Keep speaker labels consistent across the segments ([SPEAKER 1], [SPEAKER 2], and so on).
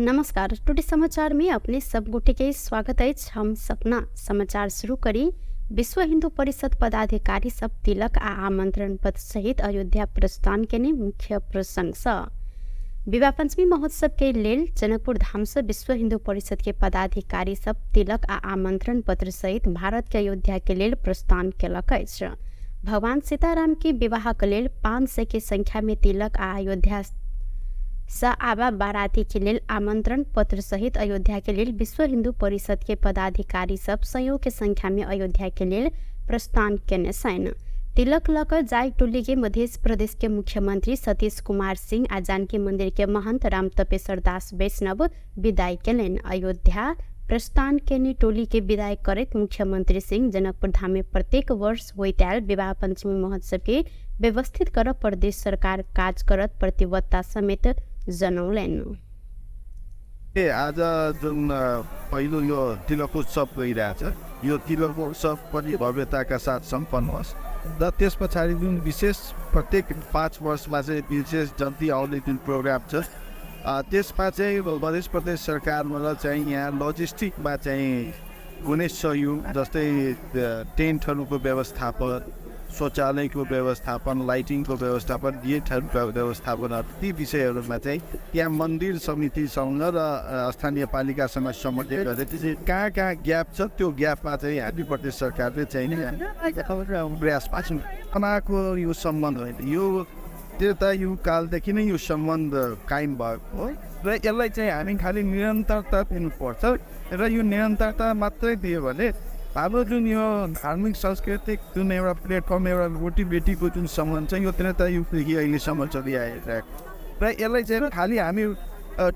[SPEAKER 1] नमस्कार, टुटे समाचार में अपने सब गोटे के स्वागत अछि। हम सपना समाचार शुरू करी। विश्व हिंदू परिषद पदाधिकारी सब तिलक आ आमंत्रण पत्र सहित अयोध्या प्रस्थान केने मुख्य प्रसंग सँ विवाह पंचमी महोत्सव के लेल जनकपुर धाम से विश्व हिंदू परिषद के पदाधिकारी सब तिलक आ आमंत्रण पत्र सहित भारत के अयोध्या के लेल प्रस्थान केलक अछि। भगवान सीताराम के विवाह के लेल 500 के संख्या में तिलक आ अयोध्या सँ आबा बाराती के लेल आमंत्रण पत्र सहित अयोध्या के लेल विश्व हिंदू परिषद के पदाधिकारी सब सयौं के संख्या में अयोध्या के लेल प्रस्थान केने छनि। तिलक लऽ कऽ जाय टोली के मध्य प्रदेश के मुख्यमंत्री सतीश कुमार सिंह आ जानकी मंदिर के महंत राम तपेश्वर दास वैष्णव विदाई केलनि। अयोध्या प्रस्थान केने टोली के विदाई करैत मुख्यमंत्री सिंह जनकपुर धाम में प्रत्येक वर्ष होइत आयल विवाह पंचमी महोत्सव के व्यवस्थित कर प्रदेश सरकार काज करत प्रतिबद्धता समेत जनौलनि।
[SPEAKER 2] आज जुन पहिलो यो तिलक उत्सव गइरहेछ, यो तिलक उत्सव पनि भव्यताका साथ सम्पन्न होस् र त्यस पछाडि जुन विशेष प्रत्येक 5 वर्षमा चाहिँ विशेष जन्ती आउने जुन प्रोग्राम छ, त्यसमा चाहिँ मध्य प्रदेश सरकारबाट चाहिँ यहाँ लजिस्टिकमा चाहिँ कुनै सहयोग जस्तै टेन्टहरूको व्यवस्थापन, शौचालयको व्यवस्थापन, लाइटिङको व्यवस्थापन, गेटहरूको व्यवस्थापन, ती विषयहरूमा चाहिँ त्यहाँ मन्दिर समितिसँग र स्थानीय पालिकासँग समन्वय गरेर कहाँ कहाँ ग्याप छ त्यो ग्यापमा चाहिँ हामी प्रदेश सरकारले चाहिँ प्रयास पाएको यो सम्बन्ध होइन, यो त्रेतायुग कालदेखि नै यो सम्बन्ध कायम भएको हो र यसलाई चाहिँ हामी खालि निरन्तरता दिनुपर्छ र यो निरन्तरता मात्रै दियो भने हाम्रो जुन यो धार्मिक सांस्कृतिक जुन एउटा प्लेटफर्म, एउटा रोटीबेटीको जुन सम्बन्ध छ यो त्रेतायुगदेखि अहिलेसम्म चलिआइरहेको र यसलाई चाहिँ खालि हामी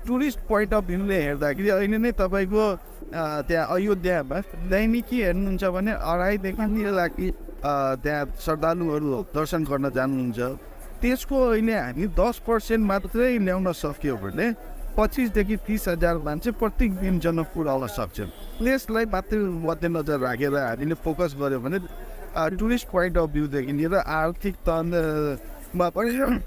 [SPEAKER 2] टुरिस्ट पोइन्ट अफ भ्यूले हेर्दाखेरि अहिले नै तपाईँको त्यहाँ अयोध्यामा दैनिकी हेर्नुहुन्छ भने 2.5 देखि 3 लाख त्यहाँ श्रद्धालुहरू दर्शन गर्न जानुहुन्छ। त्यसको अहिले हामी 10% मात्रै ल्याउन सक्यो भने 25 देखि 30 हजार मान्छे प्रत्येक दिन जनकपुर आउन सक्छन्। त्यसलाई मात्रै मध्यनजर राखेर हामीले फोकस गऱ्यो भने टुरिस्ट पोइन्ट अफ भ्यूदेखि लिएर आर्थिक तहमा पनि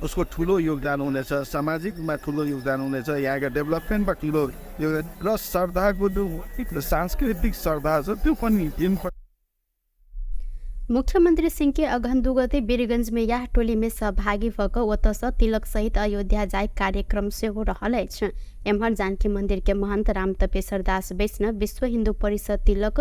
[SPEAKER 2] उसको ठुलो योगदान हुनेछ, सामाजिकमा ठुलो योगदान हुनेछ, यहाँको डेभलपमेन्टमा ठुलो योगदान र श्रद्धाको जुन सांस्कृतिक श्रद्धा छ त्यो पनि दिन।
[SPEAKER 1] मुख्यमंत्री सिंह के अगहन 2 गते वीरगंज में यह टोली में सहभागी भऽ कऽ ओतऽ तिलक सहित अयोध्या जाय कार्यक्रम सेहो रहल अछि। एम्हर जानकी मंदिर के महंत राम तपेश्वर दास वैष्णव विश्व हिंदू परिषद तिलक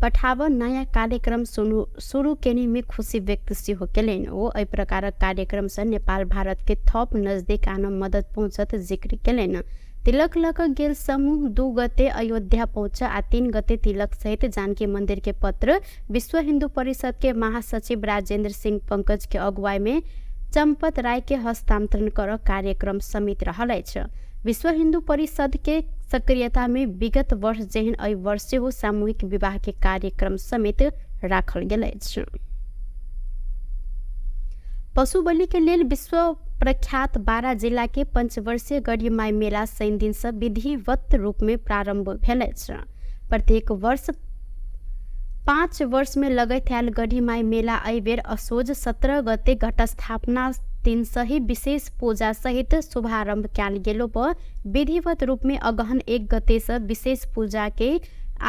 [SPEAKER 1] पठाब नयाँ कार्यक्रम शुरू केने में खुशी व्यक्त सेहो केलनि। ओ एहि प्रकारक कार्यक्रम सँ नेपाल भारत के थप नजदीक आन मदद पहुँचत जिक्र केलनि। तिलक लऽ कऽ गेल समूह 2 गते अयोध्या पहुँच आ 3 गते तिलक सहित जानकी मंदिर के पत्र विश्व हिंदू परिषद के महासचिव राजेंद्र सिंह पंकज के अगुवाई में चंपत राय के हस्तांतरण कर कार्यक्रम समित रहल अछि। विश्व हिंदू परिषद के सक्रियता में विगत वर्ष जेहन एहि वर्ष सेहो सामूहिक विवाह के कार्यक्रम समेत राखल गेल अछि। पशु बलि के लेल विश्व प्रख्यात 12 जिला के पंचवर्षीय गढ़ीमाई मेला शनि दिन से विधिवत रूप में प्रारंभ भेल अछि। प्रत्येक वर्ष 5 वर्ष में लगैत आयल गढ़ीमाई मेला एहि बेर असोज 17 गते घटस्थापना दिन सही विशेष पूजा सहित शुभारंभ कयल गेलो पर विधिवत रूप में अगहन 1 गते से विशेष पूजा के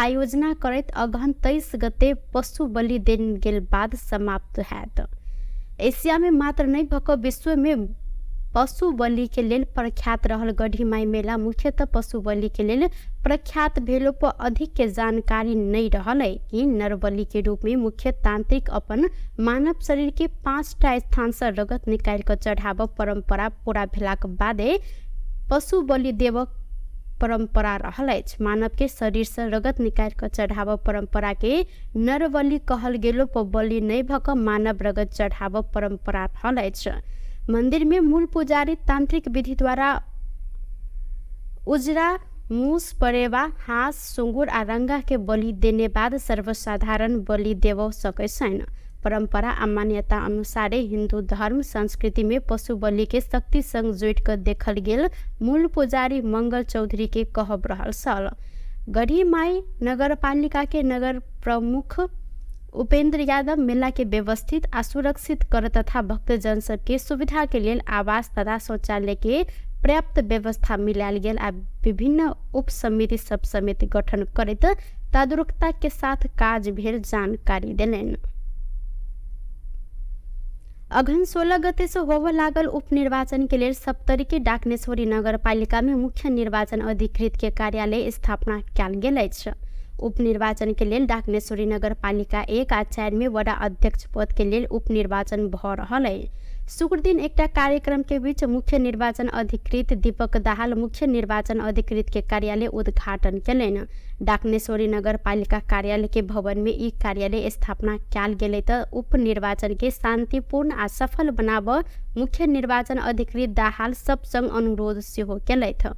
[SPEAKER 1] आयोजना करैत अगहन 23 गते पशु बलि देल गेल बाद समाप्त हैत। एशिया में मात्र नहीं भऽ कऽ विश्व में पशु बलि के लेल प्रख्यात रहल गढ़ीमाई मेला मुख्यतः पशु बलि के लेल प्रख्यात भेलो पर अधिक के जानकारी नहीं रहल है कि नरबलि के रूप में मुख्य तांत्रिक अपन मानव शरीर के 5टा स्थान से रगत निकालि कऽ चढ़ाब परंपरा पूरा भेलाक बादे पशु बलि देव परंपरा रहल अछि। मानव के शरीर से रगत निकालि कऽ चढ़ाब परंपरा के नरबलि कहल गेलो पर बलि नहीं भऽ कऽ मानव रगत चढ़ाब परंपरा रहल अछि। मंदिर में मूल पुजारी तांत्रिक विधि द्वारा उजरा मूस, परेवा, हाँस, सुँगुर आ रंगा के बलि देने बाद सर्वसाधारण बलि देव सकै छैन। परंपरा आ मान्यता अनुसारे हिंदू धर्म संस्कृति में पशु बलि के शक्ति संग जोड़ि कऽ देखल गेल मूल पुजारी मंगल चौधरी के कहब रहल छल। गढ़ीमाई नगरपालिका के नगर प्रमुख उपेंद्र यादव मेला के व्यवस्थित आ सुरक्षित कर तथा भक्तजन सबके सुविधा के लेल आवास तथा शौचालय के पर्याप्त व्यवस्था मिलायल गेल आ विभिन्न उप समिति सब समेत गठन करैत तदारुकता के साथ काज भेल जानकारी देलनि। अघन 16 गते से होबय लागल उपनिर्वाचन के लेल सप्तरी के डाकनेश्वरी नगरपालिका में मुख्य निर्वाचन अधिकृत के कार्यालय स्थापना कयल गेल अछि। उपनिर्वाचन के लेल डाकनेश्वरी नगरपालिका 1 आ 4 में वडा अध्यक्ष पद के लेल उपनिर्वाचन भ रहल अछि। शुक्र दिन एकटा कार्यक्रम के बीच मुख्य निर्वाचन अधिकृत दीपक दाहाल मुख्य निर्वाचन अधिकृत के कार्यालय उद्घाटन केलनि। डाकनेश्वरी नगरपालिका कार्यालय के भवन में ई कार्यालय स्थापना कयल गेलै त उपनिर्वाचन के शांतिपूर्ण आ सफल बनाब मुख्य निर्वाचन अधिकृत दाहाल सब संग अनुरोध सेहो केलथि।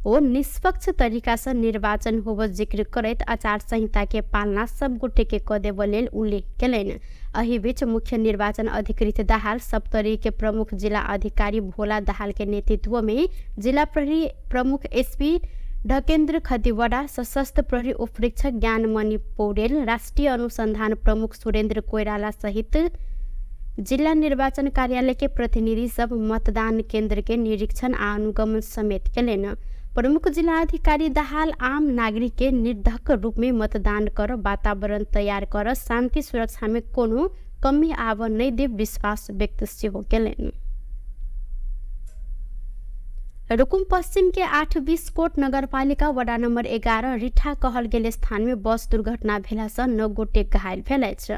[SPEAKER 1] ओ निष्पक्ष तरीका से निर्वाचन होब जिक्र करैत आचार संहिता के पालना सब गोटे के क देबय लेल उल्लेख केलनि। एहि बीच मुख्य निर्वाचन अधिकृत दाहाल सप्तरी के प्रमुख जिला अधिकारी भोला दाहाल के नेतृत्व में जिला प्रहरी प्रमुख एसपी ढकेन्द्र खतिवड़ा, सशस्त्र प्रहरी उपरीक्षक ज्ञानमणि पौडेल, राष्ट्रिय अनुसंधान प्रमुख सुरेन्द्र कोइराला सहित जिला निर्वाचन कार्यालय के प्रतिनिधि सब मतदान केन्द्र के निरीक्षण आ अनुगमन समेत केलनि। प्रमुख जिला अधिकारी दाहाल आम नागरिक के निर्धक रूप में मतदान कर वातावरण तैयार कर शांति सुरक्षा में कोनो कमी आब नहि देब विश्वास व्यक्त सेहो केलनि। रुकुम पश्चिम के 8-20 कोट नगरपालिका वडा नम्बर 11 रिठा कहल गेल स्थान में बस दुर्घटना भेला से 9 गोटे घायल भेल अछि।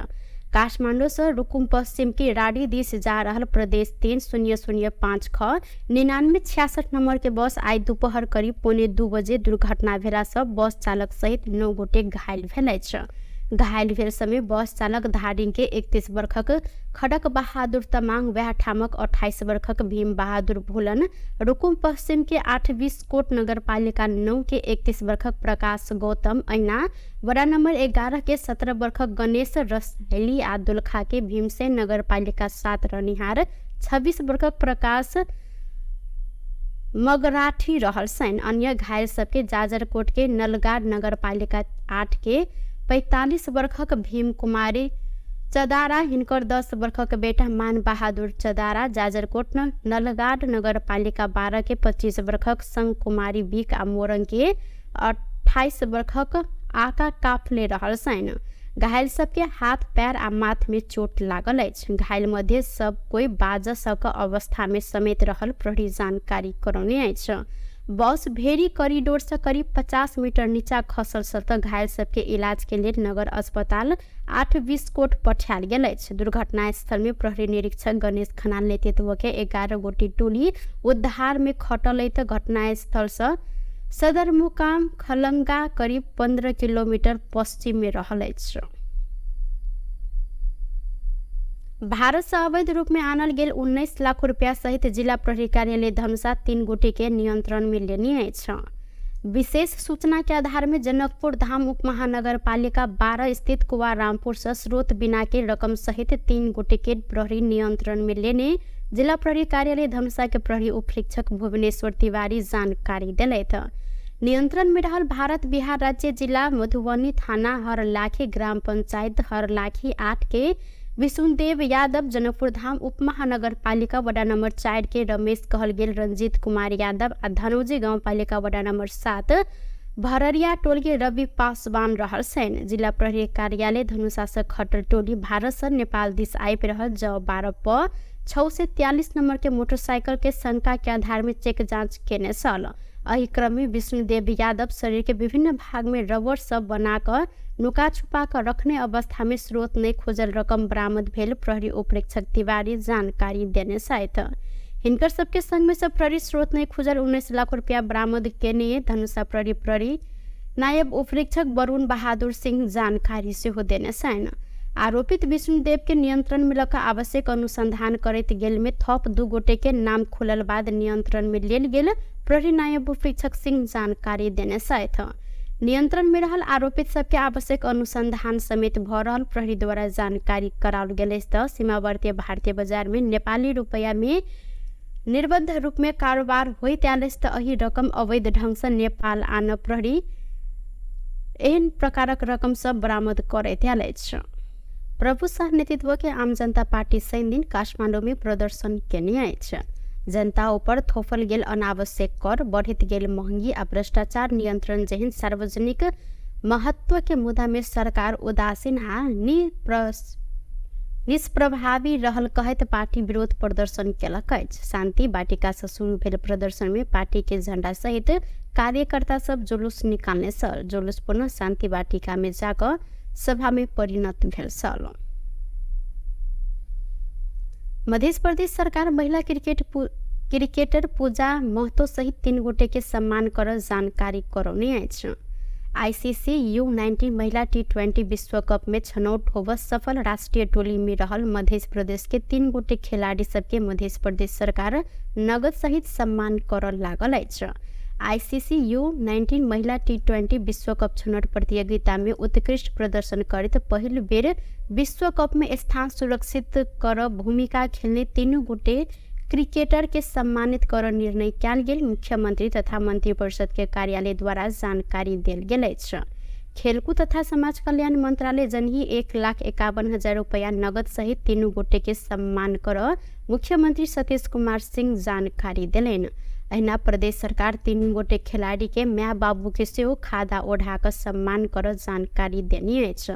[SPEAKER 1] काठमाडौँ से रुकुम पश्चिम के राडी दिस जा रहल प्रदेश 3005 ख 9966 नंबर के बस आई दोपहर करीब 1:45 बजे दुर्घटना भेला से बस चालक सहित 9 गोटे घायल भेल अछि। घायल भेल समय बस चालक धादिङ के 31 वर्षक खडक बहादुर तमाङ, वएह ठामक 28 वर्षक भीम बहादुर भोलन, रुकुम पश्चिम के 8-20 कोट नगरपालिका 9 के 31 वर्षक प्रकाश गौतम, ऐना वडा नम्बर 11 के 17 वर्षक गणेश रसैली आ दोलखा के भीमसेन नगरपालिका 7 रहनिहार 26 वर्षक प्रकाश मगराठी रहल छनि। अन्य घायल सबके जाजरकोट के नलगाड नगरपालिका 8 के 45 वर्षक भीम कुमारी चदारा, हिनकर 10 वर्षक बेटा मान बहादुर चदारा, जाजरकोट नलगाड नगरपालिका 12 के 25 वर्षक संग कुमारी बिक आ मोरङ के 28 वर्षक आका काफले रहल छनि। घायल सबके हाथ पैर आ माथ में चोट लागल अछि। घायल मध्ये सब कोई बाज सक अवस्था में समेत रहल प्रहरी जानकारी करौने अछि। बस भेरी कॉरिडोर से करीब 50 मीटर नीचा खसल त घायल सबके इलाज के लेल नगर अस्पताल 8-20 कोट पठायल गेल अछि। दुर्घटना स्थल में प्रहरी निरीक्षक गणेश खनाल नेतृत्व के 11 गोटी टोली उद्धार में खटल त घटना स्थल से सदरमुकाम खलंगा करीब 15 किलोमीटर पश्चिम में रहल अछि। भारत से अवैध रूप में आनल गेल 19 लाख रुपया सहित जिला प्रहरी कार्यालय धनुषा 3 गोटे के नियंत्रण में लेने अछि। विशेष सूचना के आधार में जनकपुर धाम उप महानगरपालिका 12 स्थित कुवा रामपुर से स्रोत बिना के रकम सहित 3 गोटे के प्रहरी नियंत्रण में लेने जिला प्रहरी कार्यालय धनुषा के प्रहरी उपरीक्षक भुवनेश्वर तिवारी जानकारी दिलथि। नियंत्रण में रहल भारत बिहार राज्य जिला मधुबनी थाना हरलाखी ग्राम पंचायत हरलाखी 8 के विशुनदेव यादव, जनकपुर धाम उप महानगरपालिका वडा नम्बर 4 के रमेश कहल गेल रंजीत कुमार यादव आ धनौजी गाउँपालिका वडा नम्बर 7 भररिया टोल के रवि पासवान रहल छनि। जिला प्रहरी कार्यालय धनुषा से खटल टोली भारत से नेपाल दिस आबि रहल ज 12 प 643 नंबर के मोटरसाइकिल के शंका के आधार में चेक जांच केने छल। एहि क्रम में विष्णुदेव यादव शरीर के विभिन्न भाग में रबड़ सब बनाकर नुका छुपा कर रखने अवस्था में स्रोत नहीं खोजल रकम बरामद भेल प्रहरी उपरीक्षक तिवारी जानकारी देने छथि। हिनकर सबके संग में सब प्रहरी स्रोत नहीं खोजल 19 लाख रुपया बरामद केने धनुषा प्रहरी प्रहरी नायब उपरीक्षक वरुण बहादुर सिंह जानकारी सेहो देने छनि। आरोपित विष्णुदेव के नियंत्रण में लऽ आवश्यक अनुसंधान करैत गेल में थप 2 गोटे के नाम खुलल बाद नियंत्रण में लेल गेल प्रहरी नायब उपरीक्षक सिंह जानकारी देने छथि। नियंत्रण में रहल आरोपित सबके आवश्यक अनुसंधान समेत भ रहल प्रहरी द्वारा जानकारी कराओल गेल अछि। त सीमावर्ती भारतीय बाजार में नेपाली रुपैया में निर्बद्ध रूप में कारोबार होइत आयल अछि त एहि रकम अवैध ढंग से नेपाल आन प्रहरी एहन प्रकारक रकम सब बरामद करैत आयल अछि। प्रभु शाह नेतृत्व के आम जनता पार्टी शनि दिन काठमाडौँ में प्रदर्शन केने अछि। जनता ऊपर थोपल गेल अनावश्यक कर, बढ़ैत गेल महंगी आ भ्रष्टाचार नियंत्रण जेहन सार्वजनिक महत्व के मुद्दा में सरकार उदासीन आ निष्प्रभावी रहल कहैत पार्टी विरोध प्रदर्शन केलक अछि। शान्ति वाटिका से शुरू भेल प्रदर्शन में पार्टी के झंडा सहित कार्यकर्ता सब जुलूस निकालने छल। जुलूस पुनः शान्ति वाटिका में जाकऽ सभा में परिणत भेल छल। मध्य प्रदेश सरकार महिला क्रिकेटर पूजा महतो सहित 3 गोटे के सम्मान कर जानकारी करौने अछि। आईसीसी U19 महिला T20 विश्व कप में छनौट होब सफल राष्ट्रीय टोली में रहल मध्य प्रदेश के 3 गोटे खिलाड़ी सबके मध्य प्रदेश सरकार नगद सहित सम्मान कर लागल अछि। आईसीसी U19 महिला T20 विश्व कप छनौट प्रतियोगिता में उत्कृष्ट प्रदर्शन करैत पहिल बेर विश्व कप में स्थान सुरक्षित कर भूमिका खेलने 3 गोटे क्रिकेटर के सम्मानित कर निर्णय कयल गेल मुख्यमंत्री तथा मंत्रिपरिषद के कार्यालय द्वारा जानकारी देल गेल अछि। खेलकूद तथा समाज कल्याण मंत्रालय जनही 1,51,000 रुपया नगद सहित 3 गोटे के सम्मान कर मुख्यमंत्री सतीश कुमार सिंह जानकारी देलनि। अहिना प्रदेश सरकार 3 गोटे खिलाड़ी के माय बाबू के सेहो खादा ओढ़ा कऽ सम्मान कर जानकारी देने अछि।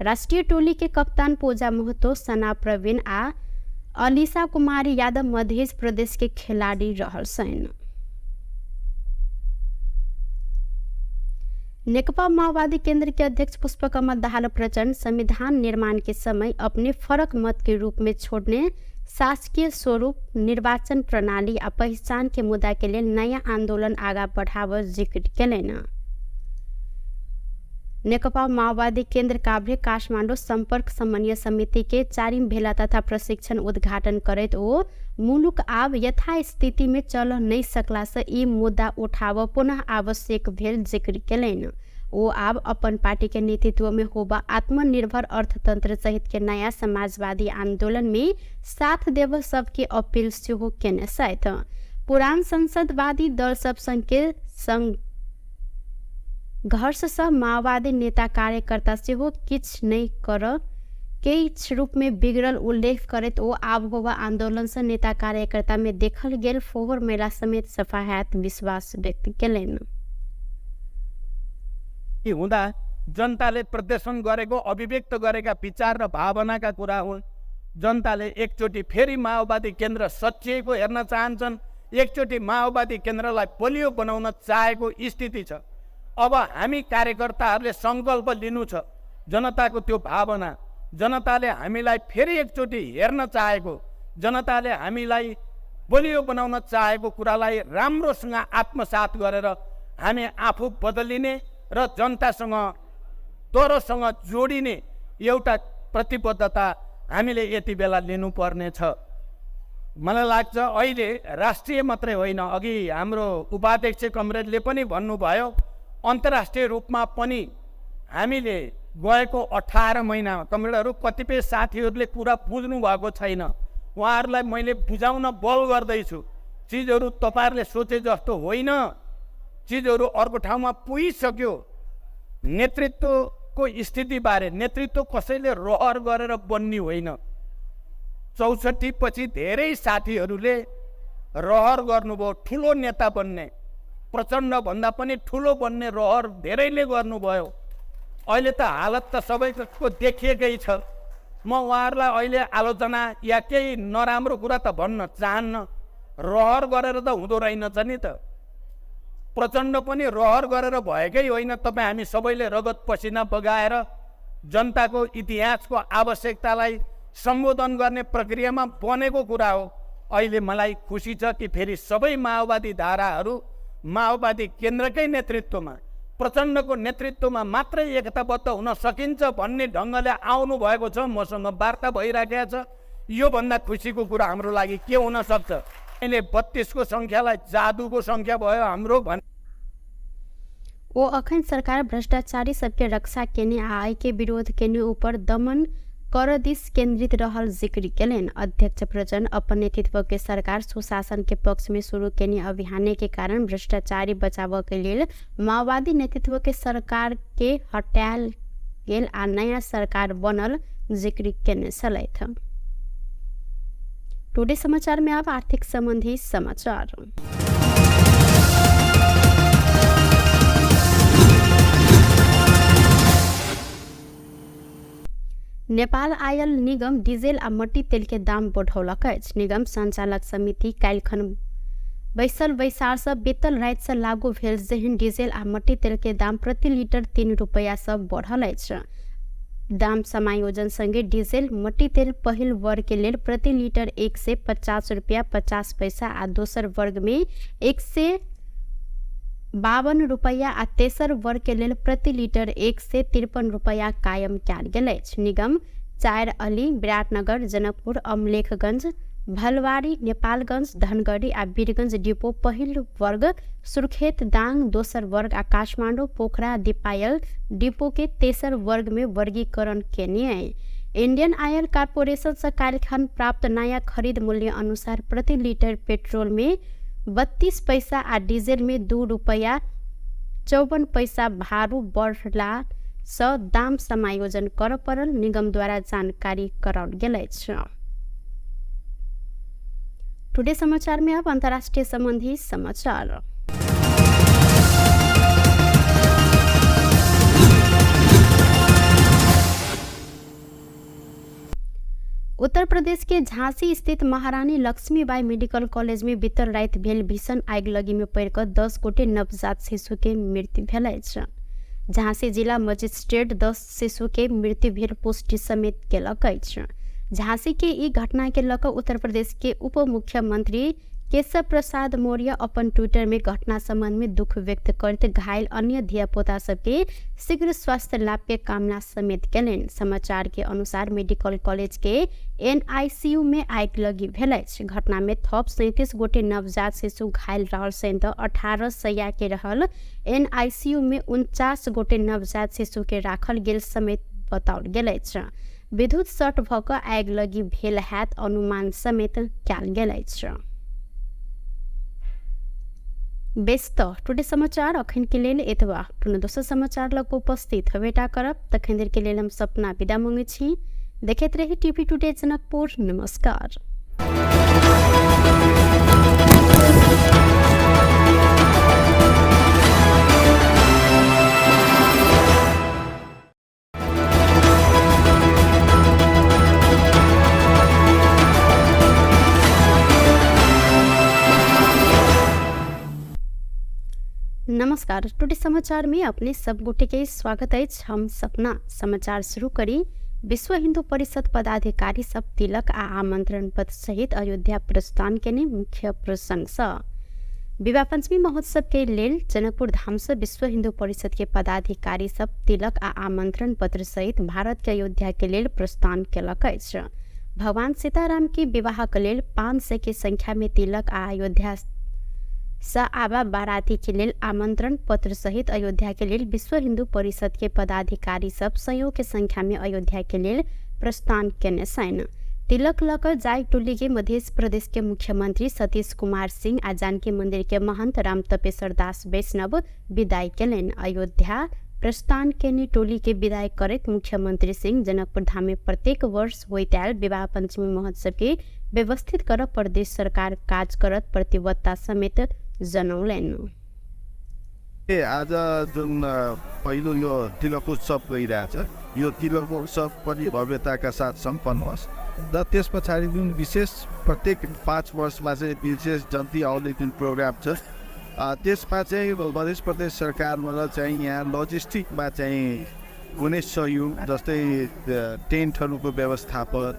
[SPEAKER 1] राष्ट्रीय टोली के कप्तान पूजा महतो, सना प्रवीण आ अलीसा कुमारी यादव मध्य प्रदेश के खिलाड़ी रहल छनि। नेकपा माओवादी केंद्र के अध्यक्ष पुष्पकमल दाहाल प्रचण्ड संविधान निर्माण के समय अपने फरक मत के रूप में छोड़ने शासकीय स्वरूप, निर्वाचन प्रणाली आ पहचान के मुद्दा के लेल नया आंदोलन आगा बढ़ाव जिक्र केलनि। नेकपा माओवादी केंद्र काभ्रे काठमाडौँ सम्पर्क समन्वय समिति के 4 भेला तथा प्रशिक्षण उद्घाटन करैत ओ मुलुक आब यथास्थिति में चल नहीं सकला से ई मुद्दा उठाव पुनः आवश्यक भेल जिक्र केलनि। ओ आब अपन पार्टी के नेतृत्व में होबा आत्मनिर्भर अर्थतंत्र सहित के नया समाजवादी आंदोलन में साथ देव सबके अपील सेहो केने छथि। पुरान संसदवादी दल सब संग के संघर्ष सँ माओवादी नेता कार्यकर्ता सेहो किछु नहि कर किछु रूप में बिगड़ल उल्लेख करैत ओ आब होबा आंदोलन से नेता कार्यकर्ता में देखल गेल फोहर मेला समेत सफा हैत विश्वास व्यक्त केलनि।
[SPEAKER 3] हुँदा जनताले प्रदर्शन गरेको, अभिव्यक्त गरेका विचार र भावनाका कुरा हुन्। जनताले एकचोटि फेरि माओवादी केन्द्र सचिएको हेर्न चाहन्छन्, एकचोटि माओवादी केन्द्रलाई बलियो बनाउन चाहेको स्थिति छ। अब हामी कार्यकर्ताहरूले सङ्कल्प लिनु छ, जनताको त्यो भावना, जनताले हामीलाई फेरि एकचोटि हेर्न चाहेको, जनताले हामीलाई बलियो बनाउन चाहेको कुरालाई राम्रोसँग आत्मसात गरेर हामी आफू बदलिने र जनतासँग तरोसँग जोडिने एउटा प्रतिबद्धता हामीले यति बेला लिनुपर्नेछ। मलाई लाग्छ अहिले राष्ट्रिय मात्रै होइन, अघि हाम्रो उपाध्यक्ष कमरेडले पनि भन्नुभयो, अन्तर्राष्ट्रिय रूपमा पनि हामीले गएको 18 महिनामा कमरेडहरू कतिपय साथीहरूले कुरा बुझ्नु भएको छैन, उहाँहरूलाई मैले बुझाउन बल गर्दैछु। चिजहरू तपाईँहरूले सोचे जस्तो होइन, चिजहरू अर्को ठाउँमा पुगिसक्यो। नेतृत्वको स्थितिबारे, नेतृत्व कसैले रहर गरेर बन्ने होइन। 64 पछि धेरै साथीहरूले रहर गर्नुभयो ठुलो नेता बन्ने, प्रचण्डभन्दा पनि ठुलो बन्ने रहर धेरैले गर्नुभयो। अहिले त हालत त सबैको देखिएकै छ। म उहाँहरूलाई अहिले आलोचना या केही नराम्रो कुरा त भन्न चाहन्न, रहर गरेर त हुँदो रहेनछ नि त। प्रचण्ड पनि रहर गरेर भएकै होइन। तपाईँ हामी सबैले रगत पसिना बगाएर जनताको इतिहासको आवश्यकतालाई सम्बोधन गर्ने प्रक्रियामा बनेको कुरा हो। अहिले मलाई खुसी छ कि फेरि सबै माओवादी धाराहरू माओवादी केन्द्रकै नेतृत्वमा, प्रचण्डको नेतृत्वमा मात्रै एकताबद्ध हुन सकिन्छ भन्ने ढङ्गले आउनु भएको छ। मसँग वार्ता भइराखेको छ। योभन्दा खुसीको कुरा हाम्रो लागि के हुन सक्छ? अहिले 32 को सङ्ख्यालाई जादुको सङ्ख्या भयो हाम्रो भन्।
[SPEAKER 1] ओ अखन सरकार भ्रष्टाचारी सबके रक्षा केने आ आय के विरोध केने ऊपर दमन कर दिस केंद्रित रहल जिक्र केलनि। अध्यक्ष प्रचण्ड अपन नेतृत्व के सरकार सुशासन के पक्ष में शुरू केने अभियान के कारण भ्रष्टाचारी बचाव के लेल माओवादी नेतृत्व के सरकार के हटायल गेल आ नया सरकार बनल जिक्र केने छलथि। टुडे समाचार में अब आर्थिक संबंधी समाचार। नेपाल आयल निगम डीजल आ मट्टी तेल के दाम बढ़ौलक अछि। निगम संचालक समिति काल्हिखन बैसल बैसार से बीतल राति से लागू भेल जेहन डीजल आ मट्टी तेल के दाम प्रति लीटर 3 रुपैया से बढ़ल अछि। दाम समायोजन संगे डीजल मट्टी तेल पहिल वर्ग के लेल प्रति लीटर 150 रुपया 50 पैसा आ दोसर वर्ग में 152 रुपैया आ तेसर वर्ग के लेल प्रति लीटर 153 रुपैया कायम कयल गेल अछि। निगम 4 अली, विराटनगर, जनकपुर, अमलेखगंज, भलवारी, नेपालगंज, धनगढ़ी आ वीरगंज डिपो पहिल वर्ग, सुर्खेत, दाङ दोसर वर्ग आ काठमाडौँ, पोखरा, दीपायल डिपो के तेसर वर्ग में वर्गीकरण केने अइ। इंडियन ऑयल कॉर्पोरेशन से काल्हिखन प्राप्त नया खरीद मूल्य अनुसार प्रति लीटर पेट्रोल में 32 पैसा आ डीजल में 2 रुपैया 54 पैसा भारू बढ़ला सँ दाम समायोजन कर पड़ल निगम द्वारा जानकारी कराओल गेल अछि। टुडे समाचार में अब अंतर्राष्ट्रीय संबंधी समाचार। उत्तर प्रदेश के झांसी स्थित महारानी लक्ष्मीबाई मेडिकल कॉलेज में बीतल राति भेल भीषण आगिलगी में पड़िकऽ 10 गोटे नवजात शिशु के मृत्यु भेल अछि। झांसी जिला मजिस्ट्रेट 10 शिशु के मृत्यु भेल पुष्टि समेत केलक अछि। झांसी के ई घटना के लऽ कऽ उत्तर प्रदेश के उप मुख्यमंत्री केशव प्रसाद मौर्य अपन ट्विटर में घटना संबंध में दुख व्यक्त करैत घायल अन्य धियापुता सबके शीघ्र स्वास्थ्य लाभ के कामना समेत केलनि। समाचार के अनुसार मेडिकल कॉलेज के एनआईसीयू में आगिलगी भेल अछि। घटना में थप 37 गोटे नवजात शिशु घायल रहल सहित 18 सैया के रहल एनआईसीयू में 49 गोटे नवजात शिशु के राखल गेल समेत बताओल गेल अछि। विद्युत शॉर्ट भऽ कऽ आगिलगी भेल हैत अनुमान समेत कयल गेल अछि। बेस तऽ टुडे समाचार अखन के लेल एतबा। पुनः दोसर समाचार लग उपस्थित हेबेटा करब। तखन देर के लेल हम सपना विदा मांगै छी। देखैत रही टीवी टुडे जनकपुर। नमस्कार। नमस्कार, टुडे समाचार में अपने सब गोटे के स्वागत अछि। हम सपना समाचार शुरू करी। विश्व हिंदू परिषद पदाधिकारी सब तिलक आ आमंत्रण पत्र सहित अयोध्या प्रस्थान केने मुख्य प्रसंग सँ विवाह पंचमी महोत्सव के लेल जनकपुर धाम से विश्व हिंदू परिषद के पदाधिकारी सब तिलक आ आमंत्रण पत्र सहित भारत के अयोध्या के लेल प्रस्थान केलक अछि। भगवान सीताराम के विवाह के लेल 500 के संख्या में तिलक आ अयोध्या सँ आबा बाराती के लेल आमंत्रण पत्र सहित अयोध्या के लेल विश्व हिंदू परिषद के पदाधिकारी सब सयौं के संख्या में अयोध्या के लेल प्रस्थान केने छनि। तिलक लऽ कऽ जाय टोली के मध्य प्रदेश के मुख्यमंत्री सतीश कुमार सिंह आ जानकी मंदिर के महंत राम तपेश्वर दास वैष्णव विदाई केलनि। अयोध्या प्रस्थान केने टोली के विदाई करैत मुख्यमंत्री सिंह जनकपुर धाम में प्रत्येक वर्ष होइत आयल विवाह पंचमी महोत्सव के व्यवस्थित कर प्रदेश सरकार काज करत प्रतिबद्धता समेत जनौलनि।
[SPEAKER 2] आज जुन पहिलो यो तिलक उत्सव गइरहेछ, यो तिलक उत्सव पनि भव्यताका साथ सम्पन्न होस् र त्यस पछाडि जुन विशेष प्रत्येक 5 वर्षमा चाहिँ विशेष जन्ती आउने जुन प्रोग्राम छ, त्यसमा चाहिँ मध्य प्रदेश सरकारबाट चाहिँ यहाँ लजिस्टिकमा चाहिँ कुनै सहयोग जस्तै टेन्टहरूको व्यवस्थापन,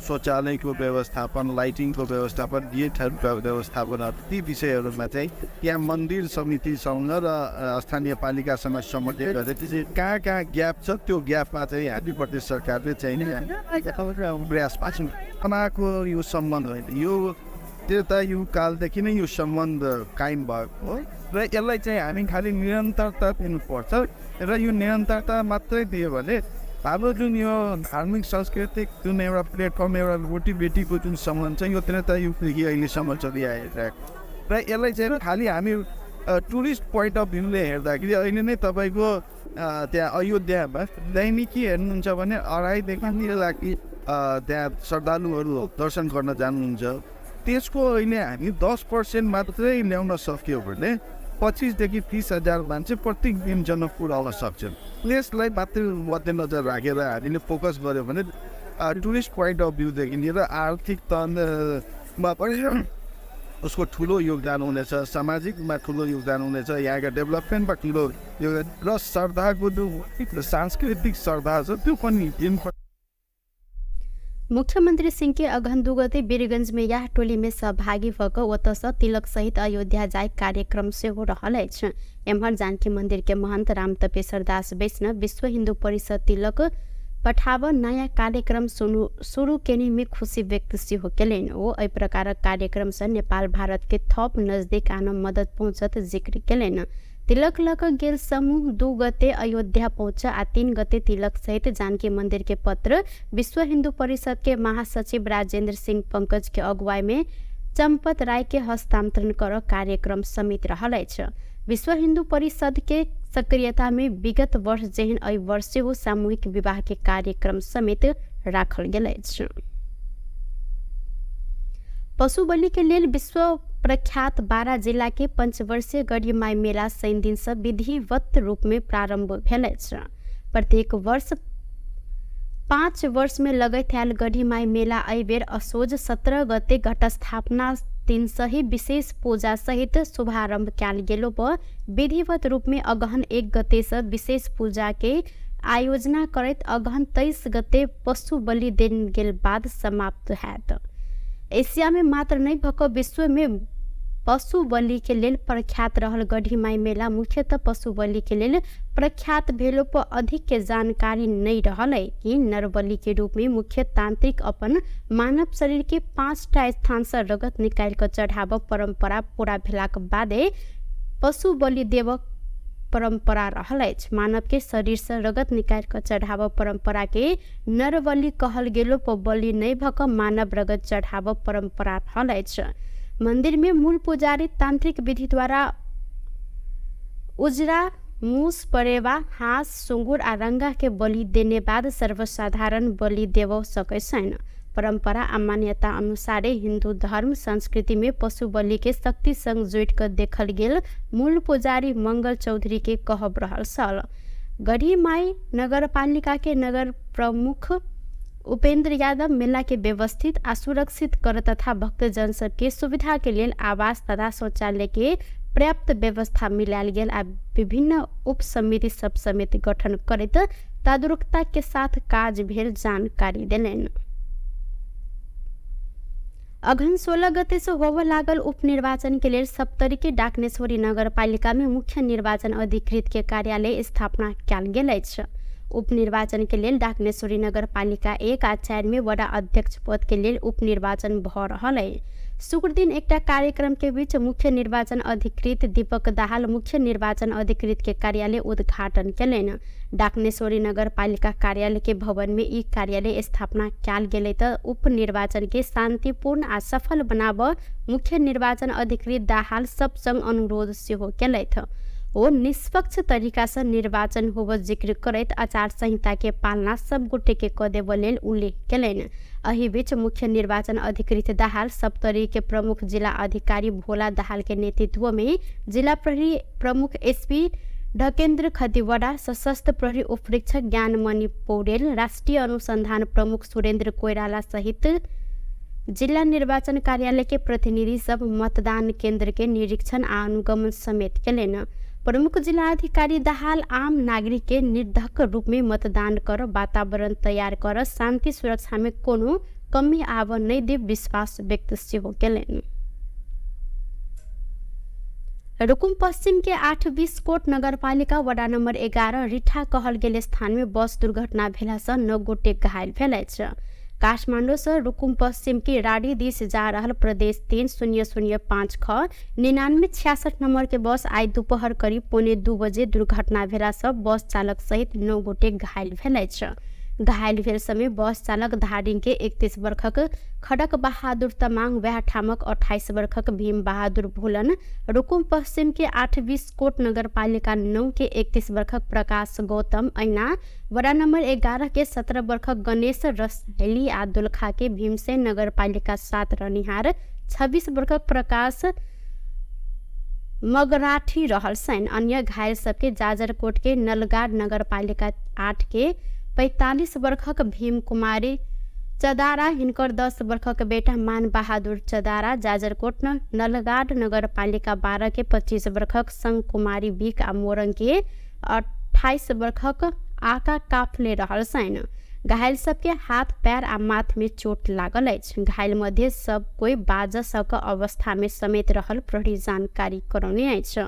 [SPEAKER 2] शौचालयको व्यवस्थापन, लाइटिङको व्यवस्थापन, गेटहरूको व्यवस्थापन, ती विषयहरूमा चाहिँ त्यहाँ मन्दिर समितिसँग र स्थानीय पालिकासँग समन्वय गरेर कहाँ कहाँ ग्याप छ त्यो ग्यापमा चाहिँ हामी प्रदेश सरकारले चाहिँ प्रयास पाएको यो सम्बन्ध होइन, यो त्रेता युग कालदेखि नै यो सम्बन्ध कायम भएको हो र यसलाई चाहिँ हामी खालि निरन्तरता दिनुपर्छ र यो निरन्तरता मात्रै दियो भने हाम्रो जुन यो धार्मिक सांस्कृतिक जुन एउटा प्लेटफर्म, एउटा रोटी बेटीको जुन सम्बन्ध छ यो त्रेता युगदेखि अहिलेसम्म चलिआइरहेको र यसलाई चाहिँ खालि हामी टुरिस्ट पोइन्ट अफ भ्यूले हेर्दाखेरि अहिले नै तपाईँको त्यहाँ अयोध्यामा दैनिकी हेर्नुहुन्छ भने 2.5 देखि 3 लाख त्यहाँ श्रद्धालुहरू दर्शन गर्न जानुहुन्छ, त्यसको अहिले हामी 10% मात्रै ल्याउन सक्यो भने 25 देखि 30 हजार मान्छे प्रत्येक दिन जनकपुर आउन सक्छन्। त्यसलाई मात्रै मध्यनजर राखेर हामीले फोकस गऱ्यो भने टुरिस्ट पोइन्ट अफ भ्यूदेखि लिएर आर्थिक तनमा पनि उसको ठुलो योगदान हुनेछ, सामाजिकमा ठुलो योगदान हुनेछ, यहाँका डेभलपमेन्टमा ठुलो योगदान र श्रद्धाको जो सांस्कृतिक श्रद्धा छ त्यो पनि।
[SPEAKER 1] मुख्यमंत्री सिंह के अगहन 2 गते वीरगंज में यह टोली में सहभागी भऽ ओतऽ तिलक सहित अयोध्या जाय कार्यक्रम सेहो रहल अछि। एम्हर जानकी मंदिर के महंत राम तपेश्वर दास वैष्णव विश्व हिन्दू परिषद तिलक पठाब नयाँ कार्यक्रम शुरू केने में खुशी व्यक्त सेहो केलनि। ओ एहि प्रकारक कार्यक्रम से नेपाल भारत के थप नजदीक आन मदद पहुँचत जिक्र केलनि। तिलक लऽ कऽ गेल समूह 2 गते अयोध्या पहुँच आ 3 गते तिलक सहित जानकी मंदिर के पत्र विश्व हिंदू परिषद के महासचिव राजेंद्र सिंह पंकज के अगुवाई में चंपत राय के हस्तांतरण कर कार्यक्रम समेत रहल अछि। विश्व हिंदू परिषद के सक्रियता में विगत वर्ष जेहन एहि वर्ष सेहो सामूहिक विवाह के कार्यक्रम समेत राखल गेल अछि। पशु बलि के लेल विश्व प्रख्यात 12 जिला के पंचवर्षीय गढ़ीमाई मेला शनि दिन से विधिवत रूप में प्रारंभ भेल अछि। प्रत्येक वर्ष 5 वर्ष में लगैत आयल गढ़ीमाई मेला एहि बेर असोज 17 गते घटस्थापना दिन सही विशेष पूजा सहित शुभारंभ कयल गेलो पर विधिवत रूप में अगहन 1 गते से विशेष पूजा के आयोजना करैत अगहन 23 गते पशु बलि देल गेल बाद समाप्त हैत। एशिया में मात्र नहीं भऽ कऽ विश्व में पशु बलि के लेल प्रख्यात रहल गढ़ीमाई मेला मुख्यतः पशु बलि के लेल प्रख्यात भेलो पर अधिक के जानकारी नहीं रहल है कि नरबलि के रूप में मुख्य तांत्रिक अपन मानव शरीर के 5टा स्थान से रगत निकालि कऽ चढ़ाब परंपरा पूरा भेलाक बादे पशु बलि देव परंपरा रहल अछि। मानव के शरीर से रगत निकालि कऽ चढ़ाब परंपरा के नरबलि कहल गेलो पर बलि नहीं भऽ कऽ मानव रगत चढ़ाब परंपरा रहल अछि। मंदिर में मूल पुजारी तांत्रिक विधि द्वारा उजरा मूस, परेवा, हाँस, सुंगुर आ रंगा के बलि देने बाद सर्वसाधारण बलि देव सकै छैन। परंपरा आ मान्यता अनुसारे हिंदू धर्म संस्कृति में पशु बलि के शक्ति संग जोड़ि कऽ देखल गेल मूल पुजारी मंगल चौधरी के कहब रहल छल। गढ़ीमाई नगरपालिका के नगर प्रमुख उपेंद्र यादव मेला के व्यवस्थित आ सुरक्षित कर तथा भक्तजन सबके सुविधा के लेल आवास तथा शौचालय के पर्याप्त व्यवस्था मिलायल गेल आ विभिन्न उप समिति सब समेत गठन करैत तदारुकता के साथ काज भेल जानकारी देलनि। अगहन 16 गते से होबय लागल उपनिर्वाचन के लेल सप्तरी के डाकनेश्वरी नगरपालिका में मुख्य निर्वाचन अधिकृत के कार्यालय स्थापना कयल गेल अछि। उपनिर्वाचन के लेल डाकनेश्वरी नगरपालिका 1 आ 4 में वडा अध्यक्ष पद के लेल उपनिर्वाचन भऽ रहल अछि। शुक्र दिन एकटा कार्यक्रम के बीच मुख्य निर्वाचन अधिकृत दीपक दाहाल मुख्य निर्वाचन अधिकृत के कार्यालय उद्घाटन केलनि। डाकनेश्वरी नगरपालिका कार्यालय के भवन में ई कार्यालय स्थापना कयल गेलै तऽ उपनिर्वाचन के शांतिपूर्ण आ सफल बनाब मुख्य निर्वाचन अधिकृत दाहाल सब संग अनुरोध सेहो केलथि। ओ निष्पक्ष तरीका से निर्वाचन होब जिक्र करैत आचार संहिता के पालना सब गोटे के कऽ देबऽ लेल उल्लेख केलनि। एहि बीच मुख्य निर्वाचन अधिकृत दाहाल सप्तरी के प्रमुख जिला अधिकारी भोला दाहाल के नेतृत्व में जिला प्रहरी प्रमुख एसपी ढकेन्द्र खतिवड़ा, सशस्त्र प्रहरी उपरीक्षक ज्ञानमणि पौडेल, राष्ट्रिय अनुसंधान प्रमुख सुरेन्द्र कोइराला सहित जिला निर्वाचन कार्यालय के प्रतिनिधि सब मतदान केंद्र के निरीक्षण आ अनुगमन समेत केलनि। प्रमुख जिला अधिकारी दाहाल आम नागरिक के निर्धक रूप में मतदान कर वातावरण तैयार कर शांति सुरक्षा में कोनो कमी आब नहीं दे विश्वास व्यक्त सेहो केलनि। रुकुम पश्चिम के 8-20 कोट नगरपालिका वडा नम्बर 11 रिठा कहल गेल स्थान में बस दुर्घटना भेला से 9 गोटे घायल भेल अछि। काठमाडौँ से रुकुम पश्चिम के राडी दिस जा रहल प्रदेश 3005 ख 9966 नंबर के बस आई दोपहर करीब 1:45 बजे दुर्घटना भेला से बस चालक सहित 9 गोटे घायल भेल अछि। घायल भेल समय बस चालक धादिङ के 31 वर्षक खडक बहादुर तमाङ, वएह ठामक 28 वर्षक भीम बहादुर भोलन, रुकुम पश्चिम के 8 बिस्कोट नगरपालिका 9 के 31 वर्षक प्रकाश गौतम, ऐना वडा नम्बर 11 के 17 वर्षक गणेश रसैली आ दोलखा के भीमसेन नगरपालिका 7 रहनिहार 26 वर्षक प्रकाश मगराठी रहल छन्। अन्य घायल सबके जाजरकोट के नलगाड नगरपालिका 8 के 45 वर्षक भीम कुमारी चदारा, हिनकर 10 वर्षक बेटा मान बहादुर चदारा, जाजरकोट नलगाड नगरपालिका 12 के 25 वर्षक संग कुमारी बिक आ मोरङ के 28 वर्षक आका काफले रहल छन्। घायल सबके हाथ पैर आ माथ में चोट लागल अछि। घायल मध्ये सब कोई बाज सक अवस्था में समेत रहल प्रहरी जानकारी करौने अछि।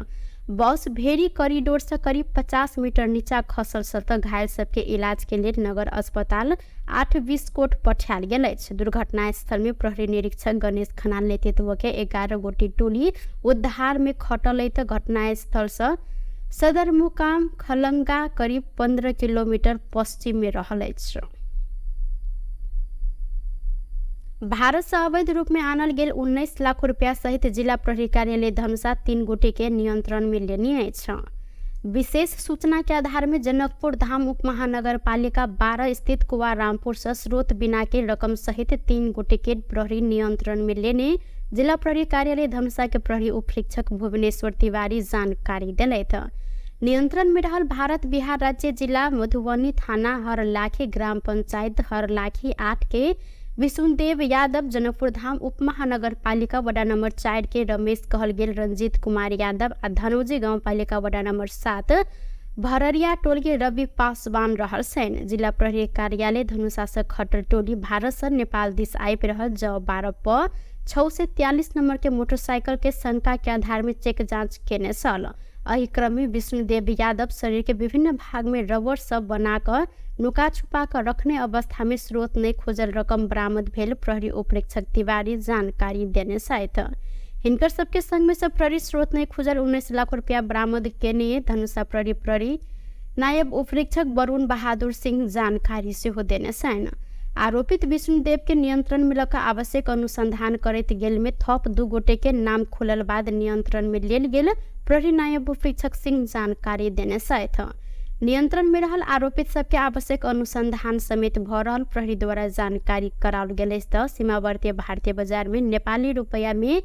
[SPEAKER 1] बस भेरी कॉरिडोर से करीब 50 मीटर नीचा खसल त घायल सबके इलाज के लेल नगर अस्पताल 8 बिस्कोट पठायल गेल अछि। दुर्घटना स्थल में प्रहरी निरीक्षक गणेश खनाल नेतृत्व के 11 गोटी टोली उद्धार में खटल त घटनास्थल से सदरमुकाम खलंगा करीब 15 किलोमीटर पश्चिम में रहल अछि। भारत से अवैध रूप में आनल गेल 19 लाख रुपया सहित जिला प्रहरी कार्यालय धनुषा 3 गोटे के नियंत्रण में लेने अछि। विशेष सूचना के आधार में जनकपुर धाम उप महानगरपालिका 12 स्थित कुवा रामपुर से स्रोत बिना के रकम सहित 3 गोटे के प्रहरी नियंत्रण में लेने जिला प्रहरी कार्यालय धनुषा के प्रहरी उपरीक्षक भुवनेश्वर तिवारी जानकारी दिलथि। नियंत्रण में रहल भारत बिहार राज्य जिला मधुबनी थाना हरलाखी ग्राम पंचायत हरलाखी 8 के विशुनदेव यादव, जनकपुर धाम उप महानगरपालिका वडा नम्बर 4 के रमेश कहल गेल रंजीत कुमार यादव आ धनौजी गाउँपालिका वडा नम्बर 7 भररिया टोल के रवि पासवान रहल छन्। जिला प्रहरी कार्यालय धनुषा से खटर टोली भारत से नेपाल दिस आबि रहल ज 12 प 643 नंबर के मोटरसाइकिल के शंका के आधार में चेक जांच केने छल। एहि क्रम में विष्णुदेव यादव शरीर के विभिन्न भाग में रबर सब बनाकर नुका छुपा कर रखने अवस्था में स्रोत नहीं खोजल रकम बरामद भेल प्रहरी उपरीक्षक तिवारी जानकारी देने छथि। हिनकर सबके संग में सब प्रहरी स्रोत नहीं खोजल 19 लाख रुपया बरामद केने धनुषा प्रहरी प्रहरी नायब उपरीक्षक वरुण बहादुर सिंह जानकारी सेहो देने छनि। आरोपित विष्णुदेव के नियंत्रण में लऽ आवश्यक अनुसंधान करैत गेल में थप 2 गोटे के नाम खुलल बाद नियंत्रण में लेल गेल प्रहरी नायब उपरीक्षक सिंह जानकारी देने छथि। नियंत्रण में रहल आरोपित सबके आवश्यक अनुसंधान समेत भ रहल प्रहरी द्वारा जानकारी कराओल गेल अछि। त सीमावर्ती भारतीय बाजार में नेपाली रुपैया में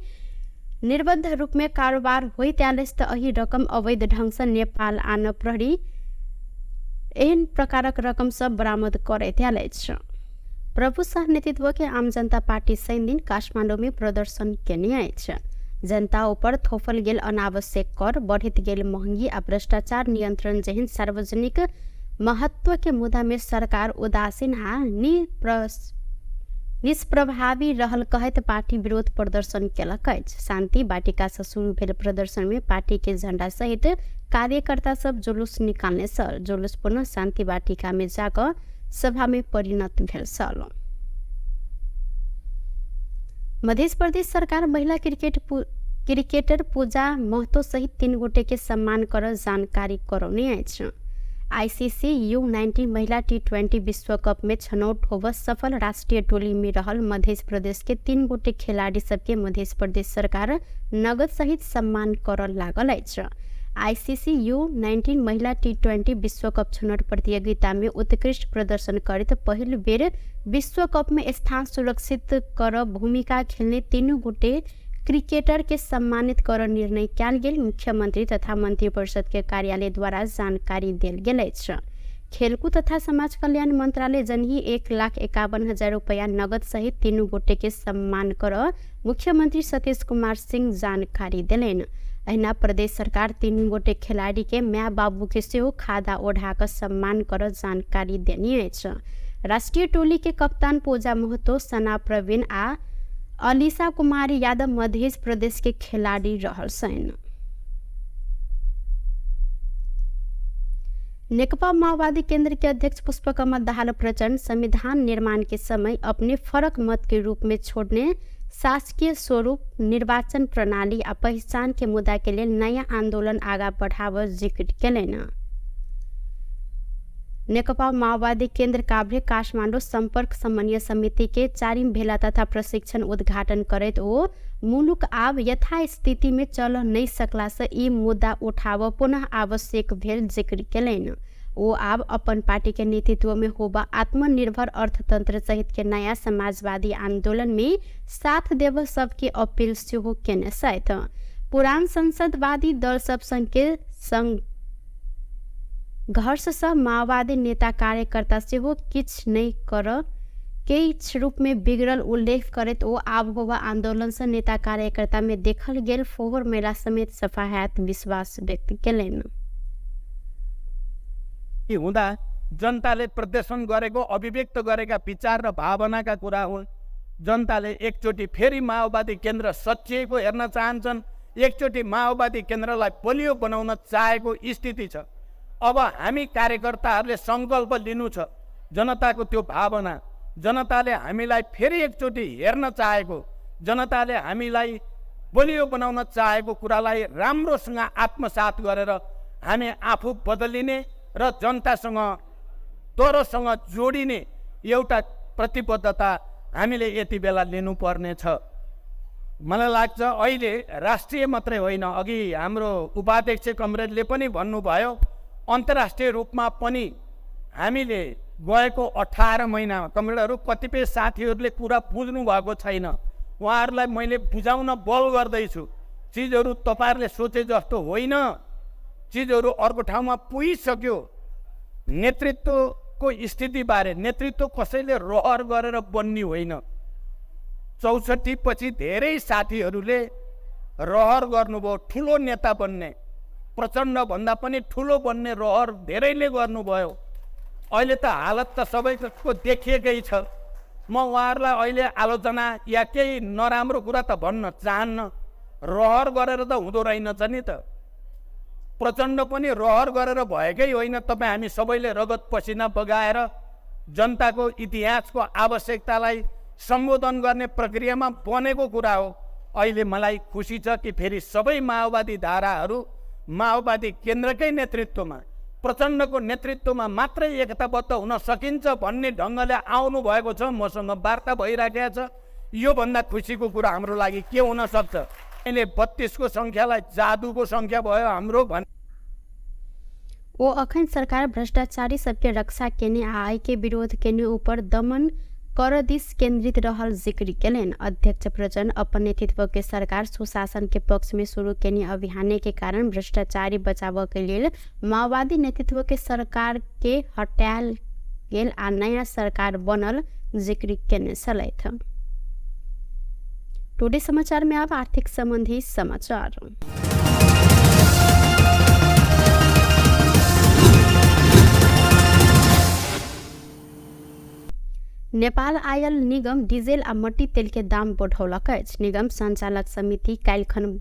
[SPEAKER 1] निर्बंध रूप में कारोबार होइत आयल अछि त एहि रकम अवैध ढंग से नेपाल आन प्रहरी एहन प्रकारक रकम सब बरामद करैत आयल अछि। प्रभु शाह नेतृत्व के आम जनता पार्टी शनि दिन काठमाडौँ में प्रदर्शन केने अछि। जनता ऊपर थोपल गेल अनावश्यक कर, बढ़ित गेल महंगी आ भ्रष्टाचार नियंत्रण जेहन सार्वजनिक महत्व के मुद्दा में सरकार उदासीन आ निष्प्रभावी रहल कहैत पार्टी विरोध प्रदर्शन केलक अछि। शान्ति वाटिका से शुरू भेल प्रदर्शन में पार्टी के झण्डा सहित कार्यकर्ता सब जुलूस निकालने छल। जुलूस पुनः शान्ति वाटिका में जाकऽ सभा में परिणत भेल छल। मध्य प्रदेश सरकार महिला क्रिकेटर पूजा महतो सहित 3 गोटे के सम्मान कर जानकारी करौने अछि। आईसीसी U19 महिला T20 विश्व कप में छनौट होब सफल राष्ट्रीय टोली में रहल मध्य प्रदेश के 3 गोटे खिलाड़ी सबके मध्य प्रदेश सरकार नगद सहित सम्मान कर लागल अछि। आईसीसी U19 महिला T20 विश्व कप छनौट प्रतियोगिता में उत्कृष्ट प्रदर्शन करैत पहिल बेर विश्व कप में स्थान सुरक्षित कर भूमिका खेलने 3 गोटे क्रिकेटर के सम्मानित कर निर्णय कयल गेल मुख्यमंत्री तथा मंत्रिपरिषद के कार्यालय द्वारा जानकारी देल गेल अछि। खेलकूद तथा समाज कल्याण मंत्रालय जनही 1,51,000 रुपया नगद सहित 3 गोटे के सम्मान कर मुख्यमंत्री सतीश कुमार सिंह जानकारी देलनि। अहिना प्रदेश सरकार 3 गोटे खिलाड़ी के माय बाबू के सेहो खादा ओढ़ा कऽ सम्मान कर जानकारी देने अछि। राष्ट्रीय टोली के कप्तान पूजा महतो, सना प्रवीण आ अलीसा कुमारी यादव मध्य प्रदेश के खिलाड़ी रहल छनि। नेकपा माओवादी केंद्र के अध्यक्ष पुष्पकमल दाहाल प्रचण्ड संविधान निर्माण के समय अपने फरक मत के रूप में छोड़ने शासकीय स्वरूप, निर्वाचन प्रणाली आ पहचान के मुद्दा के लेल नया आंदोलन आगा बढ़ाव जिक्र केलनि। नेकपा माओवादी केन्द्र काभ्रे काठमाडौँ सम्पर्क समन्वय समिति के चारिम भेला तथा प्रशिक्षण उद्घाटन करैत ओ मुलुक आब यथास्थिति में चल नहि सकला से ई मुद्दा उठाव पुनः आवश्यक भेल जिक्र केलनि। ओ आब अपन पार्टी के नेतृत्व में होबा आत्मनिर्भर अर्थतंत्र सहित के नया समाजवादी आंदोलन में साथ देव सबके अपील सेहो केने छथि। पुरान संसदवादी दल सब संग संघर्ष सँ माओवादी नेता कार्यकर्ता सेहो किछु नहि कर किछु रूप में बिगड़ल उल्लेख करैत ओ आब होबा आंदोलन से नेता कार्यकर्ता में देखल गेल फोहोर मेला समेत सफा हैत विश्वास व्यक्त केलनि।
[SPEAKER 3] हुँदा जनताले प्रदर्शन गरेको, अभिव्यक्त गरेका विचार र भावनाका कुरा हुन्। जनताले एकचोटि फेरि माओवादी केन्द्र सचिएको हेर्न चाहन्छन्, एकचोटि माओवादी केन्द्रलाई बलियो बनाउन चाहेको स्थिति छ। अब हामी कार्यकर्ताहरूले सङ्कल्प लिनु छ, जनताको त्यो भावना, जनताले हामीलाई फेरि एकचोटि हेर्न चाहेको, जनताले हामीलाई बलियो बनाउन चाहेको कुरालाई राम्रोसँग आत्मसात गरेर हामी आफू बदलिने र जनतासँग तरोसँग जोडिने एउटा प्रतिबद्धता हामीले यति बेला लिनुपर्नेछ। मलाई लाग्छ अहिले राष्ट्रिय मात्रै होइन, अघि हाम्रो उपाध्यक्ष कमरेडले पनि भन्नुभयो, अन्तर्राष्ट्रिय रूपमा पनि हामीले गएको 18 महिनामा कमरेडहरू कतिपय साथीहरूले कुरा बुझ्नु भएको छैन, उहाँहरूलाई मैले बुझाउन बल गर्दैछु। चिजहरू तपाईँहरूले सोचे जस्तो होइन, चिजहरू अर्को ठाउँमा पुगिसक्यो। नेतृत्वको स्थितिबारे, नेतृत्व कसैले रहर गरेर बन्ने होइन। 64 पछि धेरै साथीहरूले रहर गर्नुभयो ठुलो नेता बन्ने, प्रचण्डभन्दा पनि ठुलो बन्ने रहर धेरैले गर्नुभयो। अहिले त हालत त सबैको देखिएकै छ। म उहाँहरूलाई अहिले आलोचना या केही नराम्रो कुरा त भन्न चाहन्न, रहर गरेर त हुँदो रहेनछ नि त। प्रचण्ड पनि रहर गरेर भएकै होइन। तपाईँ हामी सबैले रगत पसिना बगाएर जनताको इतिहासको आवश्यकतालाई सम्बोधन गर्ने प्रक्रियामा बनेको कुरा हो। अहिले मलाई खुसी छ कि फेरि सबै माओवादी धाराहरू माओवादी केन्द्रकै नेतृत्वमा, प्रचण्डको नेतृत्वमा मात्रै एकताबद्ध हुन सकिन्छ भन्ने ढङ्गले आउनु भएको छ। मसँग वार्ता भइराखेको छ। योभन्दा खुसीको कुरा हाम्रो लागि के हुन सक्छ? अहिले 32 को सङ्ख्यालाई जादुको सङ्ख्या भयो हाम्रो भन्।
[SPEAKER 1] ओ अखन सरकार भ्रष्टाचारी सबके रक्षा केने आ आय के विरोध केने ऊपर दमन कर दिस केंद्रित रहल जिक्र केलनि। अध्यक्ष प्रचण्ड अपन नेतृत्व के सरकार सुशासन के पक्ष में शुरू केने अभियान के कारण भ्रष्टाचारी बचाव के लेल माओवादी नेतृत्व के सरकार के हटायल गेल आ नया सरकार बनल जिक्र केने छलथि। टुडे समाचार में अब आर्थिक संबंधी समाचार। नेपाल आयल निगम डीजल आ मट्टी तेल के दाम बढ़ौलक अछि। निगम संचालक समिति काल्हिखन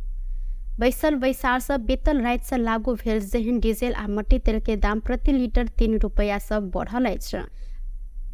[SPEAKER 1] बैसल बैसार से बेतल राति से लागू भेल जेहन डीजल आ मट्टी तेल के दाम प्रति लीटर 3 रुपैया से बढ़ल अछि।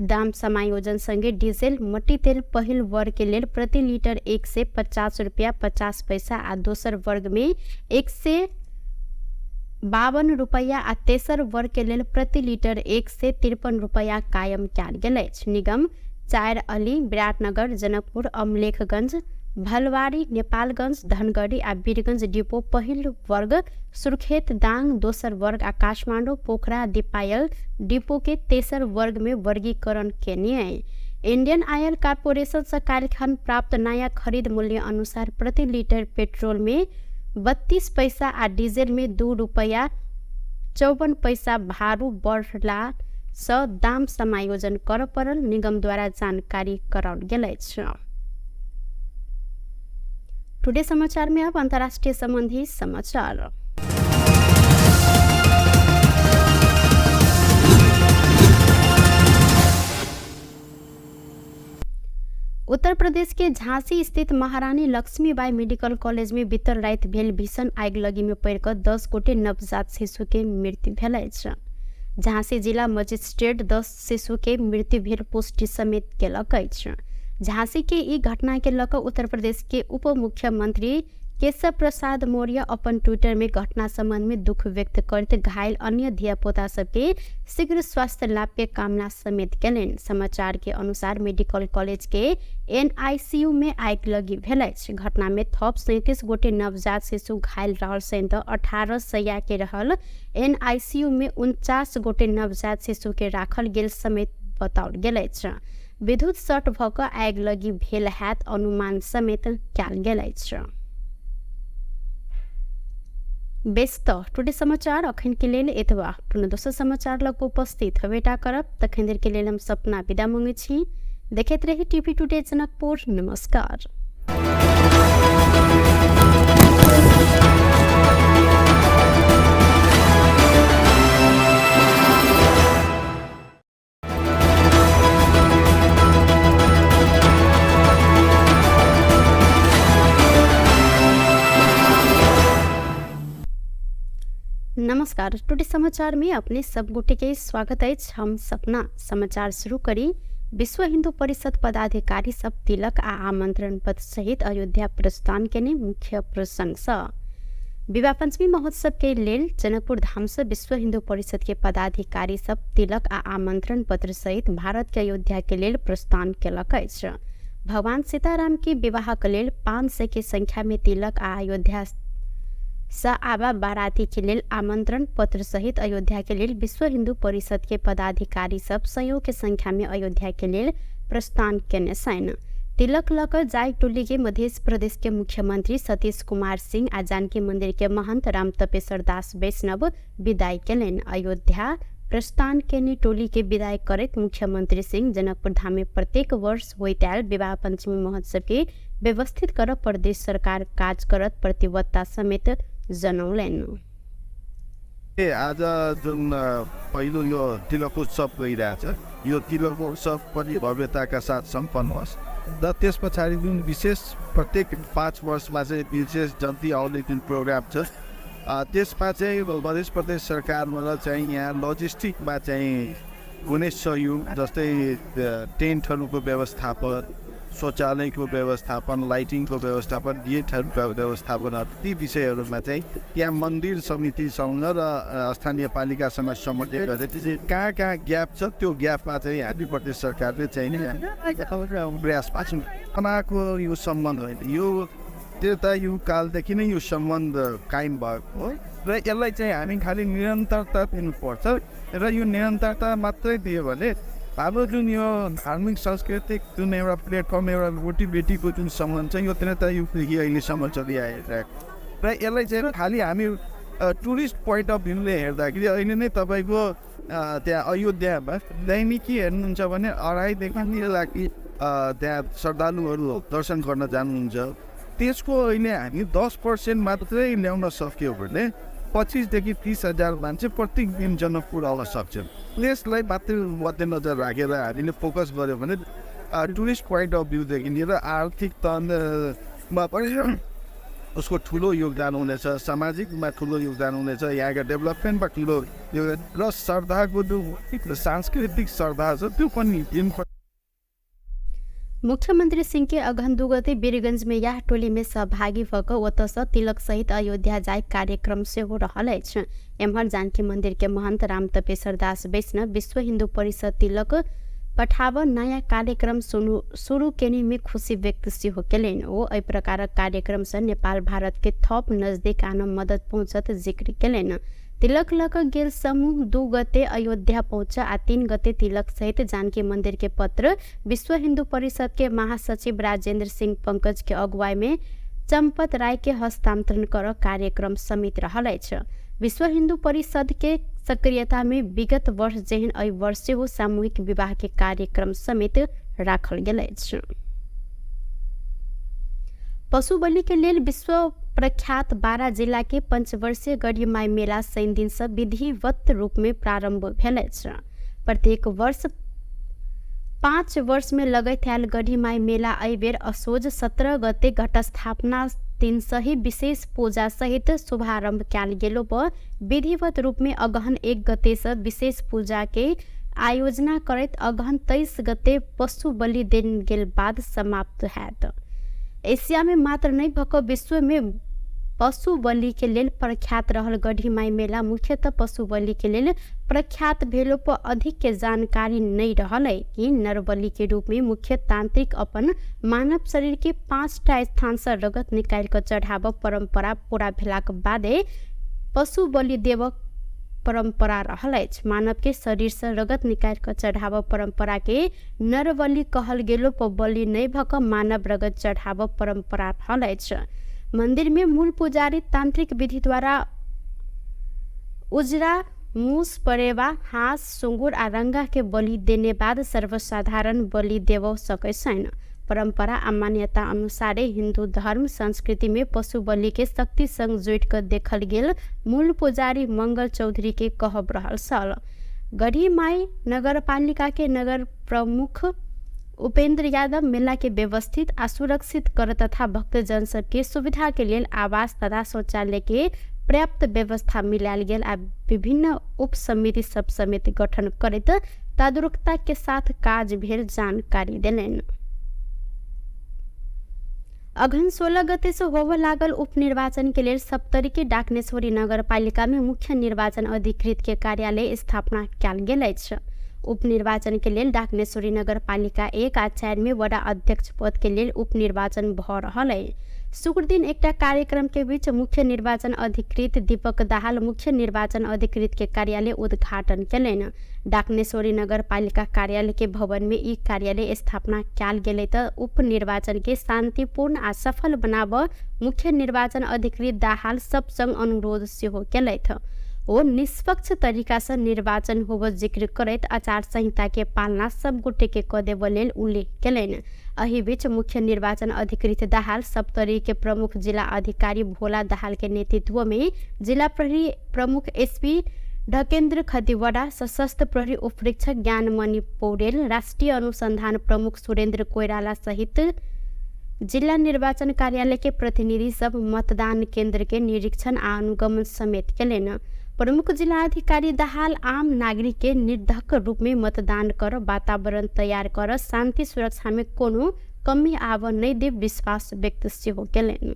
[SPEAKER 1] दाम समायोजन संगे डीजल मट्टी तेल पहिल वर्ग के लेल प्रति लीटर 150 रुपया 50 पैसा आ दोसर वर्ग में 152 रुपैया आ तेसर वर्ग के लेल प्रति लीटर 153 रुपैया कायम कयल गेल अछि। निगम 4 अली, विराटनगर, जनकपुर, अमलेखगंज, भलवारी, नेपालगंज, धनगढ़ी आ वीरगंज डिपो पहिल वर्ग, सुर्खेत, दाङ दोसर वर्ग आ काठमाडौँ, पोखरा, दिपायल डिपो के तेसर वर्ग में वर्गीकरण केने। इंडियन ऑयल कॉर्पोरेशन से काल्हिखन प्राप्त नया खरीद मूल्य अनुसार प्रति लीटर पेट्रोल में 32 पैसा आ डीजल में 2 रुपैया 54 पैसा भारू बढ़ला सँ दाम समायोजन कर पड़ल निगम द्वारा जानकारी कराओल गेल अछि। टुडे समाचार में अब अंतर्राष्ट्रीय संबंधी समाचार। उत्तर प्रदेश के झांसी स्थित महारानी लक्ष्मीबाई मेडिकल कॉलेज में बीतल राति भेल भीषण आगिलगी में पड़िकऽ 10 गोटे नवजात शिशु के मृत्यु भेल अछि। झांसी जिला मजिस्ट्रेट 10 शिशु के मृत्यु भेल पुष्टि समेत केलक अछि। झांसी के ई घटना के लऽ कऽ उत्तर प्रदेश के उप मुख्यमंत्री केशव प्रसाद मौर्य अपन ट्विटर में घटना संबंध में दुख व्यक्त करते घायल अन्य धियापुता सबके शीघ्र स्वास्थ्य लाभ के कामना समेत केलनि। समाचार के अनुसार मेडिकल कॉलेज के एनआईसीयू में आगि लगी भेल अछि। घटना में थप 37 गोटे नवजात शिशु घायल रहल सहित 18 सैया के रहल एनआईसीयू में 49 गोटे नवजात शिशु के राखल गेल समेत बताओल गेल अछि। विद्युत शॉर्ट भऽ कऽ आगि लगी भेल हैत अनुमान समेत कयल गेल अछि। बेस तऽ टुडे समाचार अखन के लेल एतबा। पुनः दोसर समाचार लग उपस्थित हेबेटा करब। तखन देर के लेल हम सपना विदा मंगै छी। देखैत रही टीवी टुडे जनकपुर। नमस्कार। नमस्कार, टुडे समाचार में अपने सब गोटे के स्वागत अछि। हम सपना समाचार शुरू करी। विश्व हिंदू परिषद पदाधिकारी सब तिलक आ आमंत्रण पत्र सहित अयोध्या प्रस्थान केने मुख्य प्रसंग सँ विवाह पंचमी महोत्सव के लेल जनकपुर धाम से विश्व हिंदू परिषद के पदाधिकारी सब तिलक आ आमंत्रण पत्र सहित भारत के अयोध्या के लेल प्रस्थान केलक अछि। भगवान सीताराम के विवाह के लेल 500 के संख्या में तिलक आ अयोध्या सँ आबा बाराती के लेल आमंत्रण पत्र सहित अयोध्या के लेल विश्व हिंदू परिषद के पदाधिकारी सब सयौं के संख्या में अयोध्या के लेल प्रस्थान केने छनि। तिलक लऽ कऽ जाय टोली के मध्य प्रदेश के मुख्यमंत्री सतीश कुमार सिंह आ जानकी मंदिर के महंत राम तपेश्वर दास वैष्णव विदाई केलनि। अयोध्या प्रस्थान केने टोली के विदाई करैत मुख्यमंत्री सिंह जनकपुर धाम में प्रत्येक वर्ष होइत आयल विवाह पंचमी महोत्सव के व्यवस्थित कर प्रदेश सरकार काज करत प्रतिबद्धता समेत जनौलनि।
[SPEAKER 2] आज जुन पहिलो यो तिलक उत्सव गइरहेछ, यो तिलक उत्सव पनि भव्यताका साथ सम्पन्न होस् र त्यस पछाडि जुन विशेष प्रत्येक 5 वर्षमा चाहिँ विशेष जन्ती आउने जुन प्रोग्राम छ, त्यसमा चाहिँ मध्य प्रदेश सरकारबाट चाहिँ यहाँ लजिस्टिकमा चाहिँ हुने सहयोग, जस्तै टेन्टहरूको व्यवस्थापन, शौचालयको व्यवस्थापन, लाइटिङको व्यवस्थापन, गेटहरूको व्यवस्थापन, ती विषयहरूमा चाहिँ त्यहाँ मन्दिर समितिसँग र स्थानीय पालिकासँग समन्वय गरेर कहाँ कहाँ ग्याप छ त्यो ग्यापमा चाहिँ हामी प्रदेश सरकारले चाहिँ प्रयास पाएको यो सम्बन्ध होइन, यो त्रेता युग कालदेखि नै यो सम्बन्ध कायम भएको हो र यसलाई चाहिँ हामी खालि निरन्तरता दिनुपर्छ र यो निरन्तरता मात्रै दियो भने हाम्रो जुन यो धार्मिक सांस्कृतिक जुन एउटा प्लेटफर्म, एउटा रोटी बेटीको जुन सम्बन्ध छ यो त्रेता युगदेखि अहिलेसम्म चलिआइरहेको र यसलाई चाहिँ खालि हामी टुरिस्ट पोइन्ट अफ भ्यूले हेर्दाखेरि अहिले नै तपाईँको त्यहाँ अयोध्यामा दैनिकी हेर्नुहुन्छ भने 2.5 देखि 3 लाख त्यहाँ श्रद्धालुहरू दर्शन गर्न जानुहुन्छ। त्यसको अहिले हामी 10% मात्रै ल्याउन सक्यौँ भने 25 देखि 30 हजार मान्छे प्रत्येक दिन जनकपुर आउन सक्छन्। त्यसलाई मात्रै मध्यनजर राखेर हामीले फोकस गऱ्यो भने टुरिस्ट पोइन्ट अफ भ्यूदेखि लिएर आर्थिक तहमा पनि उसको ठुलो योगदान हुनेछ, सामाजिकमा ठुलो योगदान हुनेछ, यहाँको डेभलपमेन्टमा ठुलो योगदान र श्रद्धाको जो सांस्कृतिक श्रद्धा छ त्यो पनि
[SPEAKER 1] मुख्यमंत्री सिंह के अगहन 2 गते वीरगंज में यह टोली में सहभागी भऽ कऽ ओतऽसँ तिलक सहित अयोध्या जाय कार्यक्रम सेहो रहल अछि। एम्हर जानकी मंदिर के महंत राम तपेश्वर दास वैष्णव विश्व हिंदू परिषद तिलक पठाब नयाँ कार्यक्रम शुरू केने में खुशी व्यक्त सेहो केलनि। ओ एहि प्रकारक कार्यक्रमसँ नेपाल भारत के थप नजदीक आन मदद पहुँचत जिक्र केलनि। तिलक लऽ कऽ गेल समूह 2 गते अयोध्या पहुँच आ 3 गते तिलक सहित जानकी मंदिर के पत्र विश्व हिंदू परिषद के महासचिव राजेंद्र सिंह पंकज के अगुवाई में चंपत राय के हस्तांतरण कर कार्यक्रम समित रहल अछि। विश्व हिंदू परिषद के सक्रियता में विगत वर्ष जेहन एहि वर्ष सेहो सामूहिक विवाह के कार्यक्रम समेत राखल गेल अछि। पशु बलि के लेल विश्व प्रख्यात 12 जिला के पंचवर्षीय गढ़ीमाई मेला शनि दिन से विधिवत रूप में प्रारंभ भेल अछि। प्रत्येक वर्ष 5 वर्ष में लगैत आयल गढ़ीमाई मेला एहि बेर असोज 17 गते घटस्थापना दिन सही विशेष पूजा सहित शुभारंभ कयल गेलो पर विधिवत रूप में अगहन 1 गते से विशेष पूजा के आयोजना करैत अगहन 23 गते पशु बलि देल गेल बाद समाप्त हैत। एशिया में मात्र नहीं भऽ कऽ विश्व में पशु बलि के लेल प्रख्यात रहल गढ़ीमाई मेला मुख्यतः पशु बलि के लेल प्रख्यात भेलो पर अधिक के जानकारी नहीं रहल है कि नरबलि के रूप में मुख्य तांत्रिक अपन मानव शरीर के 5टा स्थान से रगत निकाल कर चढ़ाव परंपरा पूरा भेलाक बादे पशु बलि देव परंपरा रहल अछि। मानव के शरीर से रगत निकाल कर चढ़ाव परंपरा के नरबलि कहल गेलो पर बलि नहीं भक मानव रगत चढ़ाव परंपरा रहल अछि। मंदिर में मूल पुजारी तांत्रिक विधि द्वारा उजरा मूस, परेवा, हाँस, सुँगुर आ रंगा के बलि देने बाद सर्वसाधारण बलि देव सकै छैन। परंपरा आ मान्यता अनुसारे हिन्दू धर्म संस्कृति में पशु बलि के शक्ति संग जोड़ कर देखल गेल मूल पुजारी मंगल चौधरी के कहब रहल छल। गढ़ीमाई नगरपालिका के नगर प्रमुख उपेंद्र यादव मेला के व्यवस्थित आ सुरक्षित कर तथा भक्तजन सबके सुविधा के लेल आवास तथा शौचालय के पर्याप्त व्यवस्था मिलायल गेल आ विभिन्न उप समिति सब समेत गठन करैत तदारुकता के साथ काज भेल जानकारी देलनि। अघन 16 गते से होबय लागल उपनिर्वाचन के लेल सप्तरी के डाकनेश्वरी नगरपालिका में मुख्य निर्वाचन अधिकृत के कार्यालय स्थापना कयल गेल अछि। उपनिर्वाचन के लेल डाकनेश्वरी नगरपालिका 1 आ 4 में वडा अध्यक्ष पद के लेल उपनिर्वाचन भ रहल अछि। शुक्र दिन एकटा कार्यक्रम के बीच मुख्य निर्वाचन अधिकृत दीपक दाहाल मुख्य निर्वाचन अधिकृत के कार्यालय उद्घाटन केलनि। डाकनेश्वरी नगरपालिका कार्यालय के भवन में ई कार्यालय स्थापना कयल गेलै त उपनिर्वाचन के शांतिपूर्ण आ सफल बनाब मुख्य निर्वाचन अधिकृत दाहाल सब संग अनुरोध सेहो केलथि। ओ निष्पक्ष तरीका से निर्वाचन होब जिक्र करैत आचार संहिता के पालना सब गोटे के क देब लेल उल्लेख केलनि। एहि बीच मुख्य निर्वाचन अधिकृत दाहाल सप्तरी के प्रमुख जिला अधिकारी भोला दाहाल के नेतृत्व में जिला प्रहरी प्रमुख एसपी ढकेन्द्र खतिवड़ा, सशस्त्र प्रहरी उपरीक्षक ज्ञानमणि पौडेल, राष्ट्रिय अनुसंधान प्रमुख सुरेन्द्र कोइराला सहित जिला निर्वाचन कार्यालय के प्रतिनिधि सब मतदान केन्द्र के निरीक्षण आ अनुगमन समेत केलनि। प्रमुख जिला अधिकारी दाहाल आम नागरिक के निर्धक रूप में मतदान कर वातावरण तैयार कर शांति सुरक्षा में कोनो कमी आव नहीं दे विश्वास व्यक्त सेहो केलनि।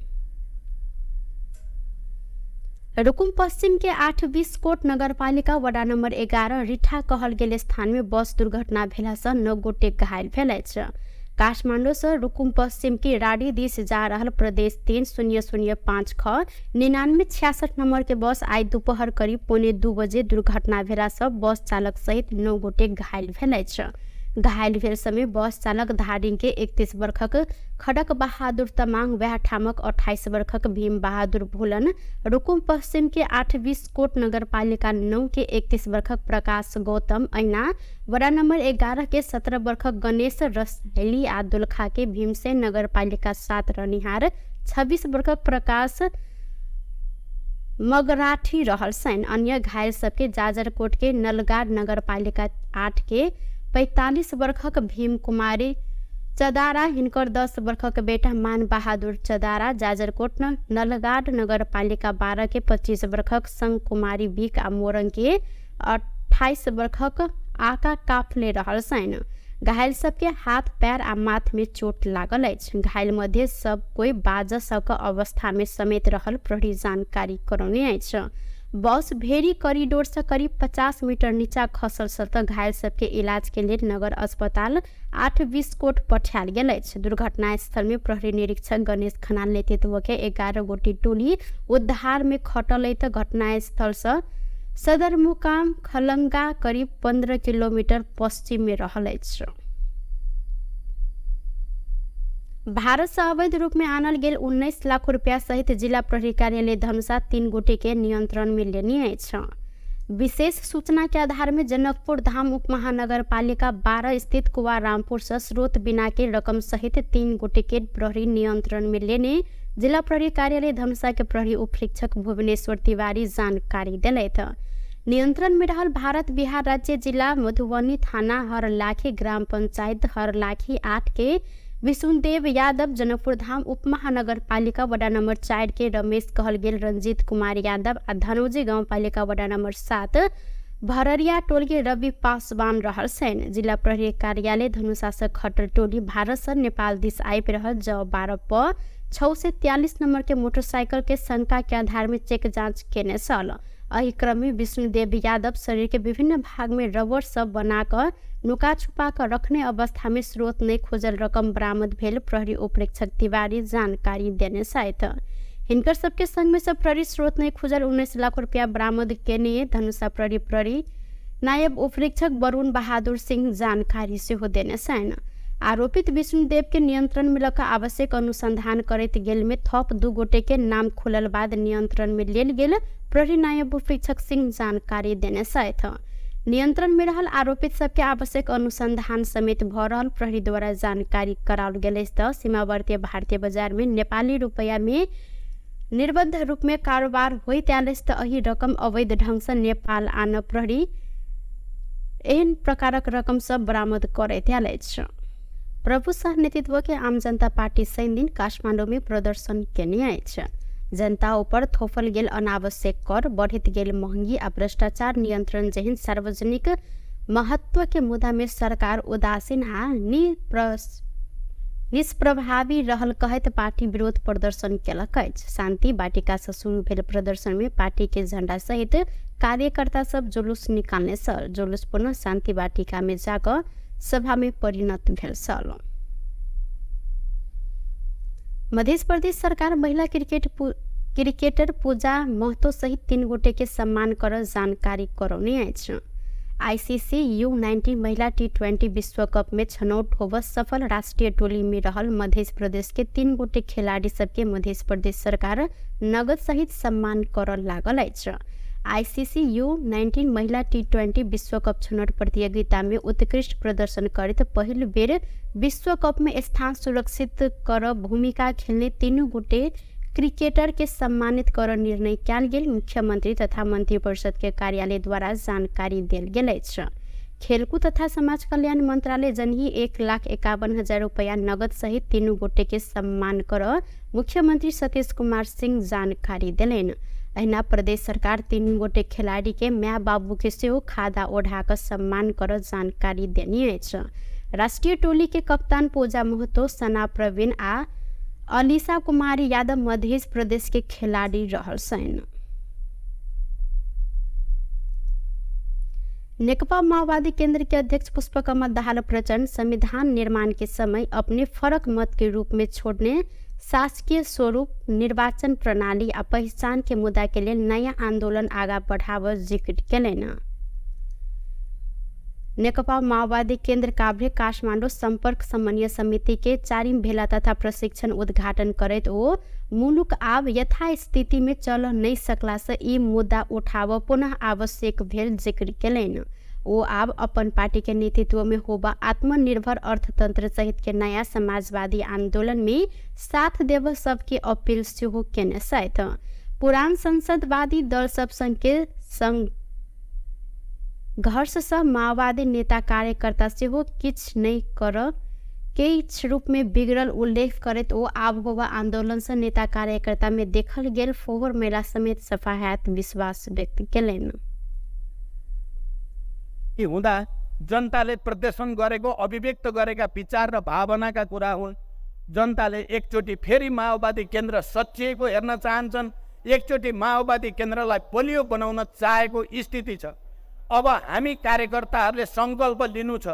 [SPEAKER 1] रुकुम पश्चिम के 8-20 कोट नगरपालिका वडा नम्बर 11 रिठा कहल गेल स्थान में बस दुर्घटना भेला से 9 गोटे घायल भेल अछि। काठमाडौँ से रुकुम पश्चिम के राडी दिस जा रहल प्रदेश 3005 ख 9966 नंबर के बस आई दोपहर करीब 1:45 बजे दुर्घटना भेला से बस चालक सहित 9 गोटे घायल भेल अछि। घायल भेल समय बस चालक धादिङ के 31 वर्षक खडक बहादुर तमाङ, वएह ठामक 28 वर्षक भीम बहादुर भोलन, रुकुम पश्चिम के 8-20 कोट नगरपालिका 9 के 31 वर्षक प्रकाश गौतम, ऐना वडा नम्बर 11 के 17 वर्षक गणेश रसैली आ दोलखा के भीमसेन नगरपालिका 7 रहनिहार 26 वर्षक प्रकाश मगराठी रहल छनि। अन्य घायल सबके जाजरकोट के नलगाड नगरपालिका 8 के 45 वर्षक भीम कुमारी चदारा, हिनकर 10 वर्षक बेटा मान बहादुर चदारा, जाजरकोट नलगाड नगरपालिका 12 के 25 वर्षक संग कुमारी बिक आ मोरङ के 28 वर्षक आका काफले रहल छनि। घायल सबके हाथ, पैर आ माथ में चोट लागल अछि। घायल मध्ये सब कोई बाज सक अवस्था में समेत रहल प्रहरी जानकारी करौने अछि। बस भेरी कॉरिडोर से करीब 50 मीटर नीचा खसल त घायल सबके इलाज के लेल नगर अस्पताल 8-20 कोट पठायल गेल अछि। दुर्घटना स्थल में प्रहरी निरीक्षक गणेश खनाल नेतृत्व के 11 गोटी टोली उद्धार में खटल त घटना स्थल से सदरमुकाम खलंगा करीब 15 किलोमीटर पश्चिम में रहल अछि। भारत से अवैध रूप में आनल गेल 19 लाख रुपया सहित जिला प्रहरी कार्यालय धनुषा 3 गोटे के नियंत्रण में लेने अछि। विशेष सूचना के आधार में जनकपुर धाम उप महानगरपालिका 12 स्थित कुवा रामपुर से स्रोत बिना के रकम सहित 3 गोटे के प्रहरी नियंत्रण में लेने जिला प्रहरी कार्यालय धनुषा के प्रहरी उपरीक्षक भुवनेश्वर तिवारी जानकारी दिलथि। नियंत्रण में रहल भारत बिहार राज्य जिला मधुबनी थाना हरलाखी ग्राम पंचायत हरलाखी 8 के विशुनदेव यादव, जनकपुर धाम उप महानगरपालिका वडा नम्बर 4 के रमेश कहल गेल रंजीत कुमार यादव आ धनौजी गाउँपालिका वडा नम्बर 7 भररिया टोल के रवि पासवान रहल छनि। जिला प्रहरी कार्यालय धनुषा से खटल टोली भारत से नेपाल दिस आबि रहल ज 12 प 643 नंबर के मोटरसाइकिल के शंका के आधार में चेक जांच केने छल। एहि क्रम में विष्णुदेव यादव शरीर के विभिन्न भाग में रबड़ सब बनाकर नुका छुपा कर रखने अवस्था में स्रोत नहीं खोजल रकम बरामद भेल प्रहरी उपरीक्षक तिवारी जानकारी देने छथि। हिनकर सबके संग में सब प्रहरी स्रोत नहीं खोजल 19 लाख रुपया बरामद केने धनुषा प्रहरी प्रहरी नायब उपरीक्षक वरुण बहादुर सिंह जानकारी सेहो देने छनि। आरोपित विष्णुदेव के नियंत्रण में लऽ आवश्यक अनुसंधान करैत गेल में थप 2 गोटे के नाम खुलल बाद नियंत्रण में लेल गेल प्रहरी नायब उपरीक्षक सिंह जानकारी देने छथि। नियंत्रण में रहल आरोपित सबके आवश्यक अनुसंधान समेत भ रहल प्रहरी द्वारा जानकारी कराओल गेल अछि। तऽ सीमावर्ती भारतीय बाजार में नेपाली रुपैया में निर्बद्ध रूप में कारोबार होइत आयल अछि तऽ एहि रकम अवैध ढंग से नेपाल आन प्रहरी एहन प्रकारक रकम सब बरामद करैत आयल अछि। प्रभु शाह नेतृत्व के आम जनता पार्टी शनि दिन काठमाडौँ में प्रदर्शन केने अछि। जनता ऊपर थोपल गेल अनावश्यक कर, बढ़ैत गेल महंगी आ भ्रष्टाचार नियंत्रण जेहन सार्वजनिक महत्व के मुद्दा में सरकार उदासीन आ निष्प्रभावी रहल कहैत पार्टी विरोध प्रदर्शन केलक अछि। शान्ति वाटिका से शुरू भेल प्रदर्शन में पार्टी के झण्डा सहित कार्यकर्ता सब जुलूस निकालने छल। जुलूस पुनः शान्ति वाटिका में जाकऽ सभा में परिणत भेल छल। मध्य प्रदेश सरकार महिला क्रिकेटर पूजा महतो सहित 3 गोटे के सम्मान कर जानकारी करौने अछि। आईसीसी U19 महिला T20 विश्व कप में छनौट होब सफल राष्ट्रीय टोली में रहल मध्य प्रदेश के 3 गोटे खिलाड़ी सबके मध्य प्रदेश सरकार नगद सहित सम्मान कर लागल अछि। आईसीसी U19 महिला T20 विश्व कप छनौट प्रतियोगिता में उत्कृष्ट प्रदर्शन करैत पहिल बेर विश्व कप में स्थान सुरक्षित कर भूमिका खेलने 3 गोटे क्रिकेटर के सम्मानित कर निर्णय कयल गेल मुख्यमंत्री तथा मंत्रिपरिषद के कार्यालय द्वारा जानकारी देल गेल अछि। खेलकूद तथा समाज कल्याण मंत्रालय जनही 1,51,000 रुपया नगद सहित 3 गोटे के सम्मान कर मुख्यमंत्री सतीश कुमार सिंह जानकारी देलनि। अहिना प्रदेश सरकार 3 गोटे खिलाड़ी के माय बाबू के सेहो खादा ओढ़ा कऽ सम्मान कर जानकारी देने अछि। राष्ट्रीय टोली के कप्तान पूजा महतो, सना प्रवीण आ अलीसा कुमारी यादव मध्य प्रदेश के खिलाड़ी रहल छनि। नेकपा माओवादी केंद्र के अध्यक्ष पुष्पकमल दाहाल प्रचण्ड संविधान निर्माण के समय अपने फरक मत के रूप में छोड़ने शासकीय स्वरूप, निर्वाचन प्रणाली आ पहचान के मुद्दा के लेल नया आंदोलन आगा बढ़ाव जिक्र केलनि। नेकपा माओवादी केंद्र काभ्रे काठमाडौँ सम्पर्क समन्वय समिति के 4 भेला तथा प्रशिक्षण उद्घाटन करैत ओ मुलुक आब यथास्थिति में चल नहीं सकला से ई मुद्दा उठाव पुनः आवश्यक भेल जिक्र केलनि। ओ आब अपन पार्टी के नेतृत्व में होबा आत्मनिर्भर अर्थतंत्र सहित के नया समाजवादी आंदोलन में साथ देव सबके अपील सेहो केने छथि। पुरान संसदवादी दल सब संग के संघर्ष सँ माओवादी नेता कार्यकर्ता सेहो किछु नहि कर किछु रूप में बिगड़ल उल्लेख करैत ओ आब होबा आंदोलन से नेता कार्यकर्ता में देखल गेल फोहर मेला समेत सफा हैत विश्वास व्यक्त केलनि।
[SPEAKER 3] हुँदा जनताले प्रदर्शन गरेको, अभिव्यक्त गरेका विचार र भावनाका कुरा हुन्। जनताले एकचोटि फेरि माओवादी केन्द्र सचिएको हेर्न चाहन्छन्, एकचोटि माओवादी केन्द्रलाई बलियो बनाउन चाहेको स्थिति छ। अब हामी कार्यकर्ताहरूले सङ्कल्प लिनु छ,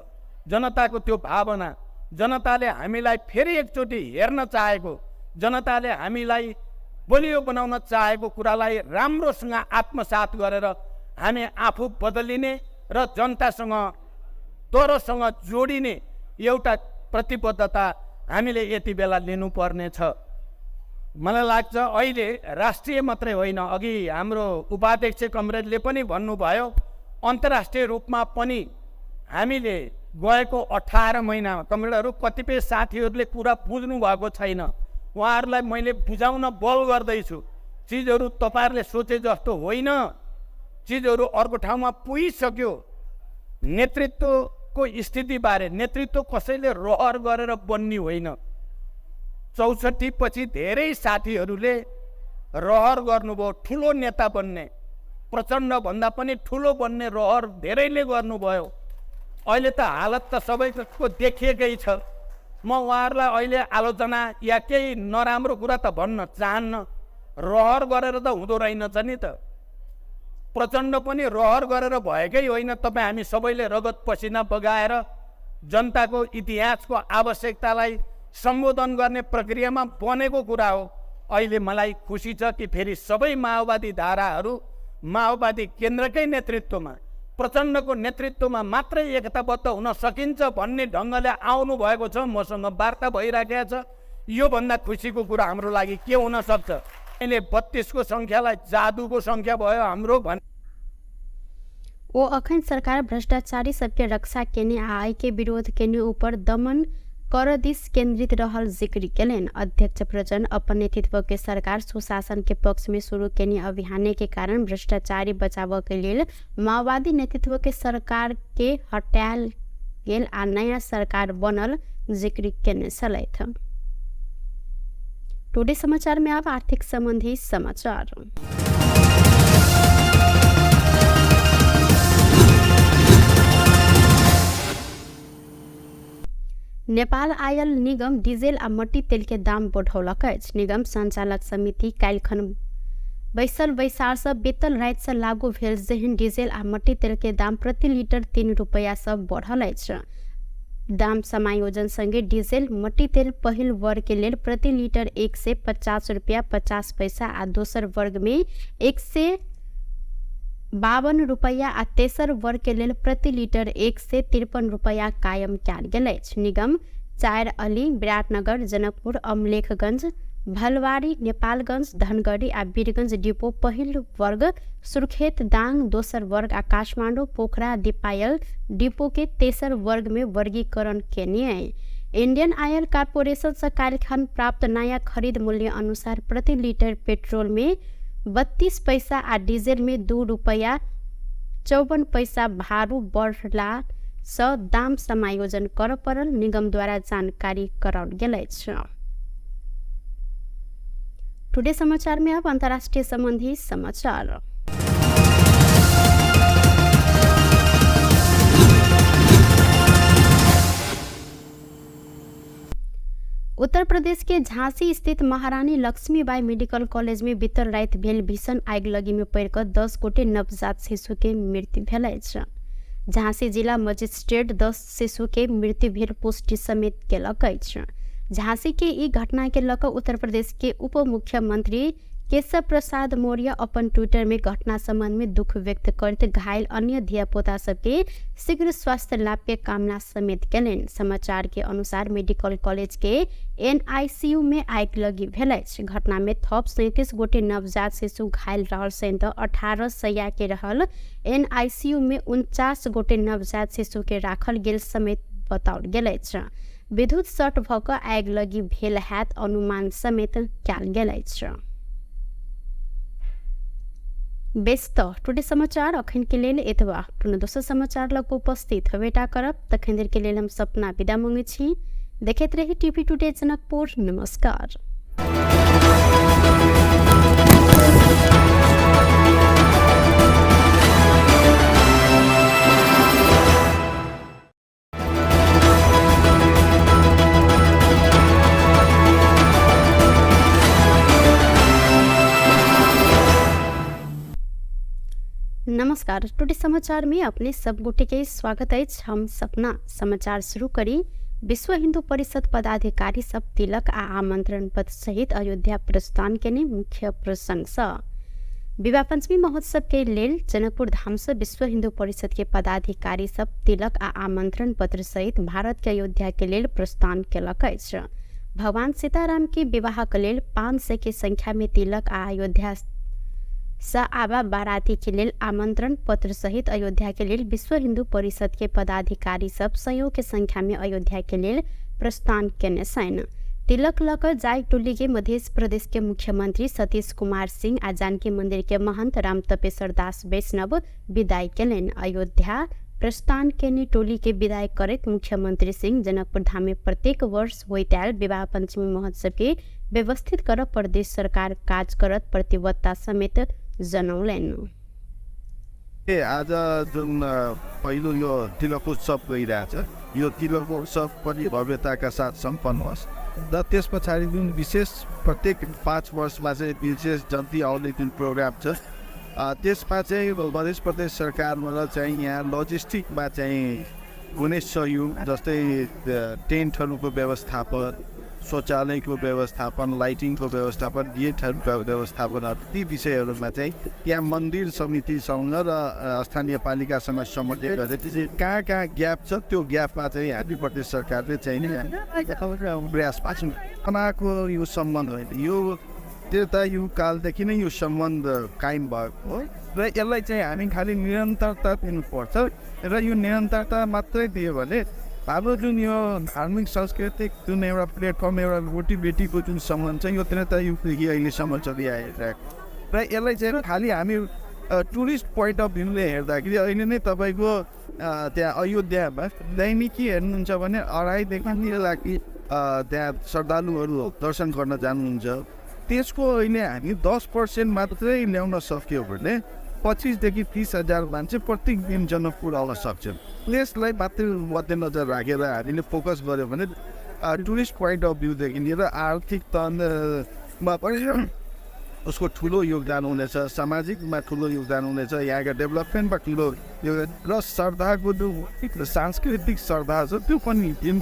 [SPEAKER 3] जनताको त्यो भावना, जनताले हामीलाई फेरि एकचोटि हेर्न चाहेको, जनताले हामीलाई बलियो बनाउन चाहेको कुरालाई राम्रोसँग आत्मसात गरेर हामी आफू बदलिने र जनतासँग तरोसँग जोडिने एउटा प्रतिबद्धता हामीले यति बेला लिनुपर्नेछ। मलाई लाग्छ अहिले राष्ट्रिय मात्रै होइन, अघि हाम्रो उपाध्यक्ष कमरेडले पनि भन्नुभयो, अन्तर्राष्ट्रिय रूपमा पनि हामीले गएको 18 महिनामा कमरेडहरू कतिपय साथीहरूले कुरा बुझ्नु भएको छैन, उहाँहरूलाई मैले बुझाउन बल गर्दैछु। चिजहरू तपाईँहरूले सोचे जस्तो होइन, चिजहरू अर्को ठाउँमा पुगिसक्यो। नेतृत्वको स्थितिबारे, नेतृत्व कसैले रहर गरेर बन्ने होइन। 64 पछि धेरै साथीहरूले रहर गर्नुभयो ठुलो नेता बन्ने, प्रचण्डभन्दा पनि ठुलो बन्ने रहर धेरैले गर्नुभयो। अहिले त हालत त सबैको देखिएकै छ। म उहाँहरूलाई अहिले आलोचना या केही नराम्रो कुरा त भन्न चाहन्न। रहर गरेर त हुँदो रहेनछ नि त। प्रचण्ड पनि रहर गरेर भएकै होइन। तपाईँ हामी सबैले रगत पसिना बगाएर जनताको इतिहासको आवश्यकतालाई सम्बोधन गर्ने प्रक्रियामा बनेको कुरा हो। अहिले मलाई खुसी छ कि फेरि सबै माओवादी धाराहरू माओवादी केन्द्रकै नेतृत्वमा, प्रचण्डको नेतृत्वमा मात्रै एकताबद्ध हुन सकिन्छ भन्ने ढङ्गले आउनु भएको छ। मसँग वार्ता भइराखेको छ। योभन्दा खुसीको कुरा हाम्रो लागि के हुन सक्छ? अहिले 32 को सङ्ख्यालाई जादुको सङ्ख्या भयो हाम्रो भन्।
[SPEAKER 1] ओ अखन सरकार भ्रष्टाचारी सबके रक्षा केने आ आय के विरोध केने ऊपर दमन कर दिस केंद्रित रहल जिक्र केलनि। अध्यक्ष प्रचण्ड अपन नेतृत्व के सरकार सुशासन के पक्ष में शुरू केने अभियान के कारण भ्रष्टाचारी बचाव के लेल माओवादी नेतृत्व के सरकार के हटायल गेल आ नया सरकार बनल जिक्र केने छलथि। टुडे समाचार में अब आर्थिक संबंधी समाचार। नेपाल आयल निगम डीजल आ मट्टी तेल के दाम बढ़ौलक अछि। निगम संचालक समिति काल्हिखन बैसल बैसार से बेतल राति से लागू भेल जेहन डीजल आ मट्टी तेल के दाम प्रति लीटर 3 रुपैया से बढ़ल अछि। दाम समायोजन संगे डीजल मट्टी तेल पहिल वर्ग के लेल प्रति लीटर 150 रुपया 50 पैसा आ दोसर वर्ग में 152 रुपैया आ तेसर वर्ग के लेल प्रति लीटर 153 रुपैया कायम कयल गेल अछि। निगम 4 अली, विराटनगर, जनकपुर, अमलेखगंज, भलवारी, नेपालगंज, धनगढ़ी आ वीरगंज डिपो पहिल वर्ग, सुर्खेत, दाङ दोसर वर्ग आ काठमाडौँ, पोखरा, दीपायल डिपो के तेसर वर्ग में वर्गीकरण केने। इंडियन ऑयल कॉर्पोरेशन से काल्हिखन प्राप्त नया खरीद मूल्य अनुसार प्रति लीटर पेट्रोल में 32 पैसा आ डीजल में 2 रुपैया 54 पैसा भारू बढ़ला सँ दाम समायोजन कर पड़ल निगम द्वारा जानकारी कराओल गेल अछि। टुडे समाचार में अब अंतर्राष्ट्रीय संबंधी समाचार। उत्तर प्रदेश के झांसी स्थित महारानी लक्ष्मीबाई मेडिकल कॉलेज में बीतल राति भेल भीषण आगिलगी में पड़िकऽ 10 गोटे नवजात शिशु के मृत्यु भेल अछि। झांसी जिला मजिस्ट्रेट 10 शिशु के मृत्यु भेल पुष्टि समेत केलक अछि। झांसी के ई घटना के लऽ कऽ उत्तर प्रदेश के उप मुख्यमंत्री केशव प्रसाद मौर्य अपन ट्विटर में घटना संबंध में दुख व्यक्त करैत घायल अन्य धियापुता सबके शीघ्र स्वास्थ्य लाभ के कामना समेत केलनि। समाचार के अनुसार मेडिकल कॉलेज के एनआईसीयू में आगिलगी भेल अछि। घटना में थप 37 गोटे नवजात शिशु घायल रहल सहित 18 सैया के रहल एनआईसीयू में 49 गोटे नवजात शिशु के राखल गेल समेत बताओल गेल अछि। विद्युत शॉर्ट भऽ कऽ आगिलगी भेल हैत अनुमान समेत कयल गेल अछि। बेस तऽ टुडे समाचार अखन के लेल एतबा। पुनः दोसर समाचार लग उपस्थित हेबेटा करब। तखन देर के लेल हम सपना विदा मांगै छी। देखैत रही टीवी टुडे जनकपुर। नमस्कार। नमस्कार, टुडे समाचार में अपने सब गोटे के स्वागत अछि। हम सपना समाचार शुरू करी। विश्व हिंदू परिषद पदाधिकारी सब तिलक आ आमंत्रण पत्र सहित अयोध्या प्रस्थान केने मुख्य प्रसंग सँ विवाह पंचमी महोत्सव के लेल जनकपुर धाम से विश्व हिंदू परिषद के पदाधिकारी सब तिलक आ आमंत्रण पत्र सहित भारत के अयोध्या के लेल प्रस्थान केलक अछि। भगवान सीताराम के विवाह के लेल 500 के संख्या में तिलक आ अयोध्या सँ आबा बाराती के लेल आमंत्रण पत्र सहित अयोध्या के लेल विश्व हिंदू परिषद के पदाधिकारी सब सयौं के संख्या में अयोध्या के लेल प्रस्थान केने छनि। तिलक लऽ कऽ जाय टोली के मध्य प्रदेश के मुख्यमंत्री सतीश कुमार सिंह आ जानकी मंदिर के महंत राम तपेश्वर दास वैष्णव विदाई केलनि। अयोध्या प्रस्थान केने टोली के विदाई करैत मुख्यमंत्री सिंह जनकपुर धाम में प्रत्येक वर्ष होइत आयल विवाह पंचमी महोत्सव के व्यवस्थित कर प्रदेश सरकार काज करत प्रतिबद्धता समेत जनौलनि।
[SPEAKER 2] आज जुन पहिलो यो तिलक उत्सव गइरहेछ, यो तिलक उत्सव पनि भव्यताका साथ सम्पन्न होस् र त्यस पछाडि जुन विशेष प्रत्येक 5 वर्षमा चाहिँ विशेष जन्ती आउने जुन प्रोग्राम छ, त्यसमा चाहिँ मध्य प्रदेश सरकारबाट चाहिँ यहाँ लजिस्टिकमा चाहिँ हुने सहयोग, जस्तै टेन्टहरूको व्यवस्थापन, शौचालयको व्यवस्थापन, लाइटिङको व्यवस्थापन, गेटहरूको व्यवस्थापनहरू, ती विषयहरूमा चाहिँ त्यहाँ मन्दिर समितिसँग र स्थानीय पालिकासँग समन्वय गरेर कहाँ कहाँ ग्याप छ त्यो ग्यापमा चाहिँ हामी प्रदेश सरकारले चाहिँ प्रयास पाएको यो सम्बन्ध होइन, यो त्रेता युग कालदेखि नै यो सम्बन्ध कायम भएको हो र यसलाई चाहिँ हामी खालि निरन्तरता दिनुपर्छ र यो निरन्तरता मात्रै दियो भने हाम्रो जुन यो धार्मिक सांस्कृतिक जुन एउटा प्लेटफर्म, एउटा रोटीबेटीको जुन सम्बन्ध छ यो त्रेता युगदेखि अहिलेसम्म चलिआइरहेको र यसलाई चाहिँ खालि हामी टुरिस्ट पोइन्ट अफ भ्यूले हेर्दाखेरि अहिले नै तपाईँको त्यहाँ अयोध्यामा दैनिकी हेर्नुहुन्छ भने 2.5 देखि 3 लाख त्यहाँ श्रद्धालुहरू दर्शन गर्न जानुहुन्छ। त्यसको अहिले हामी 10% मात्रै ल्याउन सक्यो भने 25 देखि 30 हजार मान्छे प्रत्येक दिन जनकपुर आउन सक्छन्। त्यसलाई मात्रै मध्यनजर राखेर हामीले फोकस गऱ्यो भने टुरिस्ट पोइन्ट अफ भ्यूदेखि लिएर आर्थिक तनमा पनि उसको ठुलो योगदान हुनेछ, सामाजिकमा ठुलो योगदान हुनेछ, यहाँको डेभलपमेन्टमा ठुलो योगदान र श्रद्धाको जुन सांस्कृतिक श्रद्धा छ त्यो पनि दिन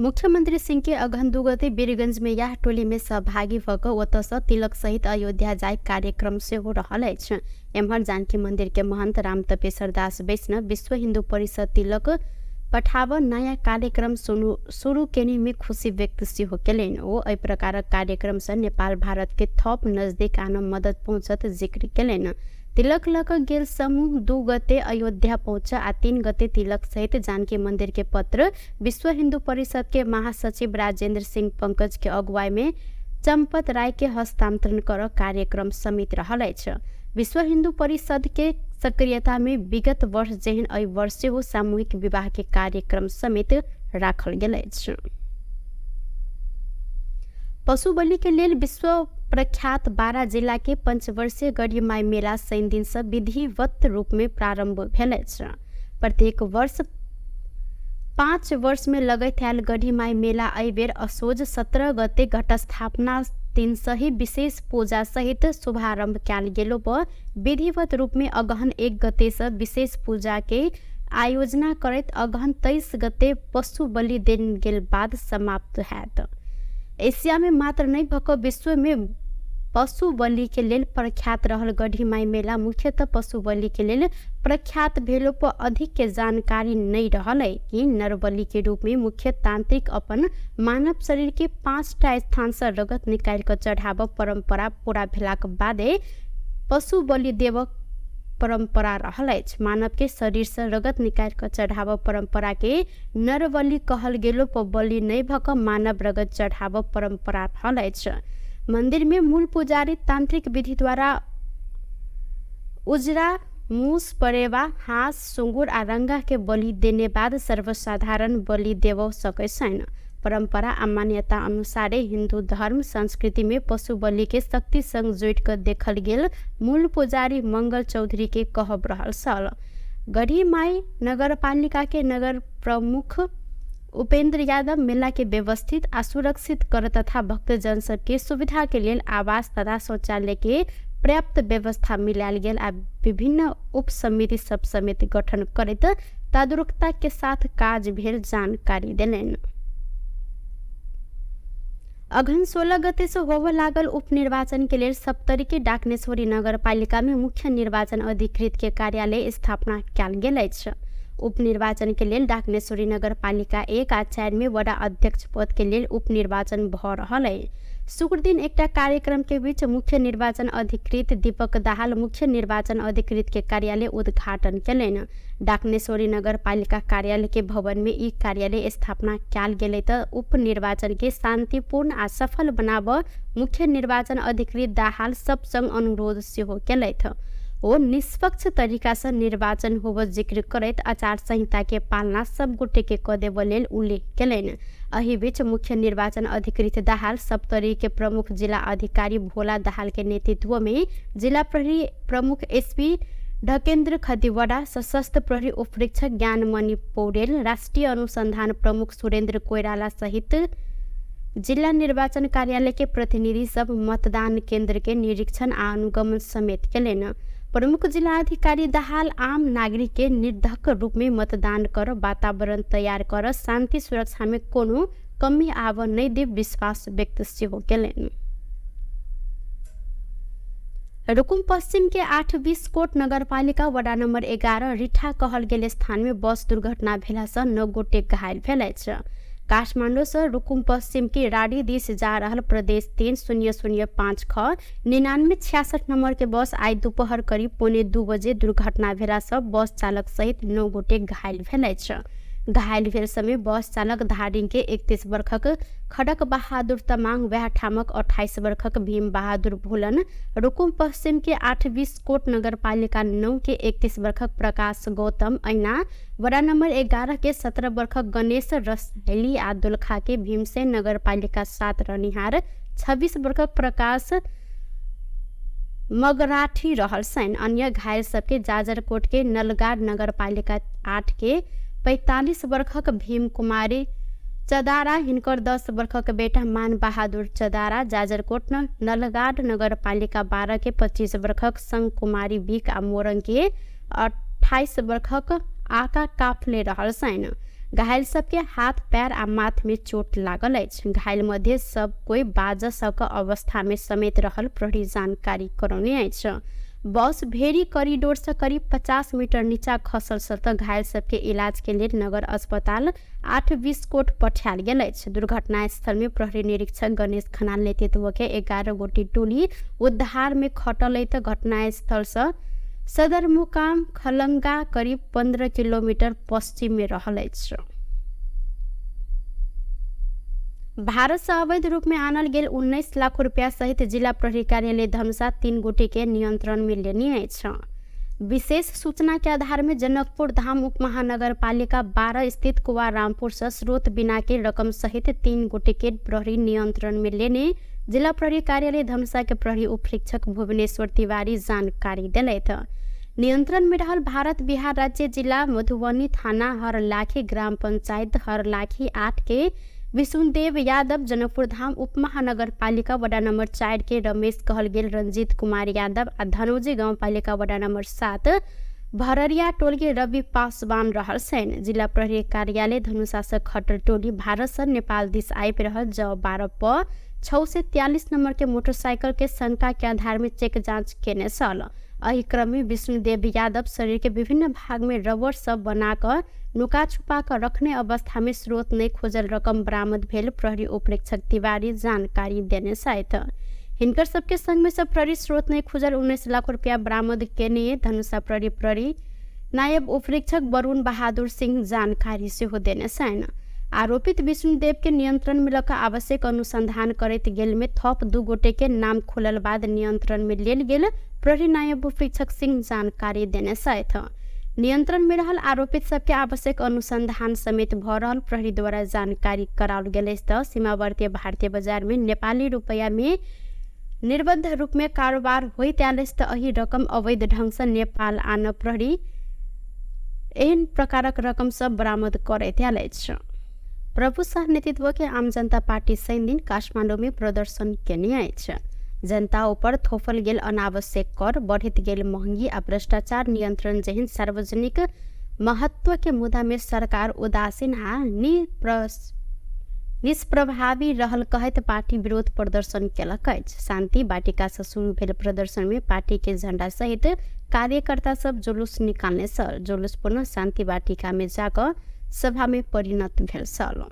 [SPEAKER 1] मुख्यमंत्री सिंह के अगहन 2 गते वीरगंज में यह टोली में सहभागी भऽ कऽ ओतऽसँ तिलक सहित अयोध्या जाय कार्यक्रम सेहो रहल अछि। एम्हर जानकी मंदिर के महंत राम तपेश्वर दास वैष्णव विश्व हिन्दू परिषद तिलक पठाब नयाँ कार्यक्रम शुरू केने में खुशी व्यक्त सेहो केलनि। ओ एहि प्रकारक कार्यक्रम सँ नेपाल भारत के थप नजदीक आनऽ मदद पहुँचत जिक्र केलनि। तिलक लऽ कऽ गेल समूह 2 गते अयोध्या पहुँच आ 3 गते तिलक सहित जानकी मंदिर के पत्र विश्व हिंदू परिषद के महासचिव राजेंद्र सिंह पंकज के अगुवाई में चंपत राय के हस्तांतरण कर कार्यक्रम समित रहल अछि। विश्व हिंदू परिषद के सक्रियता में विगत वर्ष जेहन एहि वर्ष सेहो सामूहिक विवाह के कार्यक्रम समेत राखल गेल अछि। पशु बलि के लेल विश्व प्रख्यात बारा जिला के पंचवर्षीय गढ़ीमाई मेला शनि दिन से विधिवत रूप में प्रारंभ भेल अछि। प्रत्येक वर्ष 5 वर्ष में लगैत आयल गढ़ीमाई मेला एहि बेर असोज 17 गते घटस्थापना दिन सही विशेष पूजा सहित शुभारंभ कयल गेलो पर विधिवत रूप में अगहन 1 गते से विशेष पूजा के आयोजना करैत अगहन 23 गते पशु बलि देल गेल बाद समाप्त हैत। एशिया में मात्र नहीं भऽ कऽ विश्व में पशु बलि के लेल प्रख्यात रहल गढ़ीमाई मेला मुख्यतः पशु बलि के लेल प्रख्यात भेलो पर अधिक के जानकारी नहीं रहल है कि नरबलि के रूप में मुख्य तांत्रिक अपन मानव शरीर के 5टा स्थान से रगत निकालि कऽ चढ़ाबऽ परंपरा पूरा भेलाक बादे पशु बलि देबऽ परंपरा रहल अछि। मानव के शरीर से रगत निकालि कऽ चढ़ाबऽ परंपरा के नरबलि कहल गेलो पर बलि नहीं भऽ कऽ मानव रगत चढ़ाबऽ परंपरा रहल अछि। मंदिर में मूल पुजारी तांत्रिक विधि द्वारा उजरा मूस, परेवा, हाँस, सुँगुर आ रंगा के बलि देने बाद सर्वसाधारण बलि देबऽ सकै छैन। परंपरा आ मान्यता अनुसारे हिंदू धर्म संस्कृति में पशु बलि के शक्ति संग जोड़ि कऽ देखल गेल मूल पुजारी मंगल चौधरी के कहब रहल छल। गढ़ीमाई नगरपालिका के नगर प्रमुख उपेंद्र यादव मेला के व्यवस्थित आ सुरक्षित कर तथा भक्तजन सबके सुविधा के लेल आवास तथा शौचालय के पर्याप्त व्यवस्था मिलायल गेल आ विभिन्न उप समिति सब समेत गठन करैत तदारुकता के साथ काज भेल जानकारी देलनि। अगहन 16 गते से होबय लागल उपनिर्वाचन के लेल सप्तरी के डाकनेश्वरी नगरपालिका में मुख्य निर्वाचन अधिकृत के कार्यालय स्थापना कयल गेल अछि। उपनिर्वाचन के लेल डाकनेश्वरी नगरपालिका 1 आ 4 में वडा अध्यक्ष पद के लेल उपनिर्वाचन भऽ रहल अछि। शुक्र दिन एकटा कार्यक्रम के बीच मुख्य निर्वाचन अधिकृत दीपक दाहाल मुख्य निर्वाचन अधिकृत के कार्यालय उद्घाटन केलनि। डाकनेश्वरी नगरपालिका कार्यालय के भवन में ई कार्यालय स्थापना कयल गेलै तऽ उपनिर्वाचन के शांतिपूर्ण आ सफल बनाबऽ मुख्य निर्वाचन अधिकृत दाहाल सब संग अनुरोध सेहो केलथि। ओ निष्पक्ष तरीका से निर्वाचन होबऽ जिक्र करैत आचार संहिता के पालना सब गोटे के कऽ देबऽ लेल उल्लेख केलनि। एहि बीच मुख्य निर्वाचन अधिकृत दाहाल सप्तरी के प्रमुख जिला अधिकारी भोला दाहाल के नेतृत्व में जिला प्रहरी प्रमुख एसपी ढकेन्द्र खतिवड़ा, सशस्त्र प्रहरी उपरीक्षक ज्ञानमणि पौडेल, राष्ट्रिय अनुसन्धान प्रमुख सुरेन्द्र कोइराला सहित जिल्ला निर्वाचन कार्यालय के प्रतिनिधि सब मतदान केन्द्र के निरीक्षण आ अनुगमन समेत केलनि। प्रमुख जिल्ला अधिकारी दाहाल आम नागरिक के निर्धक रूप में मतदान कर वातावरण तैयार कर शान्ति सुरक्षा में कोनो कमी आव नै देव विश्वास व्यक्त सेहो केलनि। रुकुम पश्चिम के 8-20 कोट नगरपालिका वडा नम्बर 11 रिठा कहल गेल स्थान में बस दुर्घटना भेला से 9 गोटे घायल भेल अछि। काठमाडौँ से रुकुम पश्चिम के राडी दिस जा रहल प्रदेश 3005 ख 9966 नंबर के बस आई दोपहर करीब 1:45 बजे दुर्घटना भेला से बस चालक सहित 9 गोटे घायल भेल अछि। घायल भेल समय बस चालक धादिङ के 31 वर्षक खडक बहादुर तमाङ, वएह ठामक 28 वर्षक भीम बहादुर भोलन, रुकुम पश्चिम के 8-20 कोट नगरपालिका 9 के 31 वर्षक प्रकाश गौतम, ऐना वडा नम्बर 11 के 17 वर्षक गणेश रसैली आ दोलखा के भीमसेन नगरपालिका 7 रहनिहार 26 वर्षक प्रकाश मगराठी रहल छनि। अन्य घायल सबके जाजरकोट के नलगाड नगरपालिका 8 के 45 वर्षक भीम कुमारी चदारा, हिनकर 10 वर्षक बेटा मान बहादुर चदारा, जाजरकोट नलगाड नगरपालिका 12 के 25 वर्षक संग कुमारी बिक आ मोरङ के 28 वर्षक आका काफले रहल छनि। घायल सबके हाथ पैर आ माथ में चोट लागल अछि। घायल मध्ये सब कोई बाज सक अवस्था में समेत रहल प्रहरी जानकारी करौने अछि। बस भेरी कॉरिडोर से करीब 50 मीटर नीचा खसल त घायल सबके इलाज के लेल नगर अस्पताल 8-20 कोट पठायल गेल अछि। दुर्घटना स्थल में प्रहरी निरीक्षक गणेश खनाल नेतृत्व के 11 गोटी टोली उद्धार में खटल त घटना स्थल से सदरमुकाम खलंगा करीब 15 किलोमीटर पश्चिम में रहल अछि। भारत से अवैध रूप में आनल गेल 19 लाख रुपया सहित जिला प्रहरी कार्यालय धनुषा 3 गोटे के नियंत्रण में लेने अछि। विशेष सूचना के आधार में जनकपुर धाम उप महानगरपालिका 12 स्थित कुवा रामपुर से स्रोत बिना के रकम सहित 3 गोटे के प्रहरी नियंत्रण में लेने जिला प्रहरी कार्यालय धनुषा के प्रहरी उपरीक्षक भुवनेश्वर तिवारी जानकारी दिलथि। नियंत्रण में रहल भारत बिहार राज्य जिला मधुबनी थाना हरलाखी ग्राम पंचायत हरलाखी 8 के विशुनदेव यादव, जनकपुर धाम उप महानगरपालिका वडा नम्बर 4 के रमेश कहल गेल रंजीत कुमार यादव आ धनौजी गाउँपालिका वडा नम्बर 7 भररिया टोल के रवि पासवान रहल छनि। जिला प्रहरी कार्यालय धनुषा से खटल टोली भारत से नेपाल दिस आबि रहल ज 12 प 643 नंबर के मोटरसाइकिल के शंका के आधार में चेक जांच केने छल। एहि क्रम में विष्णुदेव यादव शरीर के विभिन्न भाग में रबर सब बनाकर नुका छुपा कर रखने अवस्था में स्रोत नहीं खोजल रकम बरामद भेल प्रहरी उपरीक्षक तिवारी जानकारी देने छथि। हिनकर सबके संग में सब प्रहरी स्रोत नहीं खोजल 19 लाख रुपया बरामद केने धनुषा प्रहरी प्रहरी नायब उपरीक्षक वरुण बहादुर सिंह जानकारी सेहो देने छनि। आरोपित विष्णुदेव के नियंत्रण में लऽ आवश्यक अनुसंधान करैत गेल में थप 2 गोटे के नाम खोलल बाद नियंत्रण में लेल गेल प्रहरी नायब उपरीक्षक सिंह जानकारी देने छथि। नियंत्रण में रहल आरोपित सबके आवश्यक अनुसंधान समेत भ रहल प्रहरी द्वारा जानकारी कराओल गेल अछि। त सीमावर्ती भारतीय बाजार में नेपाली रुपैया में निर्बंध रूप में कारोबार होइत आयल अछि त एहि रकम अवैध ढंग से नेपाल आन प्रहरी एहन प्रकारक रकम सब बरामद करैत आयल अछि। प्रभु शाह नेतृत्व के आम जनता पार्टी शनि दिन काठमाडौँ में प्रदर्शन केने अछि। जनता ऊपर थोपल गेल अनावश्यक कर, बढ़ैत गेल महंगी आ भ्रष्टाचार नियंत्रण जेहन सार्वजनिक महत्व के मुद्दा में सरकार उदासीन आ निष्प्रभावी रहल कहैत पार्टी विरोध प्रदर्शन केलक अछि। शान्ति वाटिका से शुरू भेल प्रदर्शन में पार्टी के झण्डा सहित कार्यकर्ता सब जुलूस निकालने छल। जुलूस पुनः शान्ति वाटिका में जाकऽ सभा में परिणत भेल छल।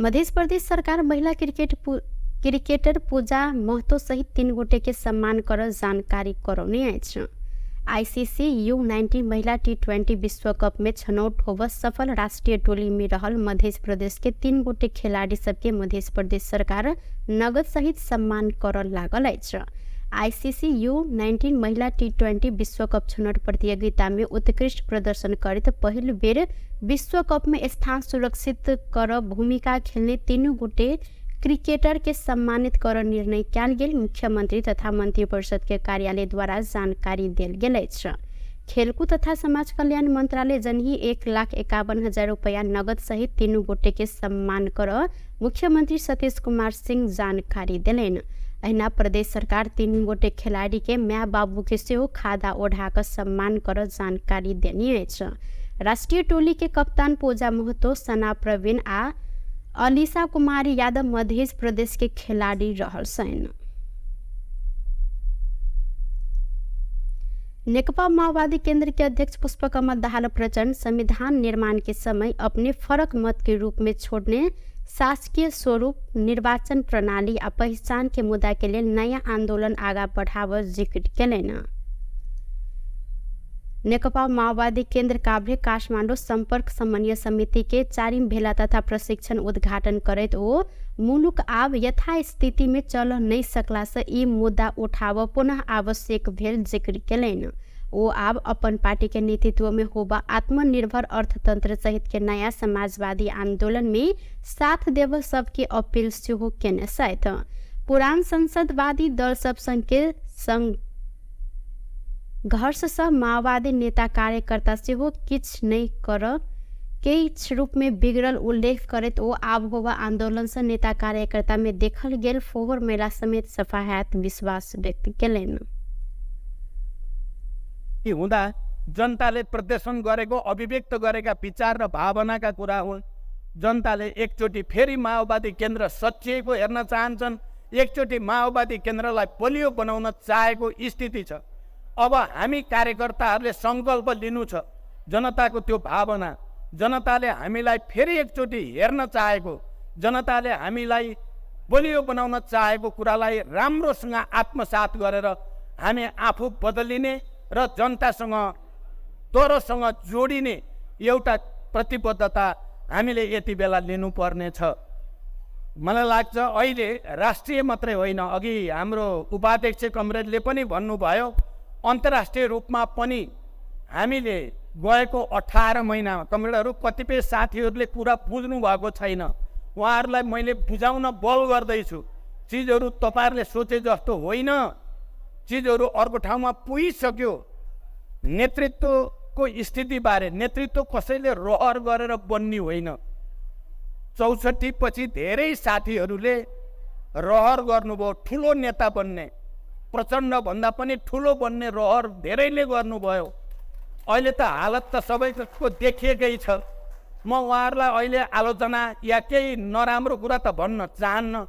[SPEAKER 1] मध्य प्रदेश सरकार महिला क्रिकेटर पूजा महतो सहित 3 गोटे के सम्मान कर जानकारी करौने अछि। आईसीसी U19 महिला T20 विश्व कप में छनौट होब सफल राष्ट्रीय टोली में रहल मध्य प्रदेश के 3 गोटे खिलाड़ी सबके मध्य प्रदेश सरकार नगद सहित सम्मान कर लागल अछि। आईसीसी U19 महिला T20 विश्व कप छनौट प्रतियोगिता में उत्कृष्ट प्रदर्शन करैत पहिल बेर विश्व कप में स्थान सुरक्षित कर भूमिका खेलने 3 गोटे क्रिकेटर के सम्मानित कर निर्णय कयल गेल मुख्यमंत्री तथा मंत्रिपरिषद के कार्यालय द्वारा जानकारी देल गेल अछि। खेलकूद तथा समाज कल्याण मंत्रालय जनही 1,51,000 रुपया नगद सहित 3 गोटे के सम्मान कर मुख्यमंत्री सतीश कुमार सिंह जानकारी देलनि। अहिना प्रदेश सरकार 3 गोटे खिलाड़ी के माय बाबू के सेहो खादा ओढ़ा कऽ सम्मान कर जानकारी देने अछि। राष्ट्रीय टोली के कप्तान पूजा महतो, सना प्रवीण आ अलीसा कुमारी यादव मध्य प्रदेश के खिलाड़ी रहल छनि। नेकपा माओवादी केंद्र के अध्यक्ष पुष्पकमल दाहाल प्रचण्ड संविधान निर्माण के समय अपने फरक मत के रूप में छोड़ने शासकीय स्वरूप, निर्वाचन प्रणाली आ पहचान के मुद्दा के लेल नया आंदोलन आगा बढ़ाव जिक्र केलनि। नेकपा माओवादी केंद्र काभ्रे काठमाडौँ सम्पर्क समन्वय समिति के 4 भेला तथा प्रशिक्षण उद्घाटन करैत ओ मुलुक आब यथास्थिति में चल नहीं सकला से ई मुद्दा उठाव पुनः आवश्यक भेल जिक्र केलनि। ओ आब अपन पार्टी के नेतृत्व में होबा आत्मनिर्भर अर्थतंत्र सहित के नया समाजवादी आंदोलन में साथ देव सबके अपील सेहो केने छथि। पुरान संसदवादी दल सब संग के संघर्ष सँ माओवादी नेता कार्यकर्ता सेहो किछु नहि कर किछु रूप में बिगड़ल उल्लेख करैत ओ आब होबा आंदोलन से नेता कार्यकर्ता में देखल गेल फोहर मेला समेत सफा हैत विश्वास व्यक्त केलनि।
[SPEAKER 3] हुँदा जनताले प्रदर्शन गरेको, अभिव्यक्त गरेका विचार र भावनाका कुरा हुन्। जनताले एकचोटि फेरि माओवादी केन्द्र सचिएको हेर्न चाहन्छन्, एकचोटि माओवादी केन्द्रलाई बलियो बनाउन चाहेको स्थिति छ। अब हामी कार्यकर्ताहरूले सङ्कल्प लिनु छ, जनताको त्यो भावना, जनताले हामीलाई फेरि एकचोटि हेर्न चाहेको, जनताले हामीलाई बलियो बनाउन चाहेको कुरालाई राम्रोसँग आत्मसात गरेर हामी आफू बदलिने र जनतासँग तोरोसँग जोडिने एउटा प्रतिबद्धता हामीले यति बेला लिनुपर्नेछ। मलाई लाग्छ अहिले राष्ट्रिय मात्रै होइन, अघि हाम्रो उपाध्यक्ष कमरेडले पनि भन्नुभयो, अन्तर्राष्ट्रिय रूपमा पनि हामीले गएको 18 महिनामा कमरेडहरू कतिपय साथीहरूले कुरा बुझ्नु भएको छैन, उहाँहरूलाई मैले बुझाउन बल गर्दैछु। चिजहरू तपाईँहरूले सोचे जस्तो होइन, चिजहरू अर्को ठाउँमा पुगिसक्यो। नेतृत्वको स्थितिबारे, नेतृत्व कसैले रहर गरेर बन्ने होइन। 64 पछि धेरै साथीहरूले रहर गर्नुभयो ठुलो नेता बन्ने, प्रचण्डभन्दा पनि ठुलो बन्ने रहर धेरैले गर्नुभयो। अहिले त हालत त सबैको देखिएकै छ। म उहाँहरूलाई अहिले आलोचना या केही नराम्रो कुरा त भन्न चाहन्न,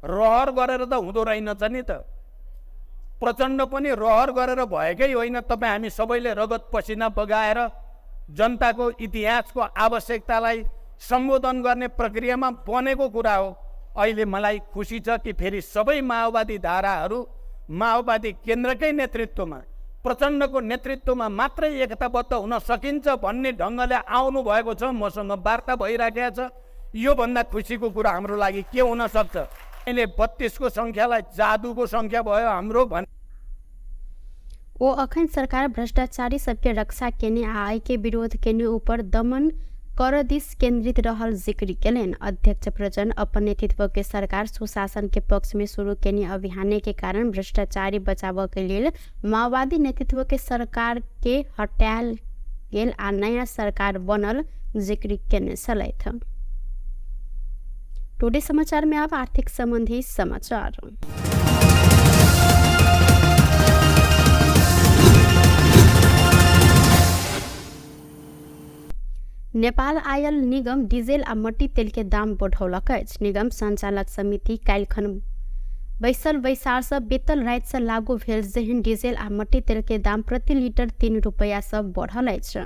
[SPEAKER 3] रहर गरेर त हुँदो रहेनछ नि त। प्रचण्ड पनि रहर गरेर भएकै होइन। तपाईँ हामी सबैले रगत पसिना बगाएर जनताको इतिहासको आवश्यकतालाई सम्बोधन गर्ने प्रक्रियामा बनेको कुरा हो। अहिले मलाई खुसी छ कि फेरि सबै माओवादी धाराहरू माओवादी केन्द्रकै नेतृत्वमा, प्रचण्डको नेतृत्वमा मात्रै एकताबद्ध हुन सकिन्छ भन्ने ढङ्गले आउनु भएको छ। मसँग वार्ता भइराखेको छ। योभन्दा खुसीको कुरा हाम्रो लागि के हुन सक्छ? अहिले 32 को सङ्ख्यालाई जादुको सङ्ख्या भयो हाम्रो भन्।
[SPEAKER 1] ओ अखन सरकार भ्रष्टाचारी सबके रक्षा केने आ आय के विरोध केने ऊपर दमन कर दिस केंद्रित रहल जिक्र केलनि। अध्यक्ष प्रचण्ड अपन नेतृत्व के सरकार सुशासन के पक्ष में शुरू केने अभियान के कारण भ्रष्टाचारी बचाव के लेल माओवादी नेतृत्व के सरकार के हटायल गेल आ नया सरकार बनल जिक्र केने छलथि। टुडे समाचार में अब आर्थिक संबंधी समाचार। नेपाल आयल निगम डीजल आ मट्टी तेल के दाम बढ़ौलक अछि। निगम संचालक समिति काल्हिखन बैसल बैसार से बेतल राति से लागू भेल जेहन डीजल आ मट्टी तेल के दाम प्रति लीटर 3 रुपैया से बढ़ल अछि।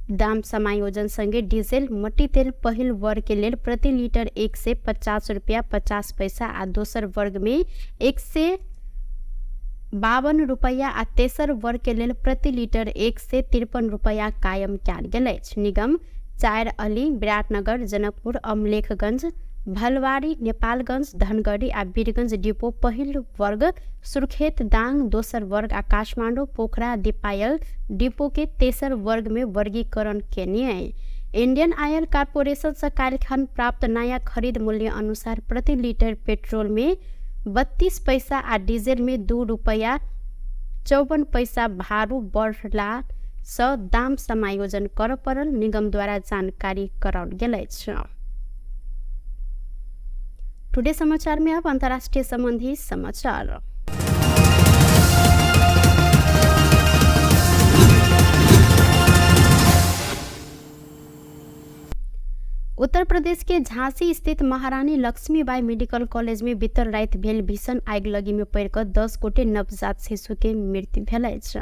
[SPEAKER 1] दाम समायोजन संगे डीजल मट्टी तेल पहिल वर्ग के लेल प्रति लीटर 150 रुपया 50 पैसा आ दोसर वर्ग में 152 रुपैया आ तेसर वर्ग के लेल प्रति लीटर 153 रुपैया कायम कयल गेल अछि। निगम 4 अली, विराटनगर, जनकपुर, अमलेखगंज, भलवारी, नेपालगंज, धनगढ़ी आ वीरगंज डिपो पहिल वर्ग, सुर्खेत, दाङ दोसर वर्ग आ काठमाडौँ, पोखरा, दिपायल डिपो के तेसर वर्ग में वर्गीकरण केने। इंडियन ऑयल कॉर्पोरेशन से काल्हिखन प्राप्त नया खरीद मूल्य अनुसार प्रति लीटर पेट्रोल में 32 पैसा आ डीजल में 2 रुपया 54 पैसा भारू बढ़ला सँ दाम समायोजन कर पड़ल निगम द्वारा जानकारी कराओल गेल अछि। टुडे समाचार में अब अंतर्राष्ट्रीय संबंधी समाचार। उत्तर प्रदेश के झांसी स्थित महारानी लक्ष्मीबाई मेडिकल कॉलेज में बीतल राति भेल भीषण आगिलगी में पड़िकऽ 10 गोटे नवजात शिशु के मृत्यु भेल अछि।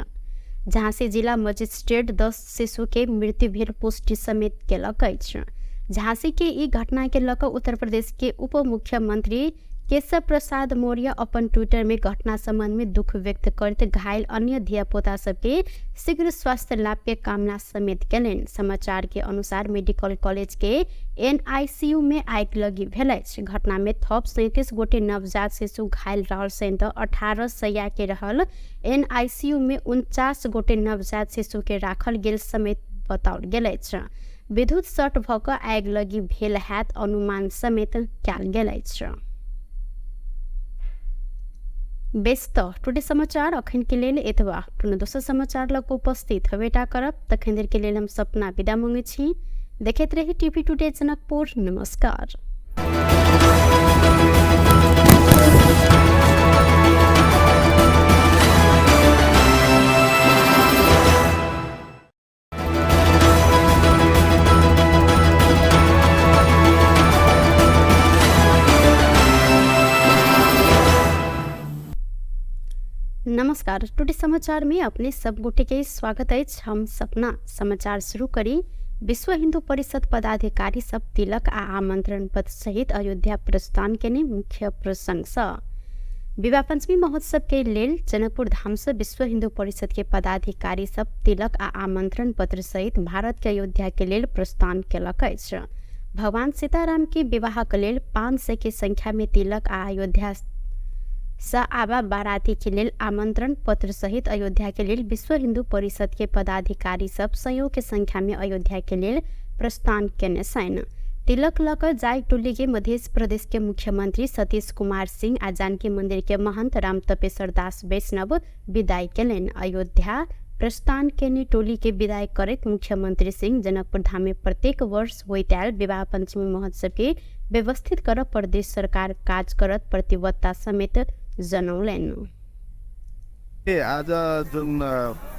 [SPEAKER 1] झांसी जिला मजिस्ट्रेट 10 शिशु के मृत्यु भेल पुष्टि समेत केलक अछि। झांसी के ई घटना के लऽ कऽ उत्तर प्रदेश के उप मुख्यमंत्री केशव प्रसाद मौर्य अपन ट्विटर में घटना संबंध में दुख व्यक्त करैत घायल अन्य धियापुता सबके शीघ्र स्वास्थ्य लाभ के कामना समेत केलनि। समाचार के अनुसार मेडिकल कॉलेज के एनआईसीयू में आगिलगी भेल अछि। घटना में थप 37 गोटे नवजात शिशु घायल रहल सहित 18 सैया के रहल एनआईसीयू में 49 गोटे नवजात शिशु के राखल गेल समेत बताओल गेल अछि। विद्युत शॉर्ट भऽ कऽ आगिलगी भेल हैत अनुमान समेत कयल गेल अछि। बेस तऽ टुडे समाचार अखन के लेल एतबा। कोनो दोसर समाचार लग उपस्थित हेबेटा करब। तखन देर के लेल हम सपना विदा मांगै छी। देखैत रही टीवी टुडे जनकपुर। नमस्कार। नमस्कार, टुडे समाचार में अपने सब गोटे के स्वागत अछि। हम सपना समाचार शुरू करी। विश्व हिंदू परिषद पदाधिकारी सब तिलक आ आमंत्रण पत्र सहित अयोध्या प्रस्थान केने मुख्य प्रसंग सँ विवाह पंचमी महोत्सव के लेल जनकपुर धाम से विश्व हिंदू परिषद के पदाधिकारी सब तिलक आ आमंत्रण पत्र सहित भारत के अयोध्या के लेल प्रस्थान केलक अछि। भगवान सीताराम के विवाह के लेल 500 के संख्या में तिलक आ अयोध्या सँ आबा बाराती के लेल आमंत्रण पत्र सहित अयोध्या के लेल विश्व हिंदू परिषद के पदाधिकारी सब सयौं के संख्या में अयोध्या के लेल प्रस्थान केने छनि। तिलक लऽ कऽ जाय टोली के मध्य प्रदेश के मुख्यमंत्री सतीश कुमार सिंह आ जानकी मंदिर के महंत राम तपेश्वर दास वैष्णव विदाई केलनि। अयोध्या प्रस्थान केने टोली के विदाई करैत मुख्यमंत्री सिंह जनकपुर धाम में प्रत्येक वर्ष होइत आयल विवाह पंचमी महोत्सव के व्यवस्थित कर प्रदेश सरकार काज करत प्रतिबद्धता समेत जनौलनि।
[SPEAKER 2] आज जुन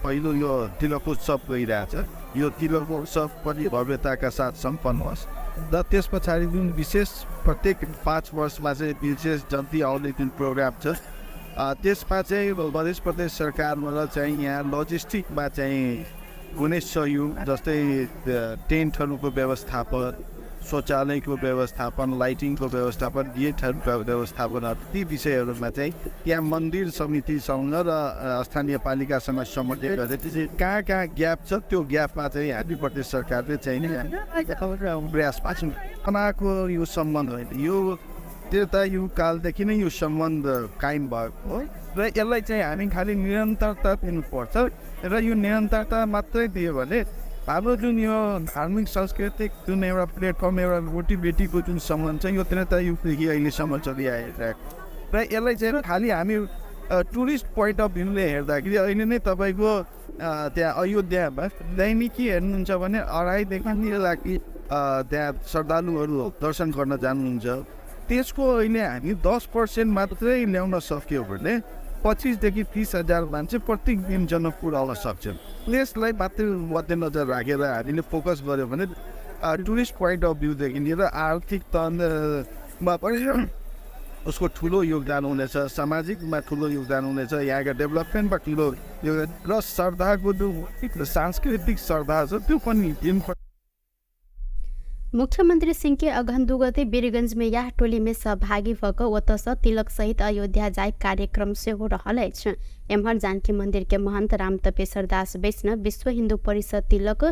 [SPEAKER 2] पहिलो यो तिलक उत्सव गइरहेछ, यो तिलक उत्सव पनि भव्यताका साथ सम्पन्न होस् र त्यस पछाडि जुन विशेष प्रत्येक 5 वर्षमा चाहिँ विशेष जन्ती आउने जुन प्रोग्राम छ, त्यसमा चाहिँ मध्य प्रदेश सरकारबाट चाहिँ यहाँ लजिस्टिकमा चाहिँ कुनै सहयोग जस्तै टेन्टहरूको व्यवस्थापन, शौचालयको व्यवस्थापन, लाइटिङको व्यवस्थापन, गेटहरूको व्यवस्थापन, ती विषयहरूमा चाहिँ त्यहाँ मन्दिर समितिसँग र स्थानीय पालिकासँग समन्वय गरेर कहाँ कहाँ ग्याप छ त्यो ग्यापमा चाहिँ हामी प्रदेश सरकारले चाहिँ प्रयास पाएको यो सम्बन्ध होइन, यो त्रेतायुग कालदेखि नै यो सम्बन्ध कायम भएको हो र यसलाई चाहिँ हामी खालि निरन्तरता दिनुपर्छ र यो निरन्तरता मात्रै दियो भने हाम्रो जुन यो धार्मिक सांस्कृतिक जुन एउटा प्लेटफर्म, एउटा रोटी बेटीको जुन सम्बन्ध छ यो त्रेतायुगदेखि अहिलेसम्म चलिआइरहेको र यसलाई चाहिँ खालि हामी टुरिस्ट पोइन्ट अफ भ्यूले हेर्दाखेरि अहिले नै तपाईँको त्यहाँ अयोध्यामा दैनिकी हेर्नुहुन्छ भने 2.5 देखि 3 लाख त्यहाँ श्रद्धालुहरू दर्शन गर्न जानुहुन्छ। त्यसको अहिले हामी 10% मात्रै ल्याउन सक्यौँ भने 25 देखि 30 हजार मान्छे प्रत्येक दिन जनकपुर आउन सक्छन्। त्यसलाई मात्रै मध्यनजर राखेर हामीले फोकस गऱ्यो भने टुरिस्ट पोइन्ट अफ भ्यूदेखि लिएर आर्थिक तहमा पनि उसको ठुलो योगदान हुनेछ, सामाजिकमा ठुलो योगदान हुनेछ, यहाँको डेभलपमेन्टमा ठुलो योगदान र श्रद्धाको जुन सांस्कृतिक श्रद्धा छ त्यो पनि दिन।
[SPEAKER 1] मुख्यमंत्री सिंह के अगहन 2 गते वीरगंज में यह टोली में सहभागी भऽ कऽ ओतऽसँ तिलक सहित अयोध्या जाय कार्यक्रम सेहो रहल अछि। एम्हर जानकी मंदिर के महंत राम तपेश्वर दास वैष्णव विश्व हिंदू परिषद तिलक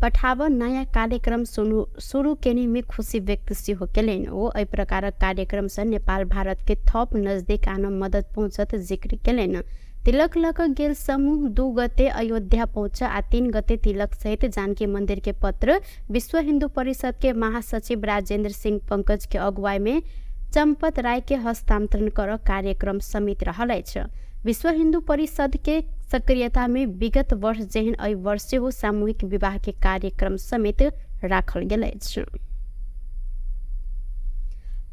[SPEAKER 1] पठाब नयाँ कार्यक्रम शुरू केने में खुशी व्यक्त सेहो केलनि। ओ एहि प्रकारक कार्यक्रम सँ नेपाल भारत के थप नजदीक आन मदद पहुँचत जिक्र केलनि। तिलक लक गेल समूह 2 गते अयोध्या पहुँच आ 3 गते तिलक सहित जानकी मंदिर के पत्र विश्व हिंदू परिषद के महासचिव राजेंद्र सिंह पंकज के अगुवाई में चंपत राय के हस्तांतरण कर कार्यक्रम समित रहल अछि। विश्व हिंदू परिषद के सक्रियता में विगत वर्ष जेहन एहि वर्ष सेहो सामूहिक विवाह के कार्यक्रम समेत राखल गेल अछि।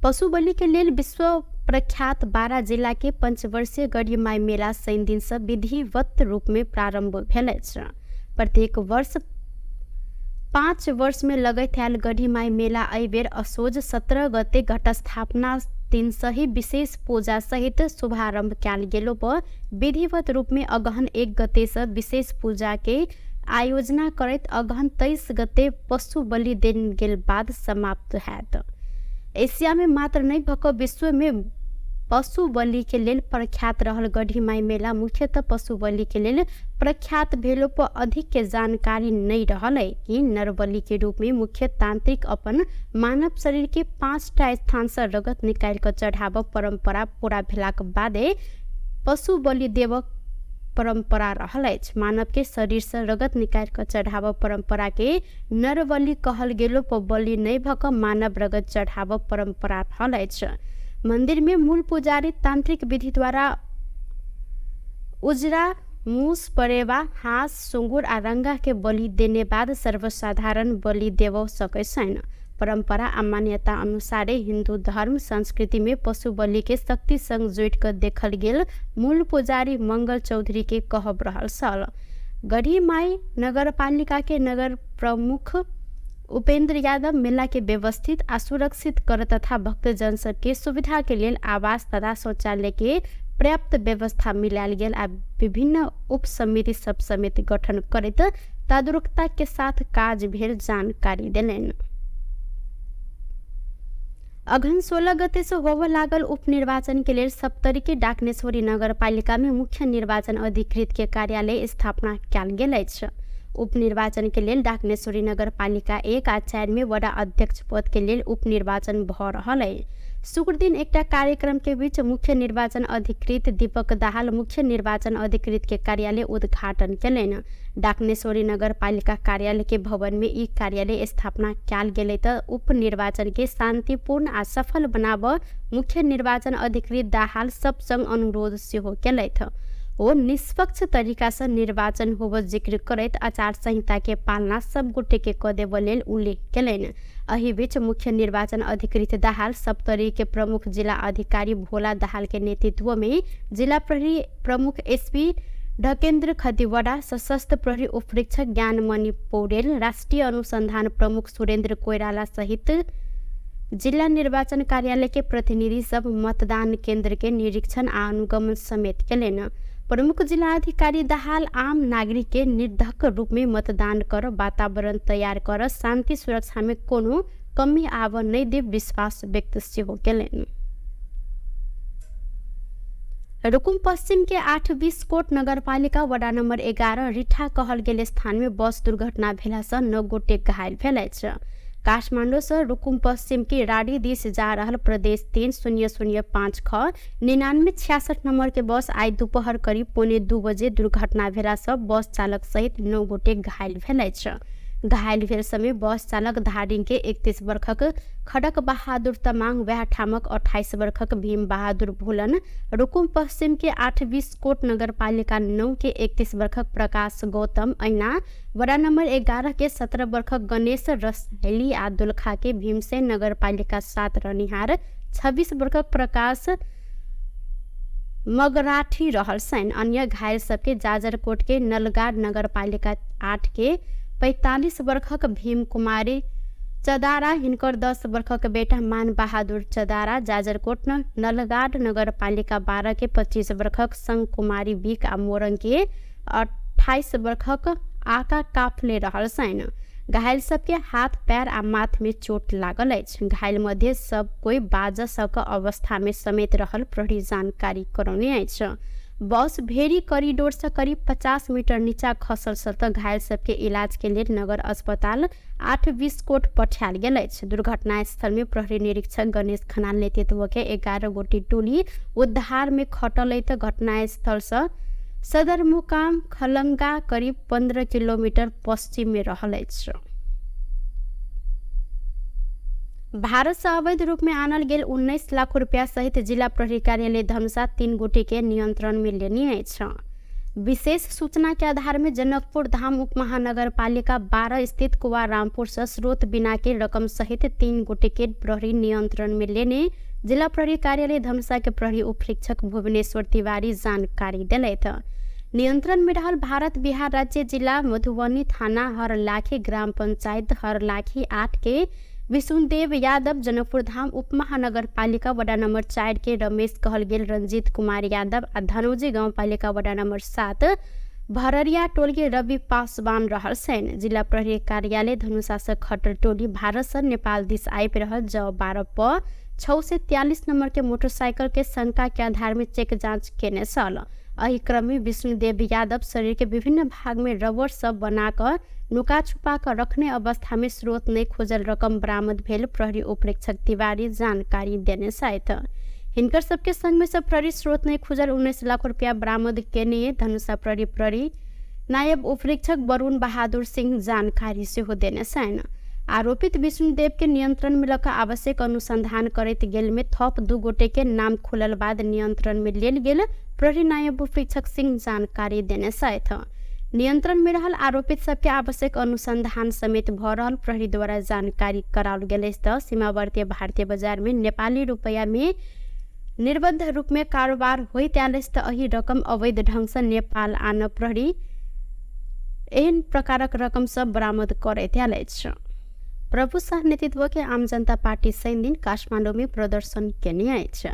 [SPEAKER 1] पशु बलि के लेल विश्व प्रख्यात 12 जिला के पंचवर्षीय गढ़ीमाई मेला शनि दिन से विधिवत रूप में प्रारंभ भेल अछि। प्रत्येक वर्ष 5 वर्ष में लगैत आयल गढ़ीमाई मेला एहि बेर असोज 17 गते घटस्थापना दिन सही विशेष पूजा सहित शुभारंभ कयल गेलो पर विधिवत रूप में अगहन 1 गते से विशेष पूजा के आयोजना करैत अगहन 23 गते पशु बलि देल गेल बाद समाप्त हैत। एशिया में मात्र नहीं भक विश्व में पशु बलि के लेल प्रख्यात रहल गढ़ीमाई मेला मुख्यतः पशु बलि के लेल प्रख्यात भेलो पर अधिक के जानकारी नहीं रहल है कि नरबलि के रूप में मुख्य तांत्रिक अपन मानव शरीर के 5टा स्थान से रगत निकालि कऽ चढ़ाब परंपरा पूरा भेलाक बादे पशु बलि देव परंपरा रहल अछि। मानव के शरीर से रगत निकालि कऽ चढ़ाब परंपरा के नरबलि कहल गेलो पर बलि नहीं भऽ कऽ मानव रगत चढ़ाब परंपरा रहल अछि। मंदिर में मूल पुजारी तांत्रिक विधि द्वारा उजरा मूस, परेवा, हाँस, सुँगुर आ रंगा के बलि देने बाद सर्वसाधारण बलि देव सकै छैन। परंपरा आ मान्यता अनुसारे हिंदू धर्म संस्कृति में पशु बलि के शक्ति संग जोड़ि कऽ देखल गेल मूल पुजारी मंगल चौधरी के कहब रहल छल। गढ़ीमाई नगरपालिका के नगर प्रमुख उपेंद्र यादव मेला के व्यवस्थित आ सुरक्षित कर तथा भक्तजन सबके सुविधा के लेल आवास तथा शौचालय के पर्याप्त व्यवस्था मिलायल गेल आ विभिन्न उप समिति सब समेत गठन करैत तदारुकता के साथ काज भेल जानकारी देलनि। अगहन 16 गते से होबय लागल उपनिर्वाचन के लेल सप्तरी के डाकनेश्वरी नगरपालिका में मुख्य निर्वाचन अधिकृत के कार्यालय स्थापना कयल गेल अछि। उपनिर्वाचन के लेल डाकनेश्वरी नगरपालिका 1 आ 4 में वडा अध्यक्ष पद के लेल उपनिर्वाचन भ रहल अछि। शुक्र दिन एकटा कार्यक्रम के बीच मुख्य निर्वाचन अधिकृत दीपक दाहाल मुख्य निर्वाचन अधिकृत के कार्यालय उद्घाटन केलनि। डाकनेश्वरी नगरपालिका कार्यालय के भवन में ई कार्यालय स्थापना कयल गेलै त उपनिर्वाचन के शांतिपूर्ण आ सफल बनाब मुख्य निर्वाचन अधिकृत दाहाल सब संग अनुरोध सेहो केलथि। ओ निष्पक्ष तरीका से निर्वाचन होब जिक्र करैत आचार संहिता के पालना सब गोटे के क देब लेल उल्लेख केलनि। एहि बीच मुख्य निर्वाचन अधिकृत दाहाल सप्तरी के प्रमुख जिला अधिकारी भोला दाहाल के नेतृत्व में जिला प्रहरी प्रमुख एसपी ढकेन्द्र खतिवड़ा, सशस्त्र प्रहरी उपरीक्षक ज्ञानमणि पौडेल, राष्ट्रिय अनुसंधान प्रमुख सुरेन्द्र कोइराला सहित जिला निर्वाचन कार्यालय के प्रतिनिधि सब मतदान केन्द्र के निरीक्षण आ अनुगमन समेत केलनि। प्रमुख जिला अधिकारी दाहाल आम नागरिक के निर्धक रूप में मतदान कर वातावरण तैयार कर शांति सुरक्षा में कोनो कमी आब नहीं देव विश्वास व्यक्त सेहो केलनि। रुकुम पश्चिम के 8-20 कोट नगरपालिका वडा नम्बर 11 रिठा कहल गेल स्थान में बस दुर्घटना भेला से 9 गोटे घायल भेल अछि। काठमाडौँ से रुकुम पश्चिम के राडी दिस जा रहल प्रदेश 3005 ख 9966 नंबर के बस आई दोपहर करीब 1:45 बजे दुर्घटना भेला से बस चालक सहित 9 गोटे घायल भेल अछि। घायल भेल समय बस चालक धादिङ के 31 वर्षक खड़क बहादुर तमाङ, वएह ठामक 28 वर्षक भीम बहादुर भोलन, रुकुम पश्चिम के 8-20 कोट नगरपालिका 9 के 31 वर्षक प्रकाश गौतम, ऐना वडा नम्बर 11 के 17 वर्षक गणेश रसैली आ दोलखा के भीमसेन नगरपालिका 7 रहनिहार 26 वर्षक प्रकाश मगराठी रहल छनि। अन्य घायल सबके जाजरकोट के नलगाड नगरपालिका 8 के 45 वर्षक भीम कुमारी चदारा, हिनकर 10 वर्षक बेटा मान बहादुर चदारा, जाजरकोट नलगाड नगरपालिका 12 के 25 वर्षक संग कुमारी बिक आ मोरङ के 28 वर्षक आका काफले रहल छनि। घायल सबके हाथ पैर आ माथ में चोट लागल अछि। घायल मध्ये सब कोई बाज सक अवस्था में समेत रहल प्रहरी जानकारी करौने अछि। बस भेरी कॉरिडोर से करीब 50 मीटर नीचा खसल त घायल सबके इलाज के लेल नगर अस्पताल 8-20 कोट पठायल गेल अछि। दुर्घटना स्थल में प्रहरी निरीक्षक गणेश खनाल नेतृत्व के 11 गोटी टोली उद्धार में खटल त घटना स्थल से सदरमुकाम खलंगा करीब 15 किलोमीटर पश्चिम में रहल अछि। भारत से अवैध रूप में आनल गेल 19 लाख रुपया सहित जिला प्रहरी कार्यालय धनुषा 3 गोटे के नियंत्रण में लेने अछि। विशेष सूचना के आधार में जनकपुर धाम उप महानगरपालिका 12 स्थित कुआ रामपुर से स्रोत बिना के रकम सहित 3 गोटे के प्रहरी नियंत्रण में लेने जिला प्रहरी कार्यालय धनुषा के प्रहरी उपरीक्षक भुवनेश्वर तिवारी जानकारी दिलथि। नियंत्रण में रहल भारत बिहार राज्य जिला मधुबनी थाना हरलाखी ग्राम पंचायत हरलाखी 8 के विशुनदेव यादव, जनकपुर धाम उप महानगरपालिका वडा नंबर 4 के रमेश कहल गेल रंजीत कुमार यादव आ धनौजी गाउँपालिका वडा नंबर 7 भररिया टोल के रवि पासवान रहल छनि। जिला प्रहरी कार्यालय धनुषा से खटर टोली भारत से नेपाल दिस आबि रहल ज 12 प 643 नंबर के मोटरसाइकिल के शंका के आधार में चेक जांच केने छल। एहि क्रम में विष्णुदेव यादव शरीर के विभिन्न भाग में रबड़ सब बनाकर नुका छुपा कर रखने अवस्था में स्रोत नहीं खोजल रकम बरामद भेल प्रहरी उपरीक्षक तिवारी जानकारी देने छथि। हिनकर सबके संग में सब प्रहरी स्रोत नहीं खोजल 19 लाख रुपया बरामद केने धनुषा प्रहरी प्रहरी नायब उपरीक्षक वरुण बहादुर सिंह जानकारी सेहो देने छनि। आरोपित विष्णुदेव के नियंत्रण में लऽ आवश्यक अनुसंधान करैत गेल में थप 2 गोटे के नाम खुलल बाद नियंत्रण में लेल गेल प्रहरी नायब उपरीक्षक सिंह जानकारी देने छथि। नियंत्रण में रहल आरोपित सबके आवश्यक अनुसंधान समेत भ रहल प्रहरी द्वारा जानकारी कराओल गेल अछि। तऽ सीमावर्ती भारतीय बाजार में नेपाली रुपैया में निर्बद्ध रूप में कारोबार होइत आयल अछि तऽ एहि रकम अवैध ढंग से नेपाल आन प्रहरी एहन प्रकारक रकम सब बरामद करैत आयल अछि। प्रभु शाह नेतृत्व के आम जनता पार्टी शनि दिन काठमाडौँ में प्रदर्शन केने अछि।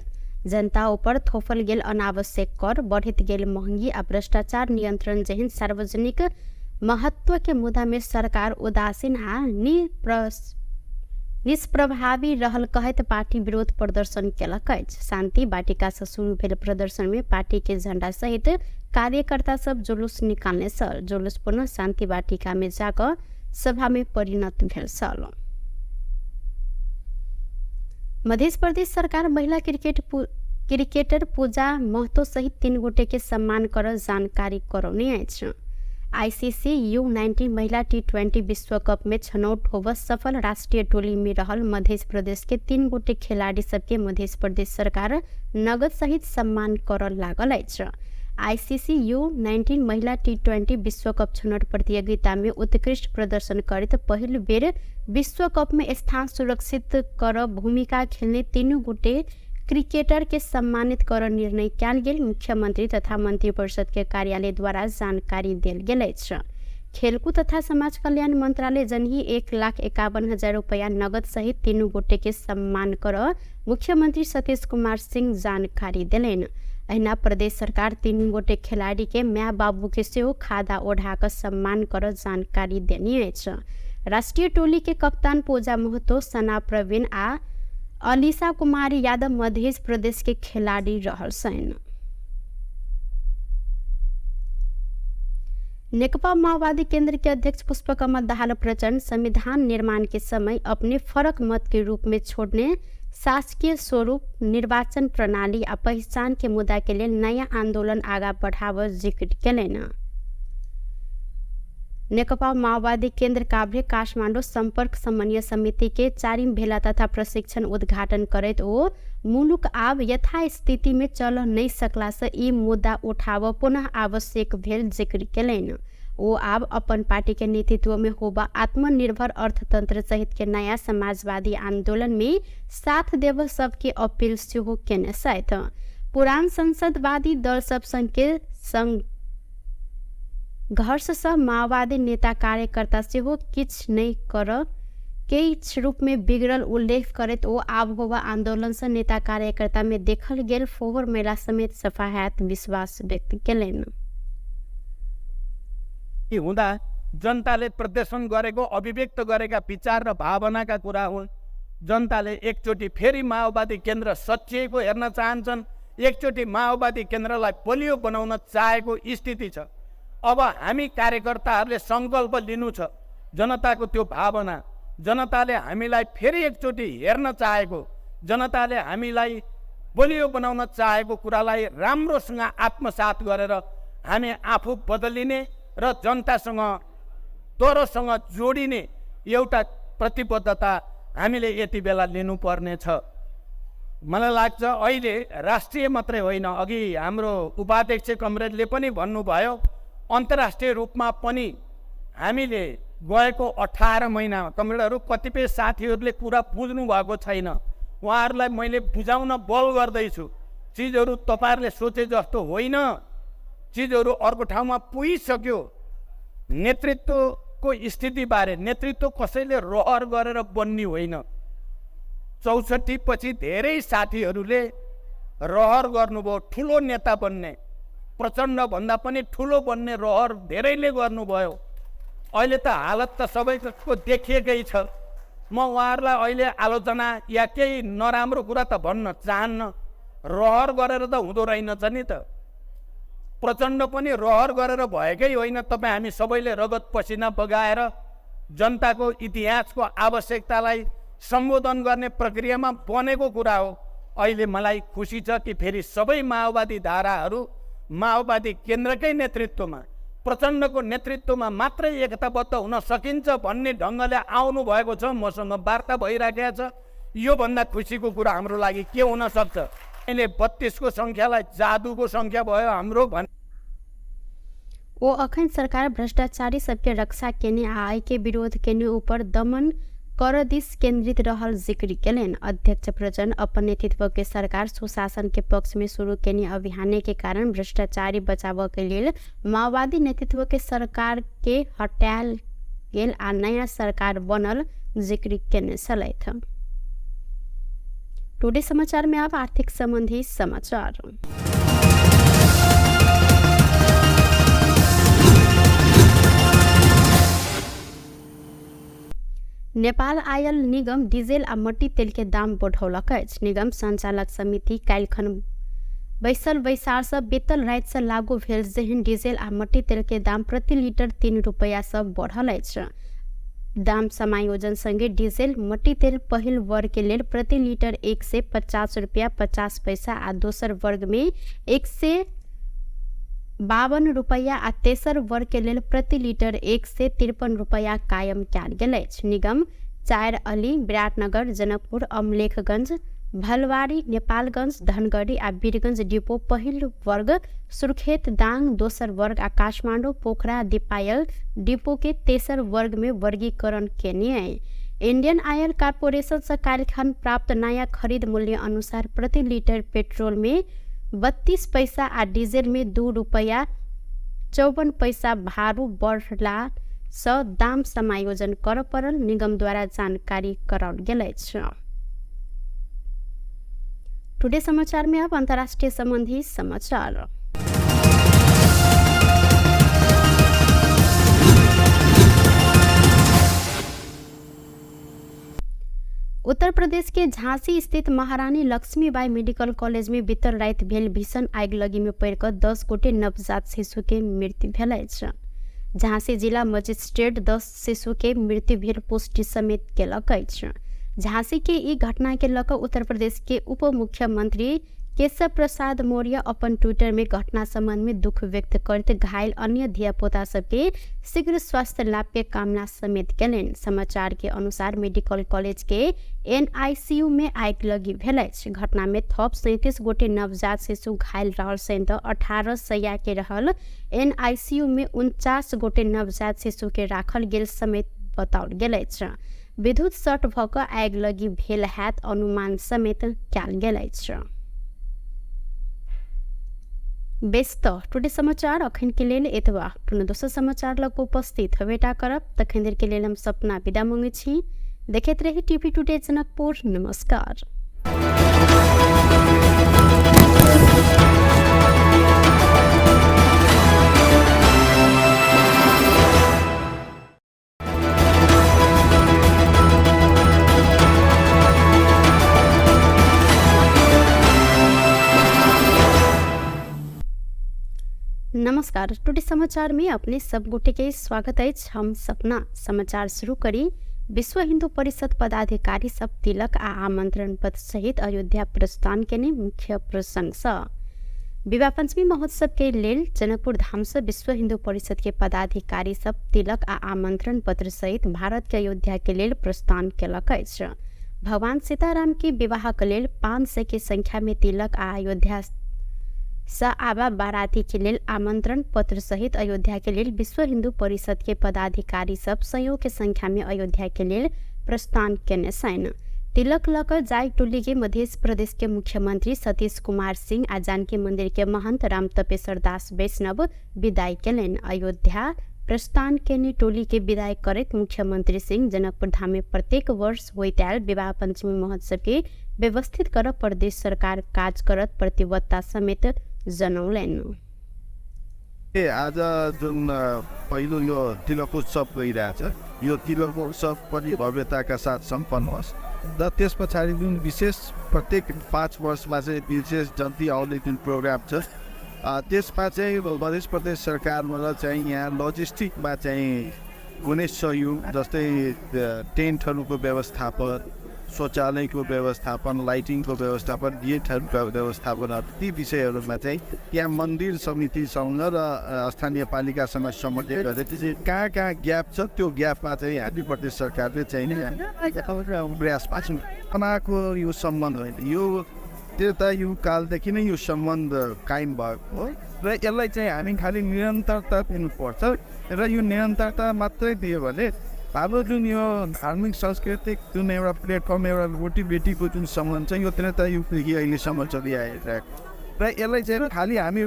[SPEAKER 1] जनता ऊपर थोपल गेल अनावश्यक कर, बढ़ैत गेल महंगी आ भ्रष्टाचार नियंत्रण जेहन सार्वजनिक महत्व के मुद्दा में सरकार उदासीन आ निष्प्रभावी रहल कहैत पार्टी विरोध प्रदर्शन केलक अछि। शान्ति वाटिका से शुरू भेल प्रदर्शन में पार्टी के झण्डा सहित कार्यकर्ता सब जुलूस निकालने छल। जुलूस पुनः शान्ति वाटिका में जाकऽ सभा में परिणत भेल छल। मध्य प्रदेश सरकार महिला क्रिकेटर पूजा महतो सहित 3 गोटे के सम्मान कर जानकारी करौने अछि। आईसीसी U19 महिला T20 विश्व कप में छनौट होब सफल राष्ट्रीय टोली में रहल मध्य प्रदेश के 3 गोटे खिलाड़ी सबके मध्य प्रदेश सरकार नगद सहित सम्मान कर लागल अछि। आईसीसी U19 महिला T20 विश्व कप छनौट प्रतियोगिता में उत्कृष्ट प्रदर्शन करैत पहिल बेर विश्व कप में स्थान सुरक्षित कर भूमिका खेलने 3 गोटे क्रिकेटर के सम्मानित कर निर्णय कयल गेल मुख्यमंत्री तथा मंत्रिपरिषद के कार्यालय द्वारा जानकारी देल गेल अछि। खेलकूद तथा समाज कल्याण मंत्रालय जनही 1,51,000 रुपया नगद सहित 3 गोटे के सम्मान कर मुख्यमंत्री सतीश कुमार सिंह जानकारी देलनि। अहिना प्रदेश सरकार 3 गोटे खिलाड़ी के my बाबू के सेहो खादा ओढ़ा कऽ सम्मान कर जानकारी देने अछि। राष्ट्रीय टोली के कप्तान पूजा महतो, सना प्रवीण आ अलीसा कुमारी यादव मध्य प्रदेश के खिलाड़ी रहल छनि। नेकपा माओवादी केंद्र के अध्यक्ष पुष्पकमल दाहाल प्रचण्ड संविधान निर्माण के समय अपने फरक मत के रूप में छोड़ने शासकीय स्वरूप, निर्वाचन प्रणाली आ पहचान के मुद्दा के लेल नया आंदोलन आगा बढ़ाव जिक्र केलनि। नेकपा माओवादी केंद्र काभ्रे काठमाडौँ सम्पर्क समन्वय समिति के 4 भेला तथा प्रशिक्षण उद्घाटन करैत ओ मुलुक आब यथास्थिति में चल नहीं सकला से ई मुद्दा उठाव पुनः आवश्यक भेल जिक्र केलनि। ओ आब अपन पार्टी के नेतृत्व में होबा आत्मनिर्भर अर्थतंत्र सहित के नया समाजवादी आंदोलन में साथ देव सबके अपील सेहो केने छथि। पुरान संसदवादी दल सब संग के संघर्ष सँ माओवादी नेता कार्यकर्ता सेहो किछु नहि कर किछु रूप में बिगड़ल उल्लेख करैत ओ आब होबा आंदोलन सँ नेता कार्यकर्ता में देखल गेल फोहर मेला समेत सफा हैत विश्वास व्यक्त केलनि।
[SPEAKER 3] हुँदा जनताले प्रदर्शन गरेको, अभिव्यक्त गरेका विचार र भावनाका कुरा हुन्। जनताले एकचोटि फेरि माओवादी केन्द्र सचिएको हेर्न चाहन्छन्, एकचोटि माओवादी केन्द्रलाई बलियो बनाउन चाहेको स्थिति छ। अब हामी कार्यकर्ताहरूले सङ्कल्प लिनु छ, जनताको त्यो भावना, जनताले हामीलाई फेरि एकचोटि हेर्न चाहेको, जनताले हामीलाई बलियो बनाउन चाहेको कुरालाई राम्रोसँग आत्मसात गरेर हामी आफू बदलिने र जनतासँग तोरोसँग जोडिने एउटा प्रतिबद्धता हामीले यति बेला लिनुपर्नेछ। मलाई लाग्छ अहिले राष्ट्रिय मात्रै होइन, अघि हाम्रो उपाध्यक्ष कमरेडले पनि भन्नुभयो, अन्तर्राष्ट्रिय रूपमा पनि हामीले गएको 18 महिनामा कमरेडहरू कतिपय साथीहरूले कुरा बुझ्नु भएको छैन, उहाँहरूलाई मैले बुझाउन बल गर्दैछु। चिजहरू तपाईँहरूले सोचे जस्तो होइन, चिजहरू अर्को ठाउँमा पुगिसक्यो। नेतृत्वको स्थितिबारे, नेतृत्व कसैले रहर गरेर बन्ने होइन। 64 पछि धेरै साथीहरूले रहर गर्नुभयो ठुलो नेता बन्ने, प्रचण्डभन्दा पनि ठुलो बन्ने रहर धेरैले गर्नुभयो। अहिले त हालत त सबैको देखिएकै छ। म उहाँहरूलाई अहिले आलोचना या केही नराम्रो कुरा त भन्न चाहन्न, रहर गरेर त हुँदो रहेनछ नि त। प्रचण्ड पनि रहर गरेर भएकै होइन। तपाईँ हामी सबैले रगत पसिना बगाएर जनताको इतिहासको आवश्यकतालाई सम्बोधन गर्ने प्रक्रियामा बनेको कुरा हो। अहिले मलाई खुसी छ कि फेरि सबै माओवादी धाराहरू माओवादी केन्द्रकै नेतृत्वमा, प्रचण्डको नेतृत्वमा मात्रै एकताबद्ध हुन सकिन्छ भन्ने ढङ्गले आउनु भएको छ। मसँग वार्ता भइराखेको छ। योभन्दा खुसीको कुरा हाम्रो लागि के हुन सक्छ? अहिले 32 को सङ्ख्यालाई जादुको सङ्ख्या भयो हाम्रो भन्।
[SPEAKER 1] ओ अखन सरकार भ्रष्टाचारी सबके रक्षा केने आ आय के विरोध केने ऊपर दमन कर दिस केंद्रित रहल जिक्र केलनि। अध्यक्ष प्रचण्ड अपन नेतृत्व के सरकार सुशासन के पक्ष में शुरू केने अभियान के कारण भ्रष्टाचारी बचाव के लेल माओवादी नेतृत्व के सरकार के हटायल गेल आ नया सरकार बनल जिक्र केने छलथि। टुडे समाचार में अब आर्थिक संबंधी समाचार। नेपाल आयल निगम डीजल आ मट्टी तेल के दाम बढ़ौलक अछि। निगम संचालक समिति काल्हिखन बैसल बैसार से बेतल राति से लागू भेल जेहन डीजल आ मट्टी तेल के दाम प्रति लीटर 3 रुपैया से बढ़ल अछि। दाम समायोजन संगे डीजल मट्टी तेल पहिल वर्ग के लेल प्रति लीटर 150 रुपया 50 पैसा आ दोसर वर्ग में 152 रुपैया आ तेसर वर्ग के लेल प्रति लीटर 153 रुपैया कायम कयल गेल अछि। निगम 4 अली, विराटनगर, जनकपुर, अमलेखगंज, भलवारी, नेपालगंज, धनगढ़ी आ वीरगंज डिपो पहिल वर्ग, सुर्खेत, दांग दोसर वर्ग आ काठमाडौँ, पोखरा, दीपायल डिपो के तेसर वर्ग में वर्गीकरण केने अइ। इंडियन ऑयल कॉर्पोरेशन से काल्हिखन प्राप्त नया खरीद मूल्य अनुसार प्रति लीटर पेट्रोल में 32 पैसा आ डीजल में 2 रुपैया 54 पैसा भारू बढ़ला सँ दाम समायोजन कर पड़ल निगम द्वारा जानकारी कराओल गेल अछि। टुडे समाचार में अब अंतर्राष्ट्रीय संबंधी समाचार। उत्तर प्रदेश के झांसी स्थित महारानी लक्ष्मीबाई मेडिकल कॉलेज में बीतल राति भेल भीषण आगिलगी में पड़िकऽ 10 गोटे नवजात शिशु के मृत्यु भेल अछि। झांसी जिला मजिस्ट्रेट 10 शिशु के मृत्यु भेल पुष्टि समेत केलक अछि। झांसी के ई घटना के लऽ कऽ उत्तर प्रदेश के उप मुख्यमंत्री केशव प्रसाद मौर्य अपन ट्विटर में घटना संबंध में दुख व्यक्त करैत घायल अन्य धियापुता सबके शीघ्र स्वास्थ्य लाभ के कामना समेत केलनि। समाचार के अनुसार मेडिकल कॉलेज के एनआईसीयू में आगिलगी भेल अछि। घटना में थप 37 गोटे नवजात शिशु घायल रहल सहित 18 सैया के रहल एनआईसीयू में 49 गोटे नवजात शिशु के राखल गेल समेत बताओल गेल अछि। विद्युत शॉर्ट भऽ कऽ आगिलगी भेल हैत अनुमान समेत कयल गेल अछि। बेस तऽ टुडे समाचार अखन के लेल एतबा। पुनः दोसर समाचार लग उपस्थित हेबेटा करब। तखन देर के लेल हम सपना विदा मांगै छी। देखैत रही टीवी टुडे जनकपुर। नमस्कार। नमस्कार, टुडे समाचार में अपने सब गोटे के स्वागत अछि। हम सपना समाचार शुरू करी। विश्व हिंदू परिषद पदाधिकारी सब तिलक आ आमंत्रण पत्र सहित अयोध्या प्रस्थान केने मुख्य प्रसंग सँ। विवाह पंचमी महोत्सव के लेल जनकपुर धाम से विश्व हिंदू परिषद के पदाधिकारी सब तिलक आ आमंत्रण पत्र सहित भारत के अयोध्या के लेल प्रस्थान केलक अछि। भगवान सीताराम के विवाह के लेल 500 के संख्या में तिलक आ अयोध्या स आबा बाराती के लेल आमंत्रण पत्र सहित अयोध्या के लेल विश्व हिंदू परिषद के पदाधिकारी सब सयौं के संख्या में अयोध्या के लेल प्रस्थान केने छनि। तिलक लऽ कऽ जाय टोली के मध्य प्रदेश के मुख्यमंत्री सतीश कुमार सिंह आ जानकी मंदिर के महंत राम तपेश्वर दास वैष्णव विदाई केलनि। अयोध्या प्रस्थान केने टोली के विदाई करैत मुख्यमंत्री सिंह जनकपुर धाम में प्रत्येक वर्ष होइत आयल विवाह पंचमी महोत्सव के व्यवस्थित कर प्रदेश सरकार काज करत प्रतिबद्धता समेत जनौलनि।
[SPEAKER 2] आज जुन पहिलो यो तिलक उत्सव गइरहेछ, यो तिलक उत्सव पनि भव्यताका साथ सम्पन्न होस् र त्यस पछाडि जुन विशेष प्रत्येक 5 वर्षमा चाहिँ विशेष जन्ती आउने जुन प्रोग्राम छ, त्यसमा चाहिँ मध्य प्रदेश सरकारबाट चाहिँ यहाँ लजिस्टिकमा चाहिँ कुनै सहयोग जस्तै टेन्टहरूको व्यवस्थापन, शौचालयको व्यवस्थापन, लाइटिङको व्यवस्थापन, गेटहरूको व्यवस्थापन, ती विषयहरूमा चाहिँ त्यहाँ मन्दिर समितिसँग र स्थानीय पालिकासँग समन्वय गरेर कहाँ कहाँ ग्याप छ त्यो ग्यापमा चाहिँ हामी प्रदेश सरकारले चाहिँ प्रयास पाएको यो सम्बन्ध होइन, यो त्रेता युग कालदेखि नै यो सम्बन्ध कायम भएको हो र यसलाई चाहिँ हामी खालि निरन्तरता दिनुपर्छ र यो निरन्तरता मात्रै दियो भने हाम्रो जुन यो धार्मिक सांस्कृतिक जुन एउटा प्लेटफर्म, एउटा रोटीबेटीको जुन सम्बन्ध छ यो त्रेता युगदेखि अहिलेसम्म चलिआइरहेको र यसलाई चाहिँ खालि हामी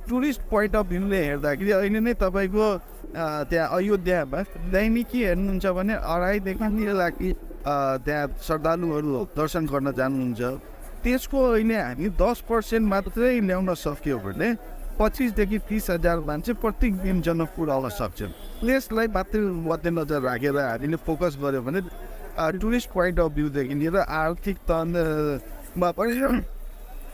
[SPEAKER 2] टुरिस्ट पोइन्ट अफ भ्यूले हेर्दाखेरि अहिले नै तपाईँको त्यहाँ अयोध्यामा दैनिकी हेर्नुहुन्छ भने 2.5 देखि 3 लाख त्यहाँ श्रद्धालुहरू दर्शन गर्न जानुहुन्छ। त्यसको अहिले हामी 10% मात्रै ल्याउन सक्यो भने 25 देखि 30 हजार मान्छे प्रत्येक दिन जनकपुर आउन सक्छन्। त्यसलाई मात्रै मध्यनजर राखेर हामीले फोकस गऱ्यो भने टुरिस्ट पोइन्ट अफ भ्यूदेखि लिएर आर्थिक तनमा पनि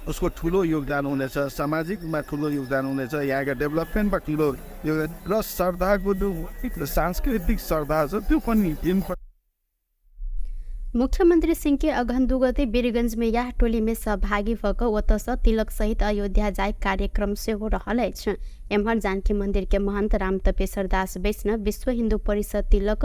[SPEAKER 2] उसको ठुलो योगदान हुनेछ, सामाजिकमा ठुलो योगदान हुनेछ, यहाँका डेभलपमेन्टमा ठुलो योगदान र श्रद्धाको जुन सांस्कृतिक श्रद्धा छ त्यो पनि दिन।
[SPEAKER 1] मुख्यमंत्री सिंह के अगहन 2 गते वीरगंज में यह टोली में सहभागी भऽ कऽ ओतऽसँ तिलक सहित अयोध्या जाय कार्यक्रम सेहो रहल अछि। एम्हर जानकी मंदिर के महंत राम तपेश्वर दास वैष्णव विश्व हिंदू परिषद तिलक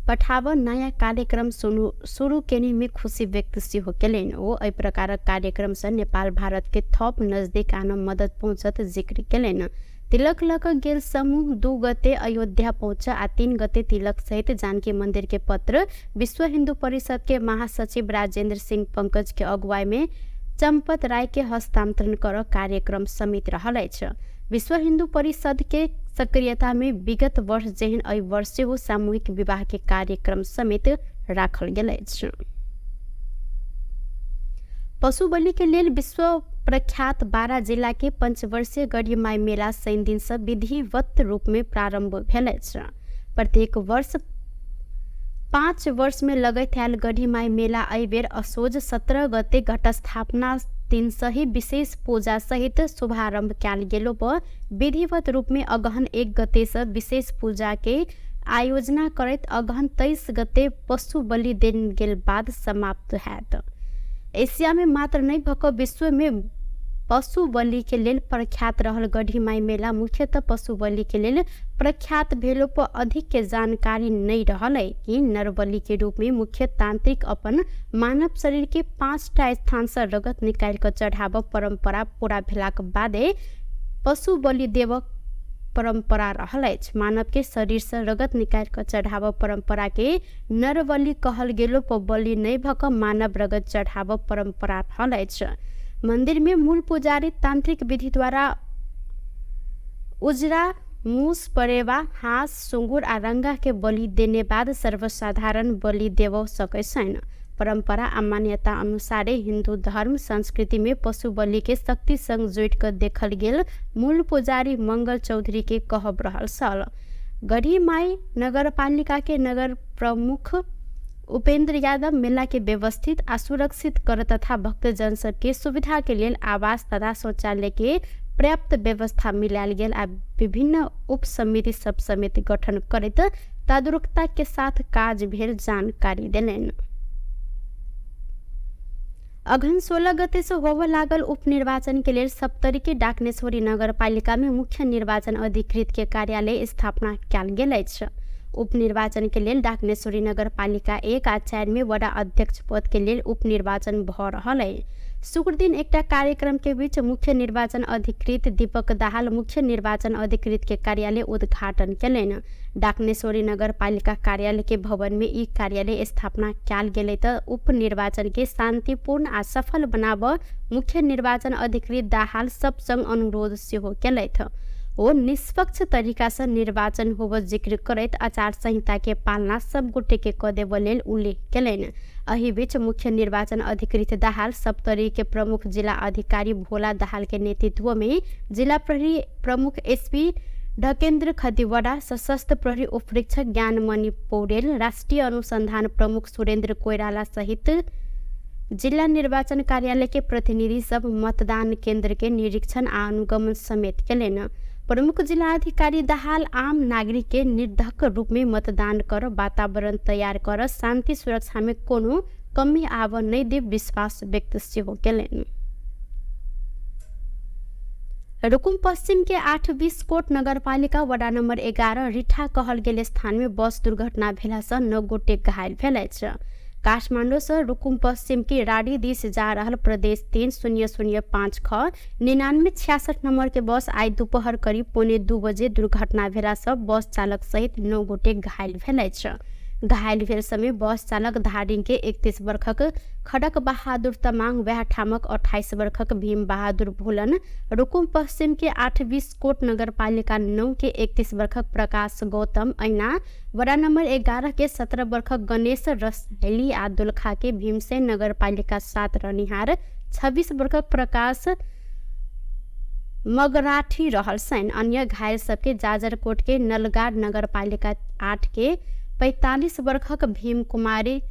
[SPEAKER 1] पठाब नयाँ कार्यक्रम शुरू केने में खुशी व्यक्त सेहो केलनि। ओ एहि प्रकारक कार्यक्रमसँ नेपाल भारत के थप नजदीक आन मदद पहुँचत जिक्र केलनि। तिलक लऽ कऽ गेल समूह 2 गते अयोध्या पहुँच आ 3 गते तिलक सहित जानकी मंदिर के पत्र विश्व हिंदू परिषद के महासचिव राजेंद्र सिंह पंकज के अगुवाई में चंपत राय के हस्तांतरण कर कार्यक्रम समित रहल अछि। विश्व हिंदू परिषद के सक्रियता में विगत वर्ष जेहन एहि वर्ष सेहो सामूहिक विवाह के कार्यक्रम समेत राखल गेल अछि। पशु बलि के लेल विश्व प्रख्यात 12 जिला के पंचवर्षीय गढ़ीमाई मेला शनि दिन से विधिवत रूप में प्रारंभ भेल अछि। प्रत्येक वर्ष 5 वर्ष में लगैत आयल गढ़ीमाई मेला एहि बेर असोज 17 गते घटस्थापना दिन सही विशेष पूजा सहित शुभारंभ कयल गेलो पर विधिवत रूप में अगहन 1 गते से विशेष पूजा के आयोजना करैत अगहन 23 गते पशु बलि देल गेल बाद समाप्त हैत। एशिया में मात्र नहीं भऽ कऽ विश्व में पशु बलि के लेल प्रख्यात रहल गढ़ीमाई मेला मुख्यतः पशु बलि के लेल प्रख्यात भेलो पर अधिक के जानकारी नहीं रहल है कि नरबलि के रूप में मुख्य तांत्रिक अपन मानव शरीर के 5टा स्थान से रगत निकालि कऽ चढ़ाब परंपरा पूरा भेलाक बादे पशु बलि देव परंपरा रहल अछि। मानव के शरीर से रगत निकालि कऽ चढ़ाब परंपरा के नरबलि कहल गेलो पर बलि नहीं भऽ कऽ मानव रगत चढ़ाब परंपरा रहल अछि। मंदिर में मूल पुजारी तांत्रिक विधि द्वारा उजरा मूस, परेवा, हाँस, सुँगुर आ रंगा के बलि देने बाद सर्वसाधारण बलि देव सकै छैन। परंपरा आ मान्यता अनुसारे हिंदू धर्म संस्कृति में पशु बलि के शक्ति संग जोड़ि कऽ देखल गेल मूल पुजारी मंगल चौधरी के कहब रहल छल। गढ़ीमाई नगरपालिका के नगर प्रमुख उपेंद्र यादव मेला के व्यवस्थित आ सुरक्षित कर तथा भक्तजन सबके सुविधा के लेल आवास तथा शौचालय के पर्याप्त व्यवस्था मिलायल गेल आ विभिन्न उप समिति सब समेत गठन करैत तदारुकता के साथ काज भेल जानकारी देलनि। अघन 16 गते से होबय लागल उपनिर्वाचन के लेल सप्तरी के डाकनेश्वरी नगरपालिका में मुख्य निर्वाचन अधिकृत के कार्यालय स्थापना कयल गेल अछि। उपनिर्वाचन के लेल डाकनेश्वरी नगरपालिका 1 आ 4 में वडा अध्यक्ष पद के लेल उपनिर्वाचन भ रहल अछि। शुक्र दिन एकटा कार्यक्रम के बीच मुख्य निर्वाचन अधिकृत दीपक दाहाल मुख्य निर्वाचन अधिकृत के कार्यालय उद्घाटन केलनि। डाकनेश्वरी नगरपालिका कार्यालय के भवन में ई कार्यालय स्थापना कयल गेलै त उपनिर्वाचन के शांतिपूर्ण आ सफल बनाब मुख्य निर्वाचन अधिकृत दाहाल सब संग अनुरोध सेहो केलथि। ओ निष्पक्ष तरीका से निर्वाचन होब जिक्र करैत आचार संहिता के पालना सब गोटे के क देबऽ लेल उल्लेख केलनि। एहि बीच मुख्य निर्वाचन अधिकृत दाहाल सप्तरी के प्रमुख जिला अधिकारी भोला दाहाल के नेतृत्व में जिला प्रहरी प्रमुख एसपी ढकेन्द्र खतिवड़ा, सशस्त्र प्रहरी उपरीक्षक ज्ञानमणि पौडेल, राष्ट्रिय अनुसंधान प्रमुख सुरेन्द्र कोइराला सहित जिला निर्वाचन कार्यालय के प्रतिनिधि सब मतदान केंद्र के निरीक्षण आ अनुगमन समेत केलनि। प्रमुख जिला अधिकारी दाहाल आम नागरिक के निर्धक रूप में मतदान कर वातावरण तैयार कर शांति सुरक्षा में कोनो कमी आब नहि देब विश्वास व्यक्त सेहो केलनि। रुकुम पश्चिम के 8 बिस्कोट नगरपालिका वडा नम्बर 11 रिठा कहल गेल स्थान में बस दुर्घटना भेला से 9 गोटे घायल भेल अछि। काठमाडौँ से रुकुम पश्चिम के राडी दिस जा रहल प्रदेश 3005 ख 9966 नंबर के बस आई दोपहर करीब 1:45 बजे दुर्घटना भेला से बस चालक सहित 9 गोटे घायल भेल अछि। घायल भेल समय बस चालक धादिङ के 31 वर्षक खडक बहादुर तमाङ, वएह ठामक 28 वर्षक भीम बहादुर भोलन, रुकुम पश्चिम के 8 बिस्कोट नगरपालिका 9 के 31 वर्षक प्रकाश गौतम, ऐना वडा नम्बर 11 के 17 वर्षक गणेश रसैली आ दोलखा के भीमसेन नगरपालिका 7 रहनिहार 26 वर्षक प्रकाश मगराठी रहल छनि। अन्य घायल सबके जाजरकोट के नलगाड नगरपालिका 8 के 45 वर्षक भीम कुमारी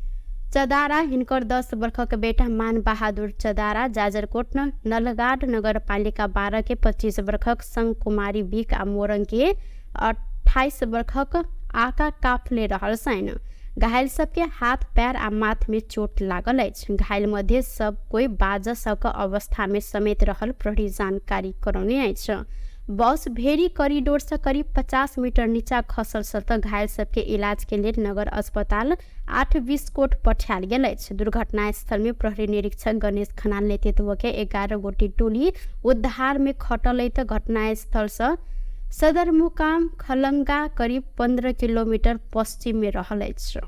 [SPEAKER 1] चदारा, हिनकर 10 वर्षक बेटा मान बहादुर चदारा, जाजरकोट नलगाड नगरपालिका 12 के 25 वर्षक संग कुमारी बिक आ मोरङ के 28 वर्षक आका काफले रहल छनि। घायल सबके हाथ पैर आ माथ में चोट लागल अछि। घायल मध्ये सब कोई बाज सक अवस्था में समेत रहल प्रहरी जानकारी करौने अछि। बस भेरी कॉरिडोर से करीब 50 मीटर नीचा खसल से घायल सबके इलाज के लेल नगर अस्पताल 8 बिस्कोट पठायल गेल अछि। दुर्घटना स्थल में प्रहरी निरीक्षक गणेश खनाल नेतृत्व के 11 गोटी टोली उद्धार में खटल त घटना स्थल से सदरमुकाम खलंगा करीब 15 किलोमीटर पश्चिम में रहल अछि।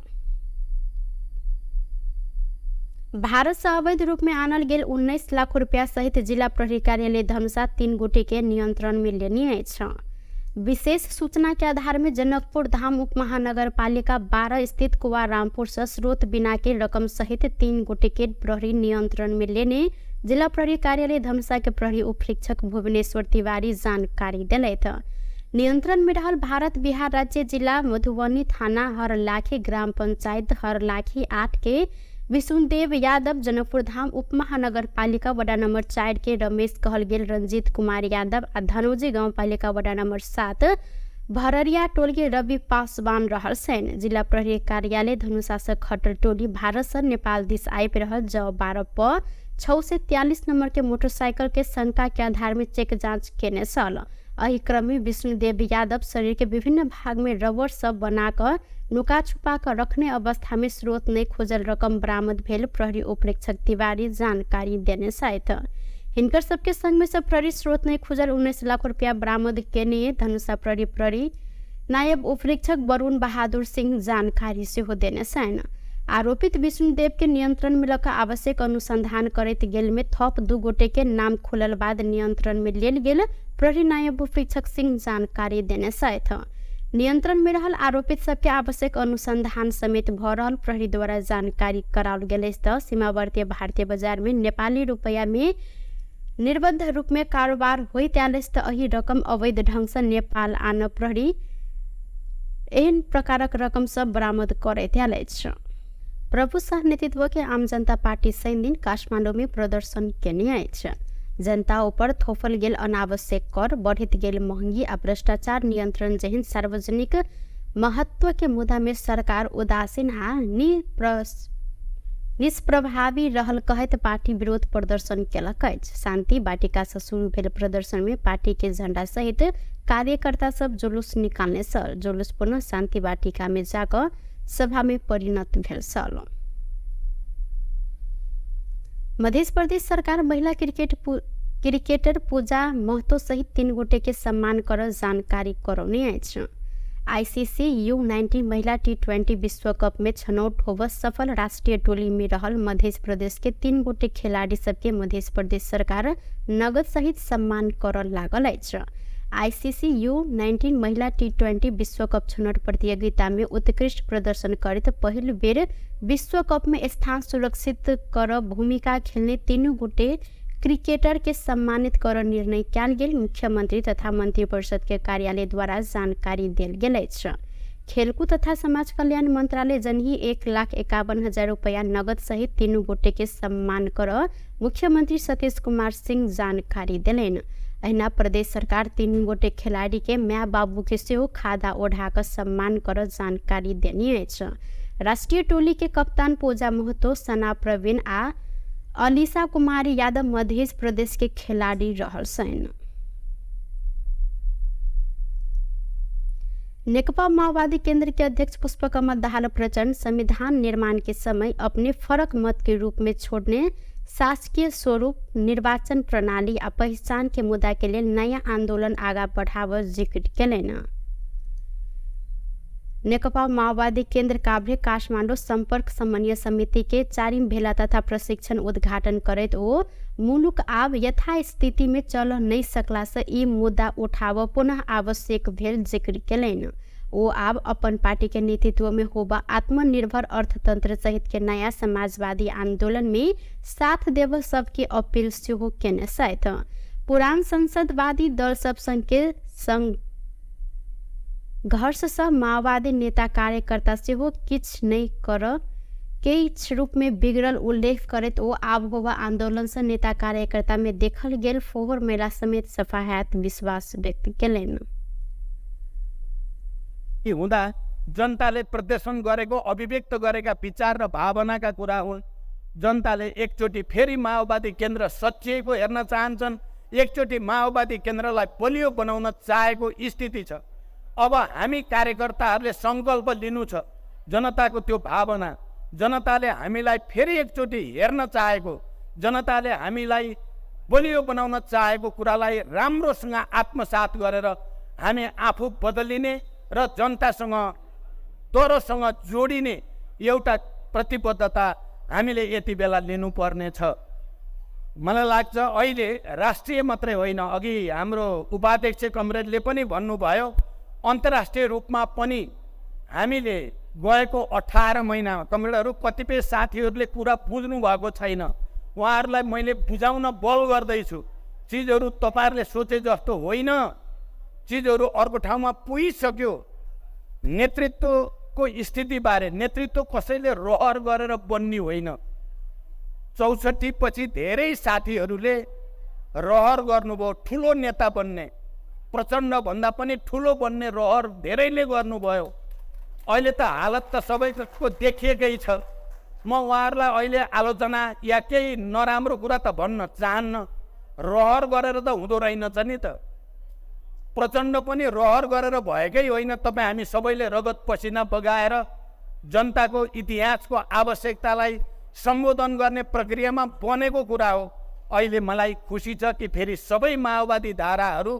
[SPEAKER 1] भारत से अवैध रूप में आनल गेल 19 लाख रुपया सहित जिला प्रहरी कार्यालय धनुषा 3 गोटे के नियंत्रण में लेने अछि। विशेष सूचना के आधार में जनकपुर धाम उप महानगरपालिका 12 स्थित कुवा रामपुर से स्रोत बिना के रकम सहित 3 गोटे के प्रहरी नियंत्रण में लेने जिला प्रहरी कार्यालय धनुषा के प्रहरी उपरीक्षक भुवनेश्वर तिवारी जानकारी दिलथि। नियंत्रण में रहल भारत बिहार राज्य जिला मधुबनी थाना हरलाखी ग्राम पंचायत हरलाखी 8 के विशुनदेव यादव, जनकपुर धाम उप महानगरपालिका वडा नम्बर 4 के रमेश कहल गेल रंजीत कुमार यादव आ धनौजी गाउँपालिका वडा नम्बर 7 भररिया टोल के रवि पासवान रहल छनि। जिला प्रहरी कार्यालय धनुषा से खटल टोली भारत से नेपाल दिस आबि रहल ज 12 प 643 नंबर के मोटरसाइकिल के शंका के आधार में चेक जाँच केने छल। एहि क्रम में विष्णुदेव यादव शरीर के विभिन्न भाग में रबर सब बनाकर नुका छुपा कर रखने अवस्था में स्रोत नहीं खोजल रकम बरामद भेल प्रहरी उपरीक्षक तिवारी जानकारी देने छथि। हिनकर सबके संग में सब प्रहरी स्रोत नहीं खोजल 19 लाख रुपया बरामद केने धनुषा प्रहरी प्रहरी नायब उपरीक्षक वरुण बहादुर सिंह जानकारी सेहो देने छनि। आरोपित विष्णुदेव के नियंत्रण में लऽ आवश्यक अनुसंधान करैत गेल में थप 2 गोटे के नाम खुलल बाद नियंत्रण में लेल गेल प्रहरी नायब उपरीक्षक सिंह जानकारी देने छथि। नियंत्रण में रहल आरोपित सबके आवश्यक अनुसंधान समेत भ रहल प्रहरी द्वारा जानकारी कराओल गेल अछि। त सीमावर्ती भारतीय बाजार में नेपाली रुपैया में निर्बद्ध रूप में कारोबार होइत आयल अछि त एहि रकम अवैध ढंग से नेपाल आन प्रहरी एहन प्रकारक रकम सब बरामद करैत आयल अछि। प्रभु शाह नेतृत्व के आम जनता पार्टी शनि दिन काठमाडौँ में प्रदर्शन केने अछि। जनता ऊपर थोपल गेल अनावश्यक कर, बढ़ित गेल महंगी आ भ्रष्टाचार नियंत्रण जेहन सार्वजनिक महत्व के मुद्दा में सरकार उदासीन आ निष्प्रभावी रहल कहैत पार्टी विरोध प्रदर्शन केलक अछि। शान्ति वाटिका से शुरू भेल प्रदर्शन में पार्टी के झंडा सहित कार्यकर्ता सब जुलूस निकालने छल। जुलूस पुनः शान्ति वाटिका में जाकऽ सभा में परिणत भेल छल। मध्य प्रदेश सरकार महिला क्रिकेटर पूजा महतो सहित 3 गोटे के सम्मान कर जानकारी करौने अछि। आईसीसी U19 महिला T20 विश्व कप में छनौट होब सफल राष्ट्रीय टोली में रहल मध्य प्रदेश के 3 गोटे खिलाड़ी सबके मध्य प्रदेश सरकार नगद सहित सम्मान कर लागल अछि। आईसीसी U19 महिला T20 विश्व कप छनौट प्रतियोगिता में उत्कृष्ट प्रदर्शन करैत पहिल बेर विश्व कप में स्थान सुरक्षित कर भूमिका खेलने 3 गोटे क्रिकेटर के सम्मानित कर निर्णय कयल गेल मुख्यमंत्री तथा मंत्रिपरिषद के कार्यालय द्वारा जानकारी देल गेल अछि। खेलकूद तथा समाज कल्याण मंत्रालय जनही 1,51,000 रुपया नगद सहित 3 गोटे के सम्मान कर मुख्यमंत्री सतीश कुमार सिंह जानकारी देलनि। अहिना प्रदेश सरकार 3 गोटे खिलाड़ी के माय बाबू के सेहो खादा ओढ़ा कऽ सम्मान कर जानकारी देने अछि। राष्ट्रीय टोली के कप्तान पूजा महतो, सना प्रवीण आ अलीसा कुमारी यादव मध्य प्रदेश के खिलाड़ी रहल छनि। नेकपा माओवादी केंद्र के अध्यक्ष पुष्पकमल दाहाल प्रचण्ड संविधान निर्माण के समय अपने फरक मत के रूप में छोड़ने शासकीय स्वरूप, निर्वाचन प्रणाली आ पहचान के मुद्दा के लेल नया आंदोलन आगा बढ़ाव जिक्र केलनि। नेकपा माओवादी केंद्र काभ्रे काठमाडौँ सम्पर्क समन्वय समिति के 4 भेला तथा प्रशिक्षण उद्घाटन करैत ओ मुलुक आब यथास्थिति में चल नहीं सकला से ई मुद्दा उठाव पुनः आवश्यक भेल जिक्र केलनि। ओ आब अपन पार्टी के नेतृत्व में होबा आत्मनिर्भर अर्थतंत्र सहित के नया समाजवादी आंदोलन में साथ देव सबके अपील सेहो केने छथि। पुरान संसदवादी दल सब संग के संघर्ष सँ माओवादी नेता कार्यकर्ता सेहो किछु नहि कर किछु रूप में बिगड़ल उल्लेख करैत ओ आब होबा आंदोलन सँ नेता कार्यकर्ता में देखल गेल फोहर मेला समेत सफा हैत विश्वास व्यक्त केलनि।
[SPEAKER 3] हुँदा जनताले प्रदर्शन गरेको, अभिव्यक्त गरेका विचार र भावनाका कुरा हुन्। जनताले एकचोटि फेरि माओवादी केन्द्र सचिएको हेर्न चाहन्छन्, एकचोटि माओवादी केन्द्रलाई बलियो बनाउन चाहेको स्थिति छ। अब हामी कार्यकर्ताहरूले सङ्कल्प लिनु छ, जनताको त्यो भावना, जनताले हामीलाई फेरि एकचोटि हेर्न चाहेको, जनताले हामीलाई बलियो बनाउन चाहेको कुरालाई राम्रोसँग आत्मसात गरेर हामी आफू बदलिने र जनतासँग तरोसँग जोडिने एउटा प्रतिबद्धता हामीले यति बेला लिनुपर्नेछ। मलाई लाग्छ अहिले राष्ट्रिय मात्रै होइन, अघि हाम्रो उपाध्यक्ष कमरेडले पनि भन्नुभयो, अन्तर्राष्ट्रिय रूपमा पनि हामीले गएको 18 महिनामा कमरेडहरू कतिपय साथीहरूले कुरा बुझ्नु भएको छैन, उहाँहरूलाई मैले बुझाउन बल गर्दैछु। चिजहरू तपाईँहरूले सोचे जस्तो होइन, चिजहरू अर्को ठाउँमा पुगिसक्यो। नेतृत्वको स्थितिबारे, नेतृत्व कसैले रहर गरेर बन्ने होइन। 64 पछि धेरै साथीहरूले रहर गर्नुभयो ठुलो नेता बन्ने, प्रचण्डभन्दा पनि ठुलो बन्ने रहर धेरैले गर्नुभयो। अहिले त हालत त सबैको देखिएकै छ। म उहाँहरूलाई अहिले आलोचना या केही नराम्रो कुरा त भन्न चाहन्न, रहर गरेर त हुँदो रहेनछ नि त। प्रचण्ड पनि रहर गरेर भएकै होइन। तपाईँ हामी सबैले रगत पसिना बगाएर जनताको इतिहासको आवश्यकतालाई सम्बोधन गर्ने प्रक्रियामा बनेको कुरा हो। अहिले मलाई खुसी छ कि फेरि सबै माओवादी धाराहरू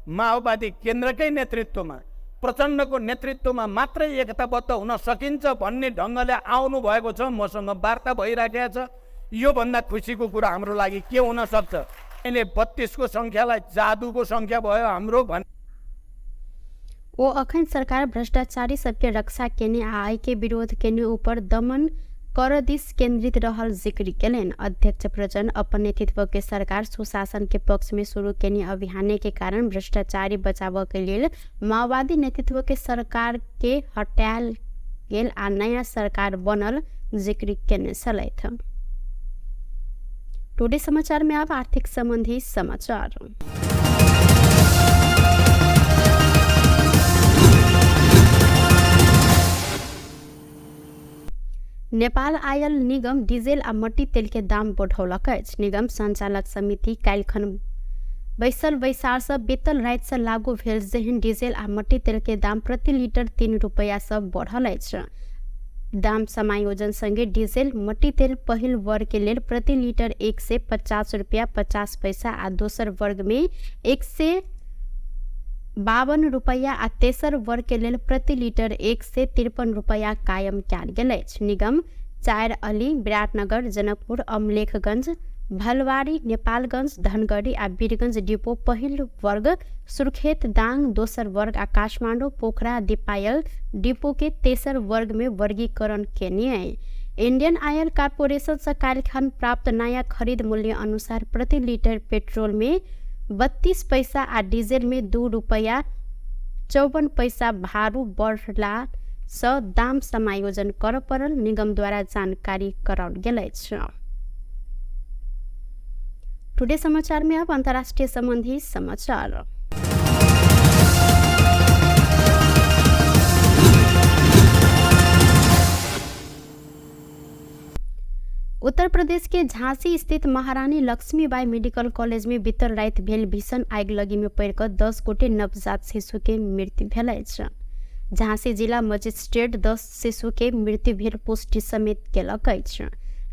[SPEAKER 3] माओवादी केन्द्रकै नेतृत्वमा, प्रचण्डको नेतृत्वमा मात्रै एकताबद्ध हुन सकिन्छ भन्ने ढङ्गले आउनु भएको छ। मसँग वार्ता भइराखेको छ। योभन्दा खुसीको कुरा हाम्रो लागि के हुन सक्छ? अहिले 32 को सङ्ख्यालाई जादुको सङ्ख्या भयो हाम्रो भन्।
[SPEAKER 1] ओ अखन सरकार भ्रष्टाचारी सबके रक्षा केने आ आय के विरोध केने ऊपर दमन कर दिस केंद्रित रहल जिक्र केलनि। अध्यक्ष प्रचण्ड अपन नेतृत्व के सरकार सुशासन के पक्ष में शुरू केने अभियान के कारण भ्रष्टाचारी बचाव के लेल माओवादी नेतृत्व के सरकार के हटायल गेल आ नया सरकार बनल जिक्र केने छलथि। टुडे समाचार में अब आर्थिक संबंधी समाचार। नेपाल आयल निगम डीजल आ मट्टी तेल के दाम बढ़ौलक अछि। निगम संचालक समिति काल्हिखन बैसल बैसारसँ बीतल रातिसँ लागू भेल जेहन डीजल आ मट्टी तेल के दाम प्रति लीटर 3 रुपैयासँ बढ़ल अछि। दाम समायोजन संगे डीजल मट्टी तेल पहिल वर्ग के लेल प्रति लीटर 150 रुपया 50 पैसा आ दोसर वर्ग में 152 रुपैया आ तेसर वर्ग के लेल प्रति लीटर 153 रुपैया कायम कयल गेल अछि। निगम 4 अली, विराटनगर, जनकपुर, अमलेखगंज, भलवारी, नेपालगंज, धनगढ़ी आ वीरगंज डिपो पहिल वर्ग, सुर्खेत, दांग दोसर वर्ग आ काठमाडौँ, पोखरा, दीपायल डिपो के तेसर वर्ग में वर्गीकरण केने। इंडियन ऑयल कॉर्पोरेशन से काल्हिखन प्राप्त नया खरीद मूल्य अनुसार प्रति लीटर पेट्रोल में 32 पैसा आ डीजल में 2 रुपैया 54 पैसा भारू बढ़ला सँ दाम समायोजन कर पड़ल निगम द्वारा जानकारी कराओल गेल अछि। टुडे समाचार में अब अंतर्राष्ट्रीय संबंधी समाचार। उत्तर प्रदेश के झांसी स्थित महारानी लक्ष्मीबाई मेडिकल कॉलेज में बीतल राति भेल भीषण आगिलगी में पड़िकऽ 10 गोटे नवजात शिशु के मृत्यु भेल अछि। झांसी जिला मजिस्ट्रेट 10 शिशु के मृत्यु भेल पुष्टि समेत केलक अछि।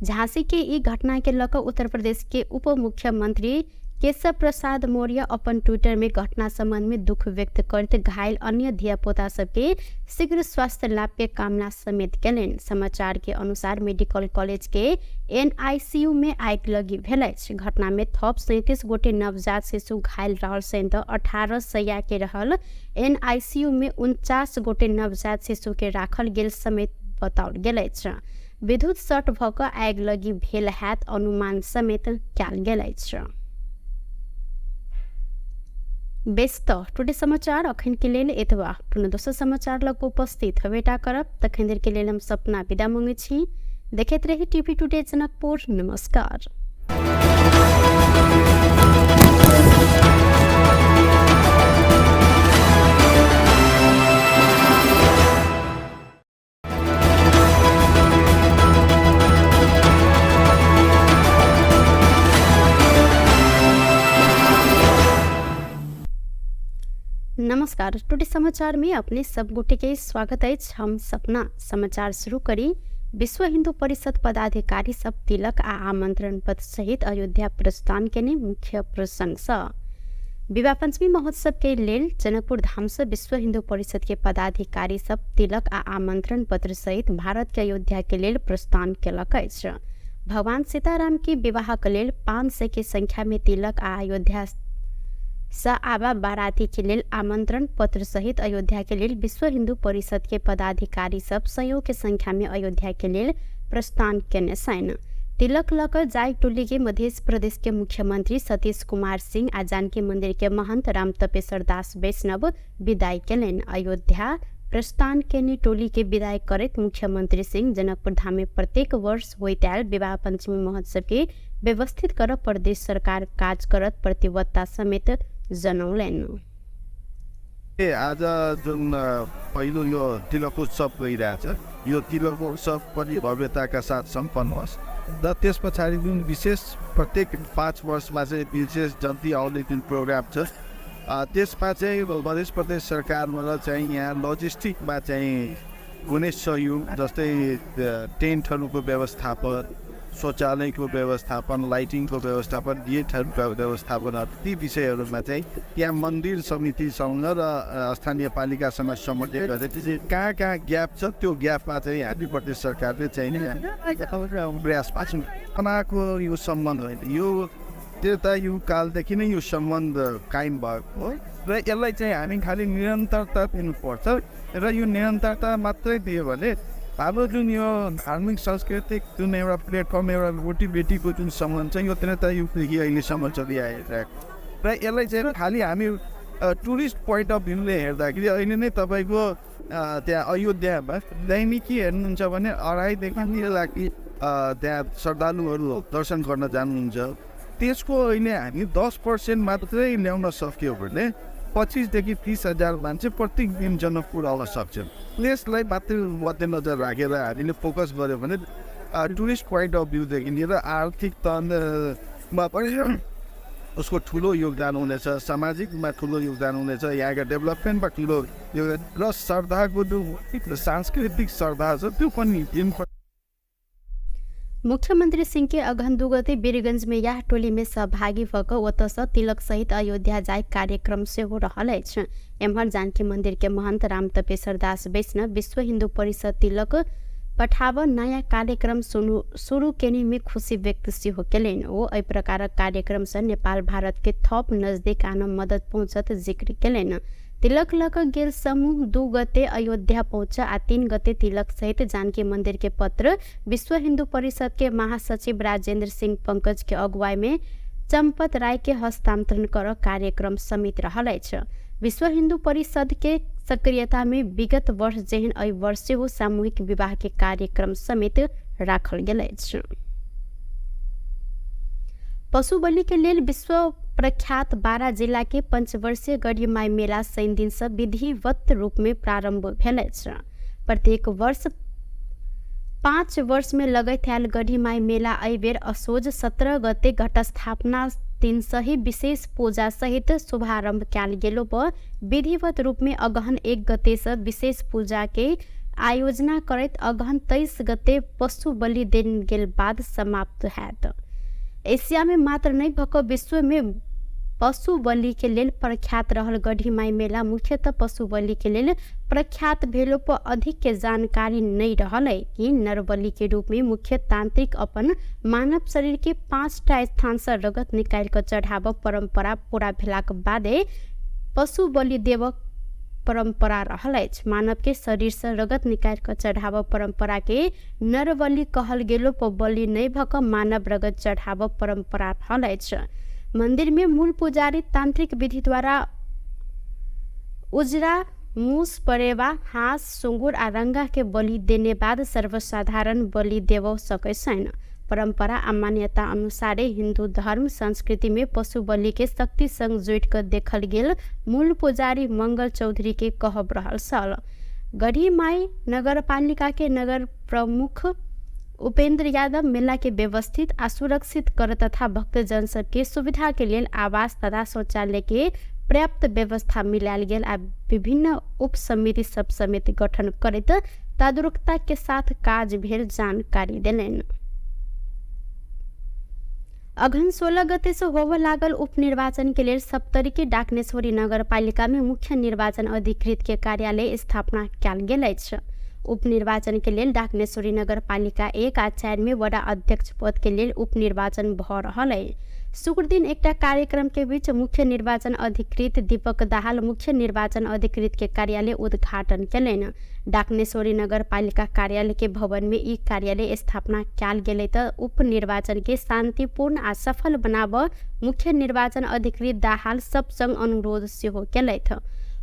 [SPEAKER 1] झांसी के ई घटना के लऽ कऽ उत्तर प्रदेश के उप मुख्यमंत्री केशव प्रसाद मौर्य अपन ट्विटर में घटना संबंध में दुख व्यक्त करते घायल अन्य धियापुता सबके शीघ्र स्वास्थ्य लाभ के कामना समेत केलनि। समाचार के अनुसार मेडिकल कॉलेज के एनआईसीयू में आगिलगी भेल अछि। घटना में थप 37 गोटे नवजात शिशु घायल रहल सहित 18 सैया के रहल एनआईसीयू में 49 गोटे नवजात शिशु के राखल गेल समेत बताओल गेल अछि। विद्युत शॉर्ट भऽ कऽ आगिलगी भेल हैत अनुमान समेत कयल गेल अछि। बेस तऽ टुडे समाचार अखन के लेल एतबा। पुनः दोसर समाचार लग उपस्थित हेबेटा करब। तखन देर के लेल हम सपना विदा मांगै छी। देखैत रही टीवी टुडे जनकपुर। नमस्कार। नमस्कार, टुडे समाचार में अपने सब गोटे के स्वागत अछि। हम सपना समाचार शुरू करी। विश्व हिंदू परिषद पदाधिकारी सब तिलक आ आमंत्रण पत्र सहित अयोध्या प्रस्थान केने मुख्य प्रसंग सँ विवाह पंचमी महोत्सव के लेल जनकपुर धाम से विश्व हिंदू परिषद के पदाधिकारी सब तिलक आ आमंत्रण पत्र सहित भारत के अयोध्या के लेल प्रस्थान केलक अछि। भगवान सीताराम के विवाह के लेल 500 के संख्या में तिलक आ अयोध्या सँ आबा बाराती के लेल आमंत्रण पत्र सहित अयोध्या के लेल विश्व हिंदू परिषद के पदाधिकारी सब सयौं के संख्या में अयोध्या के लेल प्रस्थान केने छनि। तिलक लऽ कऽ जाय टोली के मध्य प्रदेश के मुख्यमंत्री सतीश कुमार सिंह आ जानकी मंदिर के महंत राम तपेश्वर दास वैष्णव विदाई केलनि। अयोध्या प्रस्थान केने टोली के विदाई करैत मुख्यमंत्री सिंह जनकपुर धाम में प्रत्येक वर्ष होइत आयल विवाह पंचमी महोत्सव के व्यवस्थित कर प्रदेश सरकार काज करत प्रतिबद्धता समेत जनौलनि।
[SPEAKER 2] आज जुन पहिलो यो तिलक उत्सव गइरहेछ, यो तिलक उत्सव पनि भव्यताका साथ सम्पन्न होस् र त्यस पछाडि जुन विशेष प्रत्येक 5 वर्षमा चाहिँ विशेष जन्ती आउने जुन प्रोग्राम छ, त्यसमा चाहिँ मध्य प्रदेश सरकारबाट चाहिँ यहाँ लजिस्टिकमा चाहिँ कुनै सहयोग जस्तै टेन्टहरूको व्यवस्थापन, शौचालयको व्यवस्थापन, लाइटिङको व्यवस्थापन, गेटहरूको व्यवस्थापन, ती विषयहरूमा चाहिँ त्यहाँ मन्दिर समितिसँग र स्थानीय पालिकासँग समन्वय गरेर कहाँ कहाँ ग्याप छ त्यो ग्यापमा चाहिँ हामी प्रदेश सरकारले चाहिँ प्रयास पाएको यो सम्बन्ध होइन, यो त्रेता युग कालदेखि नै यो सम्बन्ध कायम भएको हो र यसलाई चाहिँ हामी खालि निरन्तरता दिनुपर्छ र यो निरन्तरता मात्रै दियो भने हाम्रो जुन यो धार्मिक सांस्कृतिक जुन एउटा प्लेटफर्म, एउटा रोटी बेटीको जुन सम्बन्ध छ यो त्रेता युगदेखि अहिलेसम्म चलिआइरहेको र यसलाई चाहिँ खालि हामी टुरिस्ट पोइन्ट अफ भ्यूले हेर्दाखेरि अहिले नै तपाईँको त्यहाँ अयोध्यामा दैनिकी हेर्नुहुन्छ भने 2.5 देखि 3 लाख त्यहाँ श्रद्धालुहरू दर्शन गर्न जानुहुन्छ। त्यसको अहिले हामी 10% मात्रै ल्याउन सक्यो भने 25 देखि 30 हजार मान्छे प्रत्येक दिन जनकपुर आउन सक्छन्। यसलाई मात्रै मध्यनजर राखेर हामीले फोकस गऱ्यो भने टुरिस्ट पोइन्ट अफ भ्यूदेखि लिएर आर्थिक तहमा पनि उसको ठुलो योगदान हुनेछ, सामाजिकमा ठुलो योगदान हुनेछ, यहाँको डेभलपमेन्टमा ठुलो योगदान र श्रद्धाको जुन सांस्कृतिक श्रद्धा छ, त्यो पनि दिन
[SPEAKER 1] मुख्यमंत्री सिंह के अगहन 2 गते वीरगंज में यह टोली में सहभागी भऽ कऽ ओतऽसँ तिलक सहित अयोध्या जाय कार्यक्रम सेहो रहल अछि। एम्हर जानकी मंदिर के महंत राम तपेश्वर दास वैष्णव विश्व हिन्दू परिषद तिलक पठाब नयाँ कार्यक्रम शुरू शुरू केने में खुशी व्यक्त सेहो केलनि। ओ एहि प्रकारक कार्यक्रमसँ नेपाल भारत के थप नजदीक आन मदद पहुँचत जिक्र केलनि। तिलक लऽ कऽ गेल समूह 2 गते अयोध्या पहुँच आ 3 गते तिलक सहित जानकी मंदिर के पत्र विश्व हिन्दू परिषद के महासचिव राजेंद्र सिंह पंकज के अगुवाई में चम्पत राय के हस्तांतरण कर कार्यक्रम समेत रहल अछि। विश्व हिन्दू परिषद के सक्रियता में विगत वर्ष जेहन एहि वर्ष सेहो सामूहिक विवाह के कार्यक्रम समेत राखल गेल अछि। पशु बलि के लेल विश्व प्रख्यात बारा जिला के पंचवर्षीय गढ़ीमाई मेला शनि दिनसँ विधिवत रूप में प्रारंभ भेल अछि। प्रत्येक वर्ष 5 वर्ष में लगैत आयल गढ़ीमाई मेला एहि बेर असोज 17 गते घटस्थापना दिनसँ ही विशेष पूजा सहित शुभारंभ कयल गेलो पर विधिवत रूप में अगहन 1 गते से विशेष पूजा के आयोजना करैत अगहन 23 गते पशु बलि देल गेल बाद समाप्त हैत। एशिया में मात्र नहि भऽ कऽ विश्व में पशु बलि के लेल प्रख्यात रहल गढ़ीमाई मेला मुख्यतः पशु बलि के लेल प्रख्यात भेलो पर अधिक के जानकारी नहि रहल है कि नरबलि के रूप में मुख्य तांत्रिक अपन मानव शरीर के पाँचटा स्थान से रगत निकालि कऽ चढ़ाबऽ परंपरा पूरा भेलाक बादे पशु बलि देबऽ परंपरा रहल अछि। मानव के शरीर से रगत निकालि कऽ चढ़ाबऽ परंपरा के नरबलि कहल गेलो पर बलि नहि भऽ कऽ मानव रगत चढ़ाबऽ परंपरा रहल अछि। मंदिर में मूल पुजारी तांत्रिक विधि द्वारा उजरा मूस, परेवा, हाँस, सुँगुर आ रंगा के बलि देने बाद सर्वसाधारण बलि देबऽ सकै छैन। परंपरा आ मान्यता अनुसारे हिन्दू धर्म संस्कृति में पशु बलि के शक्ति संग जोड़ि कऽ देखल गेल मूल पुजारी मंगल चौधरी के कहब रहल छल। गढ़ीमाई नगरपालिका के नगर प्रमुख उपेंद्र यादव मेला के व्यवस्थित आ सुरक्षित कर तथा भक्तजन सबके सुविधा के लेल आवास तथा शौचालय के पर्याप्त व्यवस्था मिलायल गेल आ विभिन्न उप समिति सब समेत गठन करैत तदारुकता के साथ काज भेल जानकारी देलनि। अगहन 16 गते से होबय लागल उपनिर्वाचन के लेल सप्तरी के डाकनेश्वरी नगरपालिका में मुख्य निर्वाचन अधिकृत के कार्यालय स्थापना कयल गेल अछि। उपनिर्वाचन के लेल डाकनेश्वरी नगरपालिका 1 आ 4 में वडा अध्यक्ष पद के लेल उपनिर्वाचन भऽ रहल अछि। शुक्र दिन एकटा कार्यक्रम के बीच मुख्य निर्वाचन अधिकृत दीपक दाहाल मुख्य निर्वाचन अधिकृत के कार्यालय उद्घाटन केलनि। डाकनेश्वरी नगरपालिका कार्यालय के भवन में ई कार्यालय स्थापना कयल गेलै तऽ उपनिर्वाचन के शांतिपूर्ण आ सफल बनाबऽ मुख्य निर्वाचन अधिकृत दाहाल सब संग अनुरोध सेहो केलथि।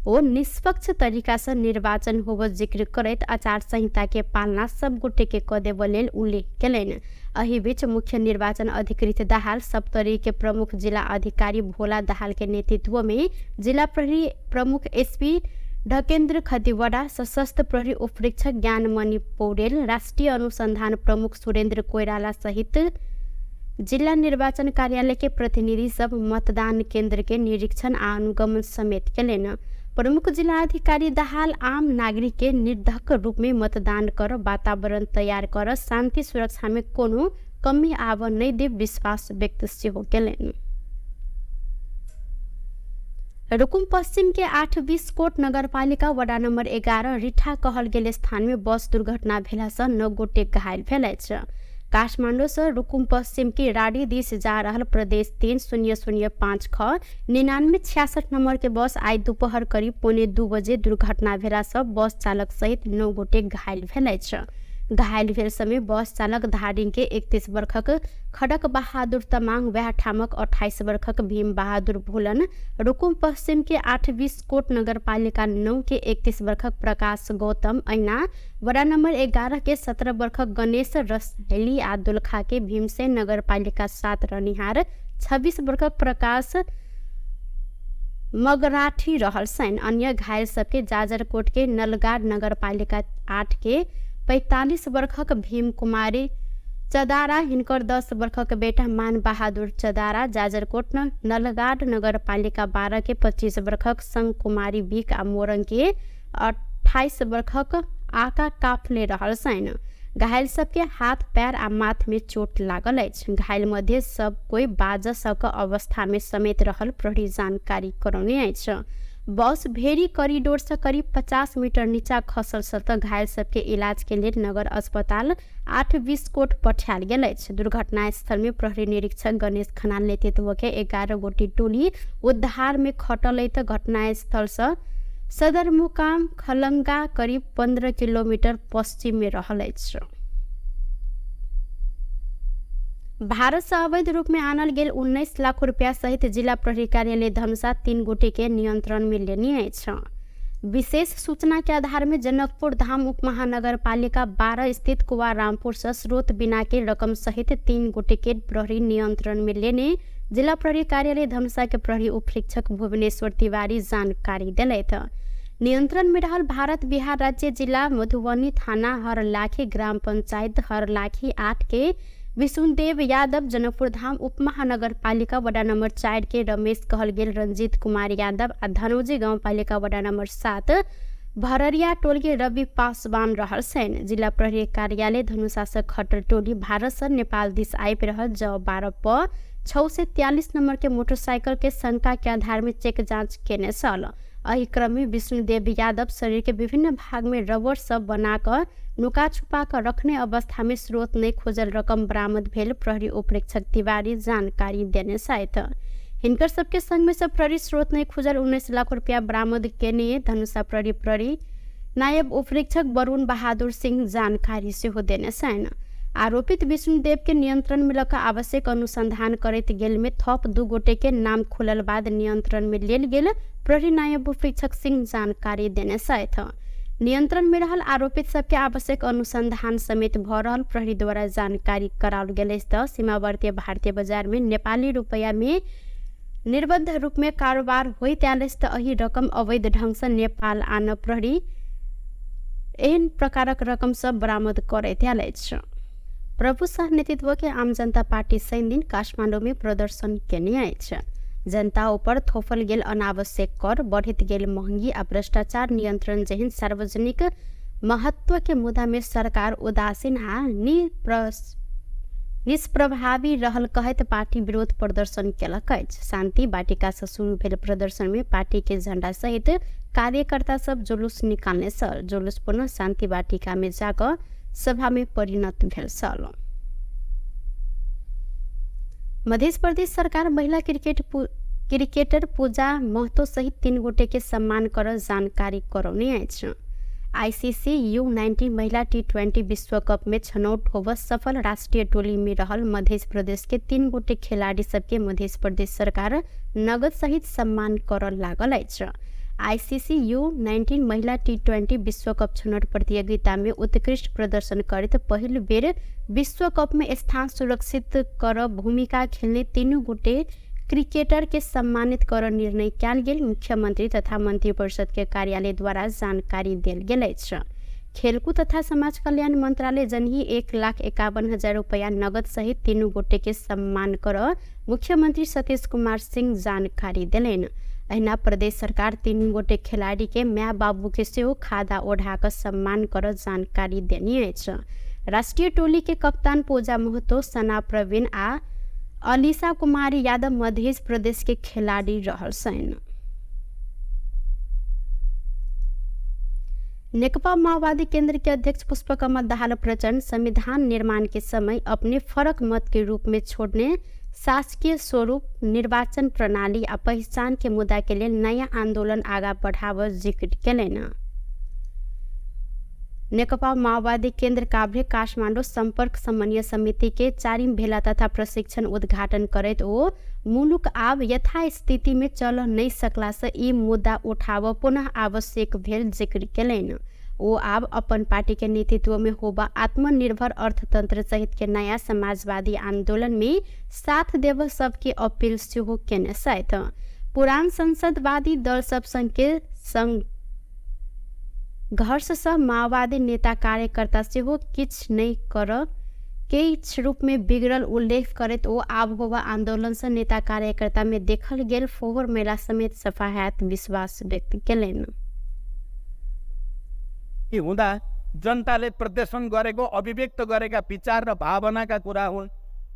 [SPEAKER 1] ओ निष्पक्ष तरीका से निर्वाचन होबऽ जिक्र करैत आचार संहिता के पालना सब गोटे के कऽ देबऽ लेल उल्लेख केलनि। एहि बीच मुख्य निर्वाचन अधिकृत दाहाल सप्तरी के प्रमुख जिला अधिकारी भोला दाहाल के नेतृत्व में जिला प्रहरी प्रमुख एसपी ढकेन्द्र खतिवड़ा, सशस्त्र प्रहरी उपरीक्षक ज्ञानमणि पौडेल, राष्ट्रिय अनुसन्धान प्रमुख सुरेन्द्र कोइराला सहित जिल्ला निर्वाचन कार्यालय के प्रतिनिधि सब मतदान केन्द्र के निरीक्षण आ अनुगमन समेत केलनि। प्रमुख जिला अधिकारी दाहाल आम नागरिक के निर्धक्क रूप में मतदान कर वातावरण तैयार कर शान्ति सुरक्षा में कोनो कमी आब नहि देब विश्वास व्यक्त सेहो केलनि। रुकुम पश्चिम के 8 बिस्कोट नगरपालिका वडा नम्बर 11 रिठा कहल गेल स्थान में बस दुर्घटना भेलासँ 9 गोटे घायल भेल अछि। काठमाडौँसँ रुकुम पश्चिम के राडी दिस जा रहल प्रदेश 3005 ख 9966 नम्बर के बस आइ दुपहर करीब 1:45 बजे दुर्घटना भेलासँ बस चालक सहित 9 गोटे घायल भेल अछि। घायल भेल समय बस चालक धादिङ के 31 वर्षक खडक बहादुर तमाङ, वएह ठामक 28 वर्षक भीम बहादुर भोलन, रुकुम पश्चिम के 8 बिस्कोट नगरपालिका 9 के 31 वर्षक प्रकाश गौतम, अहिना वडा नम्बर 11 के 17 वर्षक गणेश रसैली आ दोलखा के भीमसेन नगरपालिका 7 रहनिहार 26 वर्षक प्रकाश मगराठी रहल छनि। अन्य घायल सबके जाजरकोट के नलगाड नगरपालिका 8 के 45 वर्षक भीम कुमारी चदारा, हिनकर 10 वर्षक बेटा मान बहादुर चदारा, जाजरकोट नलगाड नगरपालिका 12 के 25 वर्षक संग कुमारी बिक आ मोरङ के 28 वर्षक आका काफले रहल छनि। घायल सबके हाथ पैर आ माथ में चोट लागल अछि। घायल मध्ये सब कोई बाज सक अवस्था में समेत रहल प्रहरी जानकारी करौने अछि। बस भेरी कॉरिडोर से करीब 50 मीटर नीचा खसल त घायल सबके इलाज के लेल नगर अस्पताल 8 बिस्कोट पठायल गेल अछि। दुर्घटना स्थल में प्रहरी निरीक्षक गणेश खनाल नेतृत्व के 11 गोटी टोली उद्धार में खटल त घटना स्थल से सदरमुकाम खलंगा करीब 15 किलोमीटर पश्चिम में रहल अछि। भारत से अवैध रूप में आनल गेल 19 लाख रुपया सहित जिला प्रहरी कार्यालय धनुषा 3 गोटे के नियंत्रण में लेने अछि। विशेष सूचना के आधार में जनकपुर धाम उप महानगरपालिका 12 स्थित कुवा रामपुर से स्रोत बिना के रकम सहित 3 गोटे के प्रहरी नियंत्रण में लेने जिला प्रहरी कार्यालय धनुषा के प्रहरी उपरीक्षक भुवनेश्वर तिवारी जानकारी दिलथि। नियंत्रण में रहल भारत बिहार राज्य जिला मधुबनी थाना हरलाखी ग्राम पंचायत हरलाखी 8 के विशुनदेव यादव, जनकपुर धाम उप महानगरपालिका वडा नंबर 4 के रमेश कहल गेल रंजीत कुमार यादव आ धनौजी गाउँपालिका वडा नंबर 7 भररिया टोल के रवि पासवान रहल छनि। जिला प्रहरी कार्यालय धनुषा से खटल टोली भारत से नेपाल दिस आबि रहल ज 12 प 643 नंबर के मोटरसाइकिल के शंका के आधार में चेक जांच केने छल। एहि क्रम में विष्णुदेव यादव शरीर के विभिन्न भाग में रबड़ सब बनाकर नुका छुपा कर रखने अवस्था में स्रोत नहीं खोजल रकम बरामद भेल प्रहरी उपरीक्षक तिवारी जानकारी देने छथि। हिनकर सबके संग में सब प्रहरी स्रोत नहीं खोजल 19 लाख रुपया बरामद केने धनुषा प्रहरी प्रहरी नायब उपरीक्षक वरुण बहादुर सिंह जानकारी सेहो देने छनि। आरोपित विष्णुदेव के नियंत्रण में लऽ आवश्यक अनुसंधान करैत गेल में थप 2 गोटे के नाम खुलल बाद नियंत्रण में लेल गेल प्रहरी नायब उपरीक्षक सिंह जानकारी देने छथि। नियंत्रण में रहल आरोपित सबके आवश्यक अनुसंधान समेत भ रहल प्रहरी द्वारा जानकारी कराओल गेल अछि। त सीमावर्ती भारतीय बाजार में नेपाली रुपैया में निर्बंध रूप में कारोबार होइत आयल अछि त एहि रकम अवैध ढंग से नेपाल आन प्रहरी एहन प्रकारक रकम सब बरामद करैत आयल अछि। प्रभु शाह नेतृत्व के आम जनता पार्टी शनि दिन काठमाडौँ में प्रदर्शन केने अछि। जनता ऊपर थोपल गेल अनावश्यक कर, बढ़ित गेल महंगी आ भ्रष्टाचार नियंत्रण जेहन सार्वजनिक महत्व के मुद्दा में सरकार उदासीन आ निष्प्रभावी रहल कहैत पार्टी विरोध प्रदर्शन केलक अछि। शान्ति वाटिका से शुरू भेल प्रदर्शन में पार्टी के झण्डा सहित कार्यकर्ता सब जुलूस निकालने छल। जुलूस पुनः शान्ति वाटिका में जाकऽ सभा में परिणत भेल छल। मध्य प्रदेश सरकार महिला क्रिकेटर पूजा महतो सहित 3 गोटे के सम्मान कर जानकारी करौने अछि। आईसीसी U19 महिला T20 विश्व कप में छनौट होब सफल राष्ट्रीय टोली में रहल मध्य प्रदेश के 3 गोटे खिलाड़ी सबके मध्य प्रदेश सरकार नगद सहित सम्मान कर लागल अछि। आईसीसी U19 महिला T20 विश्व कप छनौट प्रतियोगिता में उत्कृष्ट प्रदर्शन करैत पहिल बेर विश्व कप में स्थान सुरक्षित कर भूमिका खेलने 3 गोटे क्रिकेटर के सम्मानित कर निर्णय कयल गेल मुख्यमंत्री तथा मंत्रिपरिषद के कार्यालय द्वारा जानकारी देल गेल अछि। खेलकूद तथा समाज कल्याण मंत्रालय जनही 1,51,000 रुपया नगद सहित 3 गोटे के सम्मान कर मुख्यमंत्री सतीश कुमार सिंह जानकारी देलनि। अहिना प्रदेश सरकार 3 गोटे खिलाड़ी के my बाबू के सेहो खादा ओढ़ा कऽ सम्मान कर जानकारी देने अछि। राष्ट्रीय टोली के कप्तान पूजा महतो, सना प्रवीण आ अलीसा कुमारी यादव मध्य प्रदेश के खिलाड़ी रहल छनि। नेकपा माओवादी केंद्र के अध्यक्ष पुष्पकमल दाहाल प्रचण्ड संविधान निर्माण के समय अपने फरक मत के रूप में छोड़ने शासकीय स्वरूप, निर्वाचन प्रणाली आ पहचान के मुद्दा के लेल नया आंदोलन आगा बढ़ाव जिक्र केलनि। नेकपा माओवादी केंद्र काभ्रे काठमाडौँ सम्पर्क समन्वय समिति के 4 भेला तथा प्रशिक्षण उद्घाटन करैत ओ मुलुक आब यथास्थिति में चल नहीं सकला से ई मुद्दा उठाव पुनः आवश्यक भेल जिक्र केलनि। ओ आब अपन पार्टी के नेतृत्व में होबा आत्मनिर्भर अर्थतंत्र सहित के नया समाजवादी आंदोलन में साथ देव सबके अपील सेहो केने छथि। पुरान संसदवादी दल सब संगके संघर्षसँ माओवादी नेता कार्यकर्ता सेहो किछ नहि कर किछ रूपमे बिगड़ल उल्लेख करैत ओ आबहोवा आन्दोलनसँ नेता कार्यकर्तामे देखल गेल फोहोर मैला समेत सफा हैत विश्वास व्यक्त केलनि।
[SPEAKER 3] हुँदा जनताले प्रदर्शन गरेको, अभिव्यक्त गरेका विचार र भावनाका कुरा हुन्।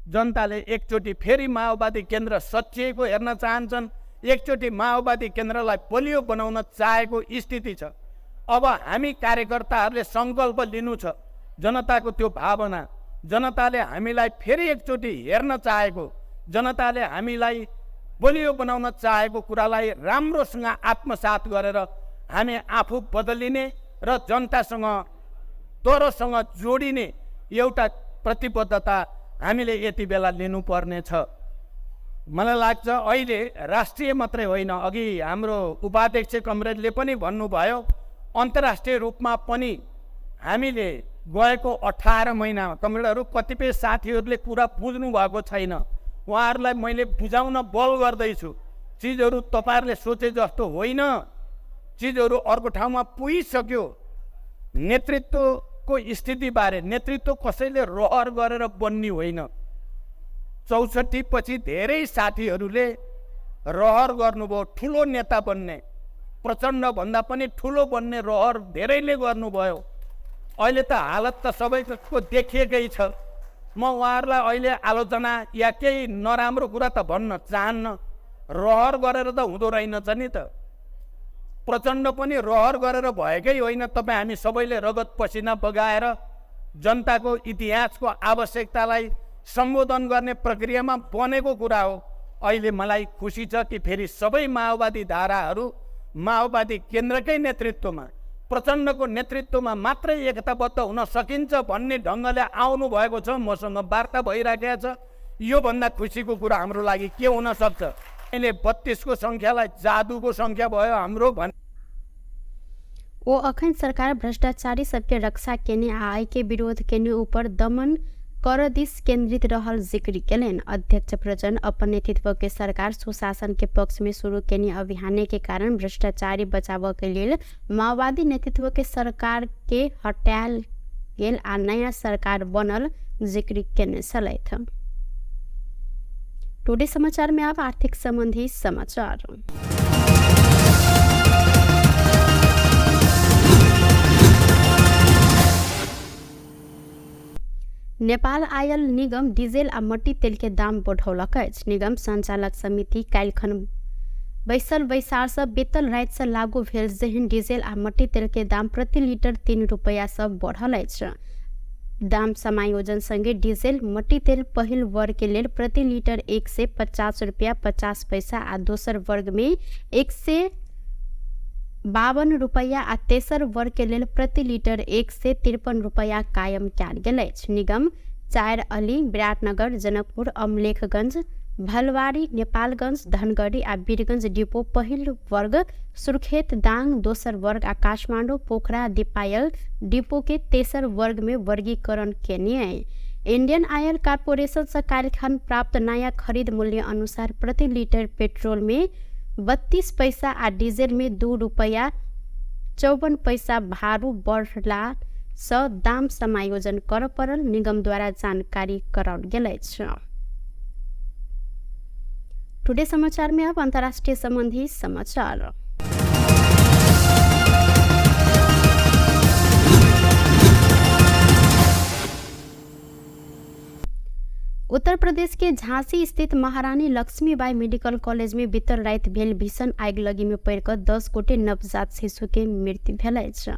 [SPEAKER 3] जनताले एकचोटि फेरि माओवादी केन्द्र सचिएको हेर्न चाहन्छन्, एकचोटि माओवादी केन्द्रलाई बलियो बनाउन चाहेको स्थिति छ। अब हामी कार्यकर्ताहरूले सङ्कल्प लिनु छ, जनताको त्यो भावना, जनताले हामीलाई फेरि एकचोटि हेर्न चाहेको, जनताले हामीलाई बलियो बनाउन चाहेको कुरालाई राम्रोसँग आत्मसात गरेर हामी आफू बदलिने र जनतासँग तरोसँग जोडिने एउटा प्रतिबद्धता हामीले यति बेला लिनुपर्नेछ। मलाई लाग्छ अहिले राष्ट्रिय मात्रै होइन, अघि हाम्रो उपाध्यक्ष कमरेडले पनि भन्नुभयो, अन्तर्राष्ट्रिय रूपमा पनि हामीले गएको 18 महिनामा कमरेडहरू कतिपय साथीहरूले कुरा बुझ्नु भएको छैन, उहाँहरूलाई मैले बुझाउन बल गर्दैछु। चिजहरू तपाईँहरूले सोचे जस्तो होइन, चिजहरू अर्को ठाउँमा पुगिसक्यो। नेतृत्वको स्थितिबारे, नेतृत्व कसैले रहर गरेर बन्ने होइन। 64 पछि धेरै साथीहरूले रहर गर्नुभयो ठुलो नेता बन्ने, प्रचण्डभन्दा पनि ठुलो बन्ने रहर धेरैले गर्नुभयो। अहिले त हालत त सबैको देखिएकै छ। म उहाँहरूलाई अहिले आलोचना या केही नराम्रो कुरा त भन्न चाहन्न, रहर गरेर त हुँदो रहेनछ नि त। प्रचण्ड पनि रहर गरेर भएकै होइन। तपाईँ हामी सबैले रगत पसिना बगाएर जनताको इतिहासको आवश्यकतालाई सम्बोधन गर्ने प्रक्रियामा बनेको कुरा हो। अहिले मलाई खुसी छ कि फेरि सबै माओवादी धाराहरू माओवादी केन्द्रकै नेतृत्वमा, प्रचण्डको नेतृत्वमा मात्रै एकताबद्ध हुन सकिन्छ भन्ने ढङ्गले आउनु भएको छ। मसँग वार्ता भइराखेको छ। योभन्दा खुसीको कुरा हाम्रो लागि के हुन सक्छ? अहिले 32 को सङ्ख्यालाई जादुको सङ्ख्या भयो हाम्रो भन्।
[SPEAKER 1] ओ अखन सरकार भ्रष्टाचारी सबके रक्षा केने आ आय के विरोध केने ऊपर दमन कर दिस केंद्रित रहल जिक्र केलनि। अध्यक्ष प्रचण्ड अपन नेतृत्व के सरकार सुशासन के पक्ष में शुरू केने अभियान के कारण भ्रष्टाचारी बचाव के लेल माओवादी नेतृत्व के सरकार के हटायल गेल आ नया सरकार बनल जिक्र केने छलथि। टुडे समाचार में अब आर्थिक संबंधी समाचार। नेपाल आयल निगम डीजल आ मट्टी तेल के दाम बढ़ौलक अछि। निगम संचालक समिति काल्हिखन बैसल बैसारसँ बेतल रातिसँ लागू भेल जेहन डीजल आ मट्टी तेल के दाम प्रति लीटर 3 रुपैयासँ बढ़ल अछि। दाम समायोजन संगे डीजल मट्टी तेल पहिल वर्ग के लेल प्रति लीटर 150 रुपया 50 पैसा आ दोसर वर्ग में 152 रुपैया आ तेसर वर्ग के लेल प्रति लीटर 153 रुपैया कायम कयल गेल अछि। निगम 4 अली, विराटनगर, जनकपुर, अमलेखगंज, भलवारी, नेपालगंज, धनगढ़ी आ वीरगंज डिपो पहिल वर्ग, सुर्खेत, दाङ दोसर वर्ग आ काठमाडौँ, पोखरा, दिपायल डिपो के तेसर वर्ग में वर्गीकरण केने। इंडियन ऑयल कॉर्पोरेशन से काल्हिखन प्राप्त नया खरीद मूल्य अनुसार प्रति लीटर पेट्रोल में 32 पैसा आ डीजल में 2 रुपैया 54 पैसा भारू बढ़ला सँ दाम समायोजन कर पड़ल निगम द्वारा जानकारी कराओल गेल अछि। टुडे समाचार में अब अंतर्राष्ट्रीय संबंधी समाचार। उत्तर प्रदेश के झांसी स्थित महारानी लक्ष्मीबाई मेडिकल कॉलेज में बीतल राति भेल भीषण आगिलगी में पड़िकऽ 10 गोटे नवजात शिशु के मृत्यु भेल अछि।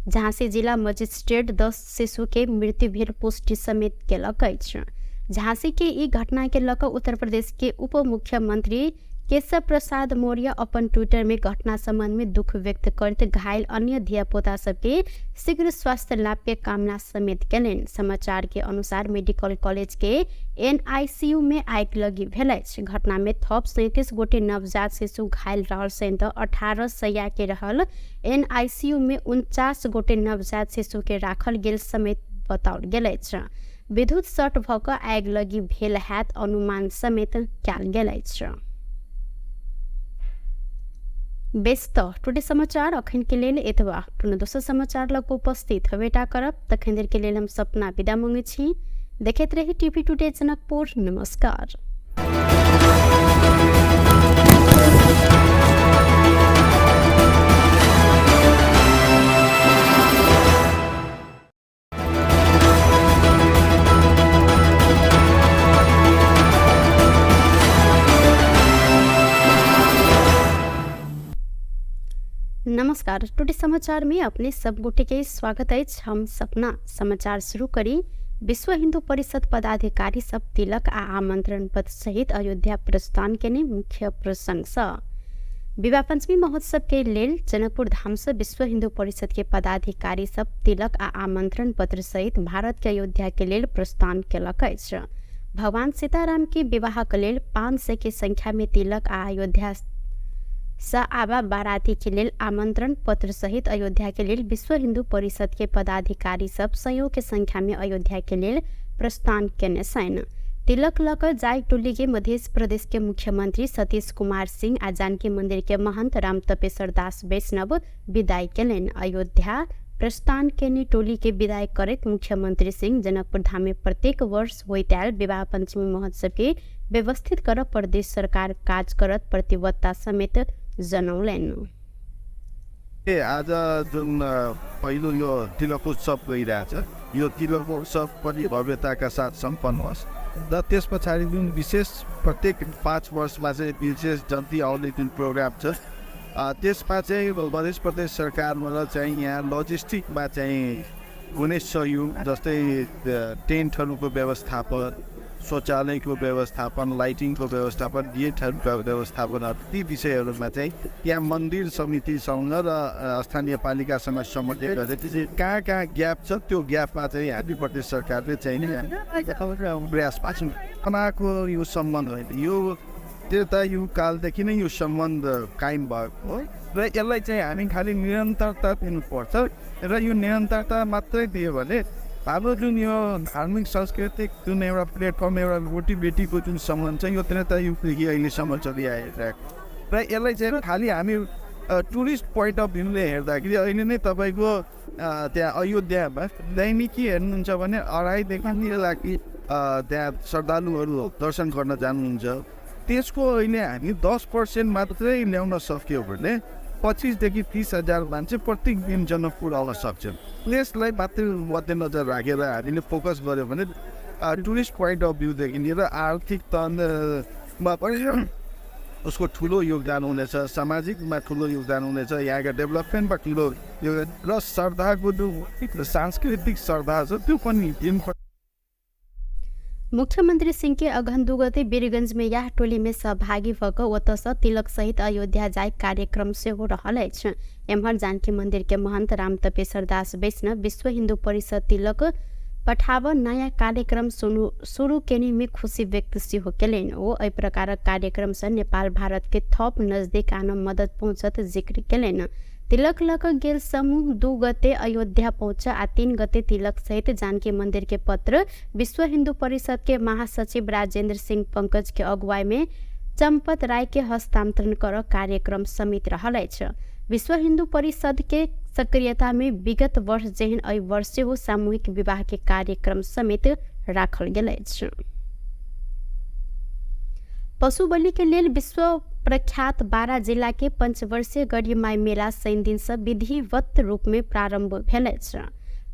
[SPEAKER 1] झांसी जिला मजिस्ट्रेट 10 शिशु के मृत्यु भेल पुष्टि समेत केलक अछि। झांसी के ई घटना के लऽ कऽ उत्तर प्रदेश के उप मुख्यमंत्री केशव प्रसाद मौर्य अपन ट्विटर में घटना संबंध में दुख व्यक्त करैत घायल अन्य धियापुता सबके शीघ्र स्वास्थ्य लाभ के कामना समेत केलनि। समाचार के अनुसार मेडिकल कॉलेज के एनआईसीयू में आगिलगी भेल अछि। घटना में थप 37 गोटे नवजात शिशु घायल रहल सहित 18 सैया के रहल एनआईसीयू में 49 गोटे नवजात शिशु के राखल गेल समेत बताओल गेल अछि। विद्युत शॉर्ट भऽ कऽ आगिलगी भेल हैत अनुमान समेत कयल गेल अछि। बेस त टुडे समाचार अखन के लेल एतबा। पुनः दोसर समाचार लग उपस्थित हेबेटा करब। तखन देर के लेल हम सपना विदा मांगै छी। देखैत रही टीवी टुडे जनकपुर। नमस्कार। नमस्कार, टुडे समाचार में अपने सब गोटे के स्वागत अछि। हम सपना समाचार शुरू करी। विश्व हिंदू परिषद पदाधिकारी सब तिलक आ आमंत्रण पत्र सहित अयोध्या प्रस्थान केने मुख्य प्रसंग सँ विवाह पंचमी महोत्सव के लेल जनकपुर धाम से विश्व हिंदू परिषद के पदाधिकारी सब तिलक आ आमंत्रण पत्र सहित भारत के अयोध्या के लेल प्रस्थान केलक अछि। भगवान सीताराम के विवाह के लेल 500 के संख्या में तिलक आ अयोध्या स आबा बाराती के लेल आमंत्रण पत्र सहित अयोध्या के लेल विश्व हिंदू परिषद के पदाधिकारी सब सयौं के संख्या में अयोध्या के लेल प्रस्थान केने छनि। तिलक लऽ कऽ जाय टोली के मध्य प्रदेश के मुख्यमंत्री सतीश कुमार सिंह आ जानकी मंदिर के महंत राम तपेश्वर दास वैष्णव विदाई केलनि। अयोध्या प्रस्थान केने टोली के विदाई करैत मुख्यमंत्री सिंह जनकपुर धाम में प्रत्येक वर्ष होइत आयल विवाह पंचमी महोत्सव के व्यवस्थित कर प्रदेश सरकार काज करत प्रतिबद्धता समेत जनौलनि।
[SPEAKER 2] आज जुन पहिलो यो तिलक उत्सव गइरहेछ, यो तिलक उत्सव पनि भव्यताका साथ सम्पन्न होस् र त्यस पछाडि जुन विशेष प्रत्येक 5 वर्षमा चाहिँ विशेष जन्ती आउने जुन प्रोग्राम छ, त्यसमा चाहिँ मध्य प्रदेश सरकारबाट चाहिँ यहाँ लजिस्टिकमा चाहिँ हुने सहयोग, जस्तै टेन्टहरूको व्यवस्थापन, शौचालयको व्यवस्थापन, लाइटिङको व्यवस्थापन, गेटहरूको व्यवस्थापन, ती विषयहरूमा चाहिँ त्यहाँ मन्दिर समितिसँग र स्थानीय पालिकासँग समन्वय गरेर कहाँ कहाँ ग्याप छ त्यो ग्यापमा चाहिँ हामी प्रदेश सरकारले चाहिँ प्रयास पाएको यो सम्बन्ध होइन, यो त्रेता युग कालदेखि नै यो सम्बन्ध कायम भएको हो र यसलाई चाहिँ हामी खालि निरन्तरता दिनुपर्छ र यो निरन्तरता मात्रै दियो भने हाम्रो जुन यो धार्मिक सांस्कृतिक जुन एउटा प्लेटफर्म, एउटा रोटी बेटीको जुन सम्बन्ध छ यो त्रेता युगदेखि अहिलेसम्म चलिआइरहेको र यसलाई चाहिँ खालि हामी टुरिस्ट पोइन्ट अफ भ्यूले हेर्दाखेरि अहिले नै तपाईँको त्यहाँ अयोध्यामा दैनिकी हेर्नुहुन्छ भने 2.5 देखि 3 लाख त्यहाँ श्रद्धालुहरू दर्शन गर्न जानुहुन्छ। त्यसको अहिले हामी 10% मात्रै ल्याउन सक्यौँ भने 25 देखि 30 हजार मान्छे प्रत्येक दिन जनकपुर आउन सक्छन्। त्यसलाई मात्रै मध्यनजर राखेर हामीले फोकस गऱ्यो भने टुरिस्ट पोइन्ट अफ भ्यूदेखि लिएर आर्थिक तनमा पनि उसको ठुलो योगदान हुनेछ, सामाजिकमा ठुलो योगदान हुनेछ, यहाँको डेभलपमेन्टमा ठुलो योगदान र श्रद्धाको जुन सांस्कृतिक श्रद्धा छ त्यो पनि
[SPEAKER 1] मुख्यमंत्री सिंह के अगहन 2 गते वीरगंज में यह टोली में सहभागी भऽ कऽ ओतऽसँ तिलक सहित अयोध्या जाय कार्यक्रम सेहो रहल अछि। एम्हर जानकी मंदिर के महंत राम तपेश्वर दास वैष्णव विश्व हिंदू परिषद तिलक पठाब नयाँ कार्यक्रम शुरू केने में खुशी व्यक्त सेहो केलनि। ओ एहि प्रकारक कार्यक्रमसँ नेपाल भारत के थप नजदीक आन मदद पहुँचत जिक्र केलनि। तिलक लऽ कऽ गेल समूह 2 गते अयोध्या पहुँच आ 3 गते तिलक सहित जानकी मंदिर के पत्र विश्व हिंदू परिषद के महासचिव राजेंद्र सिंह पंकज के अगुवाई में चंपत राय के हस्तांतरण कर कार्यक्रम समित रहल अछि। विश्व हिंदू परिषद के सक्रियता में विगत वर्ष जेहन एहि वर्ष सेहो सामूहिक विवाह के कार्यक्रम समेत राखल गेल अछि। पशु बलि के लेल विश्व प्रख्यात 12 जिला के पंचवर्षीय गढ़ीमाई मेला शनि दिन से विधिवत रूप में प्रारंभ भेल अछि।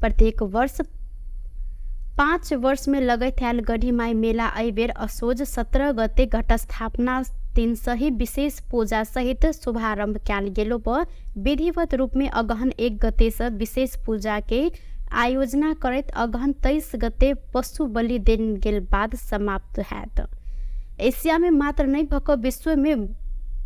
[SPEAKER 1] प्रत्येक वर्ष 5 वर्ष में लगैत आयल गढ़ीमाई मेला एहि बेर असोज 17 गते घटस्थापना दिन सही विशेष पूजा सहित शुभारंभ कयल गेलो पर विधिवत रूप में अगहन 1 गते से विशेष पूजा के आयोजना करैत अगहन 23 गते पशु बलि देल गेल बाद समाप्त हैत। एशिया में मात्र नहीं भऽ कऽ विश्व में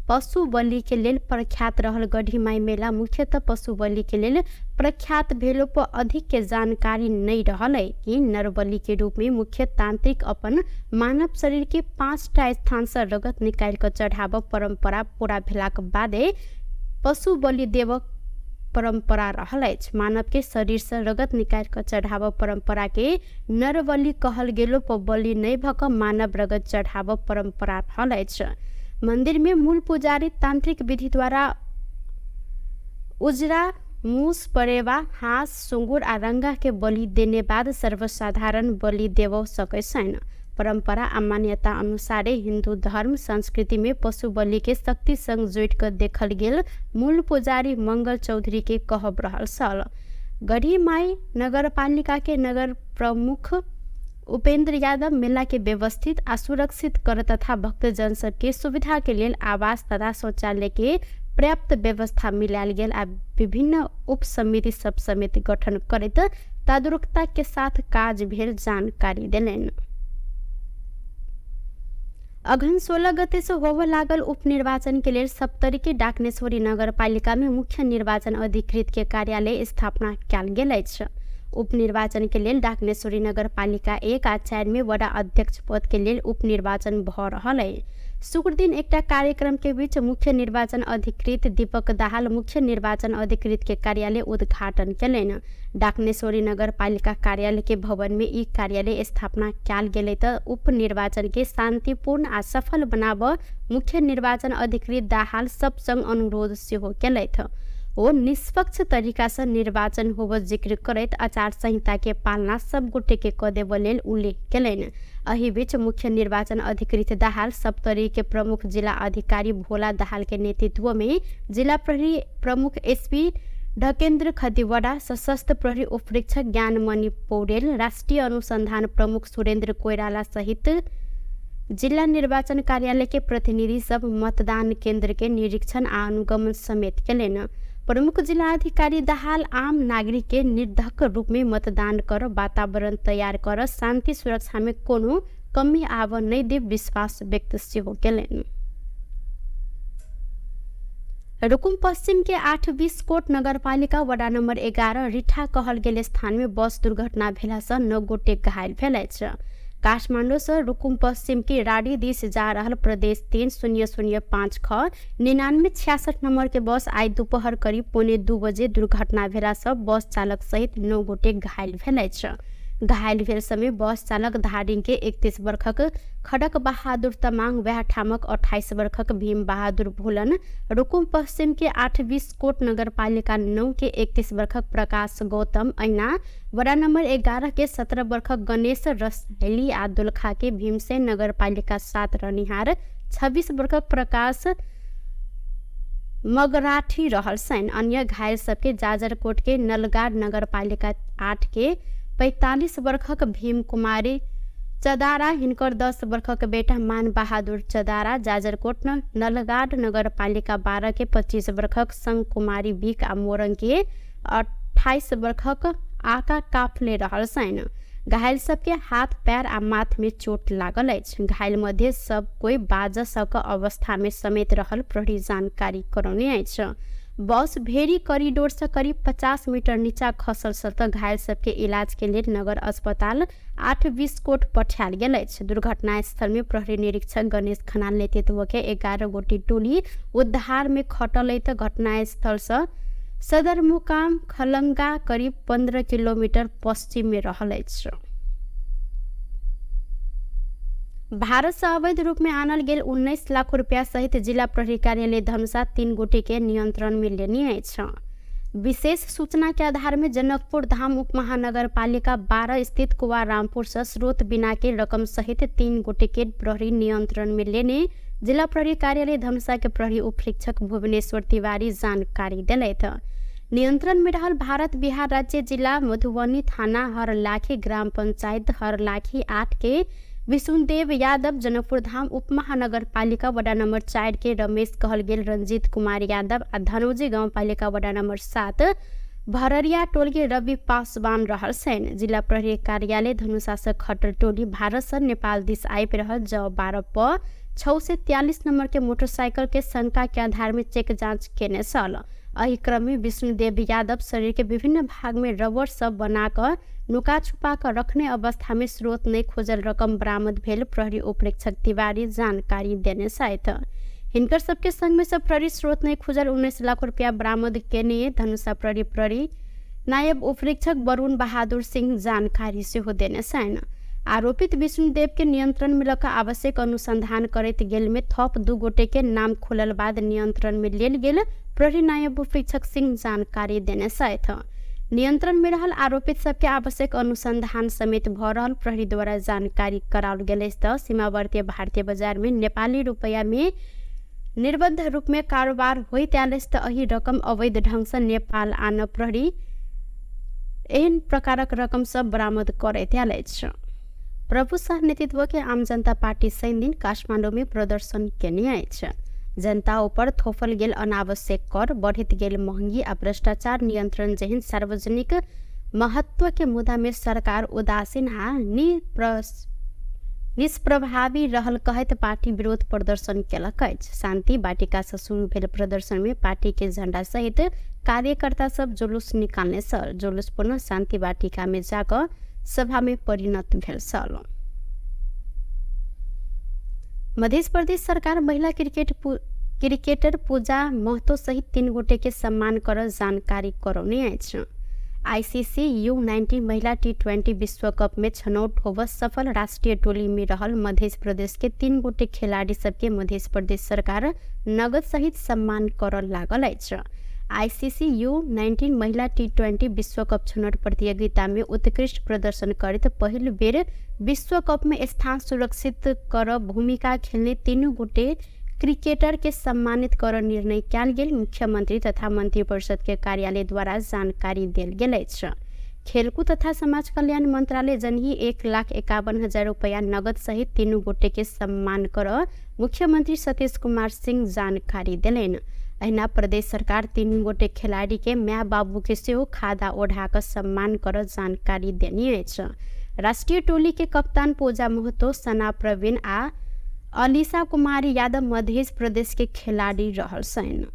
[SPEAKER 1] पशु बलि के लेल प्रख्यात रहल गढ़ीमाई मेला मुख्यतः पशु बलि के लेल प्रख्यात भेलो पर अधिक के जानकारी नहीं रहल है कि नरबलि के रूप में मुख्य तांत्रिक अपन मानव शरीर के 5टा स्थान से रगत निकालि कऽ चढ़ाबऽ परंपरा पूरा भेलाक बादे पशु बलि देबऽ परंपरा रहल अछि। मानव के शरीर से रगत निकालि कऽ चढ़ाबऽ परंपरा के नरबलि कहल गेलो पर बलि नहीं भऽ कऽ मानव रगत चढ़ाबऽ परंपरा रहल अछि। मंदिर में मूल पुजारी तांत्रिक विधि द्वारा उजरा मूस, परेवा, हाँस, सुँगुर आ रंगा के बलि देने बाद सर्वसाधारण बलि देव सकै छैन। परंपरा आ मान्यता अनुसारे हिन्दू धर्म संस्कृति में पशु बलि के शक्ति संग जोड़ कर देखल गेल मूल पुजारी मंगल चौधरी के कहब रहल छल। गढ़ीमाई नगरपालिका के नगर प्रमुख उपेंद्र यादव मेला के व्यवस्थित आ सुरक्षित कर तथा भक्तजन सबके सुविधा के लेल आवास तथा शौचालय के पर्याप्त व्यवस्था मिलायल गेल आ विभिन्न उप समिति सब समेत गठन करैत तदारुकता के साथ काज भेल जानकारी देलनि। अघन 16 गते से होबय लागल उपनिर्वाचन के लेल सप्तरी के डाकनेश्वरी नगरपालिका में मुख्य निर्वाचन अधिकृत के कार्यालय स्थापना कयल गेल अछि। उपनिर्वाचन के लेल डाकनेश्वरी नगरपालिका 1 आ 4 में वडा अध्यक्ष पद के लेल उपनिर्वाचन भ रहल अछि। शुक्र दिन एकटा कार्यक्रम के बीच मुख्य निर्वाचन अधिकृत दीपक दाहाल मुख्य निर्वाचन अधिकृत के कार्यालय उद्घाटन केलनि। डाकनेश्वरी नगरपालिका कार्यालय के भवन में ई कार्यालय स्थापना कयल गेलै त उपनिर्वाचन के शांतिपूर्ण आ सफल बनाब मुख्य निर्वाचन अधिकृत दाहाल सब संग अनुरोध सेहो केलथि। ओ निष्पक्ष तरीका से निर्वाचन होब जिक्र करैत आचार संहिता के पालना सब गोटे के क देब लेल उल्लेख केलनि। एहि बीच मुख्य निर्वाचन अधिकृत दाहाल सप्तरी के प्रमुख जिला अधिकारी भोला दाहाल के नेतृत्व में जिला प्रहरी प्रमुख एसपी ढकेन्द्र खतिवड़ा, सशस्त्र प्रहरी उपरीक्षक ज्ञानमणि पौडेल, राष्ट्रिय अनुसंधान प्रमुख सुरेन्द्र कोइराला सहित जिला निर्वाचन कार्यालय के प्रतिनिधि सब मतदान केंद्र के निरीक्षण आ अनुगमन समेत केलनि। प्रमुख जिला अधिकारी दाहाल आम नागरिक के निर्धक रूप में मतदान कर वातावरण तैयार कर शांति सुरक्षा में कोनो कमी आव नहीं दे विश्वास व्यक्त सेहो केलनि। रुकुम पश्चिम के 8-20 कोट नगरपालिका वडा नम्बर 11 रिठा कहल गेल स्थान में बस दुर्घटना भेला से 9 गोटे घायल भेल अछि। काठमाडौँ से रुकुम पश्चिम के राडी दिस जा रहल प्रदेश 3005 ख 9966 नंबर के बस आई दोपहर करीब 1:45 बजे दुर्घटना भेला से बस चालक सहित 9 गोटे घायल भेल अछि। घायल भेल समय बस चालक धादिङ के 31 वर्षक खडक बहादुर तमाङ, वएह ठामक 28 वर्षक भीम बहादुर भोलन, रुकुम पश्चिम के 8-20 कोट नगरपालिका 9 के 31 वर्षक प्रकाश गौतम ऐना, वडा नम्बर 11 के 17 वर्षक गणेश रसैली आ दोलखा के भीमसेन नगरपालिका 7 रहनिहार 26 वर्षक प्रकाश मगराठी रहल छनि। अन्य घायल सबके जाजरकोट के नलगाड नगरपालिका 8 के 45 वर्षक भीम कुमारी चदारा, हिनकर 10 वर्षक बेटा मान बहादुर चदारा, जाजरकोट नलगाड नगरपालिका 12 के 25 वर्षक संग कुमारी बिक आ मोरङ के 28 वर्षक आका काफले रहल छनि। घायल सबके हाथ पैर आ माथ में चोट लागल अछि। घायल मध्ये सब कोई बाज सक अवस्था में समेत रहल प्रहरी जानकारी करौने अछि। बस भेरी कॉरिडोर से करीब 50 मीटर नीचा खसल त घायल सबके इलाज के लेल नगर अस्पताल 8-20 कोट पठायल गेल अछि। दुर्घटना स्थल में प्रहरी निरीक्षक गणेश खनाल नेतृत्व के 11 गोटी टोली उद्धार में खटल त घटना स्थल से सदरमुकाम खलंगा करीब 15 किलोमीटर पश्चिम में रहल अछि। भारत से अवैध रूप में आनल गेल 19 लाख रुपया सहित जिला प्रहरी कार्यालय धनुषा 3 गोटे के नियंत्रण में लेने अछि। विशेष सूचना के आधार में जनकपुर धाम उप महानगरपालिका 12 स्थित कुवा रामपुर से स्रोत बिना के रकम सहित 3 गोटे के प्रहरी नियंत्रण में लेने जिला प्रहरी कार्यालय धनुषा के प्रहरी उपरीक्षक भुवनेश्वर तिवारी जानकारी दिलथि। नियंत्रण में रहल भारत बिहार राज्य जिला मधुबनी थाना हरलाखी ग्राम पंचायत हरलाखी 8 के विशुनदेव यादव, जनकपुर धाम उप महानगरपालिका वडा नम्बर 4 के रमेश कहल गेल रंजीत कुमार यादव आ धनौजी गाउँपालिका वडा नम्बर 7 भररिया टोल के रवि पासवान रहल छनि। जिला प्रहरी कार्यालय धनुषा से खटल टोली भारत से नेपाल दिस आबि रहल ज 12 प 643 नंबर के मोटरसाइकिल के शंका के आधार में चेक जांच केने छल। एहि क्रम में विष्णुदेव यादव शरीर के विभिन्न भाग में रबर सब बनाकर नुका छुपा कर रखने अवस्था में स्रोत नहीं खोजल रकम बरामद भेल प्रहरी उपरीक्षक तिवारी जानकारी देने छथि। हिनकर सबके संग में सब प्रहरी स्रोत नहीं खोजल 19 लाख रुपया बरामद केने धनुषा प्रहरी प्रहरी नायब उपरीक्षक वरुण बहादुर सिंह जानकारी सेहो देने छनि। आरोपित विष्णुदेव के नियंत्रण में लऽ आवश्यक अनुसंधान करैत गेल में थप 2 गोटे के नाम खुलल बाद नियंत्रण में लेल गेल प्रहरी नायब उपरीक्षक सिंह जानकारी देने छथि। नियंत्रण में रहल आरोपित सबके आवश्यक अनुसंधान समेत भ रहल प्रहरी द्वारा जानकारी कराओल गेल अछि। तऽ सीमावर्ती भारतीय बाजार में नेपाली रुपैया में निर्बद्ध रूप में कारोबार होइत आयल अछि। तऽ एहि रकम अवैध ढंग से नेपाल आन प्रहरी एहन प्रकारक रकम सब बरामद करैत आयल अछि। प्रभु शाह नेतृत्व के आम जनता पार्टी शनि दिन काठमाडौँ में प्रदर्शन केने अछि। जनता ऊपर थोपल गेल अनावश्यक कर, बढ़ैत गेल महंगी आ भ्रष्टाचार नियंत्रण जेहन सार्वजनिक महत्व के मुद्दा में सरकार उदासीन आ निष्प्रभावी रहल कहैत पार्टी विरोध प्रदर्शन केलक अछि। शान्ति वाटिका से शुरू भेल प्रदर्शन में पार्टी के झंडा सहित कार्यकर्ता सब जुलूस निकालने छल। जुलूस पुनः शान्ति वाटिका में जाकऽ सभा में परिणत भेल छल। मध्य प्रदेश सरकार महिला क्रिकेटर पूजा महतो सहित 3 गोटे के सम्मान कर जानकारी करौने अछि। आईसीसी U19 महिला T20 विश्व कप में छनौट होब सफल राष्ट्रीय टोली में रहल मध्य प्रदेश के 3 गोटे खिलाड़ी सबके मध्य प्रदेश सरकार नगद सहित सम्मान कर लागल अछि। आईसीसी U19 महिला T20 विश्व कप छनौट प्रतियोगिता में उत्कृष्ट प्रदर्शन करैत पहिल बेर विश्व कप में स्थान सुरक्षित कर भूमिका खेलने 3 गोटे क्रिकेटर के सम्मानित कर निर्णय कयल गेल मुख्यमंत्री तथा मंत्रिपरिषद के कार्यालय द्वारा जानकारी देल गेल अछि। खेलकूद तथा समाज कल्याण मंत्रालय जनही 1,51,000 रुपया नगद सहित 3 गोटे के सम्मान कर मुख्यमंत्री सतीश कुमार सिंह जानकारी देलनि। अहिना प्रदेश सरकार 3 गोटे खिलाड़ी के माय बाबू के सेहो खादा ओढ़ा कऽ सम्मान कर जानकारी देने अछि। राष्ट्रीय टोली के कप्तान पूजा महतो, सना प्रवीण आ अलीसा कुमारी यादव मध्य प्रदेश के खिलाड़ी रहल छनि।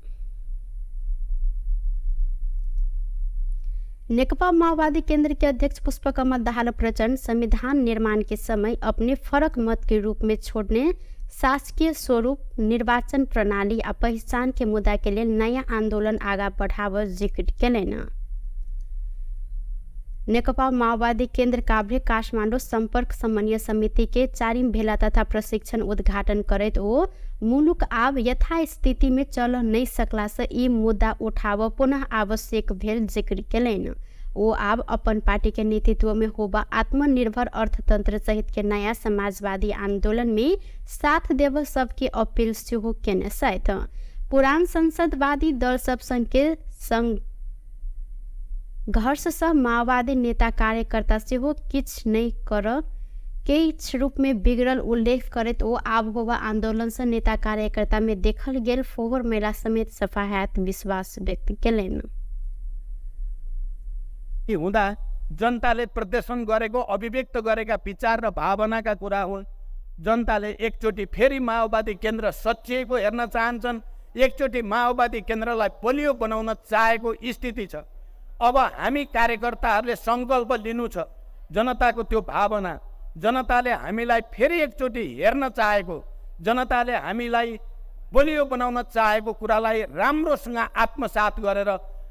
[SPEAKER 1] नेकपा माओवादी केंद्र के अध्यक्ष पुष्पकमल दाहाल प्रचण्ड संविधान निर्माण के समय अपने फरक मत के रूप में छोड़ने शासकीय स्वरूप, निर्वाचन प्रणाली आ पहचान के मुद्दा के लेल नया आंदोलन आगा बढ़ाव जिक्र केलनि। नेकपा माओवादी केंद्र काभ्रे काठमाडौँ सम्पर्क समन्वय समिति के 4 भेला तथा प्रशिक्षण उद्घाटन करैत ओ मुलुक आब यथास्थिति में चल नहीं सकला से ई मुद्दा उठाव पुनः आवश्यक भेल जिक्र केलनि। ओ आब अपन पार्टी के नेतृत्व में होबा आत्मनिर्भर अर्थतंत्र सहित के नया समाजवादी आंदोलन में साथ देव सबके अपील सेहो केने छथि। पुरान संसदवादी दल सब संग के संघर्ष सँ माओवादी नेता कार्यकर्ता सेहो किछु नहि कर किछु रूप में बिगड़ल उल्लेख करैत ओ आब होबा आंदोलन से नेता कार्यकर्ता में देखल गेल फोहर मेला समेत सफायात विश्वास व्यक्त केलनि।
[SPEAKER 3] हुँदा जनताले प्रदर्शन गरेको, अभिव्यक्त गरेका विचार र भावनाका कुरा हुन्। जनताले एकचोटि फेरि माओवादी केन्द्र सचिएको हेर्न चाहन्छन्, एकचोटि माओवादी केन्द्रलाई बलियो बनाउन चाहेको स्थिति छ। अब हामी कार्यकर्ताहरूले सङ्कल्प लिनु छ, जनताको त्यो भावना, जनताले हामीलाई फेरि एकचोटि हेर्न चाहेको, जनताले हामीलाई बलियो बनाउन चाहेको कुरालाई राम्रोसँग आत्मसात गरेर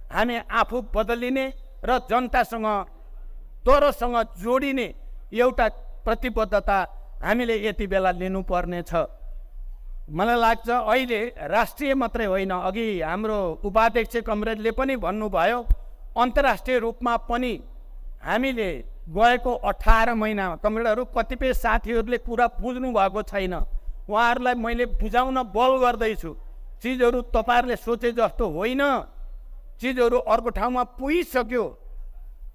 [SPEAKER 3] हामी आफू बदलिने र जनतासँग तरोसँग जोडिने एउटा प्रतिबद्धता हामीले यति बेला लिनुपर्नेछ। मलाई लाग्छ अहिले राष्ट्रिय मात्रै होइन, अघि हाम्रो उपाध्यक्ष कमरेडले पनि भन्नुभयो, अन्तर्राष्ट्रिय रूपमा पनि हामीले गएको 18 महिनामा कमरेडहरू कतिपय साथीहरूले कुरा बुझ्नु भएको छैन, उहाँहरूलाई मैले बुझाउन बल गर्दैछु। चिजहरू तपाईँहरूले सोचे जस्तो होइन, चिजहरू अर्को ठाउँमा पुगिसक्यो।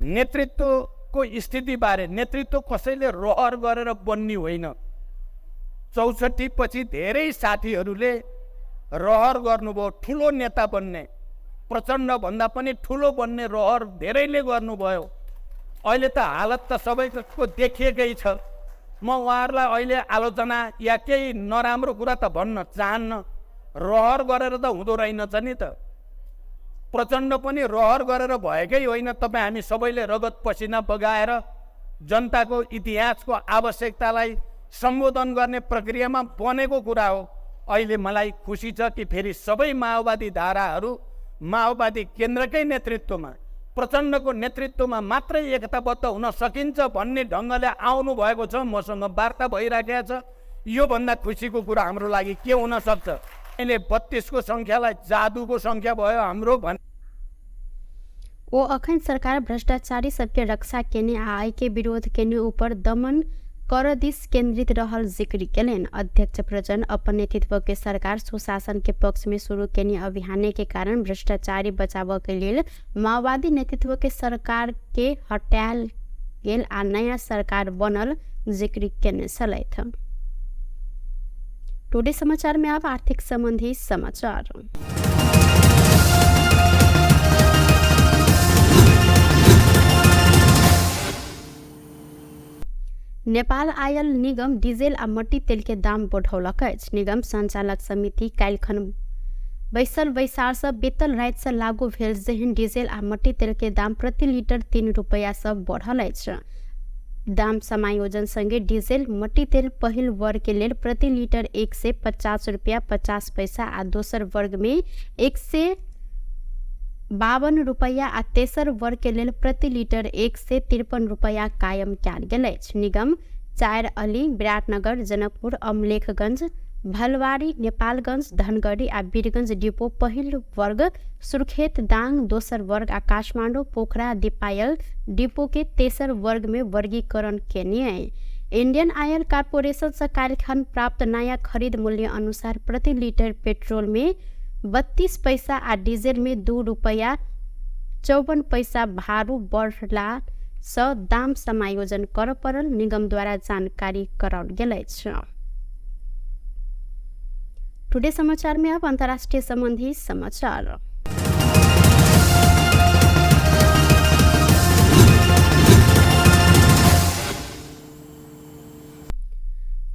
[SPEAKER 3] नेतृत्वको स्थितिबारे, नेतृत्व कसैले रहर गरेर बन्ने होइन। 64 पछि धेरै साथीहरूले रहर गर्नुभयो ठुलो नेता बन्ने, प्रचण्डभन्दा पनि ठुलो बन्ने रहर धेरैले गर्नुभयो। अहिले त हालत त सबैको देखिएकै छ। म उहाँहरूलाई अहिले आलोचना या केही नराम्रो कुरा त भन्न चाहन्न, रहर गरेर त हुँदो रहेनछ नि त। प्रचण्ड पनि रहर गरेर भएकै होइन। तपाईँ हामी सबैले रगत पसिना बगाएर जनताको इतिहासको आवश्यकतालाई सम्बोधन गर्ने प्रक्रियामा बनेको कुरा हो। अहिले मलाई खुसी छ कि फेरि सबै माओवादी धाराहरू माओवादी केन्द्रकै नेतृत्वमा, प्रचण्डको नेतृत्वमा मात्रै एकताबद्ध हुन सकिन्छ भन्ने ढङ्गले आउनु भएको छ। मसँग वार्ता भइराखेको छ। योभन्दा खुसीको कुरा हाम्रो लागि के हुन सक्छ? अहिले 32 को सङ्ख्यालाई जादुको सङ्ख्या भयो हाम्रो भन्।
[SPEAKER 1] ओ अखन सरकार भ्रष्टाचारी सबके रक्षा केने आ आय के विरोध केने ऊपर दमन कर दिस केंद्रित रहल जिक्र केलनि। अध्यक्ष प्रचण्ड अपन नेतृत्व के सरकार सुशासन के पक्ष में शुरू केने अभियान के कारण भ्रष्टाचारी बचाव के लेल माओवादी नेतृत्व के सरकार के हटायल गेल आ नया सरकार बनल जिक्र केने छलथि। टुडे समाचार में अब आर्थिक संबंधी समाचार। नेपाल आयल निगम डीजल आ मट्टी तेल के दाम बढ़ौलक अछि। निगम संचालक समिति काल्हिखन बैसल बैसारसँ बीतल रातिसँ लागू भेल जेहन डीजल आ मट्टी तेल के दाम प्रति लीटर 3 रुपैयासँ बढ़ल अछि। दाम समायोजन संगे डीजल मट्टी तेल पहिल वर्ग के लेल प्रति लीटर 150 रुपैया 50 पैसा आ दोसर वर्ग में 152 रुपैया आ तेसर वर्ग के लेल प्रति लीटर 153 रुपैया कायम कयल गेल अछि। निगम 4 अली, विराटनगर, जनकपुर, अमलेखगंज, भलवारी, नेपालगंज, धनगढ़ी आ वीरगंज डिपो पहिल वर्ग, सुर्खेत, दाङ दोसर वर्ग आ काठमाडौँ, पोखरा, दीपायल डिपो के तेसर वर्ग में वर्गीकरण केने। इंडियन ऑयल कॉर्पोरेशन से काल्हिखन प्राप्त नया खरीद मूल्य अनुसार प्रति लीटर पेट्रोल में 32 पैसा आ डीजल में 2 रुपैया 54 पैसा भारू बढ़ला सँ दाम समायोजन कर पड़ल निगम द्वारा जानकारी कराओल गेल अछि। टुडे समाचार में अब अंतर्राष्ट्रीय संबंधी समाचार।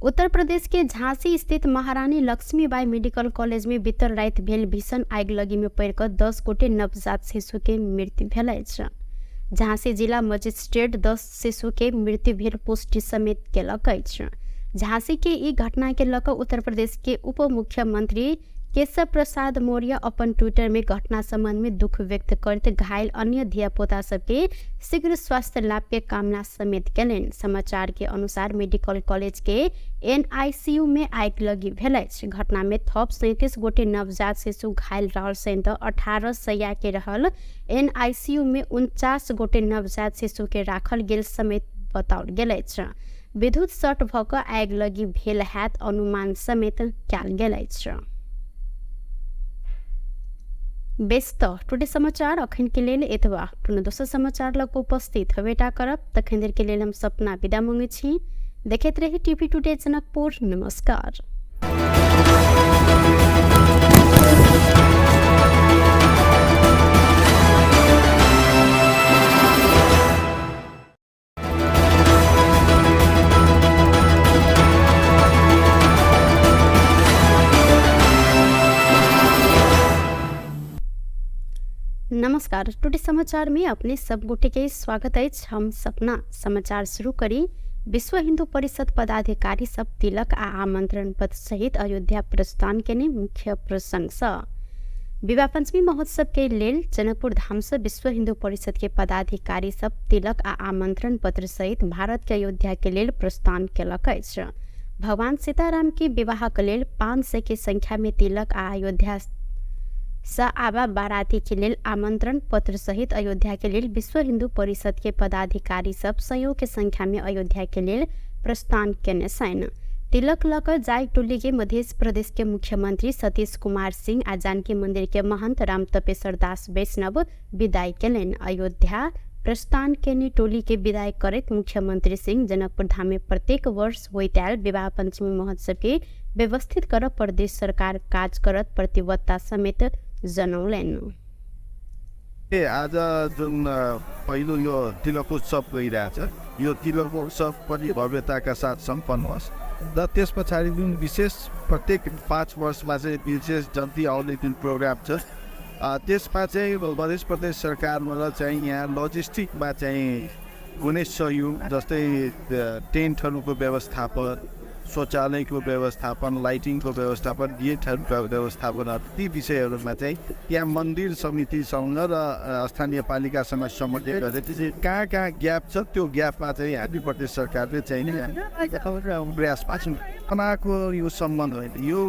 [SPEAKER 1] उत्तर प्रदेश के झांसी स्थित महारानी लक्ष्मीबाई मेडिकल कॉलेज में बीतल राति भेल भीषण आगिलगी में पड़िकऽ 10 गोटे नवजात शिशु के मृत्यु भेल अछि। झांसी जिला मजिस्ट्रेट 10 शिशु के मृत्यु भेल पुष्टि समेत केलक अछि। झांसी के ई घटना के लऽ कऽ उत्तर प्रदेश के उप मुख्यमंत्री केशव प्रसाद मौर्य अपन ट्विटर में घटना संबंध में दुख व्यक्त करैत घायल अन्य धियापुता सबके शीघ्र स्वास्थ्य लाभ के कामना समेत केलनि। समाचार के अनुसार मेडिकल कॉलेज के एनआईसीयू में आगिलगी भेल अछि। घटना में थप 37 गोटे नवजात शिशु घायल रहल सहित 18 सैया के रहल एनआईसीयू में 49 गोटे नवजात शिशु के राखल गेल समेत बताओल गेल अछि। विद्युत शॉर्ट भऽ कऽ आगिलगी भेल हैत अनुमान समेत कयल गेल अछि। बेस तऽ टुडे समाचार अखन के लेल एतबा। कोनो दोसर समाचार लग उपस्थित हेबेटा करब। तखन देर के लेल हम सपना विदा मांगै छी। देखैत रही टीवी टुडे जनकपुर। नमस्कार। नमस्कार, टुडे समाचार में अपने सब गोटे के स्वागत अछि। हम सपना समाचार शुरू करी। विश्व हिंदू परिषद पदाधिकारी सब तिलक आ आमंत्रण पत्र सहित अयोध्या प्रस्थान केने मुख्य प्रसंग सँ विवाह पंचमी महोत्सव के लेल जनकपुर धाम से विश्व हिंदू परिषद के पदाधिकारी सब तिलक आ आमंत्रण पत्र सहित भारत के अयोध्या के लेल प्रस्थान केलक अछि। भगवान सीताराम के विवाह के लेल 500 के संख्या में तिलक आ अयोध्या सँ आबा बाराती के लेल आमंत्रण पत्र सहित अयोध्या के लेल विश्व हिंदू परिषद के पदाधिकारी सब सयौं के संख्या में अयोध्या के लेल प्रस्थान केने छनि। तिलक लऽ कऽ जाय टोली के मध्य प्रदेश के मुख्यमंत्री सतीश कुमार सिंह आ जानकी मंदिर के महंत राम तपेश्वर दास वैष्णव विदाई केलनि। अयोध्या प्रस्थान केने टोली के विदाई करैत मुख्यमंत्री सिंह जनकपुर धाम में प्रत्येक वर्ष होइत आयल विवाह पंचमी महोत्सव के व्यवस्थित कर प्रदेश सरकार काज करत प्रतिबद्धता समेत जनौलनि।
[SPEAKER 2] आज जुन पहिलो यो तिलक उत्सव गइरहेछ, यो तिलक उत्सव पनि भव्यताका साथ सम्पन्न होस् र त्यस पछाडि जुन विशेष प्रत्येक 5 वर्षमा चाहिँ विशेष जन्ती आउने जुन प्रोग्राम छ, त्यसमा चाहिँ मध्य प्रदेश सरकारबाट चाहिँ यहाँ लजिस्टिकमा चाहिँ कुनै सहयोग जस्तै टेन्टहरूको व्यवस्थापन, शौचालयको व्यवस्थापन, लाइटिङको व्यवस्थापन, गेटहरूको व्यवस्थापन, ती विषयहरूमा चाहिँ त्यहाँ मन्दिर समितिसँग र स्थानीय पालिकासँग समन्वय गरेर कहाँ कहाँ ग्याप छ त्यो ग्यापमा चाहिँ हामी प्रदेश सरकारले चाहिँ प्रयास पाएको यो सम्बन्ध होइन, यो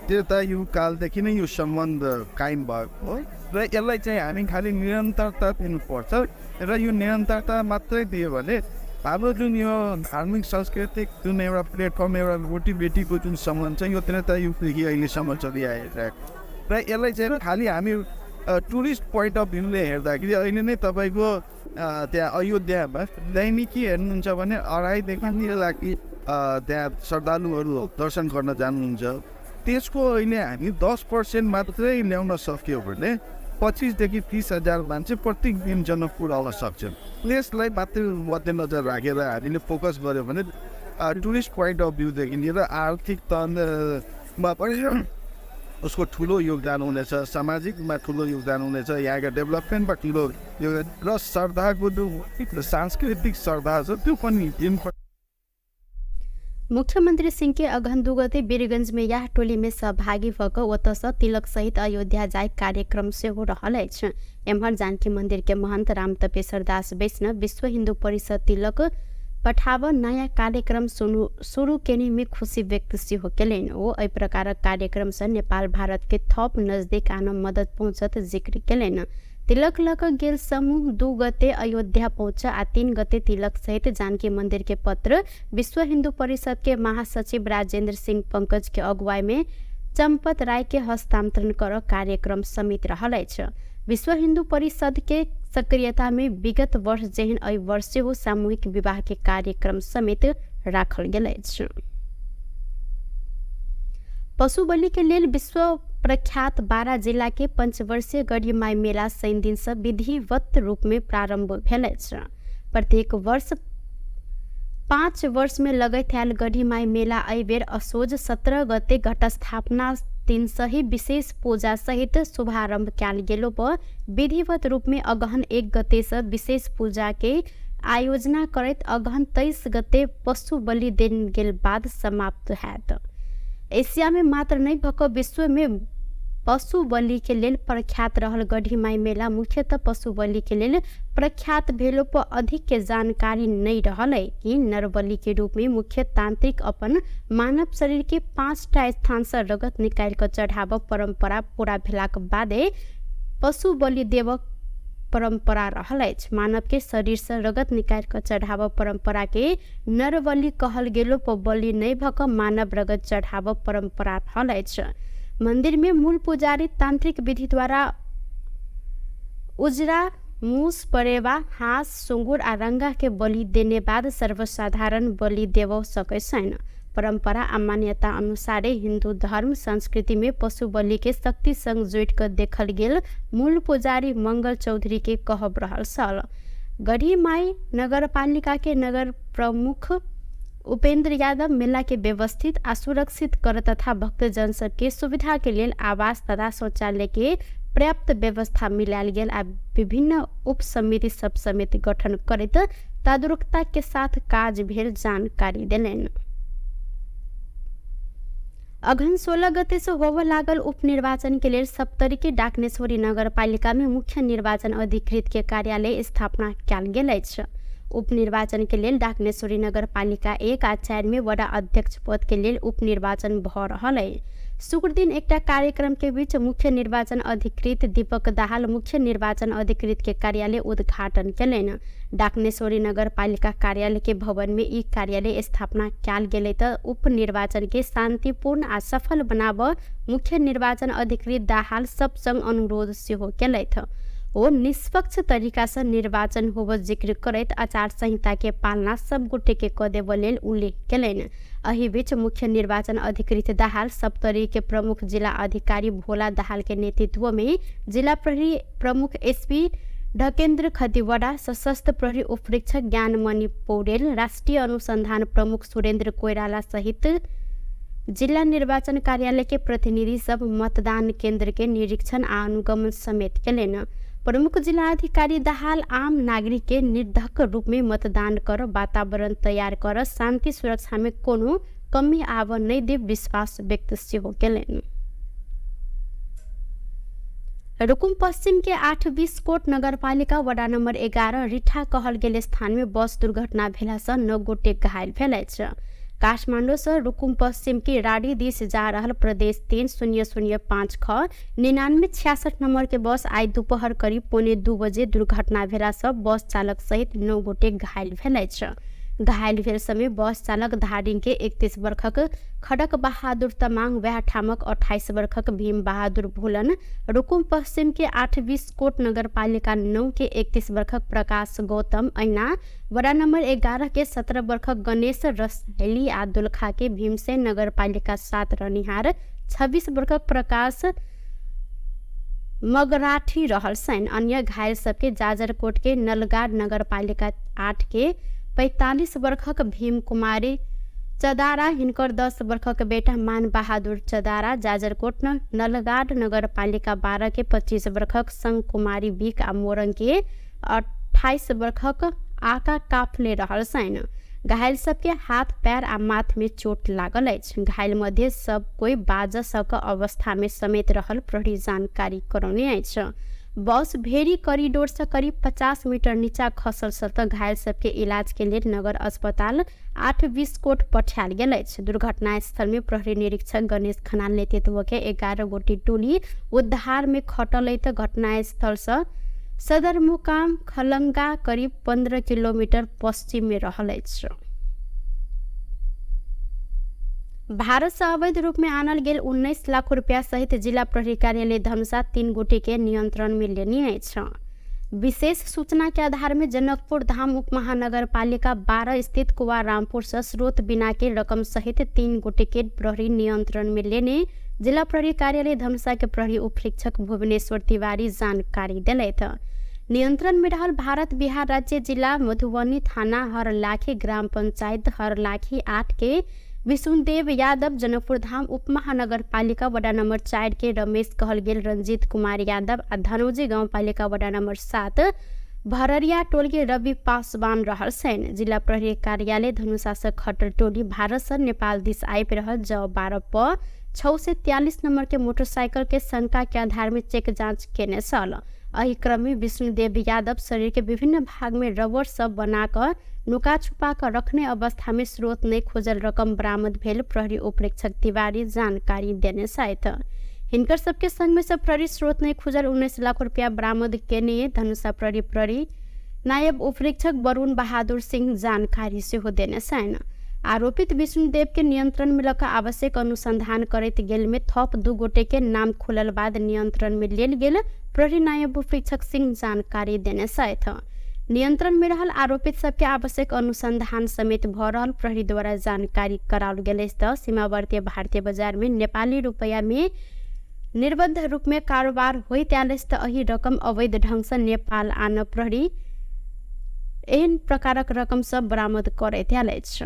[SPEAKER 2] त्रेता युग कालदेखि नै यो सम्बन्ध कायम भएको हो र यसलाई चाहिँ हामी खालि निरन्तरता दिनुपर्छ र यो निरन्तरता मात्रै दियो भने हाम्रो जुन यो धार्मिक सांस्कृतिक जुन एउटा प्लेटफर्म, एउटा रोटीबेटीको जुन सम्बन्ध छ यो त्रेता युगदेखि अहिलेसम्म चलिआइरहेको र यसलाई चाहिँ खालि हामी टुरिस्ट पोइन्ट अफ भ्यूले हेर्दाखेरि अहिले नै तपाईँको त्यहाँ अयोध्यामा दैनिकी हेर्नुहुन्छ भने 2.5 देखि 3 लाख त्यहाँ श्रद्धालुहरू दर्शन गर्न जानुहुन्छ। त्यसको अहिले हामी 10% मात्रै ल्याउन सक्यो भने 25 देखि 30 हजार मान्छे प्रत्येक दिन जनकपुर आउन सक्छन्। त्यसलाई मात्रै मध्यनजर राखेर हामीले फोकस गऱ्यो भने टुरिस्ट पोइन्ट अफ भ्यूदेखि लिएर आर्थिक तहमा पनि उसको ठुलो योगदान हुनेछ, सामाजिकमा ठुलो योगदान हुनेछ, यहाँको डेभलपमेन्टमा ठुलो योगदान र श्रद्धाको जुन सांस्कृतिक श्रद्धा छ त्यो पनि दिन।
[SPEAKER 1] मुख्यमंत्री सिंह के अगहन 2 गते वीरगंज में यह टोली में सहभागी भऽ कऽ ओतऽसँ तिलक सहित अयोध्या जाय कार्यक्रम सेहो रहल अछि। एम्हर जानकी मंदिर के महंत राम तपेश्वर दास वैष्णव विश्व हिन्दू परिषद तिलक पठाब नयाँ कार्यक्रम शुरू केने में खुशी व्यक्त सेहो केलनि। ओ एहि प्रकारक कार्यक्रम सँ नेपाल भारत के थप नजदीक आनऽ मदद पहुँचत जिक्र केलनि। तिलक लऽ कऽ गेल समूह 2 गते अयोध्या पहुँच आ 3 गते तिलक सहित जानकी मंदिर के पत्र विश्व हिंदू परिषद के महासचिव राजेंद्र सिंह पंकज के अगुवाई में चंपत राय के हस्तांतरण कर कार्यक्रम समेत रहल अछि। विश्व हिंदू परिषद के सक्रियता में विगत वर्ष जेहन एहि वर्ष सेहो सामूहिक विवाह के कार्यक्रम समेत राखल गेल अछि। पशु बलि के लेल विश्व प्रख्यात बारा जिला के पंचवर्षीय गढ़ीमाई मेला शनि दिन से विधिवत रूप में प्रारंभ भेल अछि। प्रत्येक वर्ष 5 वर्ष में लगैत आयल गढ़ीमाई मेला एहि बेर असोज 17 गते घटस्थापना दिन सही विशेष पूजा सहित शुभारंभ कयल गेलो पर विधिवत रूप में अगहन 1 गते से विशेष पूजा के आयोजना करैत अगहन 23 गते पशु बलि देल गेल बाद समाप्त हैत। एशिया में मात्र नहीं भऽ कऽ विश्व में पशु बलि के लेल प्रख्यात रहल गढ़ीमाई मेला मुख्यतः पशु बलि के लेल प्रख्यात भेलो पर अधिक के जानकारी नहीं रहल है कि नरबलि के रूप में मुख्य तांत्रिक अपन मानव शरीर के 5टा स्थान से रगत निकालि कऽ चढ़ाबऽ परंपरा पूरा भेलाक बादे पशु बलि देबऽ परंपरा रहल अछि। मानव के शरीर से रगत निकालि कऽ चढ़ाबऽ परंपरा के नरबलि कहल गेलो पर बलि नहीं भऽ कऽ मानव रगत चढ़ाबऽ परंपरा रहल अछि। मंदिर में मूल पुजारी तांत्रिक विधि द्वारा उजरा मूस, परेवा, हाँस, सुँगुर आ रंगा के बलि देने बाद सर्वसाधारण बलि देबऽ सकै छैन। परंपरा आ मान्यता अनुसारे हिंदू धर्म संस्कृति में पशु बलि के शक्ति संग जोड़ि कऽ देखल गेल मूल पुजारी मंगल चौधरी के कहब रहल छल। गढ़ीमाई नगरपालिका के नगर प्रमुख उपेंद्र यादव मेला के व्यवस्थित आ सुरक्षित कर तथा भक्तजन सबके सुविधा के लेल आवास तथा शौचालय के पर्याप्त व्यवस्था मिलायल गेल आ विभिन्न उप समिति सब समेत गठन करैत तदारुकता के साथ काज भेल जानकारी देलनि। अगहन 16 गते से होबय लागल उपनिर्वाचन के लेल सप्तरी के डाकनेश्वरी नगरपालिका में मुख्य निर्वाचन अधिकृत के कार्यालय स्थापना कयल गेल अछि। उपनिर्वाचन के लेल डाकनेश्वरी नगरपालिका 1 आ 4 में वडा अध्यक्ष पद के लेल उपनिर्वाचन भऽ रहल अछि। शुक्र दिन एकटा कार्यक्रम के बीच मुख्य निर्वाचन अधिकृत दीपक दाहाल मुख्य निर्वाचन अधिकृत के कार्यालय उद्घाटन केलनि। डाकनेश्वरी नगरपालिका कार्यालय के भवन में ई कार्यालय स्थापना कयल गेलै तऽ उपनिर्वाचन के शांतिपूर्ण आ सफल बनाबऽ मुख्य निर्वाचन अधिकृत दाहाल सब संग अनुरोध सेहो केलथि। ओ निष्पक्ष तरीका से निर्वाचन होबऽ जिक्र करैत आचार संहिता के पालना सब गोटे के कऽ देबऽ लेल उल्लेख केलनि। एहि बीच मुख्य निर्वाचन अधिकृत दाहाल सप्तरी के प्रमुख जिला अधिकारी भोला दाहाल के नेतृत्व में जिला प्रहरी प्रमुख एसपी ढकेन्द्र खतिवड़ा, सशस्त्र प्रहरी उपरीक्षक ज्ञानमणि पौडेल, राष्ट्रिय अनुसंधान प्रमुख सुरेन्द्र कोइराला सहित जिला निर्वाचन कार्यालय के प्रतिनिधि सब मतदान केंद्र के निरीक्षण आ अनुगमन समेत केलनि। प्रमुख जिला अधिकारी दाहाल आम नागरिक के निर्धक रूप में मतदान कर वातावरण तैयार कर शांति सुरक्षा में कोनो कमी आबऽ नहि देब विश्वास व्यक्त सेहो केलनि। रुकुम पश्चिम के 8 बिस्कोट नगरपालिका वडा नम्बर 11 रिठा कहल गेल स्थान में बस दुर्घटना भेला से 9 गोटे घायल भेल अछि। काठमाडौँ से रुकुम पश्चिम के राडी दिस जा रहल प्रदेश 3005 ख 9966 नंबर के बस आई दोपहर करीब 1:45 बजे दुर्घटना भेला से बस चालक सहित 9 गोटे घायल भेल अछि। घायल भेल समय बस चालक धादिङ के 31 वर्षक खडक बहादुर तमाङ, वएह ठामक 28 वर्षक भीम बहादुर भोलन, रुकुम पश्चिम के 8 बिस्कोट नगरपालिका 9 के 31 वर्षक प्रकाश गौतम, ऐना वडा नम्बर 11 के 17 वर्षक गणेश रसैली आ दोलखा के भीमसेन नगरपालिका 7 रहनिहार 26 वर्षक प्रकाश मगराठी रहल छनि। अन्य घायल सबके जाजरकोट के नलगाड नगरपालिका 8 के 45 वर्षक भीम कुमारी चदारा, हिनकर 10 वर्षक बेटा मान बहादुर चदारा, जाजरकोट नलगाड नगरपालिका 12 के 25 वर्षक संग कुमारी बिक आ मोरङ के 28 वर्षक आका काफले रहल छनि। घायल सबके हाथ पैर आ माथ में चोट लागल अछि। घायल मध्ये सब कोई बाज सक अवस्था में समेत रहल प्रहरी जानकारी करौने अछि। बस भेरी कॉरिडोर से करीब 50 मीटर नीचा खसल त घायल सबके इलाज के लेल नगर अस्पताल 8 बिस्कोट पठायल गेल अछि। दुर्घटना स्थल में प्रहरी निरीक्षक गणेश खनाल नेतृत्व के 11 गोटी टोली उद्धार में खटल त घटना स्थल से सदरमुकाम खलंगा करीब 15 किलोमीटर पश्चिम में रहल अछि। भारत से अवैध रूप में आनल गेल 19 लाख रुपया सहित जिला प्रहरी कार्यालय धनुषा 3 गोटे के नियंत्रण में लेने अछि। विशेष सूचना के आधार में जनकपुर धाम उप महानगरपालिका 12 स्थित कुवा रामपुर से स्रोत बिना के रकम सहित 3 गोटे के प्रहरी नियंत्रण में लेने जिला प्रहरी कार्यालय धनुषा के प्रहरी उपरीक्षक भुवनेश्वर तिवारी जानकारी दिलथि। नियंत्रण में रहल भारत बिहार राज्य जिला मधुबनी थाना हरलाखी ग्राम पंचायत हरलाखी 8 के विष्णुदेव यादव, जनकपुर धाम उप महानगरपालिका वडा नम्बर 4 के रमेश कहल गेल रंजीत कुमार यादव आ धनौजी गाउँपालिका वडा नम्बर 7 भररिया टोल के रवि पासवान रहल छनि। जिला प्रहरी कार्यालय धनुषा से खटल टोली भारत से नेपाल दिस आबि रहल ज 12 प 643 नंबर के मोटरसाइकिल के शंका के आधार में चेक जाँच केने छल। एहि क्रम में विष्णुदेव यादव शरीर के विभिन्न भाग में रबर सब बनाकर नुका छुपा कर रखने अवस्था में स्रोत नहीं खोजल रकम बरामद भेल प्रहरी उपरीक्षक तिवारी जानकारी देने छथि। हिनकर सबके संग में सब प्रहरी स्रोत नहीं खोजल 19 लाख रुपया बरामद केने धनुषा प्रहरी प्रहरी नायब उपरीक्षक वरुण बहादुर सिंह जानकारी सेहो देने छनि। आरोपित विष्णुदेव के नियंत्रण में लऽ आवश्यक अनुसंधान करैत गेल में थप 2 गोटे के नाम खुलल बाद नियंत्रण में लेल गेल प्रहरी नायब उपरीक्षक सिंह जानकारी देने छथि। नियंत्रण में रहल आरोपित सबके आवश्यक अनुसंधान समेत भ रहल प्रहरी द्वारा जानकारी कराओल गेल अछि। त सीमावर्ती भारतीय बाजार में नेपाली रुपैया में निर्बंध रूप में कारोबार होइत आयल अछि त एहि रकम अवैध ढंग से नेपाल आन प्रहरी एहन प्रकारक रकम सब बरामद करैत आयल अछि।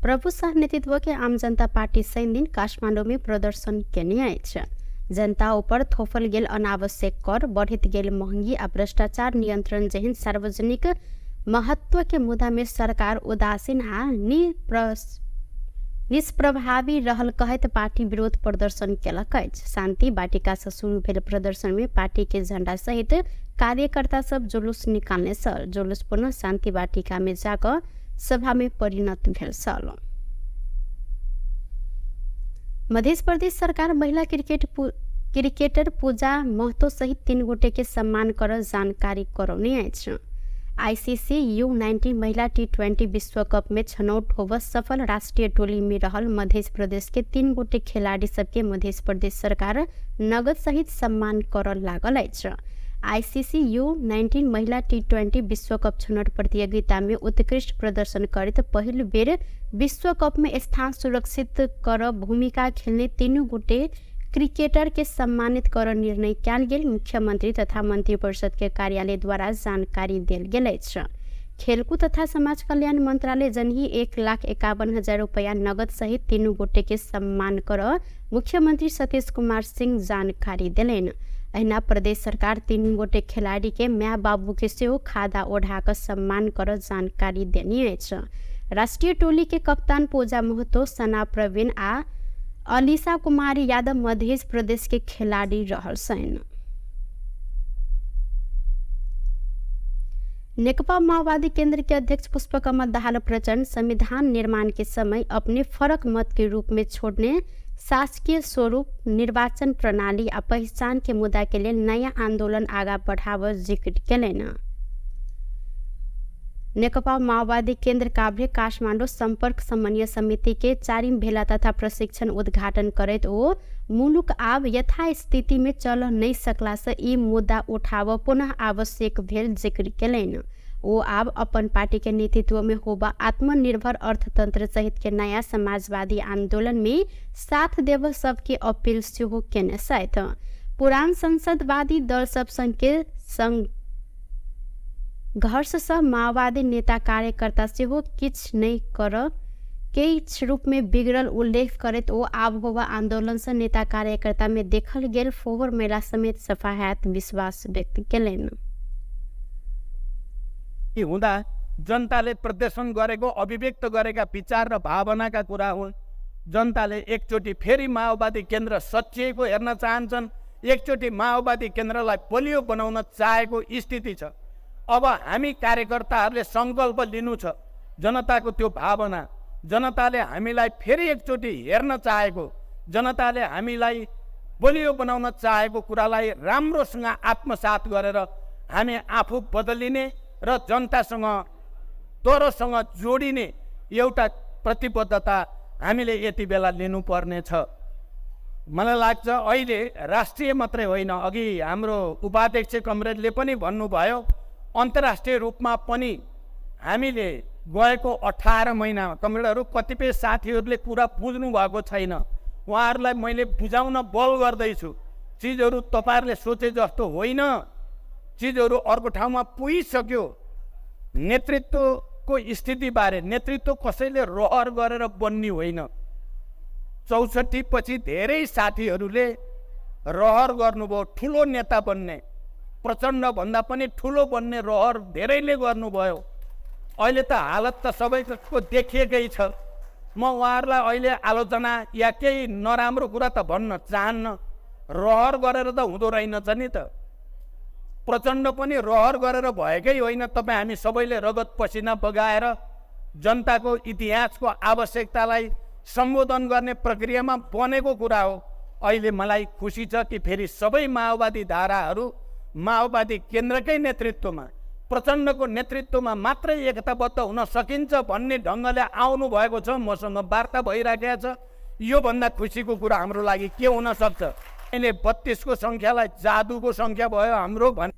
[SPEAKER 1] प्रभु शाह नेतृत्व के आम जनता पार्टी शनि दिन काठमाडौँ में प्रदर्शन केने अछि। जनता ऊपर थोपल गेल अनावश्यक कर, बढ़ित गेल महंगी आ भ्रष्टाचार नियंत्रण जेहन सार्वजनिक महत्व के मुद्दा में सरकार उदासीन आ निष्प्रभावी रहल कहैत पार्टी विरोध प्रदर्शन केलक अछि। शान्ति वाटिका से शुरू भेल प्रदर्शन में पार्टी के झण्डा सहित कार्यकर्ता सब जुलूस निकालने छल। जुलूस पुनः शान्ति वाटिका में जाकऽ सभा में परिणत भेल छल। मध्य प्रदेश सरकार महिला क्रिकेटर पूजा महतो सहित 3 गोटे के सम्मान कर जानकारी करौने अछि। आईसीसी U19 महिला T20 विश्व कप में छनौट होब सफल राष्ट्रीय टोली में रहल मध्य प्रदेश के 3 गोटे खिलाड़ी सबके मध्य प्रदेश सरकार नगद सहित सम्मान कर लागल अछि। आईसीसी U19 महिला T20 विश्व कप छनौट प्रतियोगिता में उत्कृष्ट प्रदर्शन करैत पहिल बेर विश्व कप में स्थान सुरक्षित कर भूमिका खेलने 3 गोटे क्रिकेटर के सम्मानित कर निर्णय कयल गेल मुख्यमंत्री तथा मंत्रिपरिषद के कार्यालय द्वारा जानकारी देल गेल अछि। खेलकूद तथा समाज कल्याण मंत्रालय जनही 1,51,000 रुपया नगद सहित 3 गोटे के सम्मान कर मुख्यमंत्री सतीश कुमार सिंह जानकारी देलनि। अहिना प्रदेश सरकार 3 गोटे खिलाड़ी के माय बाबू के सेहो खादा ओढ़ा कऽ सम्मान कर जानकारी देने अछि। राष्ट्रिय टोली के कप्तान पूजा महतो, सना प्रवीण आ अलिसा कुमारी यादव मध्य प्रदेश के खिलाड़ी रहल छन्। नेकपा माओवादी केंद्र के अध्यक्ष पुष्पकमल दाहाल प्रचण्ड संविधान निर्माण के समय अपने फरक मत के रूप में छोड़ने शासकीय स्वरूप, निर्वाचन प्रणाली आ पहिचान के मुद्दा के लेल नयाँ आन्दोलन आगा बढ़ाव जिक्र केलनि। नेकपा माओवादी केन्द्र काभ्रे काठमाडौँ सम्पर्क समन्वय समिति के चारिम भेला तथा प्रशिक्षण उद्घाटन करैत ओ मुलुक आब यथास्थिति में चल नहीं सकला से ई मुद्दा उठाव पुनः आवश्यक भेल जिक्र केलनि। ओ आब अपन पार्टी के नेतृत्व में होबा आत्मनिर्भर अर्थतंत्र सहित के नयाँ समाजवादी आंदोलन में साथ देव सबके अपील सेहो केने छथि। पुरान संसदवादी दल सब संग के संघर्षसँ माओवादी नेता कार्यकर्ता सेहो किछु नहि कर किछु रूपमे बिगड़ल उल्लेख करैत ओ आब होबा आन्दोलनसँ नेता कार्यकर्तामे देखल गेल फोहोर मेला समेत सफा हैत विश्वास व्यक्त केलनि।
[SPEAKER 3] हुँदा जनताले प्रदर्शन गरेको, अभिव्यक्त गरेका विचार र भावनाका कुरा हुन्। जनताले एकचोटि फेरि माओवादी केन्द्र सचिएको हेर्न चाहन्छन्, एकचोटि माओवादी केन्द्रलाई बलियो बनाउन चाहेको स्थिति छ। अब हामी कार्यकर्ताहरूले सङ्कल्प लिनु छ, जनताको त्यो भावना, जनताले हामीलाई फेरि एकचोटि हेर्न चाहेको, जनताले हामीलाई बलियो बनाउन चाहेको कुरालाई राम्रोसँग आत्मसात गरेर हामी आफू बदलिने र जनतासँग तरोसँग जोडिने एउटा प्रतिबद्धता हामीले यति बेला लिनुपर्नेछ। मलाई लाग्छ अहिले राष्ट्रिय मात्रै होइन, अघि हाम्रो उपाध्यक्ष कमरेडले पनि भन्नुभयो, अन्तर्राष्ट्रिय रूपमा पनि हामीले गएको 18 महिनामा कमरेडहरू कतिपय साथीहरूले कुरा बुझ्नु भएको छैन, उहाँहरूलाई मैले बुझाउन बल गर्दैछु। चिजहरू तपाईँहरूले सोचे जस्तो होइन, चिजहरू अर्को ठाउँमा पुगिसक्यो। नेतृत्वको स्थितिबारे, नेतृत्व कसैले रहर गरेर बन्ने होइन। 64 पछि धेरै साथीहरूले रहर गर्नुभयो ठुलो नेता बन्ने, प्रचण्डभन्दा पनि ठुलो बन्ने रहर धेरैले गर्नुभयो। अहिले त हालत त सबैको देखिएकै छ। म उहाँहरूलाई अहिले आलोचना या केही नराम्रो कुरा त भन्न चाहन्न, रहर गरेर त हुँदो रहेनछ नि त। प्रचण्ड पनि रहर गरेर भएकै होइन। तपाईँ हामी सबैले रगत पसिना बगाएर जनताको इतिहासको आवश्यकतालाई सम्बोधन गर्ने प्रक्रियामा बनेको कुरा हो। अहिले मलाई खुसी छ कि फेरि सबै माओवादी धाराहरू माओवादी केन्द्रकै नेतृत्वमा, प्रचण्डको नेतृत्वमा मात्रै एकताबद्ध हुन सकिन्छ भन्ने ढङ्गले आउनु भएको छ। मसँग वार्ता भइराखेको छ। योभन्दा खुसीको कुरा हाम्रो लागि के हुन सक्छ? अहिले 32 को सङ्ख्यालाई जादुको सङ्ख्या भयो हाम्रो भन्।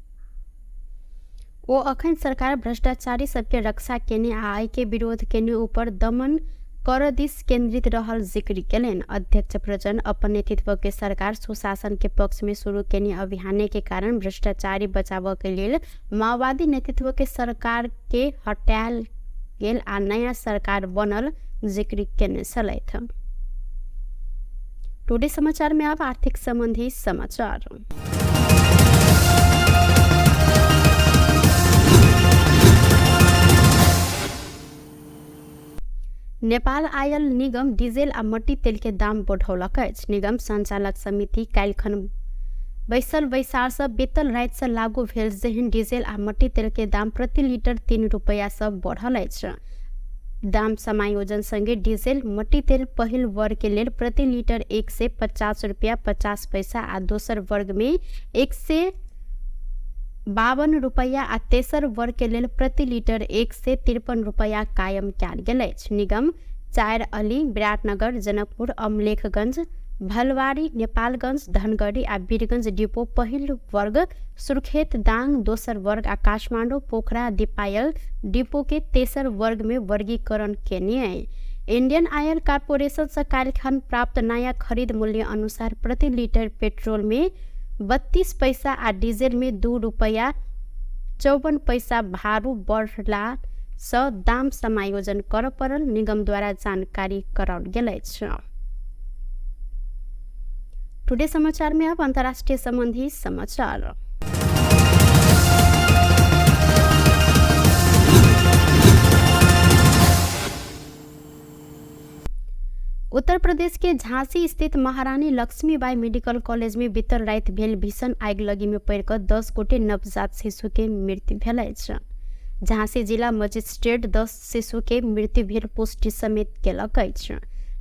[SPEAKER 1] ओ अखन सरकार भ्रष्टाचारी सबके रक्षा केने आ आय के विरोध केने ऊपर दमन कर दिस केंद्रित रहल जिक्र केलनि। अध्यक्ष प्रचण्ड अपन नेतृत्व के सरकार सुशासन के पक्ष में शुरू केने अभियान के कारण भ्रष्टाचारी बचाव के लेल माओवादी नेतृत्व के सरकार के हटायल गेल आ नया सरकार बनल जिक्र केने छलथि। टुडे समाचार में अब आर्थिक संबंधी समाचार। नेपाल आयल निगम डीजल आ मट्टी तेल के दाम बढ़ौलक अछि। निगम संचालक समिति काल्हिखन बैसल बैसारसँ बेतल रातिसँ लागू भेल जेहन डीजल आ मट्टी तेल के दाम प्रति लीटर 3 रुपैयासँ बढ़ल अछि। दाम समायोजन संगे डीजल मट्टी तेल पहिल वर्ग के लेल प्रति लीटर 150 रुपया 50 पैसा आ दोसर वर्ग में 152 रुपैया आ तेसर वर्ग के लेल प्रति लीटर 153 रुपैया कायम कयल गेल अछि। निगम 4 अली, विराटनगर, जनकपुर, अमलेखगंज, भलवारी, नेपालगंज, धनगढ़ी आ वीरगंज डिपो पहिल वर्ग, सुर्खेत, दाङ दोसर वर्ग आ काठमाडौँ, पोखरा, दिपायल डिपो के तेसर वर्ग में वर्गीकरण केने अइ। इंडियन ऑयल कॉर्पोरेशन से काल्हिखन प्राप्त नया खरीद मूल्य अनुसार प्रति लीटर पेट्रोल में 32 पैसा आ डीजल में 2 रुपैया 54 पैसा भारू बढ़ला सँ दाम समायोजन कर पड़ल निगम द्वारा जानकारी कराओल गेल अछि। टुडे समाचार में अब अंतर्राष्ट्रीय संबंधी समाचार। उत्तर प्रदेश के झांसी स्थित महारानी लक्ष्मीबाई मेडिकल कॉलेज में बीतल राति भेल भीषण आगिलगी में पड़ि कऽ 10 गोटे नवजात शिशु के मृत्यु भेल अछि। झांसी जिला मजिस्ट्रेट 10 शिशु के मृत्यु भेल पुष्टि समेत केलक अछि।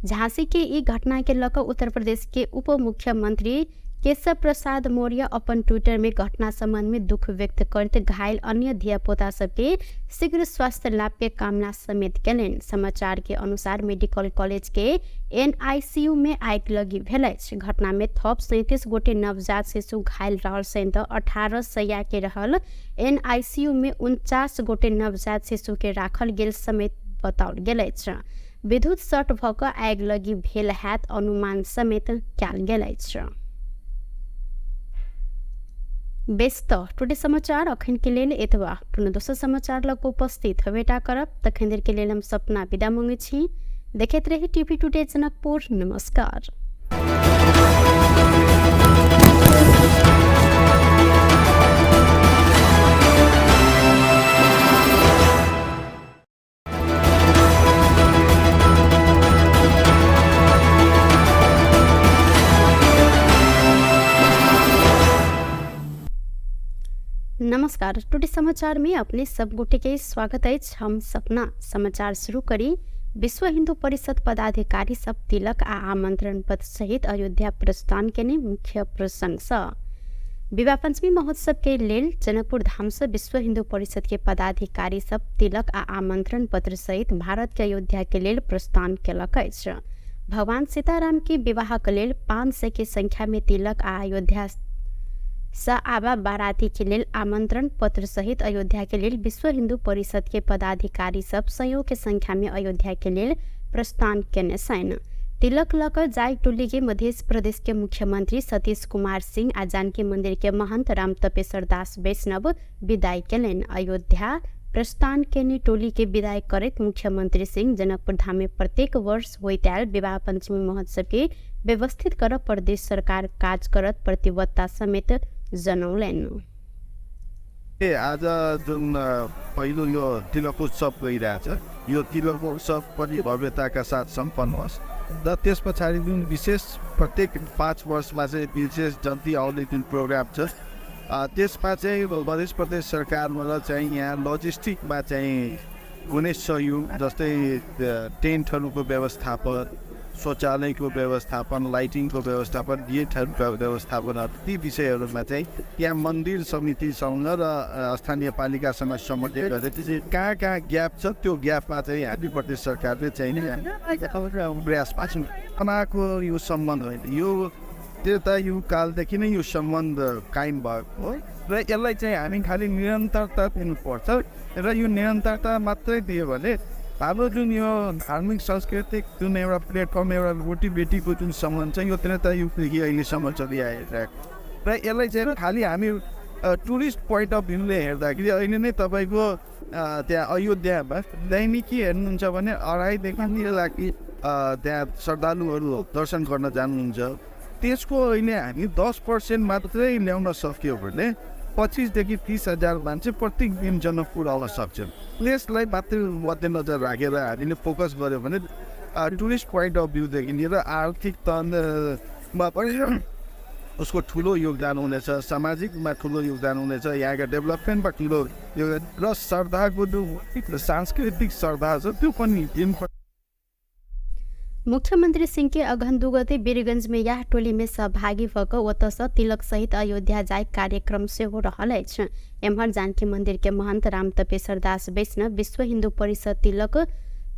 [SPEAKER 1] झांसी के ई घटना के लऽ कऽ उत्तर प्रदेश के उप मुख्यमंत्री केशव प्रसाद मौर्य अपन ट्विटर में घटना संबंध में दुख व्यक्त करैत घायल अन्य धियापुता सबके शीघ्र स्वास्थ्य लाभ के कामना समेत केलनि। समाचार के अनुसार मेडिकल कॉलेज के एनआईसीयू में आगिलगी भेल अछि। घटना में थप 37 गोटे नवजात शिशु घायल रहल सहित 18 सैया के रहल एनआईसीयू में 49 गोटे नवजात शिशु के राखल गेल समेत बताओल गेल अछि। विद्युत शॉर्ट भऽ कऽ आगिलगी भेल हैत अनुमान समेत कयल गेल अछि। बेस तऽ टुडे समाचार अखन के लेल एतबा। पुनः दोसर समाचार लग उपस्थित हेबेटा करब। तखन देर के लेल हम सपना विदा मांगै छी। देखैत रही टीवी टुडे जनकपुर। नमस्कार। नमस्कार, टुडे समाचार में अपने सब गोटे के स्वागत अछि। हम सपना समाचार शुरू करी। विश्व हिंदू परिषद पदाधिकारी सब तिलक आ आमंत्रण पत्र सहित अयोध्या प्रस्थान केने मुख्य प्रसंग सँ विवाह पंचमी महोत्सव के लेल जनकपुर धाम से विश्व हिंदू परिषद के पदाधिकारी सब तिलक आ आमंत्रण पत्र सहित भारत के अयोध्या के लेल प्रस्थान केलक अछि। भगवान सीताराम के विवाह के लेल 500 के संख्या में तिलक आ अयोध्या सँ आबा बाराती के लेल आमंत्रण पत्र सहित अयोध्या के लेल विश्व हिंदू परिषद के पदाधिकारी सब सयौं के संख्या में अयोध्या के लेल प्रस्थान केने छनि। तिलक लऽ कऽ जाय टोली के मध्य प्रदेश के मुख्यमंत्री सतीश कुमार सिंह आ जानकी मंदिर के महंत राम तपेश्वर दास वैष्णव विदाई केलनि। अयोध्या प्रस्थान केने टोली के विदाई करैत मुख्यमंत्री सिंह जनकपुर धाम में प्रत्येक वर्ष होइत आयल विवाह पंचमी महोत्सव के व्यवस्थित कर प्रदेश सरकार काज करत प्रतिबद्धता समेत जनौलनि।
[SPEAKER 2] आज जुन पहिलो यो तिलक उत्सव गइरहेछ, यो तिलक उत्सव पनि भव्यताका साथ सम्पन्न होस् र त्यस पछाडि जुन विशेष प्रत्येक 5 वर्षमा चाहिँ विशेष जन्ती आउने जुन प्रोग्राम छ, त्यसमा चाहिँ मध्य प्रदेश सरकारबाट चाहिँ यहाँ लजिस्टिकमा चाहिँ कुनै सहयोग जस्तै टेन्टहरूको व्यवस्थापन, शौचालयको व्यवस्थापन, लाइटिङको व्यवस्थापन, गेटहरूको व्यवस्थापन, ती विषयहरूमा चाहिँ त्यहाँ मन्दिर समितिसँग र स्थानीय पालिकासँग समन्वय गरेर कहाँ कहाँ ग्याप छ त्यो ग्यापमा चाहिँ हामी प्रदेश सरकारले चाहिँ प्रयास पाएको यो सम्बन्ध होइन, यो त्रेता युग कालदेखि नै यो सम्बन्ध कायम भएको हो र यसलाई चाहिँ हामी खालि निरन्तरता दिनुपर्छ र यो निरन्तरता मात्रै दियो भने हाम्रो जुन यो धार्मिक सांस्कृतिक जुन एउटा प्लेटफर्म, एउटा रोटी बेटीको जुन सम्बन्ध छ यो त्रेता युगदेखि अहिलेसम्म चलिआइरहेको र यसलाई चाहिँ खालि हामी टुरिस्ट पोइन्ट अफ भ्यूले हेर्दाखेरि अहिले नै तपाईँको त्यहाँ अयोध्यामा दैनिकी हेर्नुहुन्छ भने 2.5 देखि 3 लाख त्यहाँ श्रद्धालुहरू दर्शन गर्न जानुहुन्छ। त्यसको अहिले हामी 10% मात्रै ल्याउन सक्यो भने 25 देखि 30 हजार मान्छे प्रत्येक दिन जनकपुर आउन सक्छन्। त्यसलाई मात्रै मध्यनजर राखेर हामीले फोकस गऱ्यो भने टुरिस्ट पोइन्ट अफ भ्यूदेखि लिएर आर्थिक तहमा पनि उसको ठुलो योगदान हुनेछ, सामाजिकमा ठुलो योगदान हुनेछ, यहाँका डेभलपमेन्टमा ठुलो योगदान र श्रद्धाको जो सांस्कृतिक श्रद्धा छ त्यो पनि
[SPEAKER 1] मुख्यमंत्री सिंह के अगहन 2 गते वीरगंज में यह टोली में सहभागी भऽ कऽ ओतऽसँ तिलक सहित अयोध्या जाय कार्यक्रम सेहो रहल अछि। एम्हर जानकी मंदिर के महंत राम तपेश्वर दास वैष्णव विश्व हिंदू परिषद तिलक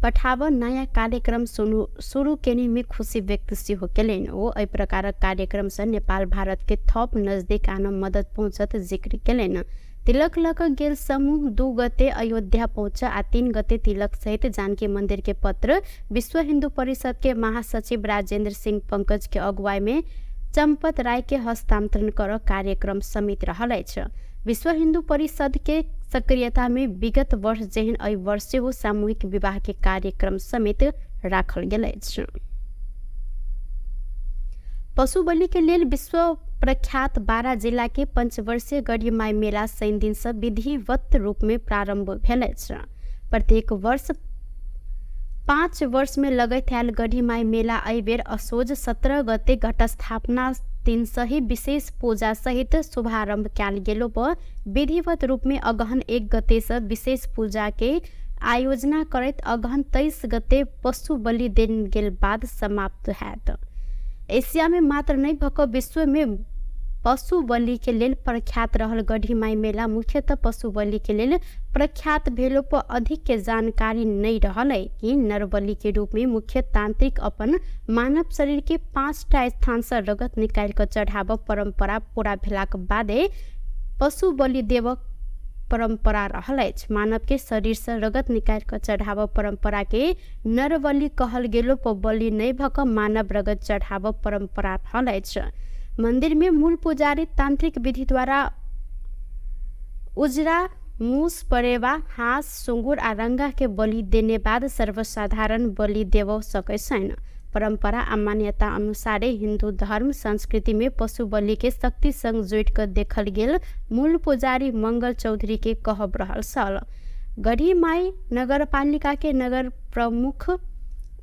[SPEAKER 1] पठाब नयाँ कार्यक्रम शुरू केने में खुशी व्यक्त सेहो केलनि। ओ एहि प्रकारक कार्यक्रमसँ नेपाल भारत के थप नजदीक आन मदद पहुँचत जिक्र केलनि। तिलक लऽ कऽ गेल समूह 2 गते अयोध्या पहुँच आ 3 गते तिलक सहित जानकी मंदिर के पत्र विश्व हिंदू परिषद के महासचिव राजेंद्र सिंह पंकज के अगुवाई में चंपत राय के हस्तांतरण कर कार्यक्रम समेत रहल अछि। विश्व हिंदू परिषद के सक्रियता में विगत वर्ष जेहन एहि वर्ष सेहो सामूहिक विवाह के कार्यक्रम समेत राखल गेल अछि। पशु बलि के लेल विश्व प्रख्यात 12 जिला के पंचवर्षीय गढ़ीमाई मेला शनि दिन से विधिवत रूप में प्रारंभ भेल अछि। प्रत्येक वर्ष 5 वर्ष में लगैत आयल गढ़ीमाई मेला एहिबेर असोज 17 गते घटस्थापना दिन सही विशेष पूजा सहित शुभारंभ कयल गेलो पर विधिवत रूप में अगहन 1 गते से विशेष पूजा के आयोजना करैत अगहन 23 गते पशु बलि देल गेल बाद समाप्त हैत। एशिया में मात्र नहीं भक विश्व में पशु बलि के लेल प्रख्यात रहल गढ़ीमाई मेला मुख्यतः पशु बलि के लेल प्रख्यात भेलो पर अधिक के जानकारी नहीं रहल है कि नरबलि के रूप में मुख्य तांत्रिक अपन मानव शरीर के 5टा स्थान से रगत निकालि कऽ चढ़ाब परंपरा पूरा भेलाक बादे पशु बलि देव परंपरा रहल अछि। मानव के शरीर से रगत निकालि कऽ चढ़ाब परंपरा के नरबलि कहल गेलो पर बलि नहीं भऽ कऽ मानव रगत चढ़ाब परंपरा रहल अछि। मंदिर में मूल पुजारी तांत्रिक विधि द्वारा उजरा मूस, परेवा, हाँस, सुँगुर आ रंगा के बलि देने बाद सर्वसाधारण बलि देव सकै छैन। परंपरा आ मान्यता अनुसारे हिंदू धर्म संस्कृति में पशु बलि के शक्ति संग जोड़ि कऽ देखल गेल मूल पुजारी मंगल चौधरी के कहब रहल छल। गढ़ीमाई नगरपालिका के नगर प्रमुख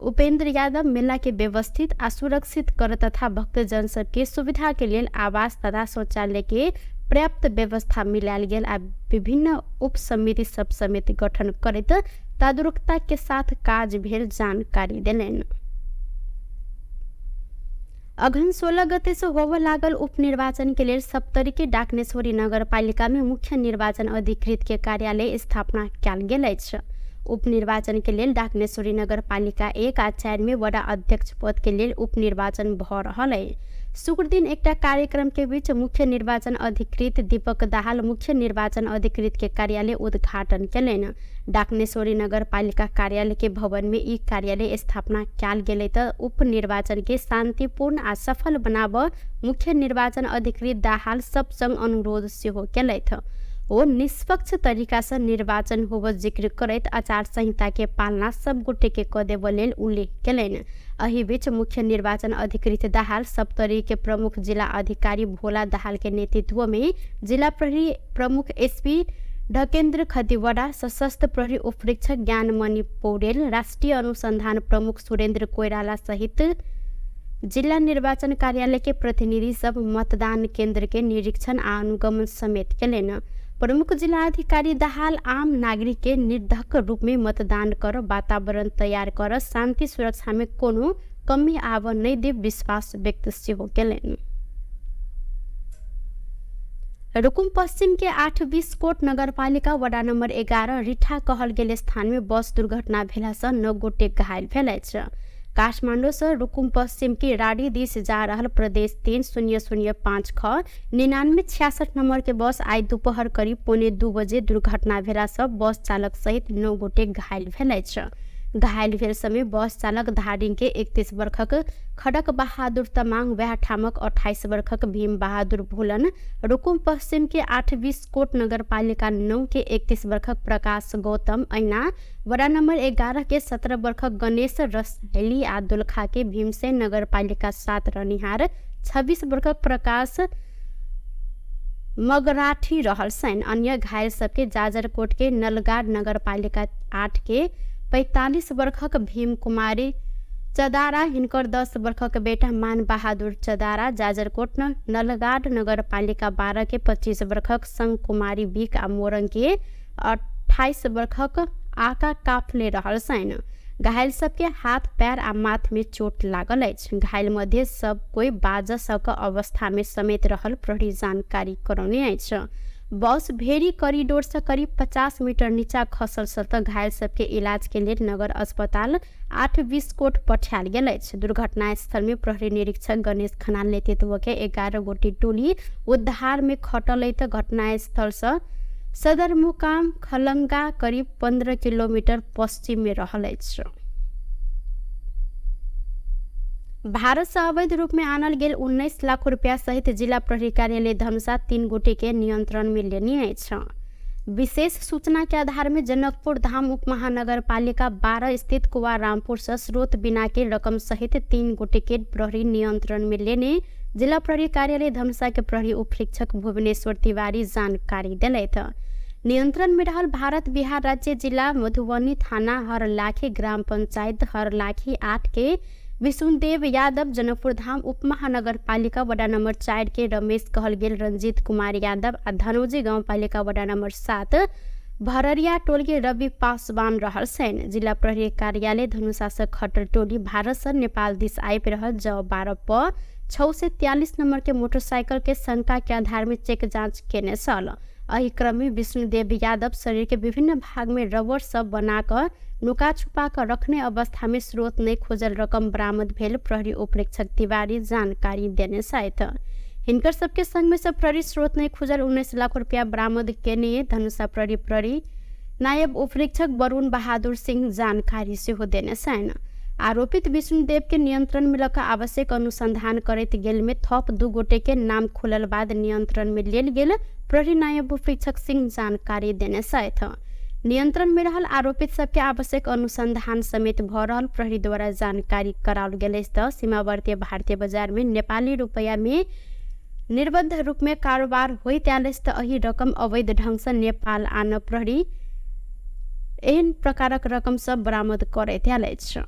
[SPEAKER 1] उपेंद्र यादव मेला के व्यवस्थित आ सुरक्षित कर तथा भक्तजन सबके सुविधा के लेल आवास तथा शौचालय के पर्याप्त व्यवस्था मिलायल गेल आ विभिन्न उप समिति सब समेत गठन करैत तदारुकता के साथ काज भेल जानकारी देलनि। अगहन 16 गते से होबय लागल उपनिर्वाचन के लेल सप्तरी के डाकनेश्वरी नगरपालिका में मुख्य निर्वाचन अधिकृत के कार्यालय स्थापना कयल गेल अछि। उपनिर्वाचन के लेल डाकनेश्वरी नगरपालिका 1 आ 4 में वडा अध्यक्ष पद के लेल उपनिर्वाचन भ रहल है। शुक्र दिन एकटा कार्यक्रम के बीच मुख्य निर्वाचन अधिकृत दीपक दाहाल मुख्य निर्वाचन अधिकृत के कार्यालय उद्घाटन केलनि। डाकनेश्वरी नगरपालिका कार्यालय के भवन में ई कार्यालय स्थापना कयल गेलै त उपनिर्वाचन के शांतिपूर्ण आ सफल बनाब मुख्य निर्वाचन अधिकृत दाहाल सब संग अनुरोध सेहो केलथि। ओ निष्पक्ष तरीका से निर्वाचन होब जिक्र करैत आचार संहिता के पालना सब गोटे के क देब लेल उल्लेख केलनि। एहि बीच मुख्य निर्वाचन अधिकृत दाहाल सप्तरी के प्रमुख जिला अधिकारी भोला दाहाल के नेतृत्व में जिला प्रहरी प्रमुख एसपी ढकेन्द्र खतिवड़ा, सशस्त्र प्रहरी उपरीक्षक ज्ञानमणि पौडेल, राष्ट्रिय अनुसंधान प्रमुख सुरेन्द्र कोइराला सहित जिला निर्वाचन कार्यालय के प्रतिनिधि सब मतदान केंद्र के निरीक्षण आ अनुगमन समेत केलनि। प्रमुख जिला अधिकारी दाहाल आम नागरिक के निर्धक रूप में मतदान कर वातावरण तैयार कर शांति सुरक्षा में कोनो कमी आब नहीं दे विश्वास व्यक्त सेहो केलनि। रुकुम पश्चिम के 8-20 कोट नगरपालिका वडा नंबर 11 रिठा कहल गेल स्थान में बस दुर्घटना भेला से 9 गोटे घायल भेल अछि। काठमाडौँ से रुकुम पश्चिम के राडी दिस जा रहल प्रदेश 3005 ख 9966 नंबर के बस आई दोपहर करीब 1:45 बजे दुर्घटना भेला से बस चालक सहित 9 गोटे घायल भेल अछि। घायल भेल समय बस चालक धादिङ के 31 वर्षक खडक बहादुर तमाङ, वएह ठामक 28 वर्षक भीम बहादुर भोलन, रुकुम पश्चिम के 8-20 कोट नगरपालिका 9 के 31 वर्षक प्रकाश गौतम, ऐना वडा नंबर 11 के 17 वर्षक गणेश रसैली आ दोलखा के भीमसेन नगरपालिका 7 रहनिहार 26 वर्षक प्रकाश मगराठी रहल छनि। अन्य घायल सबके जाजरकोट के नलगाड नगरपालिका 8 के 45 वर्षक भीम कुमारी चदारा, हिनकर 10 वर्षक बेटा मान बहादुर चदारा, जाजरकोट नलगाड नगरपालिका 12 के 25 वर्षक संग कुमारी बिक आ मोरङ के 28 वर्षक आका काफले रहल छनि। घायल सबके हाथ, पैर आ माथ में चोट लागल अछि। घायल मध्ये सब कोई बाज सक अवस्था में समेत रहल प्रहरी जानकारी करौने अछि। बस भेरी कॉरिडोर से करीब 50 मीटर नीचा खसल त घायल सबके इलाज के लेल नगर अस्पताल 8-20 कोट पठायल गेल अछि। दुर्घटना स्थल में प्रहरी निरीक्षक गणेश खनाल नेतृत्व के 11 गोटी टोली उद्धार में खटल त घटना स्थल से सदरमुकाम खलंगा करीब 15 किलोमीटर पश्चिम में रहल अछि। भारत से अवैध रूप में आनल गेल 19 लाख रुपया सहित जिला प्रहरी कार्यालय धनुषा 3 गोटे के नियंत्रण में लेने अछि। विशेष सूचना के आधार में जनकपुर धाम उप महानगरपालिका 12 स्थित कुवा रामपुर से स्रोत बिना के रकम सहित 3 गोटे के प्रहरी नियंत्रण में लेने जिला प्रहरी कार्यालय धनुषा के प्रहरी उपरीक्षक भुवनेश्वर तिवारी जानकारी दिलथि। नियंत्रण में रहल भारत बिहार राज्य जिला मधुबनी थाना हरलाखी ग्राम पंचायत हरलाखी 8 के विष्णुदेव यादव, जनकपुर धाम उप महानगरपालिका वडा नंबर 4 के रमेश कहल गेल रंजीत कुमार यादव आ धनौजी गाउँपालिका वडा नंबर 7 भररिया टोल के रवि पासवान रहल छनि। जिला प्रहरी कार्यालय धनुषा से खटर टोली भारत से नेपाल दिस आबि रहल ज 12 प 643 नंबर के मोटरसाइकिल के शंका के आधार में चेक जांच केने छल। एहि क्रम में विष्णुदेव यादव शरीर के विभिन्न भाग में रबर सब बनाकर नुका छुपा कर रखने अवस्था में स्रोत नहीं खोजल रकम बरामद भेल प्रहरी उपरीक्षक तिवारी जानकारी देने छथि। हिनकर सबके संग में सब प्रहरी स्रोत नहीं खोजल 19 लाख रुपया बरामद केने धनुषा प्रहरी प्रहरी नायब उपरीक्षक वरुण बहादुर सिंह जानकारी सेहो देने छनि। आरोपित विष्णुदेव के नियंत्रण में लऽ आवश्यक अनुसंधान करैत गेल में थप 2 गोटे के नाम खुलल बाद नियंत्रण में लेल गेल प्रहरी नायब उपरीक्षक सिंह जानकारी देने छथि। नियंत्रण में रहल आरोपित सबके आवश्यक अनुसंधान समेत भ रहल प्रहरी द्वारा जानकारी कराओल गेल अछि। तऽ सीमावर्ती भारतीय बाजार में नेपाली रुपैया में निर्बद्ध रूप में कारोबार होइत आयल अछि तऽ एहि रकम अवैध ढंग से नेपाल आन प्रहरी एहन प्रकारक रकम सब बरामद करैत आयल अछि।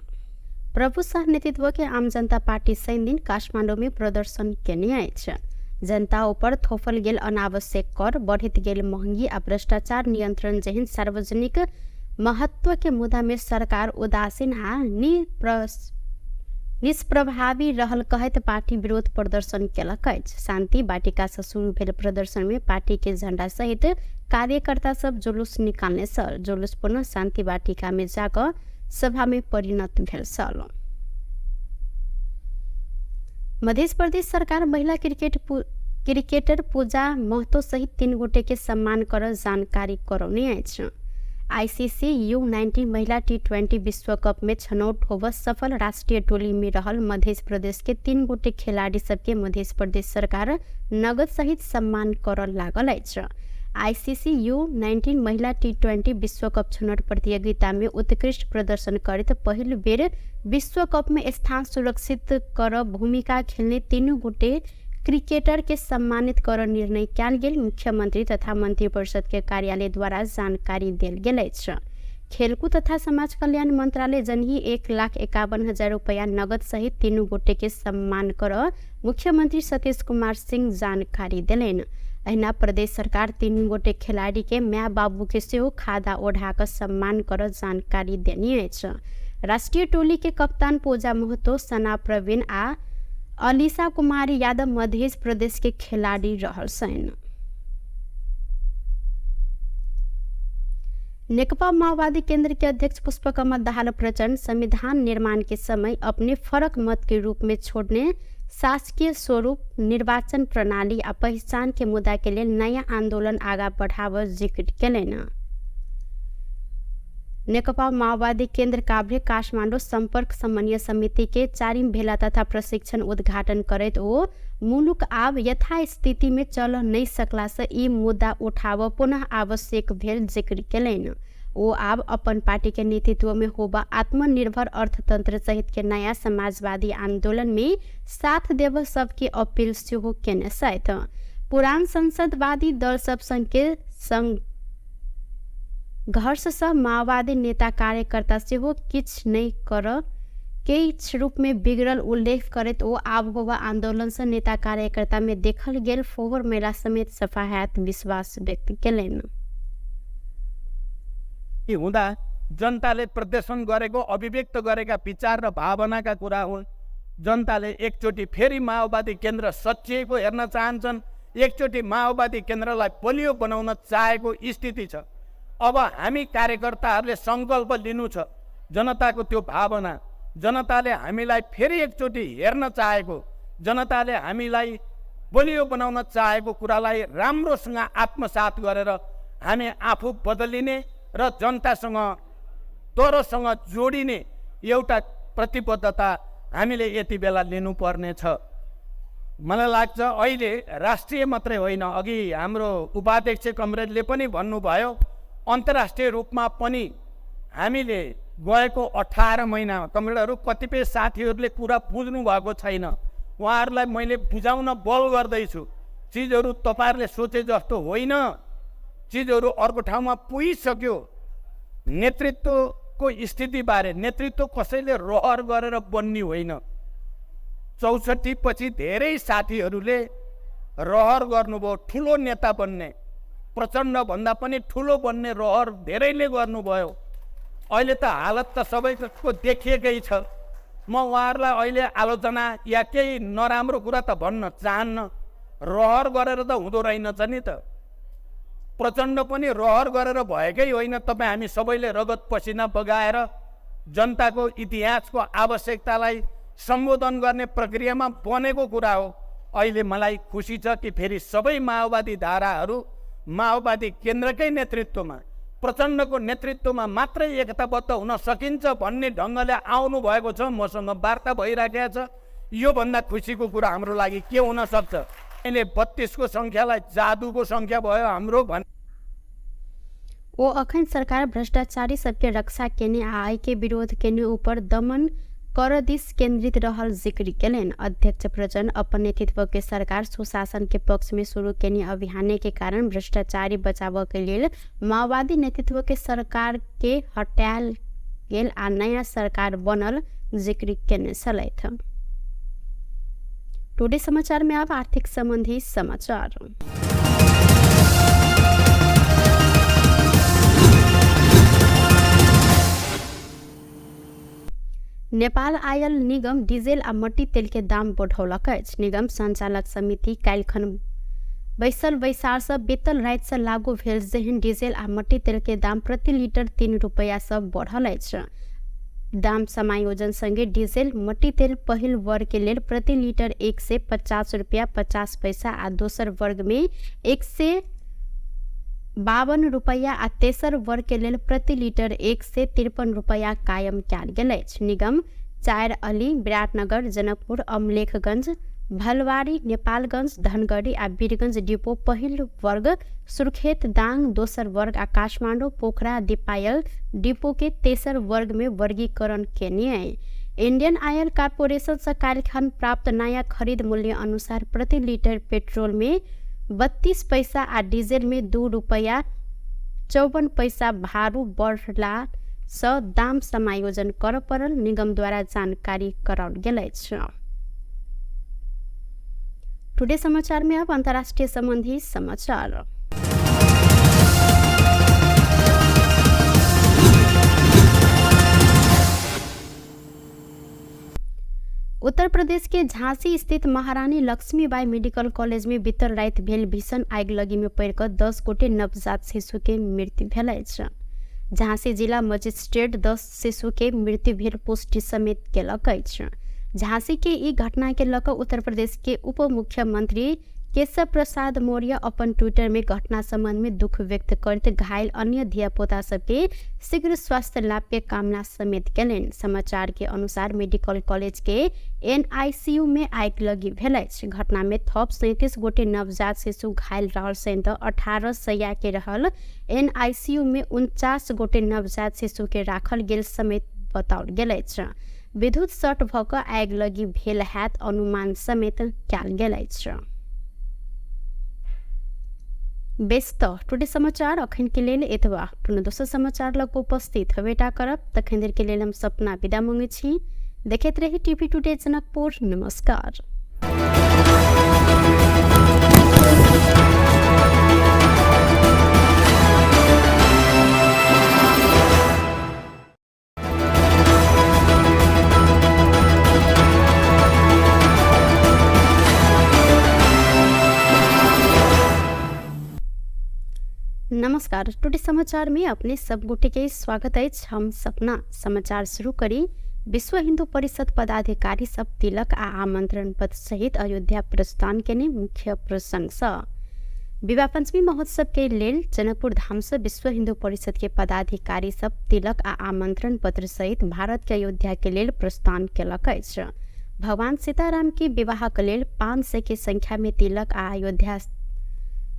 [SPEAKER 1] प्रभु शाह नेतृत्व के आम जनता पार्टी शनि दिन काठमाडौँ में प्रदर्शन केने अछि। जनता ऊपर थोपल गेल अनावश्यक कर, बढ़ैत गेल महंगी आ भ्रष्टाचार नियंत्रण जेहन सार्वजनिक महत्व के मुद्दा में सरकार उदासीन आ निष्प्रभावी रहल कहैत पार्टी विरोध प्रदर्शन केलक अछि। शान्ति वाटिका से शुरू भेल प्रदर्शन में पार्टी के झण्डा सहित कार्यकर्ता सब जुलूस निकालने छल। जुलूस पुनः शान्ति वाटिका में जाकऽ सभा में परिणत भेल छल। मध्य प्रदेश सरकार महिला क्रिकेटर पूजा महतो सहित 3 गोटे के सम्मान कर जानकारी करौने अछि। आईसीसी U19 महिला T20 विश्व कप में छनौट होब सफल राष्ट्रीय टोली में रहल मध्य प्रदेश के 3 गोटे खिलाड़ी सबके मध्य प्रदेश सरकार नगद सहित सम्मान कर लागल अछि। आईसीसी U19 महिला T20 विश्व कप छनौट प्रतियोगिता में उत्कृष्ट प्रदर्शन करैत पहिल बेर विश्व कप में स्थान सुरक्षित कर भूमिका खेलने 3 गोटे क्रिकेटर के सम्मानित कर निर्णय कयल गेल मुख्यमंत्री तथा मंत्रिपरिषद के कार्यालय द्वारा जानकारी देल गेल अछि। खेलकूद तथा समाज कल्याण मंत्रालय जनही 1,51,000 रुपया नगद सहित 3 गोटे के सम्मान कर मुख्यमंत्री सतीश कुमार सिंह जानकारी देलनि। अहिना प्रदेश सरकार 3 गोटे खिलाड़ी के माय बाबू के सेहो खादा ओढ़ा कऽ सम्मान कर जानकारी देने अछि। राष्ट्रीय टोली के कप्तान पूजा महतो, सना प्रवीण आ अलीसा कुमारी यादव मध्य प्रदेश के खिलाड़ी रहल छनि। नेकपा माओवादी केंद्र के अध्यक्ष पुष्पकमल दाहाल प्रचण्ड संविधान निर्माण के समय अपने फरक मत के रूप में छोड़ने शासकीय स्वरूप, निर्वाचन प्रणाली आ पहचान के मुद्दा के लेल नया आंदोलन आगा बढ़ाव जिक्र केलनि। नेकपा माओवादी केंद्र काभ्रे काठमाडौँ सम्पर्क समन्वय समिति के 4 भेला तथा प्रशिक्षण उद्घाटन करैत ओ मुलुक आब यथास्थिति में चल नहीं सकला से ई मुद्दा उठाव पुनः आवश्यक भेल जिक्र केलनि। ओ आब अपन पार्टी के नेतृत्व में होबा आत्मनिर्भर अर्थतंत्र सहित के नया समाजवादी आंदोलन में साथ देव सबके अपील सेहो केने छथि। पुरान संसदवादी दल सब संग के संघर्ष सँ माओवादी नेता कार्यकर्ता सेहो किछु नहि कर किछु रूप में बिगड़ल उल्लेख करैत ओ आब होबा आंदोलन से नेता कार्यकर्ता में देखल गेल फोहर मेला समेत सफायात विश्वास व्यक्त केलनि।
[SPEAKER 3] हुँदा जनताले प्रदर्शन गरेको, अभिव्यक्त गरेका विचार र भावनाका कुरा हुन्। जनताले एकचोटि फेरि माओवादी केन्द्र सचिएको हेर्न चाहन्छन्, एकचोटि माओवादी केन्द्रलाई बलियो बनाउन चाहेको स्थिति छ। अब हामी कार्यकर्ताहरूले सङ्कल्प लिनु छ, जनताको त्यो भावना, जनताले हामीलाई फेरि एकचोटि हेर्न चाहेको, जनताले हामीलाई बलियो बनाउन चाहेको कुरालाई राम्रोसँग आत्मसात गरेर हामी आफू बदलिने र जनतासँग तरोसँग जोडिने एउटा प्रतिबद्धता हामीले यति बेला लिनुपर्ने छ। मलाई लाग्छ अहिले राष्ट्रिय मात्रै होइन, अघि हाम्रो उपाध्यक्ष कमरेडले पनि भन्नुभयो, अन्तर्राष्ट्रिय रूपमा पनि हामीले गएको 18 महिनामा कमरेडहरू कतिपय साथीहरूले कुरा बुझ्नु भएको छैन, उहाँहरूलाई मैले बुझाउन बल गर्दैछु। चिजहरू तपाईँहरूले सोचे जस्तो होइन, चिजहरू अर्को ठाउँमा पुगिसक्यो। नेतृत्वको स्थितिबारे, नेतृत्व कसैले रहर गरेर बन्ने होइन। 64 पछि धेरै साथीहरूले रहर गर्नुभयो ठुलो नेता बन्ने, प्रचण्डभन्दा पनि ठुलो बन्ने रहर धेरैले गर्नुभयो। अहिले त हालत त सबैको देखिएकै छ। म उहाँहरूलाई अहिले आलोचना या केही नराम्रो कुरा त भन्न चाहन्न। रहर गरेर त हुँदो रहेनछ नि त। प्रचण्ड पनि रहर गरेर भएकै होइन। तपाईँ हामी सबैले रगत पसिना बगाएर जनताको इतिहासको आवश्यकतालाई सम्बोधन गर्ने प्रक्रियामा बनेको कुरा हो। अहिले मलाई खुसी छ कि फेरि सबै माओवादी धाराहरू माओवादी केन्द्रकै नेतृत्वमा, प्रचण्डको नेतृत्वमा मात्रै एकताबद्ध हुन सकिन्छ भन्ने ढङ्गले आउनु भएको छ। मसँग वार्ता भइराखेको छ। योभन्दा खुसीको कुरा हाम्रो लागि के हुन सक्छ? अहिले 32 को सङ्ख्यालाई जादुको सङ्ख्या भयो हाम्रो भन्।
[SPEAKER 1] ओ अखन सरकार भ्रष्टाचारी सबके रक्षा केने आ आय के विरोध केने ऊपर दमन कर दिस केंद्रित रहल जिक्र केलनि। अध्यक्ष प्रचण्ड अपन नेतृत्व के सरकार सुशासन के पक्ष में शुरू केने अभियान के कारण भ्रष्टाचारी बचाव के लेल माओवादी नेतृत्व के सरकार के हटायल गेल आ नया सरकार बनल जिक्र केने छलथि। टुडे समाचार में अब आर्थिक संबंधी समाचार। नेपाल आयल निगम डीजल आ मट्टी तेल के दाम बढ़ौलक अछि। निगम संचालक समिति काल्हिखन बैसल बैसार से बीतल राति से लागू भेल जेहन डीजल आ मट्टी तेल के दाम प्रति लीटर 3 रुपैया से बढ़ल अछि। दाम समायोजन संगे डीजल मट्टी तेल पहिल वर्ग के लेल प्रति लीटर 150 रुपया 50 पैसा आ दोसर वर्ग में 152 रुपैया आ तेसर वर्ग के लेल प्रति लीटर 153 रुपैया कायम कयल गेल अछि। निगम 4 अली, विराटनगर, जनकपुर, अमलेखगंज, भलवारी, नेपालगंज, धनगढ़ी आ वीरगंज डिपो पहिल वर्ग, सुर्खेत, दाङ दोसर वर्ग आ काठमाडौँ, पोखरा, दिपायल डिपो के तेसर वर्ग में वर्गीकरण केने। इंडियन ऑयल कॉर्पोरेशन से काल्हिखन प्राप्त नया खरीद मूल्य अनुसार प्रति लीटर पेट्रोल में 32 पैसा आ डीजल में 2 रुपैया 54 पैसा भारू बढ़ला सँ दाम समायोजन कर पड़ल निगम द्वारा जानकारी कराओल गेल अछि। टुडे समाचार में अब अंतर्राष्ट्रीय संबंधी समाचार। उत्तर प्रदेश के झांसी स्थित महारानी लक्ष्मीबाई मेडिकल कॉलेज में बीतल राति भेल भीषण आगिलगी में पड़िकऽ 10 गोटे नवजात शिशु के मृत्यु भेल अछि। झांसी जिला मजिस्ट्रेट 10 शिशु के मृत्यु भेल पुष्टि समेत केलक अछि। झांसी के ई घटना के लऽ कऽ उत्तर प्रदेश के उप मुख्यमंत्री केशव प्रसाद मौर्य अपन ट्विटर में घटना संबंध में दुख व्यक्त करैत घायल अन्य धियापुता सबके शीघ्र स्वास्थ्य लाभ के कामना समेत केलनि। समाचार के अनुसार मेडिकल कॉलेज के एनआईसीयू में आगिलगी भेल अछि। घटना में थप 37 गोटे नवजात शिशु घायल रहल सहित 18 सैया के रहल एनआईसीयू में 49 गोटे नवजात शिशु के राखल गेल समेत बताओल गेल अछि। विद्युत शॉर्ट भऽ कऽ आगिलगी भेल हैत अनुमान समेत कयल गेल अछि। बेस तऽ टुडे समाचार अखन के लेल एतबा। पुनः दोसर समाचार लग उपस्थित हेबेटा करब। तखन देर के लेल हम सपना विदा मांगै छी। देखैत रही टीवी टुडे जनकपुर। नमस्कार। नमस्कार, टुडे समाचार में अपने सब गोटे के स्वागत अछि। हम सपना समाचार शुरू करी। विश्व हिंदू परिषद पदाधिकारी सब तिलक आ आमंत्रण पत्र सहित अयोध्या प्रस्थान केने मुख्य प्रसंग सँ विवाह पंचमी महोत्सव के लेल जनकपुर धाम से विश्व हिंदू परिषद के पदाधिकारी सब तिलक आ आमंत्रण पत्र सहित भारत के अयोध्या के लेल प्रस्थान केलक अछि। भगवान सीताराम के विवाह के लेल 500 के संख्या में तिलक आ अयोध्या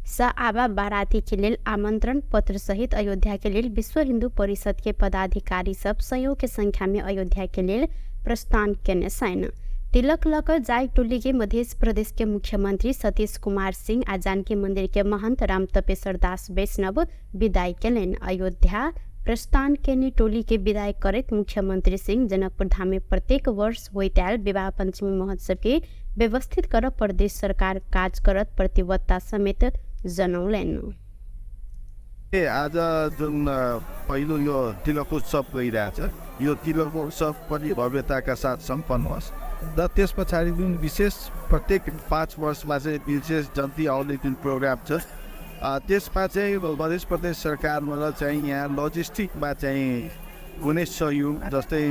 [SPEAKER 1] सँ आबा बाराती के लेल आमंत्रण पत्र सहित अयोध्या के लेल विश्व हिंदू परिषद के पदाधिकारी सब सयौं के संख्या में अयोध्या के लेल प्रस्थान केने छनि। तिलक लऽ कऽ जाय टोली के मध्य प्रदेश के मुख्यमंत्री सतीश कुमार सिंह आ जानकी मंदिर के महंत राम तपेश्वर दास वैष्णव विदाई केलनि। अयोध्या प्रस्थान केने टोली के विदाई करैत मुख्यमंत्री सिंह जनकपुर धाम में प्रत्येक वर्ष होइत आयल विवाह पंचमी महोत्सव के व्यवस्थित कर प्रदेश सरकार काज करत प्रतिबद्धता समेत जनौलनि।
[SPEAKER 2] आज जुन पहिलो यो तिलक उत्सव गइरहेछ, यो तिलक उत्सव पनि भव्यताका साथ सम्पन्न होस् र त्यस पछाडि जुन विशेष प्रत्येक 5 वर्षमा चाहिँ विशेष जन्ती आउने जुन प्रोग्राम छ, त्यसमा चाहिँ मध्य प्रदेश सरकारबाट चाहिँ यहाँ लजिस्टिकमा चाहिँ हुने सहयोग, जस्तै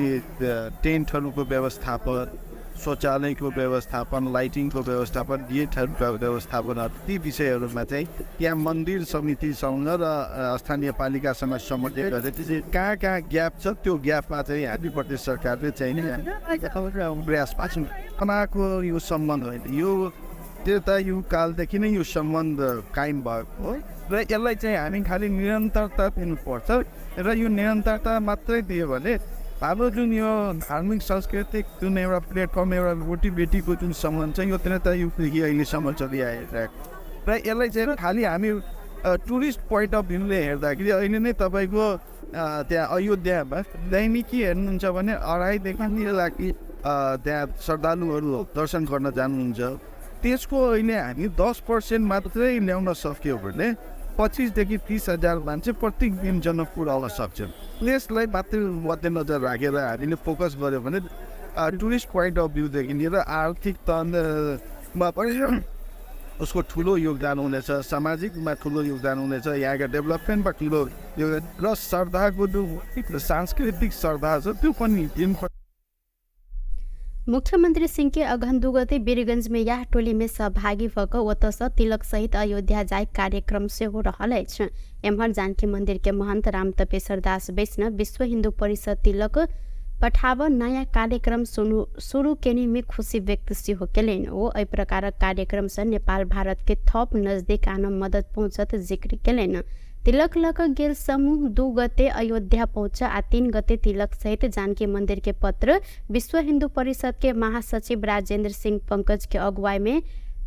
[SPEAKER 2] टेन्टहरूको व्यवस्थापन, शौचालयको व्यवस्थापन, लाइटिङको व्यवस्थापन, गेटहरूको व्यवस्थापन, ती विषयहरूमा चाहिँ त्यहाँ मन्दिर समितिसँग र स्थानीय पालिकासँग समन्वय गरेर कहाँ कहाँ ग्याप छ त्यो ग्यापमा चाहिँ हामी प्रदेश सरकारले चाहिँ प्रयास पाएको यो सम्बन्ध होइन, यो त्रेतायुग कालदेखि नै यो सम्बन्ध कायम भएको हो र यसलाई चाहिँ हामी खालि निरन्तरता दिनुपर्छ र यो निरन्तरता मात्रै दियो भने हाम्रो जुन यो धार्मिक सांस्कृतिक जुन एउटा प्लेटफर्म, एउटा रोटीबेटीको जुन सम्बन्ध छ यो त्रेतायुगदेखि अहिलेसम्म चलिआइरहेको र यसलाई चाहिँ खालि हामी टुरिस्ट पोइन्ट अफ भ्यूले हेर्दाखेरि अहिले नै तपाईँको त्यहाँ अयोध्यामा दैनिकी हेर्नुहुन्छ भने 2.5 देखि 3 लाख त्यहाँ श्रद्धालुहरू दर्शन गर्न जानुहुन्छ। त्यसको अहिले हामी 10% मात्रै ल्याउन सक्यौँ भने 25 देखि 30 हजार मान्छे प्रत्येक दिन जनकपुर आउन सक्छन्। त्यसलाई मात्रै मध्यनजर राखेर हामीले फोकस गऱ्यो भने टुरिस्ट पोइन्ट अफ भ्यूदेखि लिएर आर्थिक तहमा पनि उसको ठुलो योगदान हुनेछ, सामाजिकमा ठुलो योगदान हुनेछ, यहाँको डेभलपमेन्टमा ठुलो योगदान र श्रद्धाको जुन सांस्कृतिक श्रद्धा छ त्यो पनि दिन।
[SPEAKER 1] मुख्यमंत्री सिंह के अगहन 2 गते वीरगंज में यह टोली में सहभागी भऽ कऽ ओतऽसँ तिलक सहित अयोध्या जाय कार्यक्रम सेहो रहल अछि। एम्हर जानकी मंदिर के महंत राम तपेश्वर दास वैष्णव विश्व हिन्दू परिषद तिलक पठाब नयाँ कार्यक्रम शुरू केने में खुशी व्यक्त सेहो केलनि। ओ एहि प्रकारक कार्यक्रमसँ नेपाल भारत के थप नजदीक आन मदद पहुँचत जिक्र केलनि। तिलक लऽ कऽ गेल समूह 2 गते अयोध्या पहुँच आ 3 गते तिलक सहित जानकी मंदिर के पत्र विश्व हिंदू परिषद के महासचिव राजेंद्र सिंह पंकज के अगुवाई में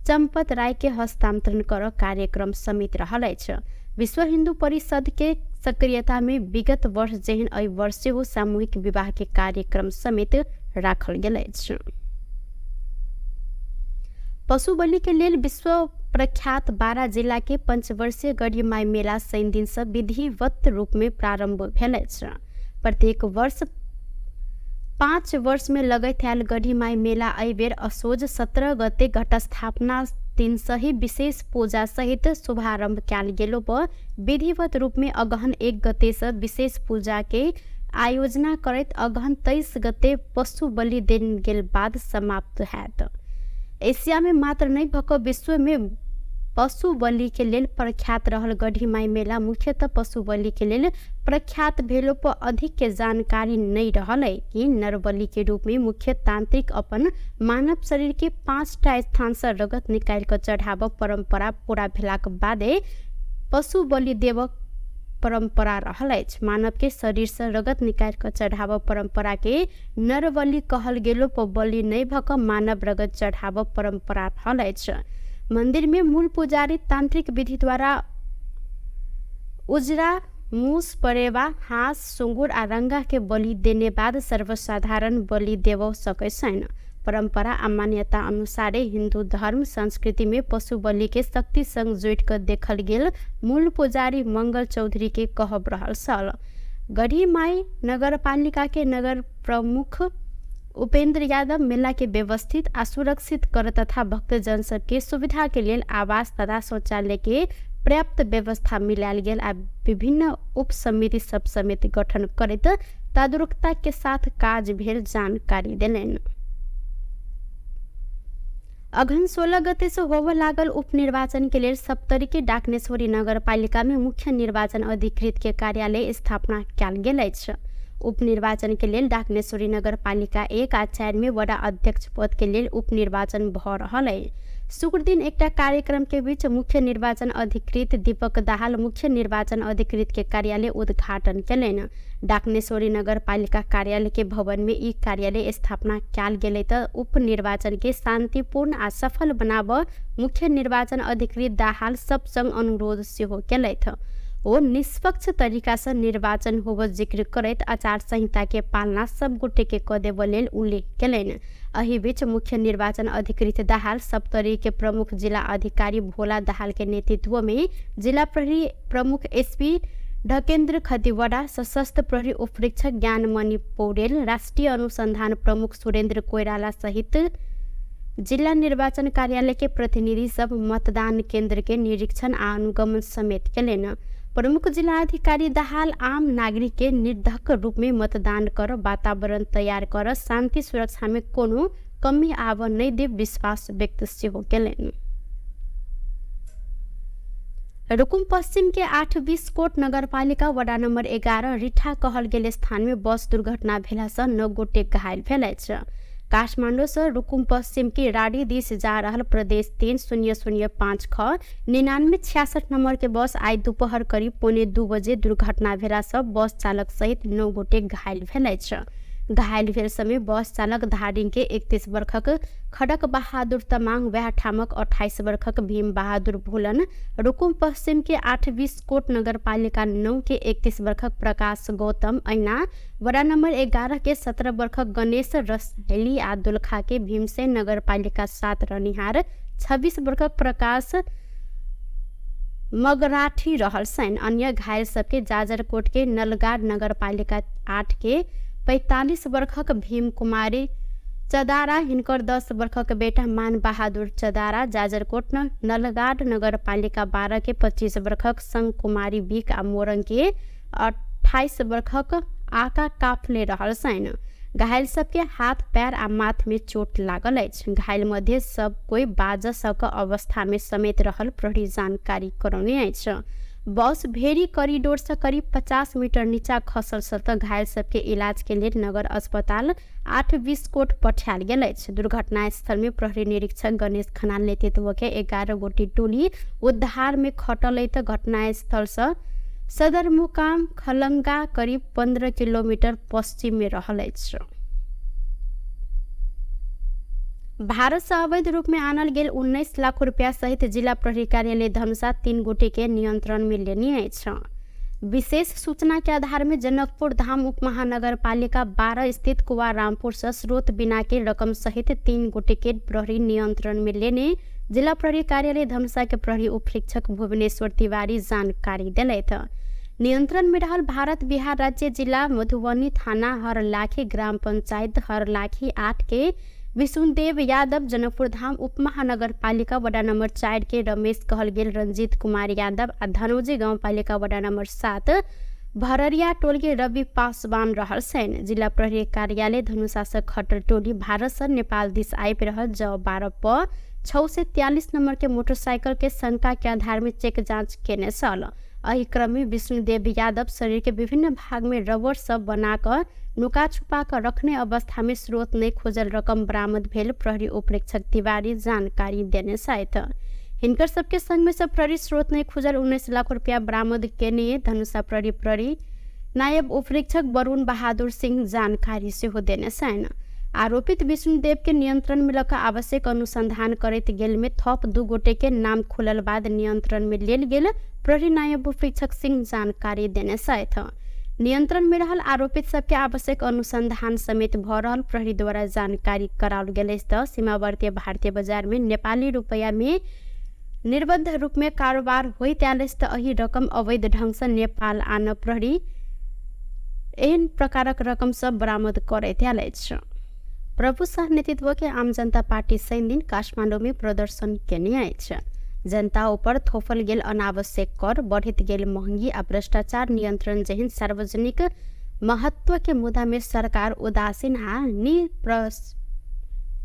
[SPEAKER 1] चंपत राय के हस्तांतरण कर कार्यक्रम समेत रहल अछि। विश्व हिंदू परिषद के सक्रियता में विगत वर्ष जेहन एहि वर्ष सेहो सामूहिक विवाह के कार्यक्रम समेत राखल गेल अछि। पशु बलि के लेल विश्व प्रख्यात 12 जिला के पंचवर्षीय गढ़ीमाई मेला शनि दिन से विधिवत रूप में प्रारंभ भेल अछि। प्रत्येक वर्ष 5 वर्ष में लगैत आयल गढ़ीमाई मेला एहि बेर असोज 17 गते घटस्थापना दिन सही विशेष पूजा सहित शुभारंभ कयल गेलो पर विधिवत रूप में अगहन 1 गते से विशेष पूजा के आयोजना करैत अगहन 23 गते पशु बलि देल गेल बाद समाप्त हैत। एशिया में मात्र नहीं भऽ कऽ विश्व में पशु बलि के लेल प्रख्यात रहल गढ़ीमाई मेला मुख्यतः पशु बलि के लेल प्रख्यात भेलो पर अधिक के जानकारी नहीं रहल है कि नरबलि के रूप में मुख्य तांत्रिक अपन मानव शरीर के 5टा स्थान से रगत निकालि कऽ चढ़ाबऽ परंपरा पूरा भेलाक बादे पशु बलि देबऽ परंपरा रहल अछि। मानव के शरीर से रगत निकालि कऽ चढ़ाबऽ परंपरा के नरबलि कहल गेलो पर बलि नहीं भऽ कऽ मानव रगत चढ़ाबऽ परंपरा रहल अछि। मंदिर में मूल पुजारी तांत्रिक विधि द्वारा उजरा मूस, परेवा, हाँस, सुँगुर आ रंगा के बलि देने बाद सर्वसाधारण बलि देबऽ सकै छैन। परंपरा आ मान्यता अनुसारे हिंदू धर्म संस्कृति में पशु बलि के शक्ति संग जोड़ि कऽ देखल गेल मूल पुजारी मंगल चौधरी के कहब रहल छल। गढ़ीमाई नगरपालिका के नगर प्रमुख उपेंद्र यादव मेला के व्यवस्थित आ सुरक्षित कर तथा भक्तजन सबके सुविधा के लेल आवास तथा शौचालय के पर्याप्त व्यवस्था मिलायल गेल आ विभिन्न उप समिति सब समेत गठन करैत तदारुकता के साथ काज भेल जानकारी देलनि। अगहन 16 गते से होबय लागल उपनिर्वाचन के लेल सप्तरी के डाकनेश्वरी नगरपालिका में मुख्य निर्वाचन अधिकृत के कार्यालय स्थापना कयल गेल अछि। उपनिर्वाचन के लेल डाकनेश्वरी नगरपालिका 1 आ 4 में वडा अध्यक्ष पद के लेल उपनिर्वाचन भ रहल अछि। शुक्र दिन एकटा कार्यक्रम के बीच मुख्य निर्वाचन अधिकृत दीपक दाहाल मुख्य निर्वाचन अधिकृत के कार्यालय उद्घाटन केलनि। डाकनेश्वरी नगरपालिका कार्यालय के भवन में ई कार्यालय स्थापना कयल गेलै त उपनिर्वाचन के शांतिपूर्ण आ सफल बनाब मुख्य निर्वाचन अधिकृत दाहाल सब संग अनुरोध सेहो केलथि। ओ निष्पक्ष तरीका से निर्वाचन होब जिक्र करैत आचार संहिता के पालना सब गोटे के क देबऽ लेल उल्लेख केलनि। एहि बीच मुख्य निर्वाचन अधिकृत दाहाल सप्तरी के प्रमुख जिला अधिकारी भोला दाहाल के नेतृत्व में जिला प्रहरी प्रमुख एसपी ढकेन्द्र खतिवड़ा, सशस्त्र प्रहरी उपरीक्षक ज्ञानमणि पौडेल, राष्ट्रिय अनुसंधान प्रमुख सुरेन्द्र कोइराला सहित जिला निर्वाचन कार्यालय के प्रतिनिधि सब मतदान केन्द्र के निरीक्षण आ अनुगमन समेत केलनि। प्रमुख जिला अधिकारी दाहाल आम नागरिक के निर्धक रूप में मतदान कर वातावरण तैयार कर शांति सुरक्षा में कोनो कमी आब नहि देब विश्वास व्यक्त सेहो केलनि। रुकुम पश्चिम के 8-20 कोट नगरपालिका वडा नम्बर 11 रिठा कहल गेल स्थान में बस दुर्घटना भेला से 9 गोटे घायल भेल अछि। काठमाडौँ से रुकुम पश्चिम के राडी दिस जा रहल प्रदेश 3005 ख 9966 नंबर के बस आई दोपहर करीब 1:45 बजे दुर्घटना भेला से बस चालक सहित 9 गोटे घायल भेल अछि। घायल भेल समय बस चालक धादिङ के 31 वर्षक खडक बहादुर तमाङ, वएह ठामक 28 वर्षक भीम बहादुर भोलन, रुकुम पश्चिम के 8-20 कोट नगरपालिका 9 के 31 वर्षक प्रकाश गौतम, ऐना वडा नम्बर 11 के 17 वर्षक गणेश रसैली आ दोलखा के भीमसेन नगरपालिका 7 रहनिहार 26 वर्षक प्रकाश मगराठी रहल छनि। अन्य घायल सबके जाजरकोट के नलगाड नगरपालिका 8 के 45 वर्षक भीम कुमारी चदारा, हिनकर 10 वर्षक बेटा मान बहादुर चदारा, जाजरकोट नलगाड नगरपालिका 12 के 25 वर्षक संग कुमारी बिक आ मोरङ के 28 वर्षक आका काफले रहल छनि। घायल सबके हाथ पैर आ माथ में चोट लागल अछि। घायल मध्ये सब कोई बाज सक अवस्था में समेत रहल प्रहरी जानकारी करौने अछि। बस भेरी कॉरिडोर से करीब 50 मीटर नीचा खसल से घायल सबके इलाज के लेल नगर अस्पताल 8-20 कोट पठायल गेल अछि। दुर्घटना स्थल में प्रहरी निरीक्षक गणेश खनाल नेतृत्व के 11 गोटी टोली उद्धार में खटल त घटना स्थल से सदरमुकाम खलंगा करीब 15 किलोमीटर पश्चिम में रहल अछि। भारत से अवैध रूप में आनल गेल 19 लाख रुपया सहित जिला प्रहरी कार्यालय धनुषा 3 गोटे के नियंत्रण में लेने अछि। विशेष सूचना के आधार में जनकपुर धाम उप महानगरपालिका 12 स्थित कुवा रामपुर से स्रोत बिना के रकम सहित 3 गोटे के प्रहरी नियंत्रण में लेने जिला प्रहरी कार्यालय धनुषा के प्रहरी उपरीक्षक भुवनेश्वर तिवारी जानकारी दिलथि। नियंत्रण में रहल भारत बिहार राज्य जिला मधुबनी थाना हरलाखी ग्राम पंचायत हरलाखी 8 के विशुनदेव यादव, जनकपुर धाम उप महानगरपालिका वडा नम्बर 4 के रमेश कहल गेल रंजीत कुमार यादव आ धनौजी गाउँपालिका वडा नम्बर 7 भररिया टोल के रवि पासवान रहल छनि। जिला प्रहरी कार्यालय धनुषा से खटल टोली भारत से नेपाल दिस आबि रहल ज 12 प 643 नंबर के मोटरसाइकिल के शंका के आधार में चेक जाँच केने छल। एहि क्रम में विष्णुदेव यादव शरीर के विभिन्न भाग में रबड़ सब बनाकर नुका छुपा कर रखने अवस्था में स्रोत नहीं खोजल रकम बरामद भेल प्रहरी उपरीक्षक तिवारी जानकारी देने छथि। हिनकर सबके संग में सब प्रहरी स्रोत नहीं खोजल 19 लाख रुपया बरामद केने धनुषा प्रहरी प्रहरी नायब उपरीक्षक वरुण बहादुर सिंह जानकारी सेहो देने छनि। आरोपित विष्णुदेव के नियंत्रण में लऽ आवश्यक अनुसंधान करैत गेल में थप 2 गोटे के नाम खुलल बाद नियंत्रण में लेल गेल प्रहरी नायब उपरीक्षक सिंह जानकारी देने छथि। नियंत्रण में रहल आरोपित सबके आवश्यक अनुसंधान समेत भ रहल प्रहरी द्वारा जानकारी कराओल गेल अछि। त सीमावर्ती भारतीय बाजार में नेपाली रुपैया में निर्बद्ध रूप में कारोबार होइत आयल अछि त एहि रकम अवैध ढंग से नेपाल आन प्रहरी एहन प्रकारक रकम सब बरामद करैत आयल अछि। प्रभु शाह नेतृत्व के आम जनता पार्टी शनि दिन काठमाडौँ में प्रदर्शन केने अछि। जनता ऊपर थोपल गेल अनावश्यक कर, बढ़ित गेल महंगी आ भ्रष्टाचार नियंत्रण जेहन सार्वजनिक महत्व के मुद्दा में सरकार उदासीन आ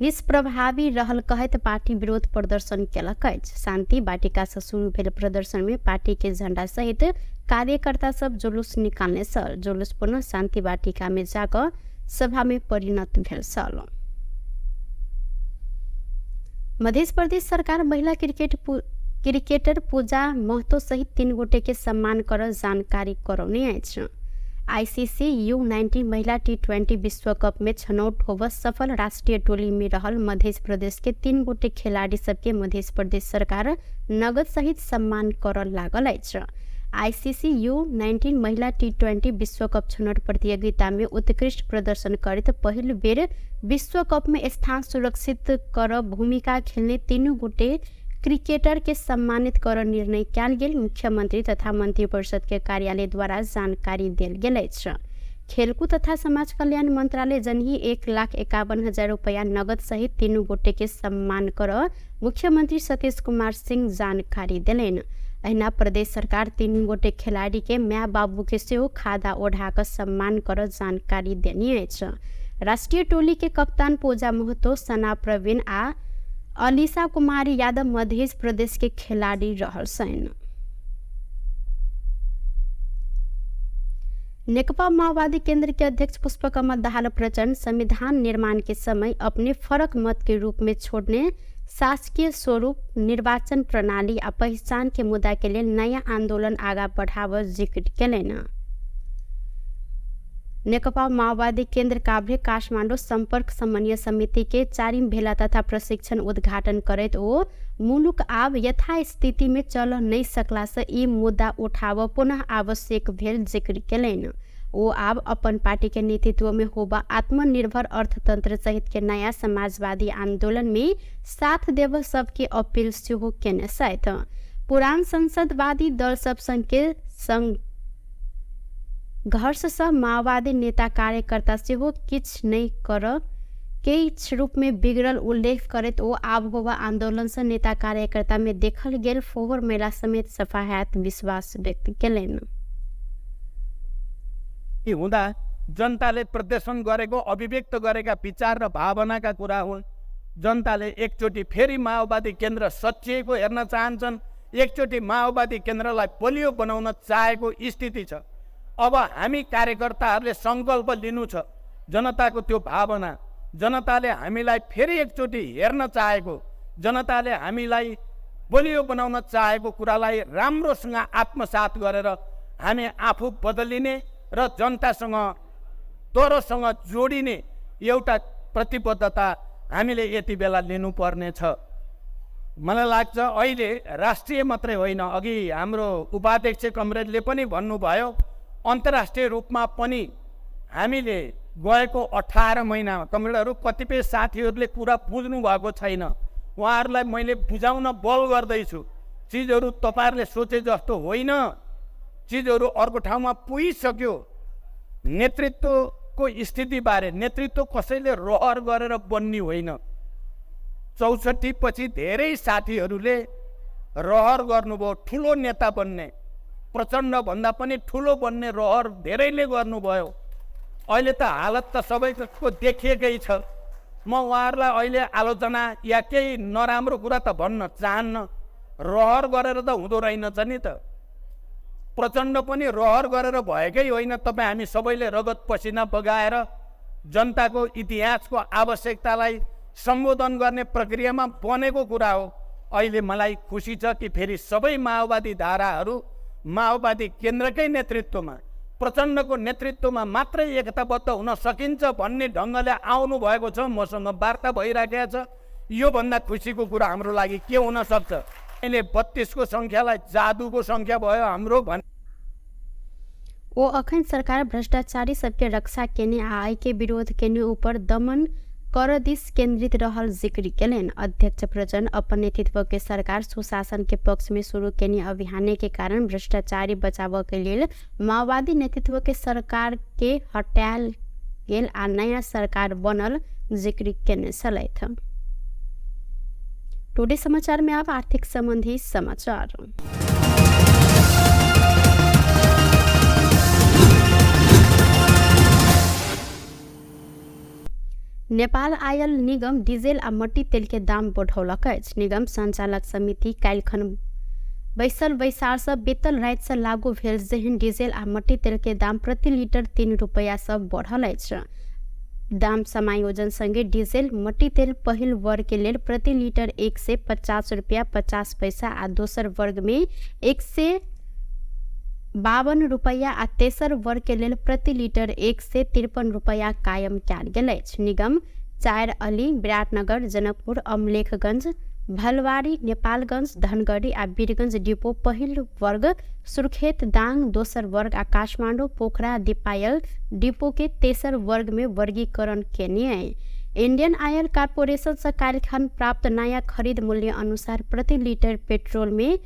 [SPEAKER 1] निष्प्रभावी रहल कहैत पार्टी विरोध प्रदर्शन केलक अछि। शान्ति वाटिका से शुरू भेल प्रदर्शन में पार्टी के झण्डा सहित कार्यकर्ता सब जुलूस निकाल्ने छल। जुलूस पुनः शान्ति वाटिका में जाकऽ सभा में परिणत भेल छल। मध्य प्रदेश सरकार महिला क्रिकेटर पूजा महतो सहित 3 गोटे के सम्मान कर जानकारी करौने अछि। आईसीसी U19 महिला T20 विश्व कप में छनौट होब सफल राष्ट्रीय टोली में रहल मध्य प्रदेश के 3 गोटे खिलाड़ी सबके मध्य प्रदेश सरकार नगद सहित सम्मान कर लागल अछि। आईसीसी U19 महिला T20 विश्व कप छनौट प्रतियोगिता में उत्कृष्ट प्रदर्शन करैत पहिल बेर विश्व कप में स्थान सुरक्षित कर भूमिका खेलने 3 गोटे क्रिकेटर के सम्मानित कर निर्णय कयल गेल मुख्यमंत्री तथा मंत्रिपरिषद के कार्यालय द्वारा जानकारी देल गेल अछि। खेलकूद तथा समाज कल्याण मंत्रालय जनही 1,51,000 रुपया नगद सहित 3 गोटे के सम्मान कर मुख्यमंत्री सतीश कुमार सिंह जानकारी देलनि। अहिना प्रदेश सरकार 3 गोटे खिलाड़ी के माय बाबू के सेहो खादा ओढ़ा कऽ सम्मान कर जानकारी देने अछि। राष्ट्रीय टोली के कप्तान पूजा महतो, सना प्रवीण आ अलीसा कुमारी यादव मध्य प्रदेश के खिलाड़ी रहल छनि। नेकपा माओवादी केंद्र के अध्यक्ष पुष्पकमल दाहाल प्रचण्ड संविधान निर्माण के समय अपने फरक मत के रूप में छोड़ने शासकीय स्वरूप, निर्वाचन प्रणाली आ पहचान के मुद्दा के लेल नया आंदोलन आगा बढ़ाव जिक्र केलनि। नेकपा माओवादी केंद्र काभ्रे काठमाडौँ सम्पर्क समन्वय समिति के 4 भेला तथा प्रशिक्षण उद्घाटन करैत ओ मुलुक आब यथास्थिति में चल नहीं सकला से ई मुद्दा उठाव पुनः आवश्यक भेल जिक्र केलनि। ओ आब अपन पार्टी के नेतृत्व में होबा आत्मनिर्भर अर्थतंत्र सहित के नया समाजवादी आंदोलन में साथ देव सबके अपील सेहो केने छथि। पुरान संसदवादी दल सब संग के संघर्ष सँ माओवादी नेता कार्यकर्ता सेहो किछु नहि कर किछु रूप में बिगड़ल उल्लेख करैत ओ आब होबा आंदोलन सँ नेता कार्यकर्ता में देखल गेल फोहर मेला समेत सफा हैत विश्वास व्यक्त केलनि।
[SPEAKER 3] हुँदा जनताले प्रदर्शन गरेको, अभिव्यक्त गरेका विचार र भावनाका कुरा हुन्। जनताले एकचोटि फेरि माओवादी केन्द्र सचिएको हेर्न चाहन्छन्, एकचोटि माओवादी केन्द्रलाई बलियो बनाउन चाहेको स्थिति छ। अब हामी कार्यकर्ताहरूले सङ्कल्प लिनु छ, जनताको त्यो भावना, जनताले हामीलाई फेरि एकचोटि हेर्न चाहेको, जनताले हामीलाई बलियो बनाउन चाहेको कुरालाई राम्रोसँग आत्मसात गरेर हामी आफू बदलिने र जनतासँग तरोसँग जोडिने एउटा प्रतिबद्धता हामीले यति बेला लिनुपर्नेछ। मलाई लाग्छ अहिले राष्ट्रिय मात्रै होइन, अघि हाम्रो उपाध्यक्ष कमरेडले पनि भन्नुभयो, अन्तर्राष्ट्रिय रूपमा पनि हामीले गएको 18 महिनामा कमरेडहरू कतिपय साथीहरूले कुरा बुझ्नु भएको छैन, उहाँहरूलाई मैले बुझाउन बल गर्दैछु। चिजहरू तपाईँहरूले सोचे जस्तो होइन, चिजहरू अर्को ठाउँमा पुगिसक्यो। नेतृत्वको स्थितिबारे, नेतृत्व कसैले रहर गरेर बन्ने होइन। 64 पछि धेरै साथीहरूले रहर गर्नुभयो ठुलो नेता बन्ने, प्रचण्डभन्दा पनि ठुलो बन्ने रहर धेरैले गर्नुभयो। अहिले त हालत त सबैको देखिएकै छ। म उहाँहरूलाई अहिले आलोचना या केही नराम्रो कुरा त भन्न चाहन्न, रहर गरेर त हुँदो रहेनछ नि त। प्रचण्ड पनि रहर गरेर भएकै होइन। तपाईँ हामी सबैले रगत पसिना बगाएर जनताको इतिहासको आवश्यकतालाई सम्बोधन गर्ने प्रक्रियामा बनेको कुरा हो। अहिले मलाई खुसी छ कि फेरि सबै माओवादी धाराहरू माओवादी केन्द्रकै नेतृत्वमा, प्रचण्डको नेतृत्वमा मात्रै एकताबद्ध हुन सकिन्छ भन्ने ढङ्गले आउनु भएको छ। मसँग वार्ता भइराखेको छ। योभन्दा खुसीको कुरा हाम्रो लागि के हुन सक्छ? अहिले 32 को सङ्ख्यालाई जादुको सङ्ख्या भयो हाम्रो भन्।
[SPEAKER 1] ओ अखन सरकार भ्रष्टाचारी सबके रक्षा केने आ आय के विरोध केने ऊपर दमन कर दिस केंद्रित रहल जिक्र केलनि। अध्यक्ष प्रचण्ड अपन नेतृत्व के सरकार सुशासन के पक्ष में शुरू केने अभियान के कारण भ्रष्टाचारी बचाव के लेल माओवादी नेतृत्व के सरकार के हटायल गेल आ नया सरकार बनल जिक्र केने छलथि। टुडे समाचार में अब आर्थिक संबंधी समाचार। नेपाल आयल निगम डीजल आ मट्टी तेल के दाम बढ़ौलक अछि। निगम संचालक समिति काल्हिखन बैसल बैसार से बीतल राति से लागू भेल जेहन डीजल आ मट्टी तेल के दाम प्रति लीटर 3 रुपैया से बढ़ल अछि। दाम समायोजन संगे डीजल मट्टी तेल पहिल वर्ग के लेल प्रति लीटर 150 रुपया 50 पैसा आ दोसर वर्ग में 152 रुपैया आ तेसर वर्ग के लेल प्रति लीटर 153 रुपैया कायम कयल गेल अछि। निगम 4 अली, विराटनगर, जनकपुर, अमलेखगंज, भलवारी, नेपालगंज, धनगढ़ी आ वीरगंज डिपो पहिल वर्ग, सुर्खेत, दांग दोसर वर्ग आ काठमाडौँ, पोखरा, दीपायल डिपो के तेसर वर्ग में वर्गीकरण केने। इंडियन ऑयल कॉर्पोरेशन से काल्हिखन प्राप्त नया खरीद मूल्य अनुसार प्रति लीटर पेट्रोल में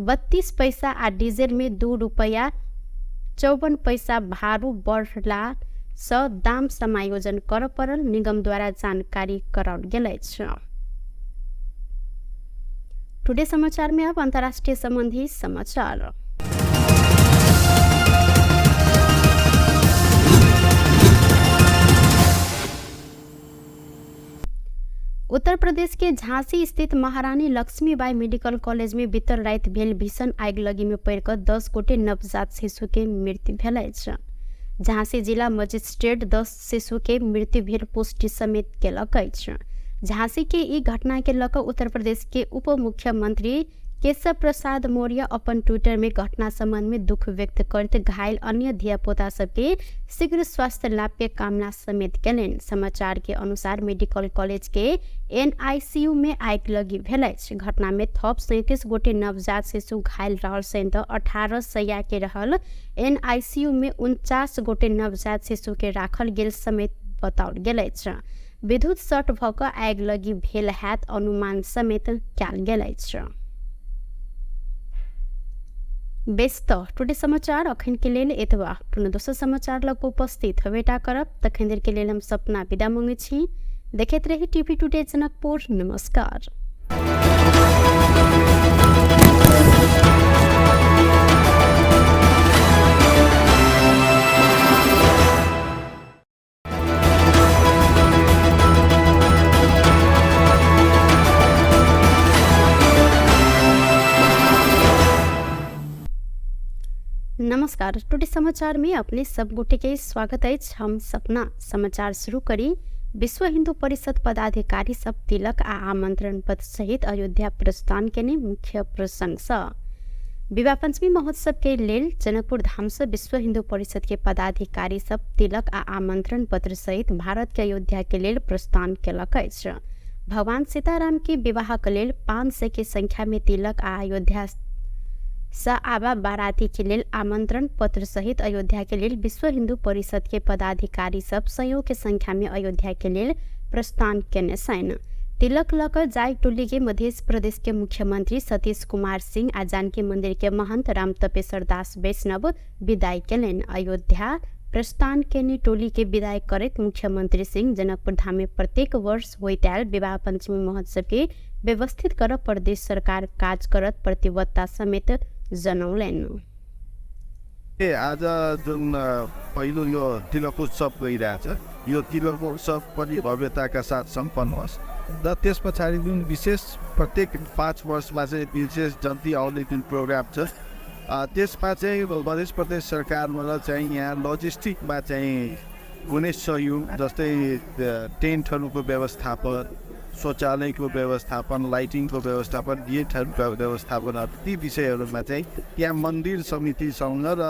[SPEAKER 1] 32 पैसा आ डीजल में 2 रुपैया 54 पैसा भारू बढ़ला सँ दाम समायोजन कर पड़ल निगम द्वारा जानकारी कराओल गेल अछि। टुडे समाचार में अब अंतर्राष्ट्रीय संबंधी समाचार। उत्तर प्रदेश के झांसी स्थित महारानी लक्ष्मीबाई मेडिकल कॉलेज में बीतल राति भेल भीषण आगिलगी में पड़िकऽ 10 गोटे नवजात शिशु के मृत्यु भेल अछि। झांसी जिला मजिस्ट्रेट 10 शिशु के मृत्यु भेल पुष्टि समेत केलक अछि। झांसी के ई घटना के लऽ कऽ उत्तर प्रदेश के उप मुख्यमंत्री केशव प्रसाद मौर्य अपन ट्विटर में घटना संबंध में दुख व्यक्त करते घायल अन्य धियापुता सबके शीघ्र स्वास्थ्य लाभ के कामना समेत केलनि। समाचार के अनुसार मेडिकल कॉलेज के एनआईसीयू में आगिलगी भेल अछि। घटना में थप 37 गोटे नवजात शिशु घायल रहल सहित 18 सैया के रहल एनआईसीयू में 49 गोटे नवजात शिशु के राखल गेल समेत बताओल गेल अछि। विद्युत शॉर्ट भऽ कऽ आगिलगी भेल हैत अनुमान समेत कयल गेल अछि। बेस तऽ टुडे समाचार अखन के लेल एतबा। पुनः दोसर समाचार लग उपस्थित हेबेटा करब। तखन देर के लेल हम सपना विदा मांगै छी। देखैत रही टीवी टुडे जनकपुर। नमस्कार। नमस्कार, टुडे समाचार में अपने सब गोटे के स्वागत अछि। हम सपना समाचार शुरू करी। विश्व हिंदू परिषद पदाधिकारी सब तिलक आ आमंत्रण पत्र सहित अयोध्या प्रस्थान केने मुख्य प्रसंग सँ विवाह पंचमी महोत्सव के लेल जनकपुर धाम से विश्व हिंदू परिषद के पदाधिकारी सब तिलक आ आमंत्रण पत्र सहित भारत के अयोध्या के लेल प्रस्थान केलक अछि। भगवान सीताराम के विवाह के लेल 500 के संख्या में तिलक आ अयोध्या सँ आबा बाराती के लेल आमंत्रण पत्र सहित अयोध्या के लेल विश्व हिंदू परिषद के पदाधिकारी सब सयौं के संख्या में अयोध्या के लेल प्रस्थान केने छनि। तिलक लऽ कऽ जाय टोली के मध्य प्रदेश के मुख्यमंत्री सतीश कुमार सिंह आ जानकी मंदिर के महंत राम तपेश्वर दास वैष्णव विदाई केलनि। अयोध्या प्रस्थान केने टोली के विदाई करैत मुख्यमंत्री सिंह जनकपुर धाम में प्रत्येक वर्ष होइत आयल विवाह पंचमी महोत्सव के व्यवस्थित कर प्रदेश सरकार काज करत प्रतिबद्धता समेत जनौलनि।
[SPEAKER 2] आज जुन पहिलो यो तिलक उत्सव गइरहेछ, यो तिलक उत्सव पनि भव्यताका साथ सम्पन्न होस् र त्यस पछाडि जुन विशेष प्रत्येक 5 वर्षमा चाहिँ विशेष जन्ती आउने जुन प्रोग्राम छ, त्यसमा चाहिँ मध्य प्रदेश सरकारबाट चाहिँ यहाँ लजिस्टिकमा चाहिँ कुनै सहयोग जस्तै टेन्टहरूको व्यवस्थापन, शौचालयको व्यवस्थापन, लाइटिङको व्यवस्थापन, गेटहरूको व्यवस्थापन, ती विषयहरूमा चाहिँ त्यहाँ मन्दिर समितिसँग र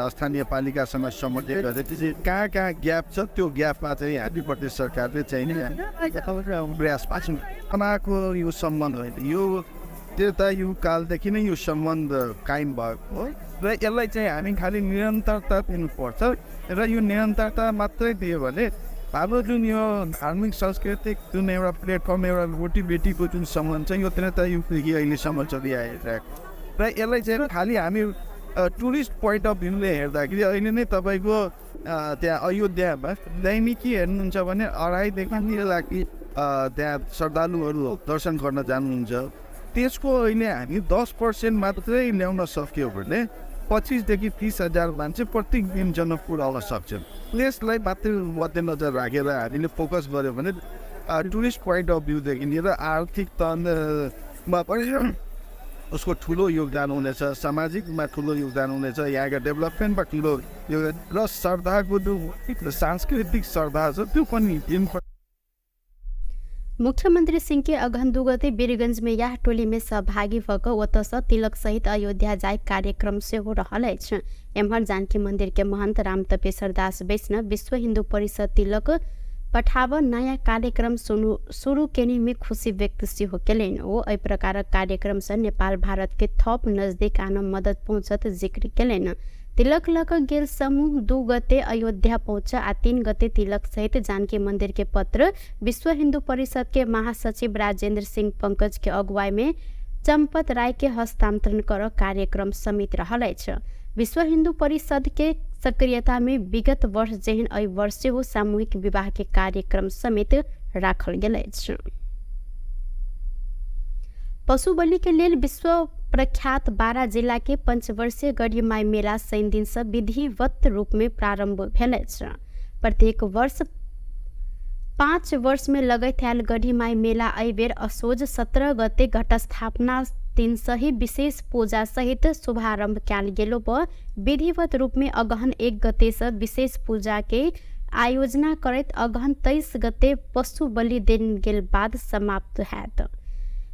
[SPEAKER 2] स्थानीय पालिकासँग समन्वय गरेर कहाँ कहाँ ग्याप छ त्यो ग्यापमा चाहिँ हामी प्रदेश सरकारले चाहिँ प्रयास पाएको यो सम्बन्ध होइन, यो त्रेता युग कालदेखि नै यो सम्बन्ध कायम भएको हो र यसलाई चाहिँ हामी खालि निरन्तरता दिनुपर्छ र यो निरन्तरता मात्रै दियो भने हाम्रो जुन यो धार्मिक सांस्कृतिक जुन एउटा प्लेटफर्म, एउटा रोटी बेटीको जुन सम्बन्ध छ यो त्रेता युगदेखि अहिलेसम्म चलिआइरहेको र यसलाई चाहिँ खालि हामी टुरिस्ट पोइन्ट अफ भ्यूले हेर्दाखेरि अहिले नै तपाईँको त्यहाँ अयोध्यामा दैनिकी हेर्नुहुन्छ भने 2.5 देखि 3 लाख त्यहाँ श्रद्धालुहरू दर्शन गर्न जानुहुन्छ। त्यसको अहिले हामी 10% मात्रै ल्याउन सक्यो भने 25 देखि 30 हजार मान्छे प्रत्येक दिन जनकपुर आउन सक्छन्। त्यसलाई मात्रै मध्यनजर राखेर हामीले फोकस गऱ्यो भने टुरिस्ट पोइन्ट अफ भ्यूदेखि लिएर आर्थिक तनमा पनि उसको ठुलो योगदान हुनेछ, सामाजिकमा ठुलो योगदान हुनेछ, यहाँको डेभलपमेन्टमा ठुलो योगदान र श्रद्धाको जो सांस्कृतिक श्रद्धा छ त्यो पनि।
[SPEAKER 1] मुख्यमंत्री सिंह के अगहन 2 गते वीरगंज में यह टोली में सहभागी भऽ ओतऽ तिलक सहित अयोध्या जाय कार्यक्रम सेहो रहल अछि। एम्हर जानकी मंदिर के महंत राम तपेश्वर दास वैष्णव विश्व हिन्दू परिषद तिलक पठाब नयाँ कार्यक्रम शुरू केने में खुशी व्यक्त सेहो केलनि। ओ एहि प्रकारक कार्यक्रम से नेपाल भारत के थप नजदीक आन मदद पहुँचत जिक्र केलनि। तिलक लऽ कऽ गेल समूह 2 गते अयोध्या पहुँच आ 3 गते तिलक सहित जानकी मंदिर के पत्र विश्व हिंदू परिषद के महासचिव राजेंद्र सिंह पंकज के अगुवाई में चंपत राय के हस्तांतरण कर कार्यक्रम समित रहल अछि। विश्व हिंदू परिषद के सक्रियता में विगत वर्ष जेहन एहि वर्ष सेहो सामूहिक विवाह के कार्यक्रम समेत राखल गेल अछि। पशु बलि के लेल विश्व प्रख्यात 12 जिला के पंचवर्षीय गढ़ीमाई मेला शनि दिन से विधिवत रूप में प्रारंभ भेल अछि। प्रत्येक वर्ष 5 वर्ष में लगैत आयल गढ़ीमाई मेला एहि बेर असोज 17 गते घटस्थापना दिन सही विशेष पूजा सहित शुभारंभ कयल गेलो पर विधिवत रूप में अगहन 1 गते से विशेष पूजा के आयोजना करैत अगहन 23 गते पशु बलि देल गेल बाद समाप्त हैत।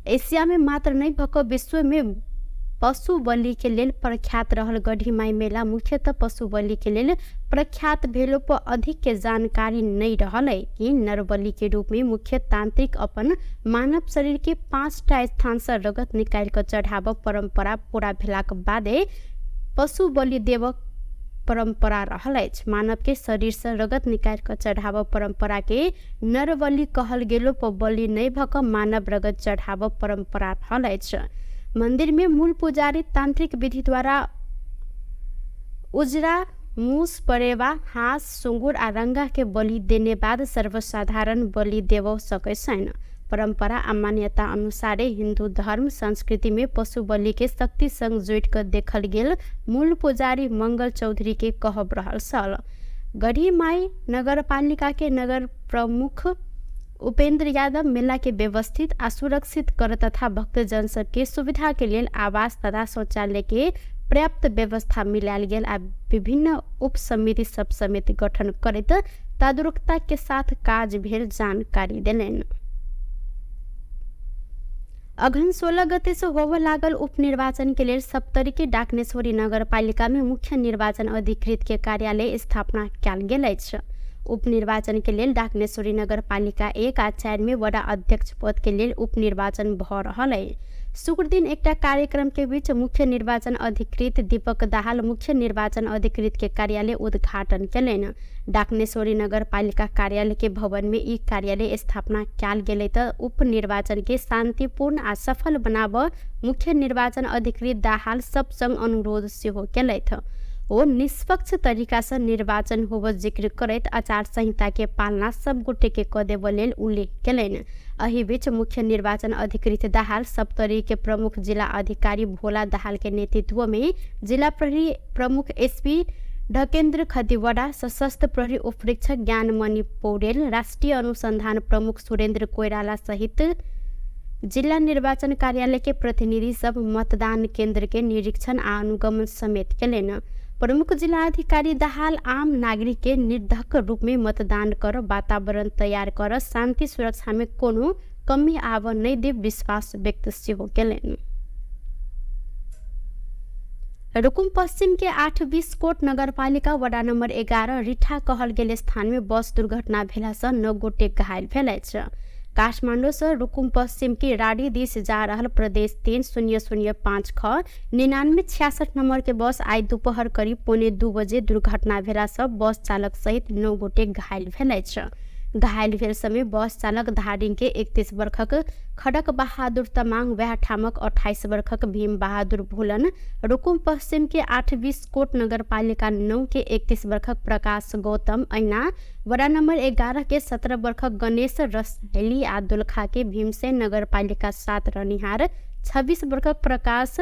[SPEAKER 1] एशिया में मात्र नहीं भऽ विश्व में पशु बलि के लेल प्रख्यात रहल गढ़ीमाई मेला मुख्यतः पशु बलि के लेल प्रख्यात भेलो पर अधिक के जानकारी नहीं रहल है कि नरबलि के रूप में मुख्य तांत्रिक अपन मानव शरीर के 5टा स्थान से रगत निकालि कऽ चढ़ाब परंपरा पूरा भेलाक बादे पशु बलि देव परंपरा रहल अछि। मानव के शरीर से रगत निकालि कऽ चढ़ाब परंपरा के नरबलि कहल गेलो पर बलि नहीं भऽ कऽ मानव रगत चढ़ाब परंपरा रहल अछि। मंदिर में मूल पुजारी तांत्रिक विधि द्वारा उजरा मूस, परेवा, हाँस, सुँगुर आ रंगा के बलि देने बाद सर्वसाधारण बलि देव सकै छैन। परंपरा आ मान्यता अनुसारे हिंदू धर्म संस्कृति में पशु बलि के शक्ति संग जोड़ि कऽ देखल गेल मूल पुजारी मंगल चौधरी के कहब रहल छल। गढ़ीमाई नगरपालिका के नगर प्रमुख उपेंद्र यादव मेला के व्यवस्थित आ सुरक्षित कर तथा भक्तजन सबके सुविधा के लेल आवास तथा शौचालय के पर्याप्त व्यवस्था मिलायल गेल आ विभिन्न उप समिति सब समेत गठन करैत तदारुकता के साथ काज भेल जानकारी देलनि। अगहन 16 गते से होबय लागल उपनिर्वाचन के लेल सप्तरी के डाकनेश्वरी नगरपालिका में मुख्य निर्वाचन अधिकृत के कार्यालय स्थापना कयल गेल अछि। उपनिर्वाचन के लेल डाकनेश्वरी नगरपालिका 1 आ 4 में वडा अध्यक्ष पद के लेल उपनिर्वाचन भऽ रहल अछि। शुक्र दिन एकटा कार्यक्रम के बीच मुख्य निर्वाचन अधिकृत दीपक दाहाल मुख्य निर्वाचन अधिकृत के कार्यालय उद्घाटन केलनि। डाकनेश्वरी नगरपालिका कार्यालय के भवन में ई कार्यालय स्थापना कयल गेलै तऽ उपनिर्वाचन के शांतिपूर्ण आ सफल बनाब मुख्य निर्वाचन अधिकृत दाहाल सब संग अनुरोध सेहो केलथि। ओ निष्पक्ष तरीका से निर्वाचन होब जिक्र करैत आचार संहिता के पालना सब गोटे के कऽ देबऽ लेल उल्लेख केलनि। एहि बीच मुख्य निर्वाचन अधिकृत दाहाल सप्तरी के प्रमुख जिला अधिकारी भोला दाहाल के नेतृत्व में जिला प्रहरी प्रमुख एसपी ढकेन्द्र खतिवड़ा, सशस्त्र प्रहरी उपरीक्षक ज्ञानमणि पौडेल, राष्ट्रिय अनुसंधान प्रमुख सुरेन्द्र कोइराला सहित जिला निर्वाचन कार्यालय के प्रतिनिधि सब मतदान केंद्र के निरीक्षण आ अनुगमन समेत केलनि। प्रमुख जिला अधिकारी दाहाल आम नागरिक के निर्धक रूप में मतदान कर वातावरण तैयार कर शांति सुरक्षा में कोनो कमी आब नहीं दे विश्वास व्यक्त सेहो केलनि। रुकुम पश्चिम के 8-20 कोट नगरपालिका वडा नम्बर 11 रिठा कहल गेल स्थान में बस दुर्घटना भेला से 9 गोटे घायल भेल अछि। काठमाडौँ से रुकुम पश्चिम के राडी दिस जा रहल प्रदेश 3005 ख 9966 नंबर के बस आई दोपहर करीब 1:45 बजे दुर्घटना भेला से बस चालक सहित 9 गोटे घायल भेल अछि। घायल भेल समय बस चालक धादिङ के 31 वर्षक खडक बहादुर तमाङ, वएह ठामक 28 वर्षक भीम बहादुर भोलन, रुकुम पश्चिम के 8-20 कोट नगरपालिका 9 के 31 वर्षक प्रकाश गौतम ऐना, वडा नम्बर 11 के 17 वर्षक गणेश रसैली आ दोलखा के भीमसेन नगरपालिका 7 रहनिहार 26 वर्षक प्रकाश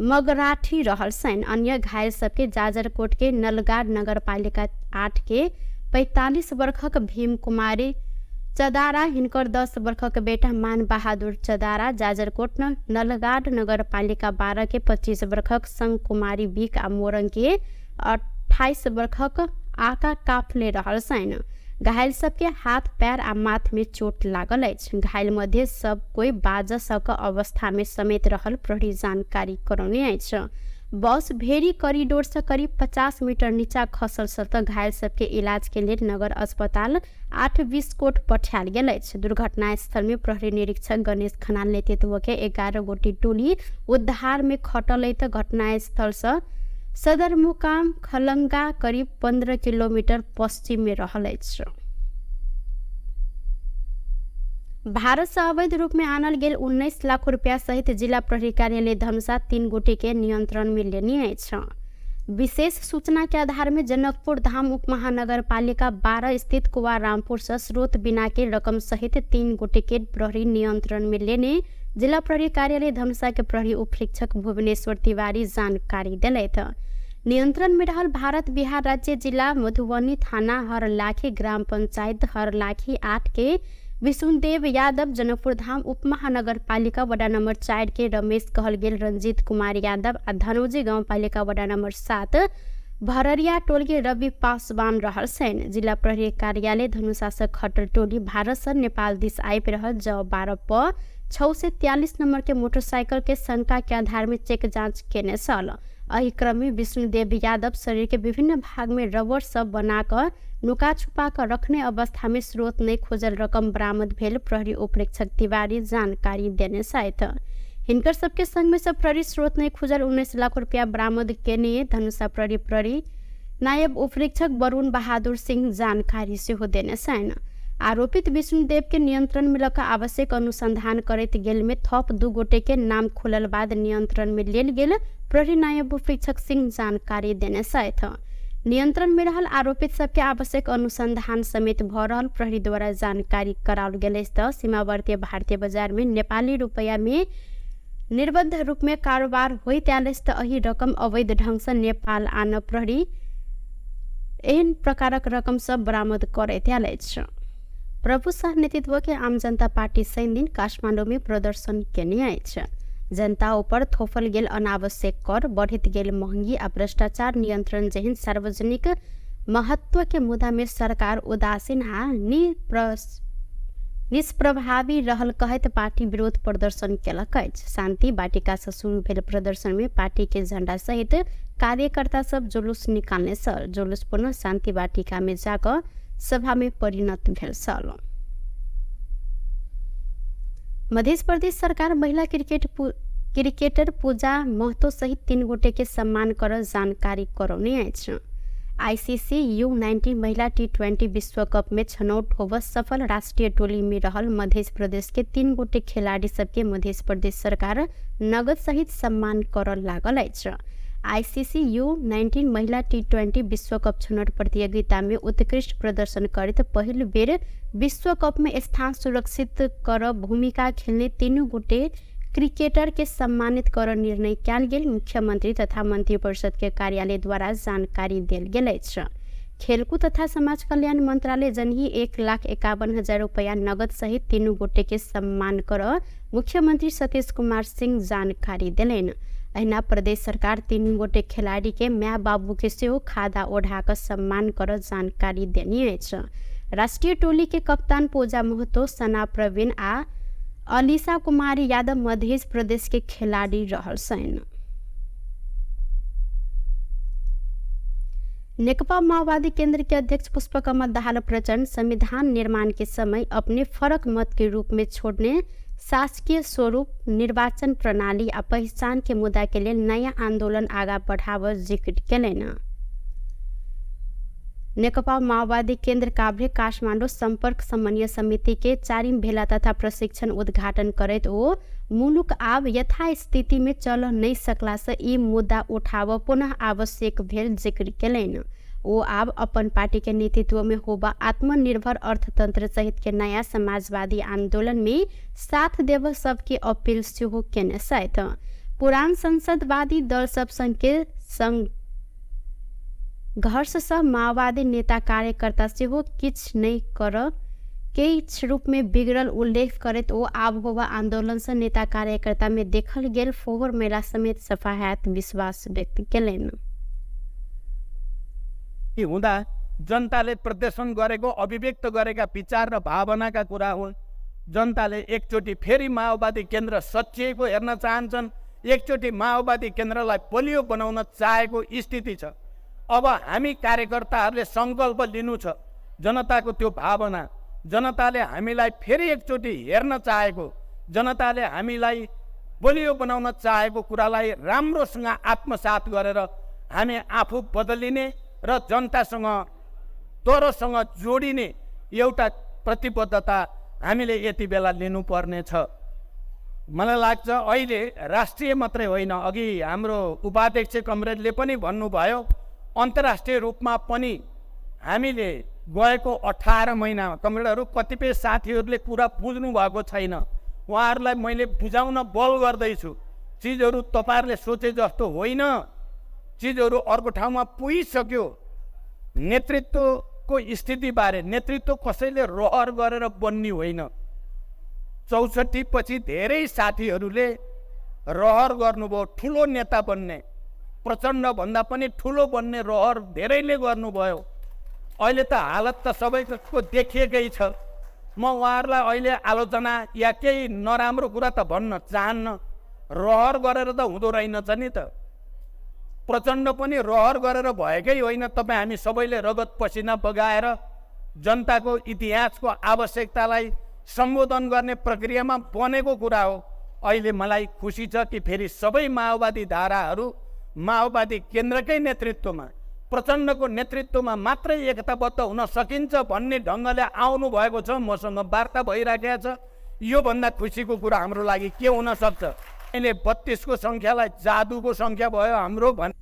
[SPEAKER 1] मगराठी रहल छनि। अन्य घायल सबके जाजरकोट के नलगाड नगरपालिका 8 के 45 वर्षक भीम कुमारी चदारा, हिनकर 10 वर्षक बेटा मान बहादुर चदारा, जाजरकोट नलगाड नगरपालिका 12 के 25 वर्षक संग कुमारी बिक आ मोरङ के 28 वर्षक आका काफले रहल छन्। घायल सबके हाथ पैर आ माथ में चोट लागल अछि। घायल मध्ये सब कोई बाज सक अवस्था में समेत रहल प्रहरी जानकारी करौने अछि। बस भेरी कॉरिडोर से करीब 50 मीटर नीचा खसल त घायल सबके इलाज के लेल नगर अस्पताल 8 बिस्कोट पठायल गेल अछि। दुर्घटना स्थल में प्रहरी निरीक्षक गणेश खनाल नेतृत्व के 11 गोटी टोली उद्धार में खटल त घटना स्थल से सदरमुकाम खलंगा करीब 15 किलोमीटर पश्चिम में रहल अछि। भारत से अवैध रूप में आनल गेल 19 लाख रुपया सहित जिला प्रहरी कार्यालय धनुषा 3 गोटे के नियंत्रण में लेने अछि। विशेष सूचना के आधार में जनकपुर धाम उप महानगरपालिका 12 स्थित कुवा रामपुर से स्रोत बिना के रकम सहित 3 गोटे के प्रहरी नियंत्रण में लेने जिला प्रहरी कार्यालय धनुषा के प्रहरी उपरीक्षक भुवनेश्वर तिवारी जानकारी दिलथि। नियंत्रण में रहल भारत बिहार राज्य जिला मधुबनी थाना हरलाखी ग्राम पंचायत हरलाखी 8 के विशुनदेव यादव, जनकपुर धाम उप महानगरपालिका वडा नंबर 4 के रमेश कहल गेल रंजीत कुमार यादव आ धनौजी गाउँपालिका वडा नंबर 7 भररिया टोल के रवि पासवान रहल छनि। जिला प्रहरी कार्यालय धनुषा से खटल टोली भारत से नेपाल दिस आबि रहल ज 12 प 643 नंबर के मोटरसाइकिल के शंका के आधार में चेक जांच केने छल। एहि क्रम में विष्णुदेव यादव शरीर के विभिन्न भाग में रबर सब बनाकर नुका छुपा कर रखने अवस्था में स्रोत नहीं खोजल रकम बरामद भेल प्रहरी उपरीक्षक तिवारी जानकारी देने छथि। हिनकर सबके संग में सब प्रहरी स्रोत नहीं खोजल 19 लाख रुपया बरामद केने धनुषा प्रहरी प्रहरी नायब उपरीक्षक वरुण बहादुर सिंह जानकारी सेहो देने छनि। आरोपित विष्णुदेव के नियंत्रण में लऽ आवश्यक अनुसंधान करैत गेल में थप 2 गोटे के नाम खुलल बाद नियंत्रण में लेल गेल प्रहरी नायब उपरीक्षक सिंह जानकारी देने छथि। नियंत्रण में रहल आरोपित सबके आवश्यक अनुसंधान समेत भ रहल प्रहरी द्वारा जानकारी कराओल गेल अछि। त सीमावर्ती भारतीय बाजार में नेपाली रुपैया में निर्बद्ध रूप में कारोबार होइत आयल अछि त एहि रकम अवैध ढंग से नेपाल आन प्रहरी एहन प्रकारक रकम सब बरामद करैत आयल अछि। प्रभु शाह नेतृत्व के आम जनता पार्टी शनि दिन काठमाडौँ में प्रदर्शन केने अछि। जनता ऊपर थोपल गेल अनावश्यक कर, बढ़ित गेल महंगी आ भ्रष्टाचार नियंत्रण जेहन सार्वजनिक महत्व के मुद्दा में सरकार उदासीन आ निष्प्रभावी रहल कहैत पार्टी विरोध प्रदर्शन केलक अछि। शान्ति वाटिका से शुरू भेल प्रदर्शन में पार्टी के झण्डा सहित कार्यकर्ता सब जुलूस निकालने छल। जुलूस पुनः शान्ति वाटिका में जाकर सभा में परिणत भेल छल। मध्य प्रदेश सरकार महिला क्रिकेटर पूजा महतो सहित 3 गोटे के सम्मान कर जानकारी करौने अछि। आईसीसी U19 महिला T20 विश्व कप में छनौट होब सफल राष्ट्रीय टोली में रहल मध्य प्रदेश के 3 गोटे खिलाड़ी सबके मध्य प्रदेश सरकार नगद सहित सम्मान कर लागल अछि। आईसीसी U19 महिला T20 विश्व कप छनौट प्रतियोगिता में उत्कृष्ट प्रदर्शन करैत पहिल बेर विश्व कप में स्थान सुरक्षित कर भूमिका खेलने 3 गोटे क्रिकेटर के सम्मानित कर निर्णय कयल गेल मुख्यमंत्री तथा मंत्रिपरिषद के कार्यालय द्वारा जानकारी देल गेल अछि। खेलकूद तथा समाज कल्याण मंत्रालय जनही 1,51,000 रुपया नगद सहित 3 गोटे के सम्मान कर मुख्यमंत्री सतीश कुमार सिंह जानकारी देलनि। अहिना प्रदेश सरकार 3 गोटे खिलाड़ी के my बाबू के सेहो खादा ओढ़ा कऽ सम्मान कर जानकारी देने अछि। राष्ट्रीय टोली के कप्तान पूजा महतो, सना प्रवीण आ अलीसा कुमारी यादव मध्य प्रदेश के खिलाड़ी रहल छनि। नेकपा माओवादी केंद्र के अध्यक्ष पुष्पकमल दाहाल प्रचण्ड संविधान निर्माण के समय अपने फरक मत के रूप में छोड़ने शासकीय स्वरूप, निर्वाचन प्रणाली आ पहचान के मुद्दा के लेल नया आंदोलन आगा बढ़ाव जिक्र केलनि। नेकपा माओवादी केंद्र काभ्रे काठमाडौँ सम्पर्क समन्वय समिति के 4 भेला तथा प्रशिक्षण उद्घाटन करैत ओ मुलुक आब यथास्थिति में चल नहीं सकला से ई मुद्दा उठाव पुनः आवश्यक भेल जिक्र केलनि। ओ आब अपन पार्टी के नेतृत्व में होबा आत्मनिर्भर अर्थतंत्र सहित के नया समाजवादी आंदोलन में साथ देव सबके अपील सेहो केने छथि। पुरान संसदवादी दल सब संग के संघर्ष सँ माओवादी नेता कार्यकर्ता सेहो किछु नहि कर केच रूप में बिगड़ल उल्लेख करैत ओ आबोहवा आंदोलन से नेता कार्यकर्ता में देखल गेल फोहर मेला समेत सफा हैत विश्वास व्यक्त केलनि।
[SPEAKER 3] हुँदा जनताले प्रदर्शन गरेको, अभिव्यक्त गरेका विचार र भावनाका कुरा हुन्। जनताले एकचोटि फेरि माओवादी केन्द्र सचिएको हेर्न चाहन्छन्, एकचोटि माओवादी केन्द्रलाई बलियो बनाउन चाहेको स्थिति छ। अब हामी कार्यकर्ताहरूले सङ्कल्प लिनु छ, जनताको त्यो भावना, जनताले हामीलाई फेरि एकचोटि हेर्न चाहेको, जनताले हामीलाई बलियो बनाउन चाहेको कुरालाई राम्रोसँग आत्मसात गरेर हामी आफू बदलिने र जनतासँग तरोसँग जोडिने एउटा प्रतिबद्धता हामीले यति बेला लिनुपर्नेछ। मलाई लाग्छ अहिले राष्ट्रिय मात्रै होइन, अघि हाम्रो उपाध्यक्ष कमरेडले पनि भन्नुभयो, अन्तर्राष्ट्रिय रूपमा पनि हामीले गएको 18 महिनामा कमरेडहरू कतिपय साथीहरूले कुरा बुझ्नु भएको छैन, उहाँहरूलाई मैले बुझाउन बल गर्दैछु। चिजहरू तपाईँहरूले सोचे जस्तो होइन, चिजहरू अर्को ठाउँमा पुगिसक्यो। नेतृत्वको स्थितिबारे, नेतृत्व कसैले रहर गरेर बन्ने होइन। 64 पछि धेरै साथीहरूले रहर गर्नुभयो ठुलो नेता बन्ने, प्रचण्डभन्दा पनि ठुलो बन्ने रहर धेरैले गर्नुभयो। अहिले त हालत त सबैको देखिएकै छ। म उहाँहरूलाई अहिले आलोचना या केही नराम्रो कुरा त भन्न चाहन्न, रहर गरेर त हुँदो रहेनछ नि त। प्रचण्ड पनि रहर गरेर भएकै होइन। तपाईँ हामी सबैले रगत पसिना बगाएर जनताको इतिहासको आवश्यकतालाई सम्बोधन गर्ने प्रक्रियामा बनेको कुरा हो। अहिले मलाई खुसी छ कि फेरि सबै माओवादी धाराहरू माओवादी केन्द्रकै नेतृत्वमा, प्रचण्डको नेतृत्वमा मात्रै एकताबद्ध हुन सकिन्छ भन्ने ढङ्गले आउनु भएको छ। मसँग वार्ता भइराखेको छ। योभन्दा खुसीको कुरा हाम्रो लागि के हुन सक्छ? अहिले 32 को सङ्ख्यालाई जादुको सङ्ख्या भयो हाम्रो भन्।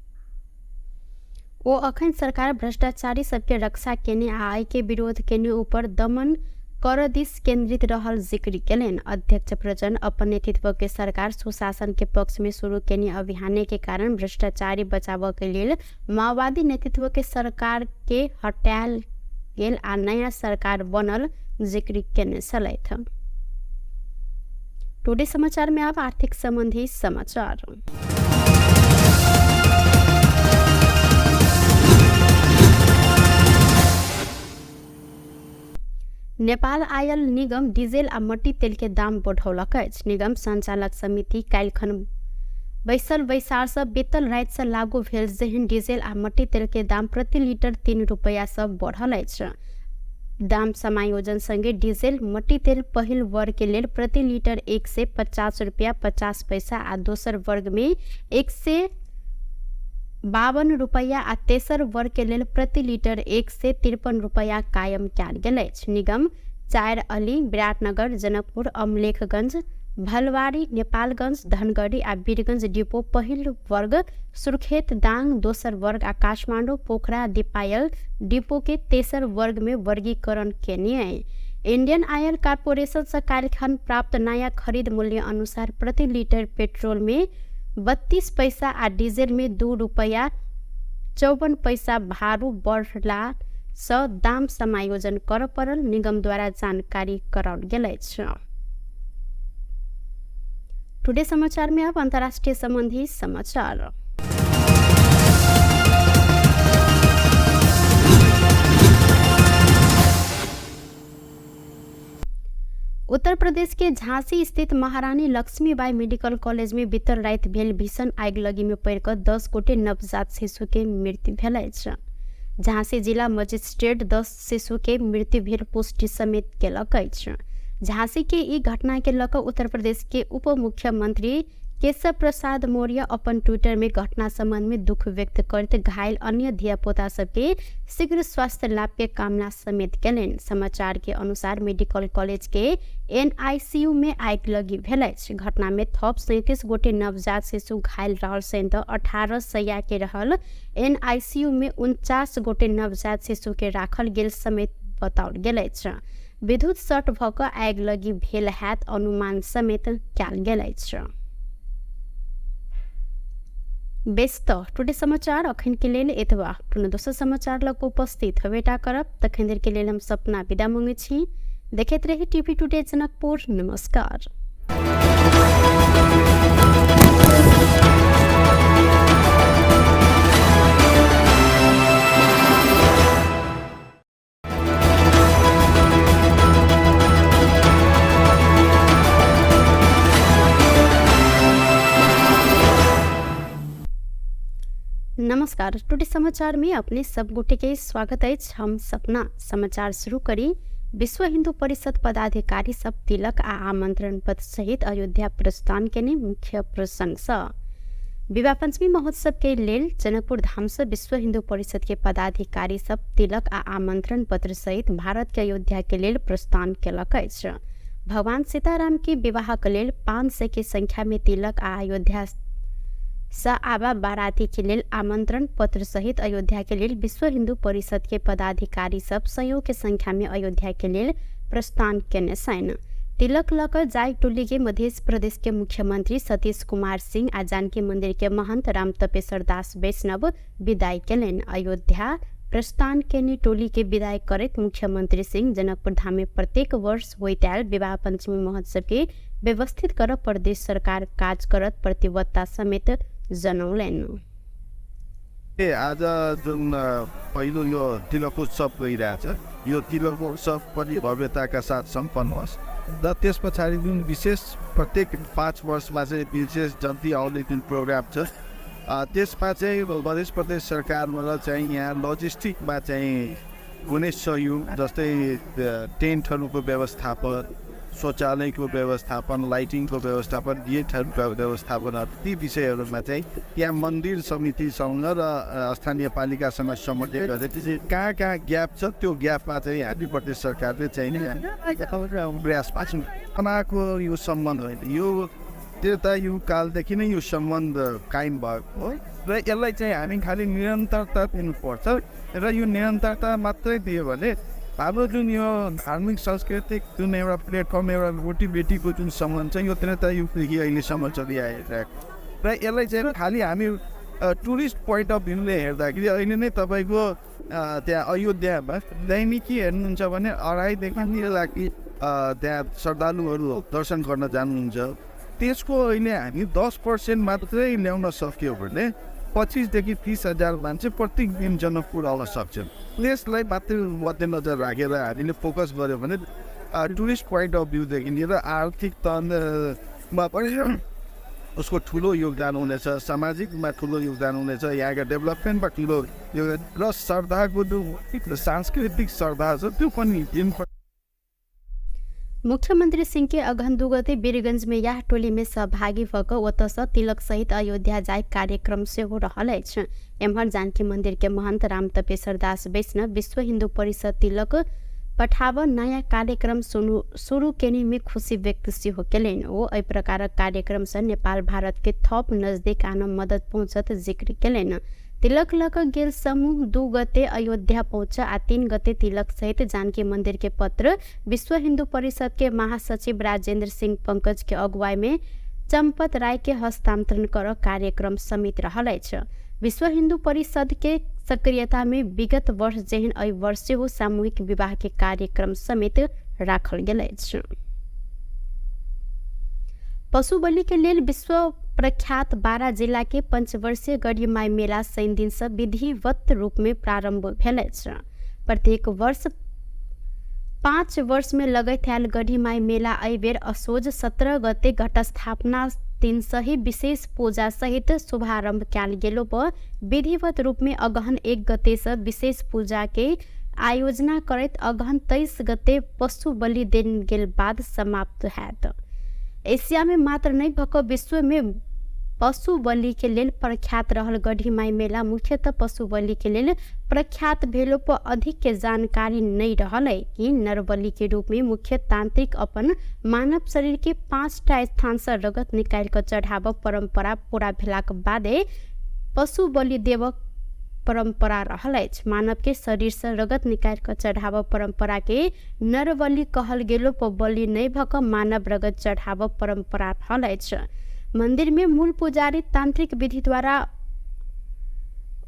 [SPEAKER 1] ओ अखन सरकार भ्रष्टाचारी सबके रक्षा केने आ आय के विरोध केने ऊपर दमन कर दिस केंद्रित रहल जिक्र केलनि। अध्यक्ष प्रचण्ड अपन नेतृत्व के सरकार सुशासन के पक्ष में शुरू केने अभियान के कारण भ्रष्टाचारी बचाव के लेल माओवादी नेतृत्व के सरकार के हटायल गेल आ नया सरकार बनल जिक्र केने छलथि। टुडे समाचार में अब आर्थिक संबंधी समाचार। नेपाल आयल निगम डीजल आ मट्टी तेल के दाम बढ़ौलक अछि। निगम संचालक समिति काल्हिखन बैसल बैसार से बेतल राति से लागू भेल जेहन डीजल आ मट्टी तेल के दाम प्रति लीटर 3 रुपैया से बढ़ल अछि। दाम समायोजन संगे डीजल मट्टी तेल पहिल वर्ग के लेल प्रति लीटर 150 रुपया 50 पैसा आ दोसर वर्ग में 152 रुपैया आ तेसर वर्ग के लेल प्रति लीटर 153 रुपैया कायम कयल गेल अछि। निगम 4 अली, विराटनगर, जनकपुर, अमलेखगंज, भलवारी, नेपालगंज, धनगढ़ी आ वीरगंज डिपो पहिल वर्ग, सुर्खेत, दांग दोसर वर्ग आ काठमाडौँ, पोखरा, दीपायल डिपो के तेसर वर्ग में वर्गीकरण केने। इंडियन ऑयल कॉर्पोरेशन से काल्हिखन प्राप्त नया खरीद मूल्य अनुसार प्रति लीटर पेट्रोल में 32 पैसा आ डीजल में 2 रुपया 54 पैसा भारू बढ़ला सँ दाम समायोजन कर पड़ल निगम द्वारा जानकारी कराओल गेल अछि। टुडे समाचार में अब अंतर्राष्ट्रीय संबंधी समाचार। उत्तर प्रदेश के झांसी स्थित महारानी लक्ष्मीबाई मेडिकल कॉलेज में बीतल राति भेल भीषण आगिलगी में पड़िकऽ 10 गोटे नवजात शिशु के मृत्यु भेल अछि। झांसी जिला मजिस्ट्रेट 10 शिशु के मृत्यु भेल पुष्टि समेत केलक अछि। झांसी के ई घटना के लऽ कऽ उत्तर प्रदेश के उप मुख्यमंत्री केशव प्रसाद मौर्य अपन ट्विटर में घटना संबंध में दुख व्यक्त करैत घायल अन्य धियापुता सबके शीघ्र स्वास्थ्य लाभ के कामना समेत केलनि। समाचार के अनुसार मेडिकल कॉलेज के एनआईसीयू में आगिलगी भेल अछि। घटना में थप 37 गोटे नवजात शिशु घायल रहल सहित 18 सैया के रहल एनआईसीयू में 49 गोटे नवजात शिशु के राखल गेल समेत बताओल गेल अछि। विद्युत शॉर्ट भऽ कऽ आगिलगी भेल हैत अनुमान समेत कयल गेल अछि। बेस तऽ टुडे समाचार अखन के लेल एतबा। पुनः दोसर समाचार लग उपस्थित हेबेटा करब, तखन देर के लेल हम सपना विदा मांगै छी। देखैत रही टीवी टुडे जनकपुर। नमस्कार। नमस्कार, टुडे समाचार में अपने सब गोटे के स्वागत अछि। हम सपना। समाचार शुरू करी। विश्व हिंदू परिषद पदाधिकारी सब तिलक आ आमंत्रण पत्र सहित अयोध्या प्रस्थान केने मुख्य प्रसंग सँ विवाह पंचमी महोत्सव के लेल जनकपुर धाम से विश्व हिंदू परिषद के पदाधिकारी सब तिलक आ आमंत्रण पत्र सहित भारत के अयोध्या के लेल प्रस्थान केलक अछि। भगवान सीताराम के विवाह के लेल 500 के संख्या में तिलक आ अयोध्या स आबा बाराती के लेल आमंत्रण पत्र सहित अयोध्या के लेल विश्व हिंदू परिषद के पदाधिकारी सब सयौं के संख्या में अयोध्या के लेल प्रस्थान केने छनि। तिलक लऽ कऽ जाय टोली के मध्य प्रदेश के मुख्यमंत्री सतीश कुमार सिंह आ जानकी मंदिर के महंत राम तपेश्वर दास वैष्णव विदाई केलनि। अयोध्या प्रस्थान केने टोली के विदाई करैत मुख्यमंत्री सिंह जनकपुर धाम में प्रत्येक वर्ष होइत आयल विवाह पंचमी महोत्सव के व्यवस्थित कर प्रदेश सरकार काज करत प्रतिबद्धता समेत जनौलनि।
[SPEAKER 2] आज जुन पहिलो यो तिलक उत्सव गइरहेछ, यो तिलक उत्सव पनि भव्यताका साथ सम्पन्न होस् र त्यस पछाडि जुन विशेष प्रत्येक 5 वर्षमा चाहिँ विशेष जन्ती आउने जुन प्रोग्राम छ, त्यसमा चाहिँ मध्य प्रदेश सरकारबाट चाहिँ यहाँ लजिस्टिकमा चाहिँ कुनै सहयोग, जस्तै टेन्टहरूको व्यवस्थापन, शौचालयको व्यवस्थापन, लाइटिङको व्यवस्थापन, गेटहरूको व्यवस्थापन, ती विषयहरूमा चाहिँ त्यहाँ मन्दिर समितिसँग र स्थानीय पालिकासँग समन्वय गरेर कहाँ कहाँ ग्याप छ त्यो ग्यापमा चाहिँ हामी प्रदेश सरकारले चाहिँ प्रयास पाएको यो सम्बन्ध होइन, यो त्रेतायुग कालदेखि नै यो सम्बन्ध कायम भएको हो र यसलाई चाहिँ हामी खालि निरन्तरता दिनुपर्छ र यो निरन्तरता मात्रै दियो भने हाम्रो जुन यो धार्मिक सांस्कृतिक जुन एउटा प्लेटफर्म, एउटा रोटीबेटीको जुन सम्बन्ध छ यो त्रेतायुगदेखि अहिलेसम्म चलिआइरहेको र यसलाई चाहिँ खालि हामी टुरिस्ट पोइन्ट अफ भ्यूले हेर्दाखेरि अहिले नै तपाईँको त्यहाँ अयोध्यामा दैनिकी हेर्नुहुन्छ भने 2.5 देखि 3 लाख त्यहाँ श्रद्धालुहरू दर्शन गर्न जानुहुन्छ। त्यसको अहिले हामी 10% मात्रै ल्याउन सक्यो भने 25 देखि 30 हजार मान्छे प्रत्येक दिन जनकपुर आउन सक्छन्। त्यसलाई मात्रै मध्यनजर राखेर हामीले फोकस गऱ्यो भने टुरिस्ट पोइन्ट अफ भ्यूदेखि लिएर आर्थिक तहमा पनि उसको ठुलो योगदान हुनेछ, सामाजिकमा ठुलो योगदान हुनेछ, यहाँको डेभलपमेन्टमा ठुलो योगदान र श्रद्धाको जुन सांस्कृतिक श्रद्धा छ त्यो पनि दिन
[SPEAKER 1] मुख्यमंत्री सिंह के अगहन 2 गते वीरगंज में यह टोली में सहभागी भऽ कऽ ओतऽसँ तिलक सहित अयोध्या जाय कार्यक्रम सेहो रहल अछि। एम्हर जानकी मंदिर के महंत राम तपेश्वर दास वैष्णव विश्व हिंदू परिषद तिलक पठाब नयाँ कार्यक्रम शुरू केने में खुशी व्यक्त सेहो केलनि। ओ एहि प्रकारक कार्यक्रमसँ नेपाल भारत के थप नजदीक आन मदद पहुँचत जिक्र केलनि। तिलक लऽ कऽ गेल समूह 2 गते अयोध्या पहुँच आ 3 गते तिलक सहित जानकी मंदिर के पत्र विश्व हिंदू परिषद के महासचिव राजेंद्र सिंह पंकज के अगुवाई में चंपत राय के हस्तांतरण कर कार्यक्रम समेत रहल अछि। विश्व हिंदू परिषद के सक्रियता में विगत वर्ष जेहन एहि वर्ष सेहो सामूहिक विवाह के कार्यक्रम समेत राखल गेल अछि। पशु बलि के लेल विश्व प्रख्यात बारा जिला के पंचवर्षीय गढ़ीमाई मेला शनि दिन से विधिवत रूप में प्रारंभ भेल अछि। प्रत्येक वर्ष 5 वर्ष में लगैत आयल गढ़ीमाई मेला एहि बेर असोज 17 गते घटस्थापना दिन सही विशेष पूजा सहित शुभारंभ कयल गेलो पर विधिवत रूप में अगहन 1 गते से विशेष पूजा के आयोजना करैत अगहन 23 गते पशु बलि देल गेल बाद समाप्त हैत। एशिया में मात्र नहि भऽ कऽ विश्व में पशु बलि के लेल प्रख्यात रहल गढ़ीमाई मेला मुख्यतः पशु बलि के लेल प्रख्यात भेलो पर अधिक के जानकारी नहीं रहल है कि नरबलि के रूप में मुख्य तांत्रिक अपन मानव शरीर के 5टा स्थान से रगत निकालि कऽ चढ़ाबऽ परंपरा पूरा भेलाक बादे पशु बलि देबऽ परंपरा रहल अछि। मानव के शरीर से रगत निकालि कऽ चढ़ाबऽ परंपरा के नरबलि कहल गेलो पर बलि नहि भऽ कऽ मानव रगत चढ़ाबऽ परंपरा रहल अछि। मंदिर में मूल पुजारी तांत्रिक विधि द्वारा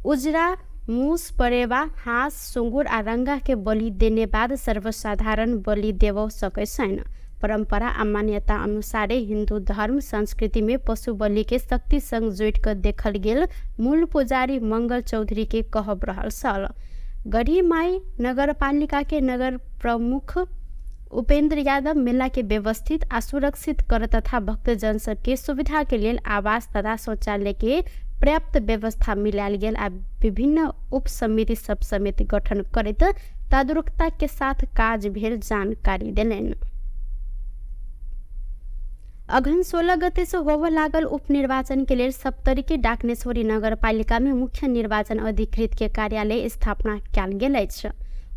[SPEAKER 1] उजरा मूस, परेवा, हाँस, सुँगुर आ रंगा के बलि देने बाद सर्वसाधारण बलि देव सकै छैन। परंपरा आ मान्यता अनुसारे हिन्दू धर्म संस्कृति में पशु बलि के शक्ति संग जोड़ कर देखल गेल मूल पुजारी मंगल चौधरी के कहब रहल छल। गढ़ीमाई नगरपालिका के नगर प्रमुख उपेंद्र यादव मेला के व्यवस्थित आ सुरक्षित कर तथा भक्तजन सबके सुविधा के लेल आवास तथा शौचालय के पर्याप्त व्यवस्था मिलायल गेल आ विभिन्न उप समिति सब समेत गठन करैत तदारुकता के साथ काज भेल जानकारी देलनि। अघन 16 गते से होबय लागल उपनिर्वाचन के लेल सप्तरी के डाकनेश्वरी नगरपालिका में मुख्य निर्वाचन अधिकृत के कार्यालय स्थापना कयल गेल अछि।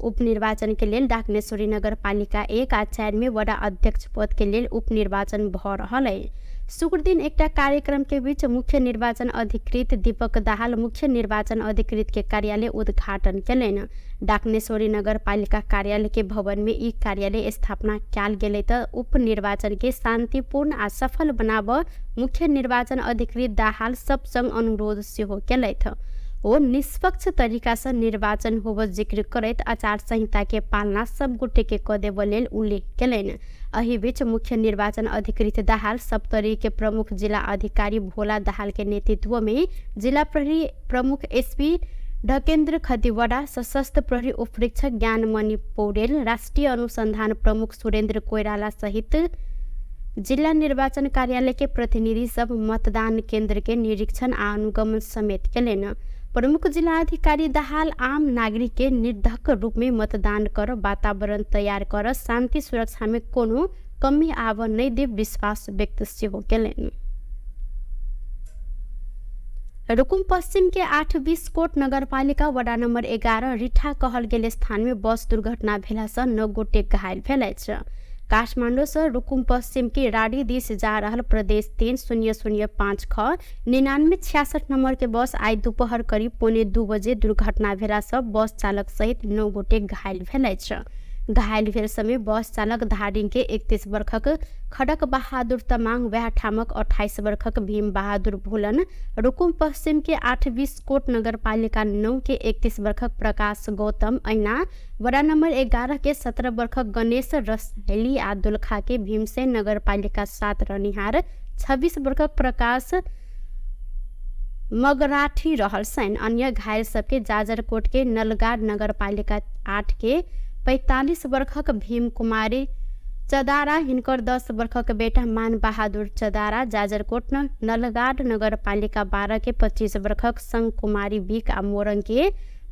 [SPEAKER 1] उपनिर्वाचन के लेल डाकनेश्वरी नगरपालिका 1 आ 4 में वडा अध्यक्ष पद के लेल उपनिर्वाचन भ रहल अछि। शुक्र दिन एकटा कार्यक्रम के बीच मुख्य निर्वाचन अधिकृत दीपक दाहाल मुख्य निर्वाचन अधिकृत के कार्यालय उद्घाटन केलनि। डाकनेश्वरी नगरपालिका कार्यालय के भवन में ई कार्यालय स्थापना कयल गेलै त उपनिर्वाचन के शांतिपूर्ण आ सफल बनाब मुख्य निर्वाचन अधिकृत दाहाल सब संग अनुरोध सेहो केलथि। ओ निष्पक्ष तरीका से निर्वाचन होब जिक्र करैत आचार संहिता के पालना सब गोटे के क देब लेल उल्लेख केलनि। एहि बीच मुख्य निर्वाचन अधिकृत दाहाल सप्तरी के प्रमुख जिला अधिकारी भोला दाहाल के नेतृत्व में जिला प्रहरी प्रमुख एसपी ढकेन्द्र खतिवड़ा, सशस्त्र प्रहरी उपरीक्षक ज्ञानमणि पौडेल, राष्ट्रिय अनुसंधान प्रमुख सुरेन्द्र कोइराला सहित जिला निर्वाचन कार्यालय के प्रतिनिधि सब मतदान केन्द्र के निरीक्षण आ अनुगमन समेत केलनि। प्रमुख जिला अधिकारी दाहाल आम नागरिक के निर्धक रूप में मतदान कर वातावरण तैयार कर शांति सुरक्षा में कोनो कमी आव नहीं देव विश्वास व्यक्त सेहो केलनि। रुकुम पश्चिम के 8-20 कोट नगरपालिका वडा नम्बर 11 रिठा कहल गेल स्थान में बस दुर्घटना भेला से 9 गोटे घायल भेल अछि। काठमाडौँ से रुकुम पश्चिम के राडी दिस जा रहल प्रदेश 3005 ख 9966 नंबर के बस आई दोपहर करीब 1:45 बजे दुर्घटना भेला से बस चालक सहित 9 गोटे घायल भेल अछि। घायल भेल समय बस चालक धादिङ के 31 वर्षक खडक बहादुर तमाङ, वएह ठामक 28 वर्षक भीम बहादुर भोलन, रुकुम पश्चिम के 8-20 कोट नगरपालिका 9 के 31 वर्षक प्रकाश गौतम ऐना, वडा नम्बर 11 के 17 वर्षक गणेश रसैली आ दोलखा के भीमसेन नगरपालिका 7 रहनिहार 26 वर्षक प्रकाश मगराठी रहल छनि। अन्य घायल सबके जाजरकोट के नलगाड नगरपालिका 8 के 45 वर्षक भीम कुमारी चदारा, हिनकर 10 वर्षक बेटा मान बहादुर चदारा, जाजरकोट नलगाड नगरपालिका 12 के 25 वर्षक संग कुमारी बिक आ मोरङ के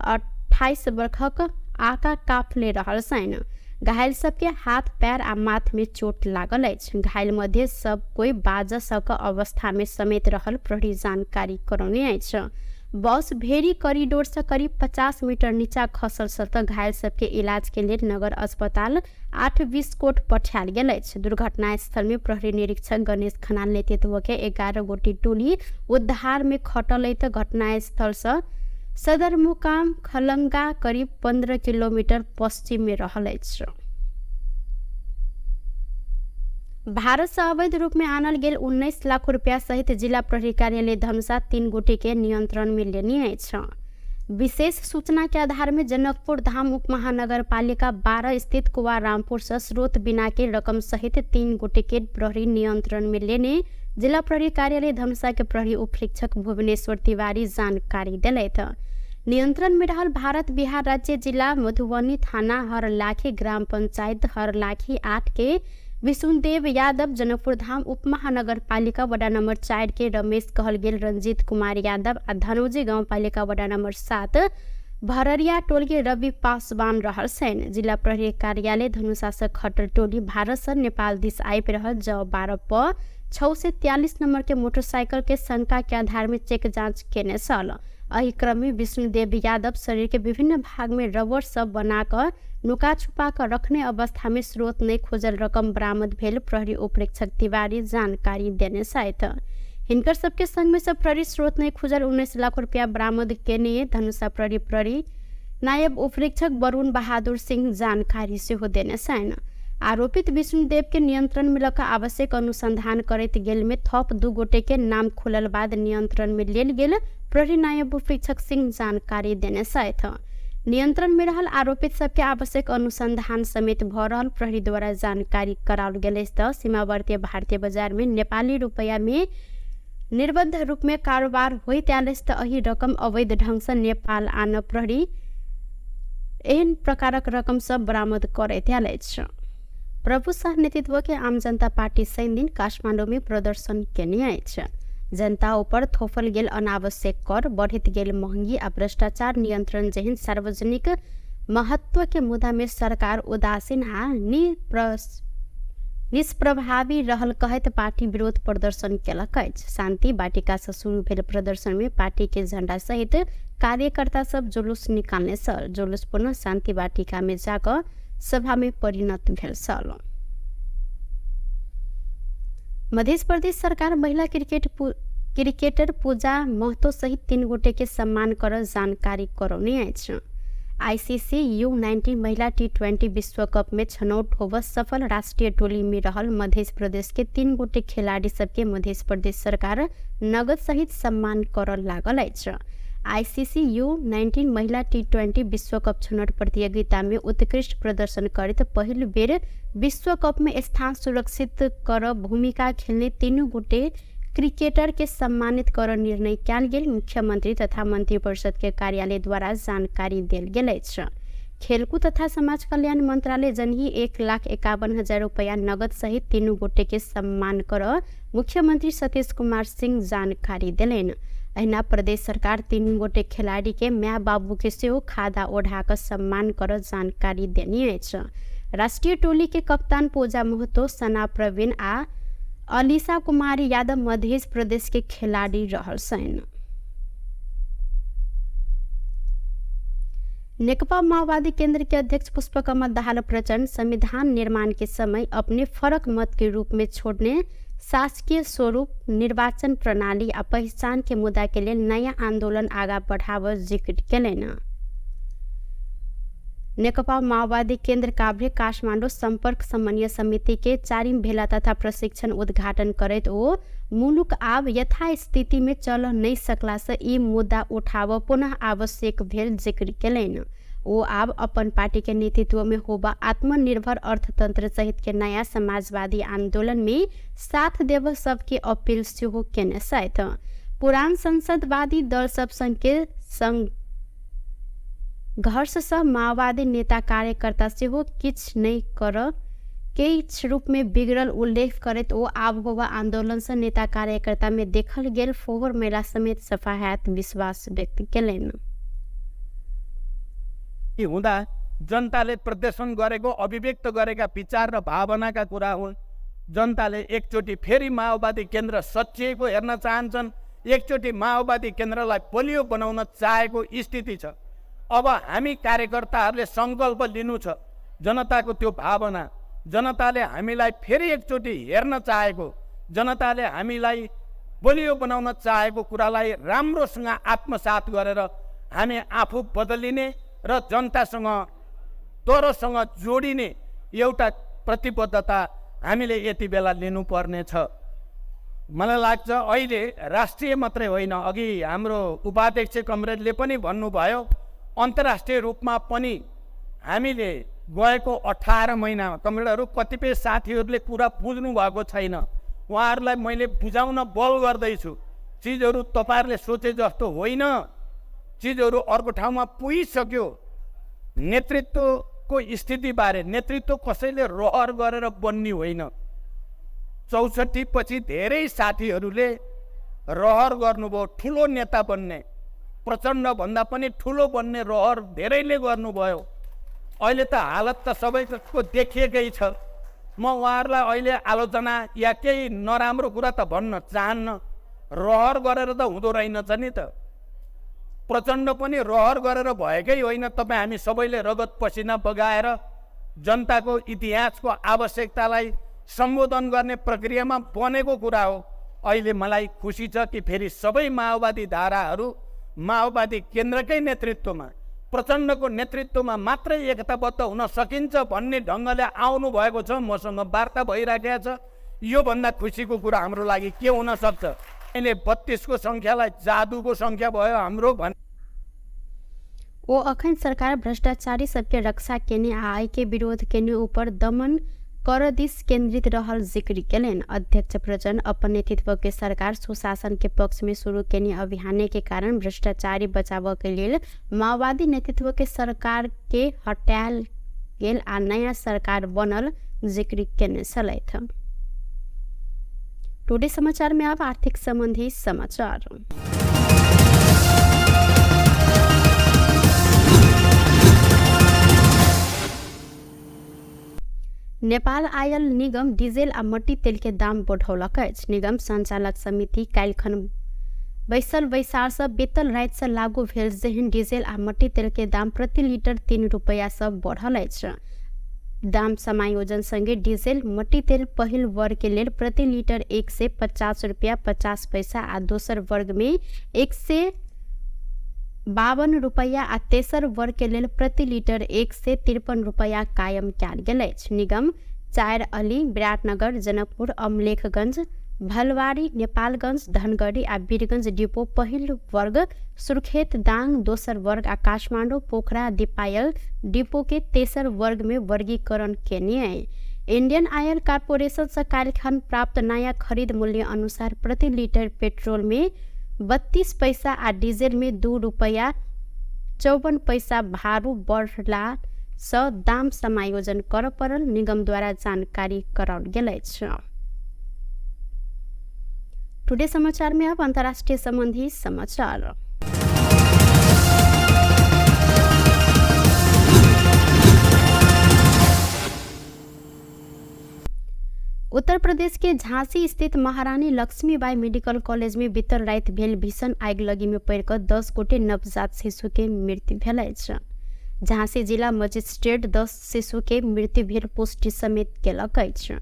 [SPEAKER 1] 28 वर्षक आका काफले रहल छनि। घायल सबके हाथ, पैर आ माथ में चोट लागल अछि। घायल मध्ये सब कोई बाज सक अवस्था में समेत रहल प्रहरी जानकारी करौने अछि। बस भेरी कॉरिडोर से करीब 50 मीटर नीचा खसल से घायल सबके इलाज के लेल नगर अस्पताल 8-20 कोट पठायल गेल अछि। दुर्घटना स्थल में प्रहरी निरीक्षक गणेश खनाल नेतृत्व के 11 गोटी टोली उद्धार में खटल त घटना स्थल से सदरमुकाम खलंगा करीब 15 किलोमीटर पश्चिम में रहल अछि। भारत से अवैध रूप में आनल गेल 19 लाख रुपया सहित जिला प्रहरी कार्यालय धनुषा 3 गोटे के नियंत्रण में लेने अछि। विशेष सूचना के आधार में जनकपुर धाम उप महानगरपालिका 12 स्थित कुवा रामपुर से स्रोत बिना के रकम सहित 3 गोटे के प्रहरी नियंत्रण में लेने जिला प्रहरी कार्यालय धनुषा के प्रहरी उपरीक्षक भुवनेश्वर तिवारी जानकारी दिलथि। नियंत्रण में रहल भारत बिहार राज्य जिला मधुबनी थाना हरलाखी ग्राम पंचायत हरलाखी 8 के विशुनदेव यादव, जनकपुर धाम उप महानगरपालिका वडा नम्बर 4 के रमेश कहल गेल रंजीत कुमार यादव आ धनौजी गाउँपालिका वडा नम्बर 7 भररिया टोल के रवि पासवान रहल छनि। जिला प्रहरी कार्यालय धनुषा से खटल टोली भारत से नेपाल दिस आबि रहल ज 12 प 643 नंबर के मोटरसाइकिल के शंका के आधार में चेक जांच केने छल। एहि क्रम में विष्णुदेव यादव शरीर के विभिन्न भाग में रबर सब बनाकर नुका छुपा कर रखने अवस्था में स्रोत नहीं खोजल रकम बरामद भेल प्रहरी उपरीक्षक तिवारी जानकारी देने छथि। हिनकर सबके संग में सब प्रहरी स्रोत नहीं खोजल 19 लाख रुपया बरामद केने धनुषा प्रहरी प्रहरी नायब उपरीक्षक वरुण बहादुर सिंह जानकारी सेहो देने छनि। आरोपित विष्णुदेव के नियंत्रण में लऽ आवश्यक अनुसंधान करैत गेल में थप 2 गोटे के नाम खुलल बाद नियंत्रण में लेल गेल प्रहरी नायब उपरीक्षक सिंह जानकारी देने छथि। नियंत्रण में रहल आरोपित सबके आवश्यक अनुसंधान समेत भ रहल प्रहरी द्वारा जानकारी कराओल गेल अछि। तऽ सीमावर्ती भारतीय बाजार में नेपाली रुपैया में निर्बद्ध रूप में कारोबार होइत आयल अछि। तऽ एहि रकम अवैध ढंग से नेपाल आन प्रहरी एहन प्रकारक रकम सब बरामद करैत आयल अछि। प्रभु शाह नेतृत्व के आम जनता पार्टी शनि दिन काठमाडौँ में प्रदर्शन केने अछि। जनता ऊपर थोपल गेल अनावश्यक कर, बढ़ैत गेल महंगी आ भ्रष्टाचार नियंत्रण जेहन सार्वजनिक महत्व के मुद्दा में सरकार उदासीन आ निष्प्रभावी रहल कहैत पार्टी विरोध प्रदर्शन केलक अछि। शान्ति वाटिका से शुरू भेल प्रदर्शन में पार्टी के झण्डा सहित कार्यकर्ता सब जुलूस निकालने छल। जुलूस पुनः शान्ति वाटिका में जाकऽ सभा में परिणत भेल छल। मध्य प्रदेश सरकार महिला क्रिकेटर पूजा महतो सहित 3 गोटे के सम्मान कर जानकारी करौने अछि। आईसीसी U19 महिला T20 विश्व कप में छनौट होब सफल राष्ट्रीय टोली में रहल मध्य प्रदेश के 3 गोटे खिलाड़ी सबके मध्य प्रदेश सरकार नगद सहित सम्मान कर लागल अछि। आईसीसी U19 महिला T20 विश्व कप छनौट प्रतियोगिता में उत्कृष्ट प्रदर्शन करैत पहिल बेर विश्व कप में स्थान सुरक्षित कर भूमिका खेलने 3 गोटे क्रिकेटर के सम्मानित कर निर्णय कयल गेल मुख्यमंत्री तथा मंत्रिपरिषद के कार्यालय द्वारा जानकारी देल गेल अछि। खेलकूद तथा समाज कल्याण मंत्रालय जनही 1,51,000 रुपया नगद सहित 3 गोटे के सम्मान कर मुख्यमंत्री सतीश कुमार सिंह जानकारी देलनि। अहिना प्रदेश सरकार 3 गोटे खिलाड़ी के माय बाबू के सेहो खादा ओढ़ा कऽ सम्मान कर जानकारी देने अछि। राष्ट्रीय टोली के कप्तान पूजा महतो, सना प्रवीण आ अलीसा कुमारी यादव मध्य प्रदेश के खिलाड़ी रहल छनि। नेकपा माओवादी केंद्र के अध्यक्ष पुष्पकमल दाहाल प्रचण्ड संविधान निर्माण के समय अपने फरक मत के रूप में छोड़ने शासकीय स्वरूप, निर्वाचन प्रणाली आ पहचान के मुद्दा के लेल नया आंदोलन आगा बढ़ाव जिक्र केलनि। नेकपा माओवादी केंद्र काभ्रे काठमाडौँ सम्पर्क समन्वय समिति के 4 भेला तथा प्रशिक्षण उद्घाटन करैत ओ मुलुक आब यथास्थिति में चल नहीं सकला से ई मुद्दा उठाव पुनः आवश्यक भेल जिक्र केलनि। ओ आब अपन पार्टी के नेतृत्व में होबा आत्मनिर्भर अर्थतंत्र सहित के नया समाजवादी आंदोलन में साथ देव सबके अपील सेहो केने छथि। पुरान संसदवादी दल सब संग के संघर्ष सँ माओवादी नेता कार्यकर्ता सेहो किछु नहि कर किछु रूप में बिगड़ल उल्लेख करैत ओ आब होबा आंदोलन से नेता कार्यकर्ता में देखल गेल फोहर मेला समेत सफा हैत विश्वास व्यक्त केलनि।
[SPEAKER 3] हुँदा जनताले प्रदर्शन गरेको, अभिव्यक्त गरेका विचार र भावनाका कुरा हुन्। जनताले एकचोटि फेरि माओवादी केन्द्र सचिएको हेर्न चाहन्छन्, एकचोटि माओवादी केन्द्रलाई बलियो बनाउन चाहेको स्थिति छ। अब हामी कार्यकर्ताहरूले सङ्कल्प लिनु छ, जनताको त्यो भावना, जनताले हामीलाई फेरि एकचोटि हेर्न चाहेको, जनताले हामीलाई बलियो बनाउन चाहेको कुरालाई राम्रोसँग आत्मसात गरेर हामी आफू बदलिने र जनतासँग तरोसँग जोडिने एउटा प्रतिबद्धता हामीले यति बेला लिनुपर्नेछ। मलाई लाग्छ अहिले राष्ट्रिय मात्रै होइन, अघि हाम्रो उपाध्यक्ष कमरेडले पनि भन्नुभयो, अन्तर्राष्ट्रिय रूपमा पनि हामीले गएको 18 महिनामा कमरेडहरू कतिपय साथीहरूले कुरा बुझ्नु भएको छैन, उहाँहरूलाई मैले बुझाउन बल गर्दैछु। चिजहरू तपाईँहरूले सोचे जस्तो होइन, चिजहरू अर्को ठाउँमा पुगिसक्यो। नेतृत्वको स्थितिबारे, नेतृत्व कसैले रहर गरेर बन्ने होइन। 64 पछि धेरै साथीहरूले रहर गर्नुभयो ठुलो नेता बन्ने, प्रचण्डभन्दा पनि ठुलो बन्ने रहर धेरैले गर्नुभयो। अहिले त हालत त सबैको देखिएकै छ। म उहाँहरूलाई अहिले आलोचना या केही नराम्रो कुरा त भन्न चाहन्न, रहर गरेर त हुँदो रहेनछ नि त। प्रचण्ड पनि रहर गरेर भएकै होइन। तपाईँ हामी सबैले रगत पसिना बगाएर जनताको इतिहासको आवश्यकतालाई सम्बोधन गर्ने प्रक्रियामा बनेको कुरा हो। अहिले मलाई खुसी छ कि फेरि सबै माओवादी धाराहरू माओवादी केन्द्रकै नेतृत्वमा, प्रचण्डको नेतृत्वमा मात्रै एकताबद्ध हुन सकिन्छ भन्ने ढङ्गले आउनु भएको छ। मसँग वार्ता भइराखेको छ। योभन्दा खुसीको कुरा हाम्रो लागि के हुन सक्छ? अहिले 32 को सङ्ख्यालाई जादुको सङ्ख्या भयो हाम्रो भन्।
[SPEAKER 1] ओ अखन सरकार भ्रष्टाचारी सबके रक्षा केने आ आय के विरोध केने ऊपर दमन कर दिस केंद्रित रहल जिक्र केलनि। अध्यक्ष प्रचण्ड अपन नेतृत्व के सरकार सुशासन के पक्ष में शुरू केने अभियान के कारण भ्रष्टाचारी बचाव के लेल माओवादी नेतृत्व के सरकार के हटायल गेल आ नया सरकार बनल जिक्र केने छलथि। टुडे समाचार में अब आर्थिक संबंधी समाचार। नेपाल आयल निगम डीजल आ मट्टी तेल के दाम बढ़ौलक अछि। निगम संचालक समिति काल्हिखन बैसल बैसारसँ बीतल रातिसँ लागू भेल जेहन डीजल आ मट्टी तेल के दाम प्रति लीटर 3 रुपैयासँ बढ़ल अछि। दाम समायोजन संगे डीजल मट्टी तेल पहिल वर्ग के लेल प्रति लीटर 150 रुपैया 50 पैसा आ दोसर वर्ग में 152 रुपैया आ तेसर वर्ग के लेल प्रति लीटर 153 रुपैया कायम कयल गेल अछि। निगम 4 अली, विराटनगर, जनकपुर, अमलेखगंज, भलवारी, नेपालगंज, धनगढ़ी आ वीरगंज डिपो पहिल वर्ग, सुर्खेत, दाङ दोसर वर्ग आ काठमाडौँ, पोखरा, दीपायल डिपो के तेसर वर्ग में वर्गीकरण केने अइ। इंडियन ऑयल कॉर्पोरेशन से काल्हिखन प्राप्त नया खरीद मूल्य अनुसार प्रति लीटर पेट्रोल में 32 पैसा आ डीजल में 2 रुपैया 54 पैसा भारू बढ़ला सँ दाम समायोजन कर पड़ल निगम द्वारा जानकारी कराओल गेल अछि। टुडे समाचार में अब अंतर्राष्ट्रीय संबंधी समाचार। उत्तर प्रदेश के झांसी स्थित महारानी लक्ष्मीबाई मेडिकल कॉलेज में बीतल राति भेल भीषण आगिलगी में पड़िकऽ 10 गोटे नवजात शिशु के मृत्यु भेल अछि। झांसी जिला मजिस्ट्रेट 10 शिशु के मृत्यु भेल पुष्टि समेत केलक अछि।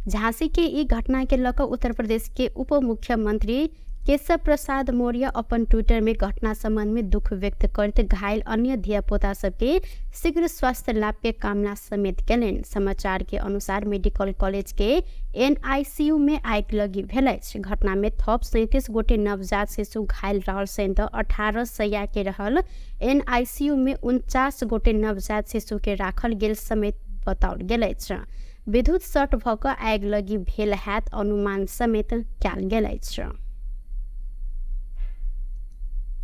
[SPEAKER 1] झांसी के ई घटना के लऽ कऽ उत्तर प्रदेश के उप मुख्यमंत्री केशव प्रसाद मौर्य अपन ट्विटर में घटना संबंध में दुख व्यक्त करैत घायल अन्य धियापुता सबके शीघ्र स्वास्थ्य लाभ के कामना समेत केलनि। समाचार के अनुसार मेडिकल कॉलेज के एनआईसीयू में आगिलगी भेल अछि। घटना में थप 37 गोटे नवजात शिशु घायल रहल सहित 18 सैया के रहल एनआईसीयू में 49 गोटे नवजात शिशु के राखल गेल समेत बताओल गेल अछि। विद्युत शॉर्ट भऽ कऽ आगिलगी भेल हैत अनुमान समेत कयल गेल अछि।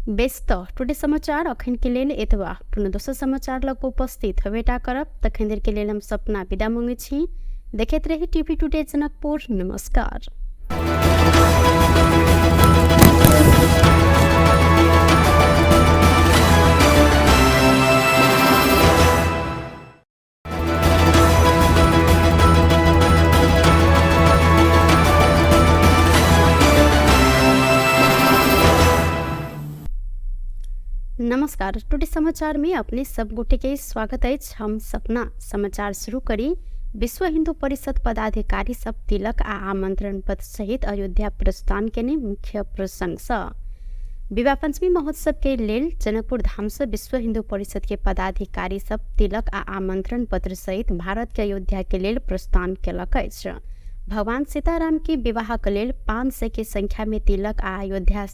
[SPEAKER 1] बेस तऽ टुडे समाचार अखन के लेल एतबा। पुनः दोसर समाचार लग उपस्थित हेबेटा करब। तखन देर के लेल हम सपना विदा मांगै छी। देखैत रही टीवी टुडे जनकपुर। नमस्कार। नमस्कार, टुडे समाचार में अपने सब गोटे के स्वागत अछि। हम सपना समाचार शुरू करी। विश्व हिंदू परिषद पदाधिकारी सब तिलक आ आमंत्रण पत्र सहित अयोध्या प्रस्थान केने मुख्य प्रसंग सँ विवाह पंचमी महोत्सव के लेल जनकपुर धाम से विश्व हिंदू परिषद के पदाधिकारी सब तिलक आ आमंत्रण पत्र सहित भारत के अयोध्या के लेल प्रस्थान केलक अछि। भगवान सीताराम के विवाह के लेल 500 के संख्या में तिलक आ अयोध्या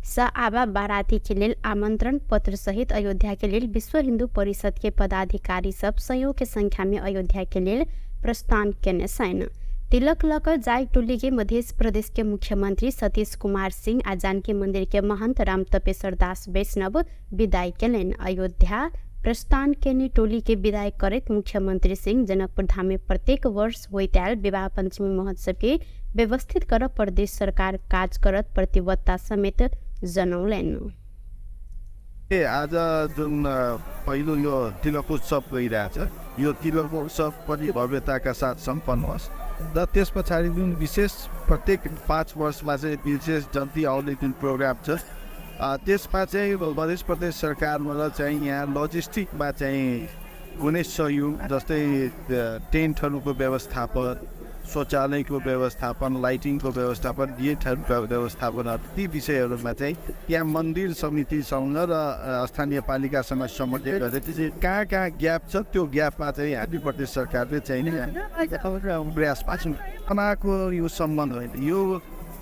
[SPEAKER 1] सँ आबा बाराती के लेल आमंत्रण पत्र सहित अयोध्या के लेल विश्व हिंदू परिषद के पदाधिकारी सब सयौं के संख्या में अयोध्या के लेल प्रस्थान केने छनि। तिलक लऽ कऽ जाय टोली के मध्य प्रदेश के मुख्यमंत्री सतीश कुमार सिंह आ जानकी मंदिर के महंत राम तपेश्वर दास वैष्णव विदाई केलनि। अयोध्या प्रस्थान केने टोली के विदाई करैत मुख्यमंत्री सिंह जनकपुर धाम में प्रत्येक वर्ष होइत आयल विवाह पंचमी महोत्सव के व्यवस्थित करऽ प्रदेश सरकार काज करत प्रतिबद्धता समेत जनौलनि।
[SPEAKER 2] आज जुन पहिलो यो तिलक उत्सव गइरहेछ, यो तिलक उत्सव पनि भव्यताका साथ सम्पन्न होस् र त्यस पछाडि जुन विशेष प्रत्येक 5 वर्षमा चाहिँ विशेष जन्ती आउने जुन प्रोग्राम छ, त्यसमा चाहिँ मध्य प्रदेश सरकारबाट चाहिँ यहाँ लजिस्टिकमा चाहिँ कुनै सहयोग जस्तै टेन्टहरूको व्यवस्थापन, शौचालयको व्यवस्थापन, लाइटिङको व्यवस्थापन, गेटहरूको व्यवस्थापन, ती विषयहरूमा चाहिँ त्यहाँ मन्दिर समितिसँग र स्थानीय पालिकासँग समन्वय गरेर कहाँ कहाँ ग्याप छ त्यो ग्यापमा चाहिँ हामी प्रदेश सरकारले चाहिँ प्रयास पाएको यो सम्बन्ध होइन, यो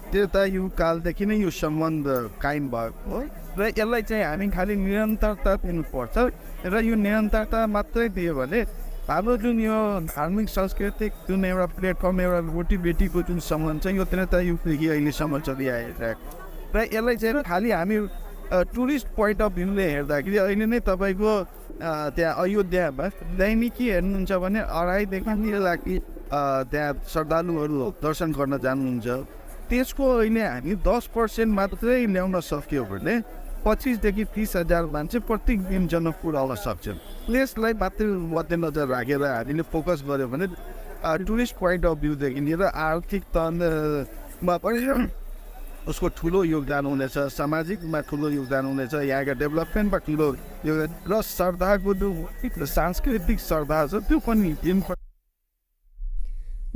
[SPEAKER 2] त्रेतायुग कालदेखि नै यो सम्बन्ध कायम भएको हो र यसलाई चाहिँ हामी खालि निरन्तरता दिनुपर्छ र यो निरन्तरता मात्रै दियो भने हाम्रो जुन यो धार्मिक सांस्कृतिक जुन एउटा प्लेटफर्म, एउटा रोटीबेटीको जुन सम्बन्ध छ यो त्रेतायुगदेखि अहिलेसम्म चलिआइरहेको र यसलाई चाहिँ खालि हामी टुरिस्ट पोइन्ट अफ भ्यूले हेर्दाखेरि अहिले नै तपाईँको त्यहाँ अयोध्यामा दैनिकी हेर्नुहुन्छ भने 2.5 देखि 3 लाख त्यहाँ श्रद्धालुहरू दर्शन गर्न जानुहुन्छ। त्यसको अहिले हामी 10% मात्रै ल्याउन सक्यो भने 25 देखि 30 हजार मान्छे प्रत्येक दिन जनकपुर आउन सक्छन्। त्यसलाई मात्रै मध्यनजर राखेर हामीले फोकस गऱ्यो भने टुरिस्ट पोइन्ट अफ भ्यूदेखि लिएर आर्थिक तनमा पनि उसको ठुलो योगदान हुनेछ, सामाजिकमा ठुलो योगदान हुनेछ, यहाँका डेभलपमेन्टमा ठुलो योगदान र श्रद्धाको जुन सांस्कृतिक श्रद्धा छ त्यो पनि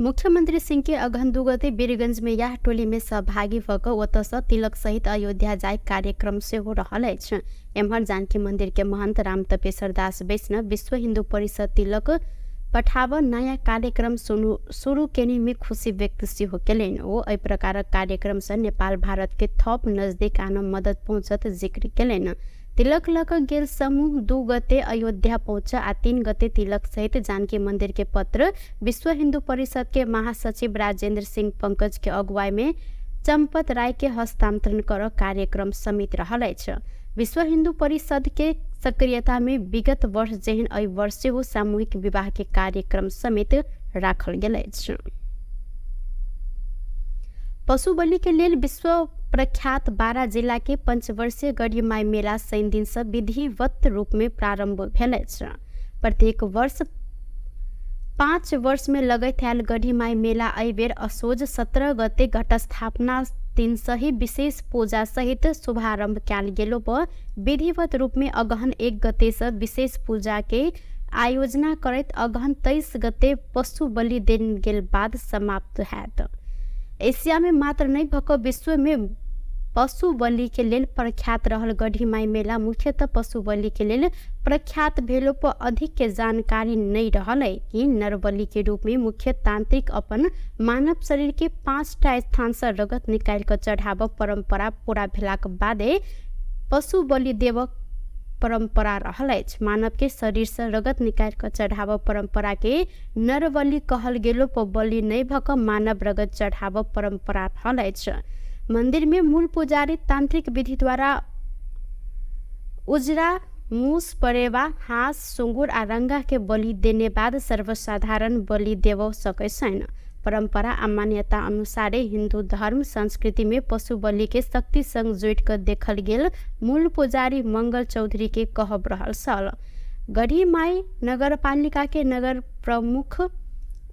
[SPEAKER 1] मुख्यमंत्री सिंह के अगहन 2 गते वीरगंज में यह टोली में सहभागी भऽ कऽ ओतऽसँ तिलक सहित अयोध्या जाय कार्यक्रम सेहो रहल अछि। एम्हर जानकी मंदिर के महंत राम तपेश्वर दास वैष्णव विश्व हिन्दू परिषद तिलक पठाब नयाँ कार्यक्रम शुरू केने में खुशी व्यक्त सेहो केलनि। ओ एहि प्रकारक कार्यक्रम सँ नेपाल भारत के थप नजदीक आनऽ मदद पहुँचत जिक्र केलनि। तिलक लऽ कऽ गेल समूह 2 गते अयोध्या पहुँच आ 3 गते तिलक सहित जानकी मंदिर के पत्र विश्व हिंदू परिषद के महासचिव राजेंद्र सिंह पंकज के अगुवाई में चंपत राय के हस्तांतरण कर कार्यक्रम समेत रहल अछि। विश्व हिंदू परिषद के सक्रियता में विगत वर्ष जेहन एहि वर्ष सेहो सामूहिक विवाह के कार्यक्रम समेत राखल गेल अछि। पशु बलि के लेल विश्व प्रख्यात बारा जिला के पंचवर्षीय गढ़ीमाई मेला शनि दिन से विधिवत रूप में प्रारंभ भेल अछि। प्रत्येक वर्ष 5 वर्ष में लगैत आयल गढ़ीमाई मेला एहि बेर असोज 17 गते घटस्थापना दिन सही विशेष पूजा सहित शुभारंभ कयल गेलो पर विधिवत रूप में अगहन 1 गते से विशेष पूजा के आयोजना करैत अगहन 23 गते पशु बलि देल गेल बाद समाप्त हैत। एशिया में मात्र नहीं भऽ कऽ विश्व में पशु बलि के लेल प्रख्यात रहल गढ़ीमाई मेला मुख्यतः पशु बलि के लेल प्रख्यात भेलो पर अधिक के जानकारी नहीं रहल है कि नरबलि के रूप में मुख्य तांत्रिक अपन मानव शरीर के 5टा स्थान से रगत निकालि कऽ चढ़ाबऽ परंपरा पूरा भेलाक बादे पशु बलि देबऽ परंपरा रहल अछि। मानव के शरीर से रगत निकालि कऽ चढ़ाबऽ परंपरा के नरबलि कहल गेलो पर बलि नहीं भऽ कऽ मानव रगत चढ़ाबऽ परंपरा रहल अछि। मंदिर में मूल पुजारी तांत्रिक विधि द्वारा उजरा मूस, परेवा, हाँस, सुँगुर आ रंगा के बलि देने बाद सर्वसाधारण बलि देबऽ सकै छैन। परंपरा आ मान्यता अनुसारे हिंदू धर्म संस्कृति में पशु बलि के शक्ति संग जोड़ि कऽ देखल गेल मूल पुजारी मंगल चौधरी के कहब रहल छल। गढ़ीमाई नगरपालिका के नगर प्रमुख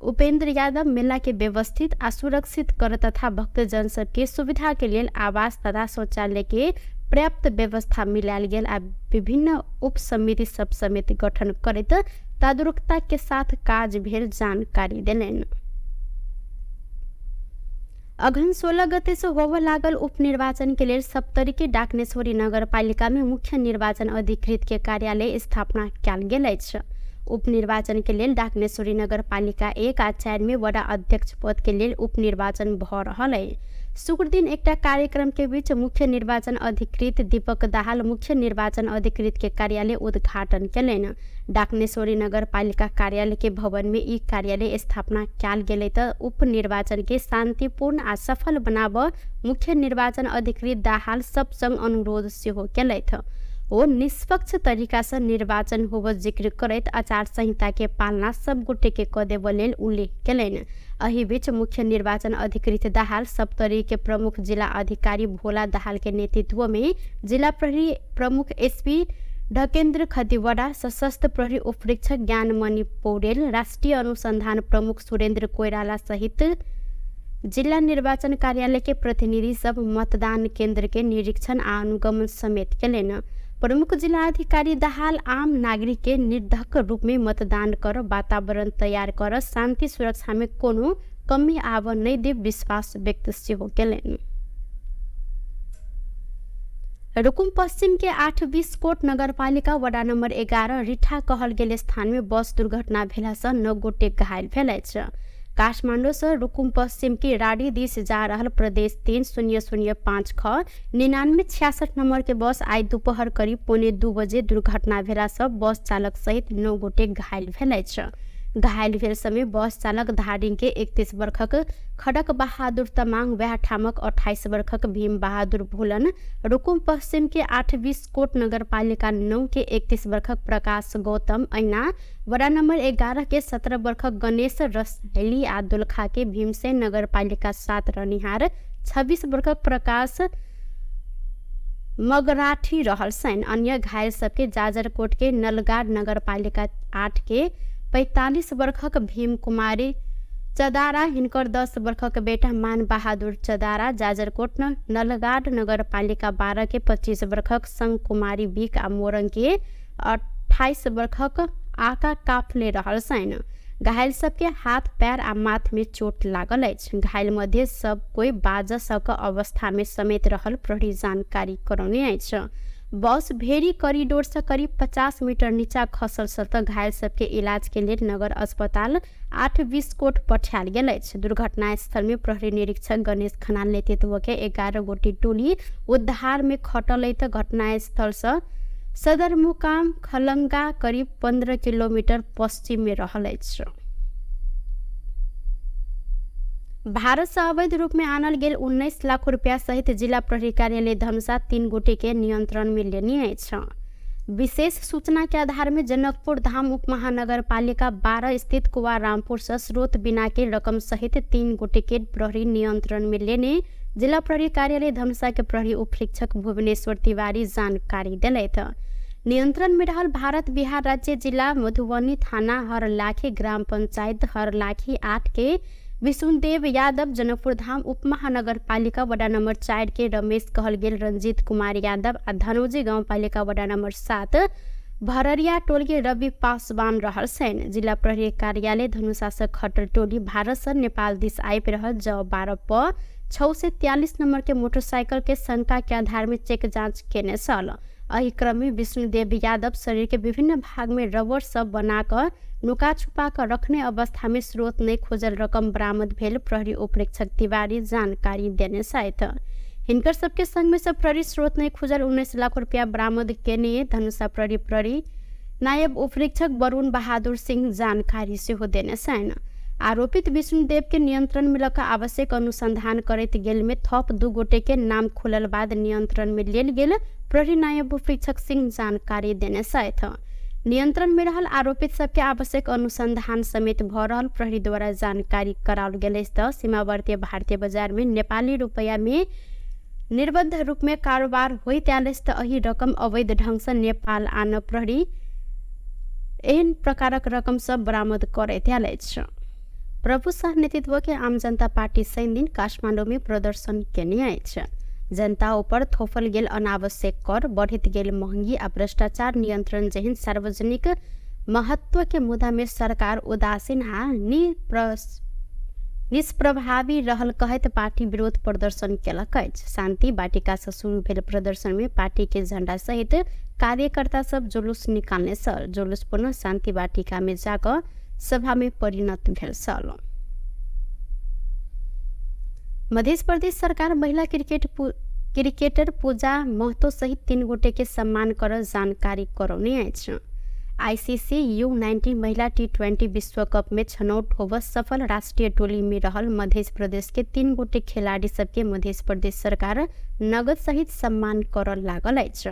[SPEAKER 1] उपेंद्र यादव मेला के व्यवस्थित आ सुरक्षित कर तथा भक्तजन सबके सुविधा के लेल आवास तथा शौचालय के पर्याप्त व्यवस्था मिलायल गेल आ विभिन्न उप समिति सब समेत गठन करैत तदारुकता के साथ काज भेल जानकारी देलनि। अगहन 16 गते से होबय लागल उपनिर्वाचन के लेल सप्तरी के डाकनेश्वरी नगरपालिका में मुख्य निर्वाचन अधिकृत के कार्यालय स्थापना कयल गेल अछि। उपनिर्वाचन के लेल डाकनेश्वरी नगरपालिका 1 आ 4 में वडा अध्यक्ष पद के लेल उपनिर्वाचन भऽ रहल अछि। शुक्र दिन एकटा कार्यक्रम के बीच मुख्य निर्वाचन अधिकृत दीपक दाहाल मुख्य निर्वाचन अधिकृत के कार्यालय उद्घाटन केलनि। डाकनेश्वरी नगरपालिका कार्यालय के भवन में ई कार्यालय स्थापना कयल गेलै तऽ उपनिर्वाचन के शांतिपूर्ण आ सफल बनाबऽ मुख्य निर्वाचन अधिकृत दाहाल सब संग अनुरोध सेहो केलथि। ओ निष्पक्ष तरीका से निर्वाचन होबऽ जिक्र करैत आचार संहिता के पालना सब गोटे के कऽ देबऽ लेल उल्लेख केलनि। एहि बीच मुख्य निर्वाचन अधिकृत दाहाल सप्तरी के प्रमुख जिला अधिकारी भोला दाहाल के नेतृत्व में जिला प्रहरी प्रमुख एसपी ढकेन्द्र खतिवड़ा, सशस्त्र प्रहरी उपरीक्षक ज्ञानमणि पौडेल, राष्ट्रिय अनुसंधान प्रमुख सुरेन्द्र कोइराला सहित जिला निर्वाचन कार्यालय के प्रतिनिधि सब मतदान केंद्र के निरीक्षण आ अनुगमन समेत केलनि। प्रमुख जिला अधिकारी दाहाल आम नागरिक के निर्धक रूप में मतदान कर वातावरण तैयार कर शांति सुरक्षा में कोनो कमी आब नहि देब विश्वास व्यक्त सेहो केलनि। रुकुम पश्चिम के 8 बिस्कोट नगरपालिका वडा नम्बर 11 रिठा कहल गेल स्थान में बस दुर्घटना भेला से 9 गोटे घायल भेल अछि। काठमाडौँ से रुकुम पश्चिम के राडी दिस जा रहल प्रदेश 3005 ख 9966 नंबर के बस आई दोपहर करीब 1:45 बजे दुर्घटना भेला से बस चालक सहित 9 गोटे घायल भेल अछि। घायल भेल समय बस चालक धादिङ के 31 वर्षक खडक बहादुर तमाङ, वएह ठामक 28 वर्षक भीम बहादुर भोलन, रुकुम पश्चिम के 8 बिस्कोट नगरपालिका 9 के 31 वर्षक प्रकाश गौतम, ऐना वडा नम्बर 11 के 17 वर्षक गणेश रसैली आ दोलखा के भीमसेन नगरपालिका 7 रहनिहार 26 वर्षक प्रकाश मगराठी रहल छनि। अन्य घायल सबके जाजरकोट के नलगाड नगरपालिका 8 के 45 वर्षक भीम कुमारी चदारा, हिनकर 10 वर्षक बेटा मान बहादुर चदारा, जाजरकोट नलगाड नगरपालिका 12 के 25 वर्षक संग कुमारी बिक आ मोरङ के 28 वर्षक आका काफले रहल छनि। घायल सबके हाथ पैर आ माथ में चोट लागल अछि। घायल मध्ये सब कोई बाज सक अवस्था में समेत रहल प्रहरी जानकारी करौने अछि। बस भेरी कॉरिडोर से करीब 50 मीटर नीचा खसल त घायल सबके इलाज के लेल नगर अस्पताल 8 बिस्कोट पठायल गेल अछि। दुर्घटना स्थल में प्रहरी निरीक्षक गणेश खनाल नेतृत्व के 11 गोटी टोली उद्धार में खटल त घटना स्थल से सदरमुकाम खलंगा करीब 15 किलोमीटर पश्चिम में रहल अछि। भारत से अवैध रूप में आनल गेल 19 लाख रुपया सहित जिला प्रहरी कार्यालय धनुषा 3 गोटे के नियंत्रण में लेने अछि। विशेष सूचना के आधार में जनकपुर धाम उप महानगरपालिका 12 स्थित कुवा रामपुर से स्रोत बिना के रकम सहित 3 गोटे के प्रहरी नियंत्रण में लेने जिला प्रहरी कार्यालय धनुषा के प्रहरी उपरीक्षक भुवनेश्वर तिवारी जानकारी दिलथि। नियंत्रण में रहल भारत बिहार राज्य जिला मधुबनी थाना हरलाखी ग्राम पंचायत हरलाखी 8 के विशुनदेव यादव, जनकपुर धाम उप महानगरपालिका वडा नम्बर 4 के रमेश कहल गेल रंजीत कुमार यादव आ धनौजी गाउँपालिका वडा नम्बर 7 भररिया टोल के रवि पासवान रहल छनि। जिला प्रहरी कार्यालय धनुषा से खटल टोली भारत से नेपाल दिस आबि रहल ज 12 प 643 नंबर के मोटरसाइकिल के शंका के आधार में चेक जाँच केने छल। एहि क्रम में विष्णुदेव यादव शरीर के विभिन्न भाग में रबर सब बनाकर नुका छुपा कर रखने अवस्था में स्रोत नहीं खोजल रकम बरामद भेल प्रहरी उपरीक्षक तिवारी जानकारी देने छथि। हिनकर सबके संग में सब प्रहरी स्रोत नहीं खोजल 19 लाख रुपया बरामद केने धनुषा प्रहरी प्रहरी नायब उपरीक्षक वरुण बहादुर सिंह जानकारी सेहो देने छनि। आरोपित विष्णुदेव के नियंत्रण में लऽ आवश्यक अनुसंधान करैत गेल में थप 2 गोटे के नाम खुलल बाद नियंत्रण में लेल गेल प्रहरी नायब उपरीक्षक सिंह जानकारी देने छथि। नियंत्रण में रहल आरोपित सबके आवश्यक अनुसंधान समेत भ रहल प्रहरी द्वारा जानकारी कराओल गेल अछि। त सीमावर्ती भारतीय बाजार में नेपाली रुपैया में निर्बद्ध रूप में कारोबार होइत आयल अछि त एहि रकम अवैध ढंग से नेपाल आन प्रहरी एहन प्रकारक रकम सब बरामद करैत आयल अछि। प्रभु शाह नेतृत्व के आम जनता पार्टी शनि दिन काठमाडौँ में प्रदर्शन केने अछि। जनता ऊपर थोपल गेल अनावश्यक कर, बढ़ित गेल महंगी आ भ्रष्टाचार नियंत्रण जेहन सार्वजनिक महत्व के मुद्दा में सरकार उदासीन आ निष्प्रभावी रहल कहैत पार्टी विरोध प्रदर्शन केलक अछि। शान्ति वाटिका से शुरू भेल प्रदर्शन में पार्टी के झण्डा सहित कार्यकर्ता सब जुलूस निकालने छल। जुलूस पुनः शान्ति वाटिका में जाकऽ सभा में परिणत भेल छल। मध्य प्रदेश सरकार महिला क्रिकेटर पूजा महतो सहित 3 गोटे के सम्मान कर जानकारी करौने अछि। आईसीसी U19 महिला T20 विश्व कप में छनौट होब सफल राष्ट्रीय टोली में रहल मध्य प्रदेश के 3 गोटे खिलाड़ी सबके मध्य प्रदेश सरकार नगद सहित सम्मान कर लागल अछि।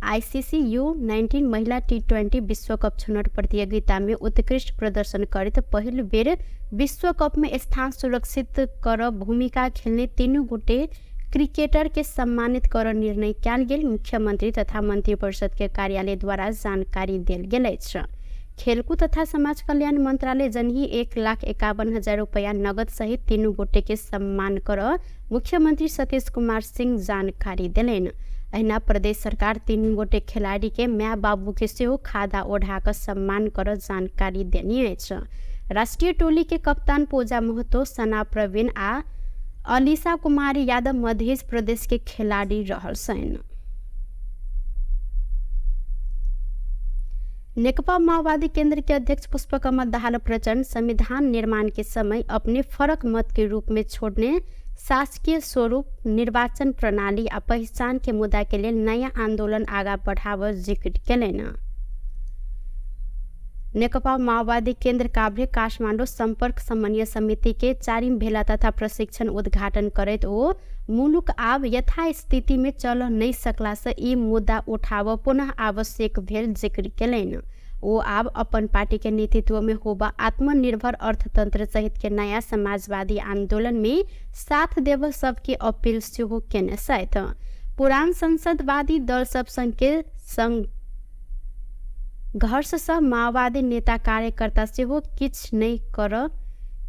[SPEAKER 1] आईसीसी U19 महिला T20 विश्व कप छनौट प्रतियोगिता में उत्कृष्ट प्रदर्शन करैत पहिल बेर विश्व कप में स्थान सुरक्षित कर भूमिका खेलने 3 गोटे क्रिकेटर के सम्मानित कर निर्णय कयल गेल मुख्यमंत्री तथा मंत्रिपरिषद के कार्यालय द्वारा जानकारी देल गेल अछि। खेलकूद तथा समाज कल्याण मंत्रालय जनही 1,51,000 रुपया नगद सहित 3 गोटे के सम्मान कर मुख्यमंत्री सतीश कुमार सिंह जानकारी देलनि। अहिना प्रदेश सरकार 3 गोटे खिलाड़ी के माय बाबू के सेहो खादा ओढ़ा कऽ सम्मान कर जानकारी देने अछि। राष्ट्रिय टोली के कप्तान पूजा महतो, सना प्रवीण आ अलिसा कुमारी यादव मध्य प्रदेश के खिलाड़ी रहल छन्। नेकपा माओवादी केंद्र के अध्यक्ष पुष्पकमल दाहाल प्रचण्ड संविधान निर्माण के समय अपने फरक मत के रूप में छोड़ने शासकीय स्वरूप, निर्वाचन प्रणाली आ पहिचान के मुद्दा के लेल नयाँ आन्दोलन आगा बढ़ाव जिक्र केलनि। नेकपा माओवादी केन्द्र काभ्रे काठमाडौँ सम्पर्क समन्वय समिति के चारिम भेला तथा प्रशिक्षण उद्घाटन करैत ओ मुलुक आब यथास्थिति में चल नहीं सकला से ई मुद्दा उठाव पुनः आवश्यक भेल जिक्र केलनि। ओ आब अपन पार्टी के नेतृत्व में होबा आत्मनिर्भर अर्थतंत्र सहित के नयाँ समाजवादी आंदोलन में साथ देव सबके अपील सेहो केने छथि। पुरान संसदवादी दल सब संग के संघर्षसँ माओवादी नेता कार्यकर्ता सेहो किछु नहि कर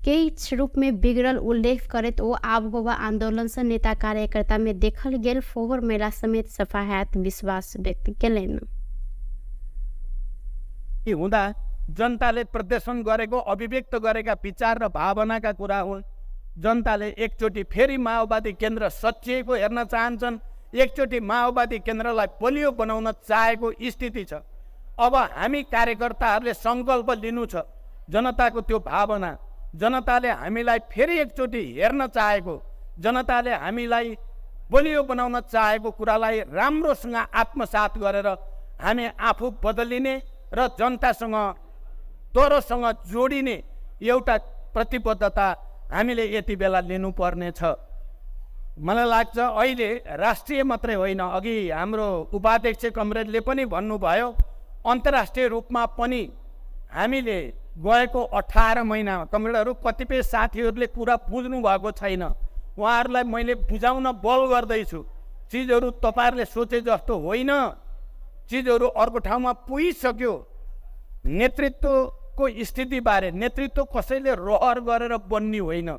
[SPEAKER 1] किछु रूपमे बिगड़ल उल्लेख करैत ओ आब होबा आन्दोलनसँ नेता कार्यकर्तामे देखल गेल फोहोर मेला समेत सफा हैत विश्वास व्यक्त केलनि।
[SPEAKER 3] हुँदा जनताले प्रदर्शन गरेको, अभिव्यक्त गरेका विचार र भावनाका कुरा हुन्। जनताले एकचोटि फेरि माओवादी केन्द्र सचिएको हेर्न चाहन्छन्, एकचोटि माओवादी केन्द्रलाई बलियो बनाउन चाहेको स्थिति छ। अब हामी कार्यकर्ताहरूले सङ्कल्प लिनु छ, जनताको त्यो भावना, जनताले हामीलाई फेरि एकचोटि हेर्न चाहेको, जनताले हामीलाई बलियो बनाउन चाहेको कुरालाई राम्रोसँग आत्मसात गरेर हामी आफू बदलिने र जनतासँग तरोसँग जोडिने एउटा प्रतिबद्धता हामीले यति बेला लिनुपर्नेछ। मलाई लाग्छ अहिले राष्ट्रिय मात्रै होइन, अघि हाम्रो उपाध्यक्ष कमरेडले पनि भन्नुभयो, अन्तर्राष्ट्रिय रूपमा पनि हामीले गएको 18 महिनामा कमरेडहरू कतिपय साथीहरूले कुरा बुझ्नु भएको छैन, उहाँहरूलाई मैले बुझाउन बल गर्दैछु। चिजहरू तपाईँहरूले सोचे जस्तो होइन, चिजहरू अर्को ठाउँमा पुगिसक्यो। नेतृत्वको स्थितिबारे, नेतृत्व कसैले रहर गरेर बन्ने होइन।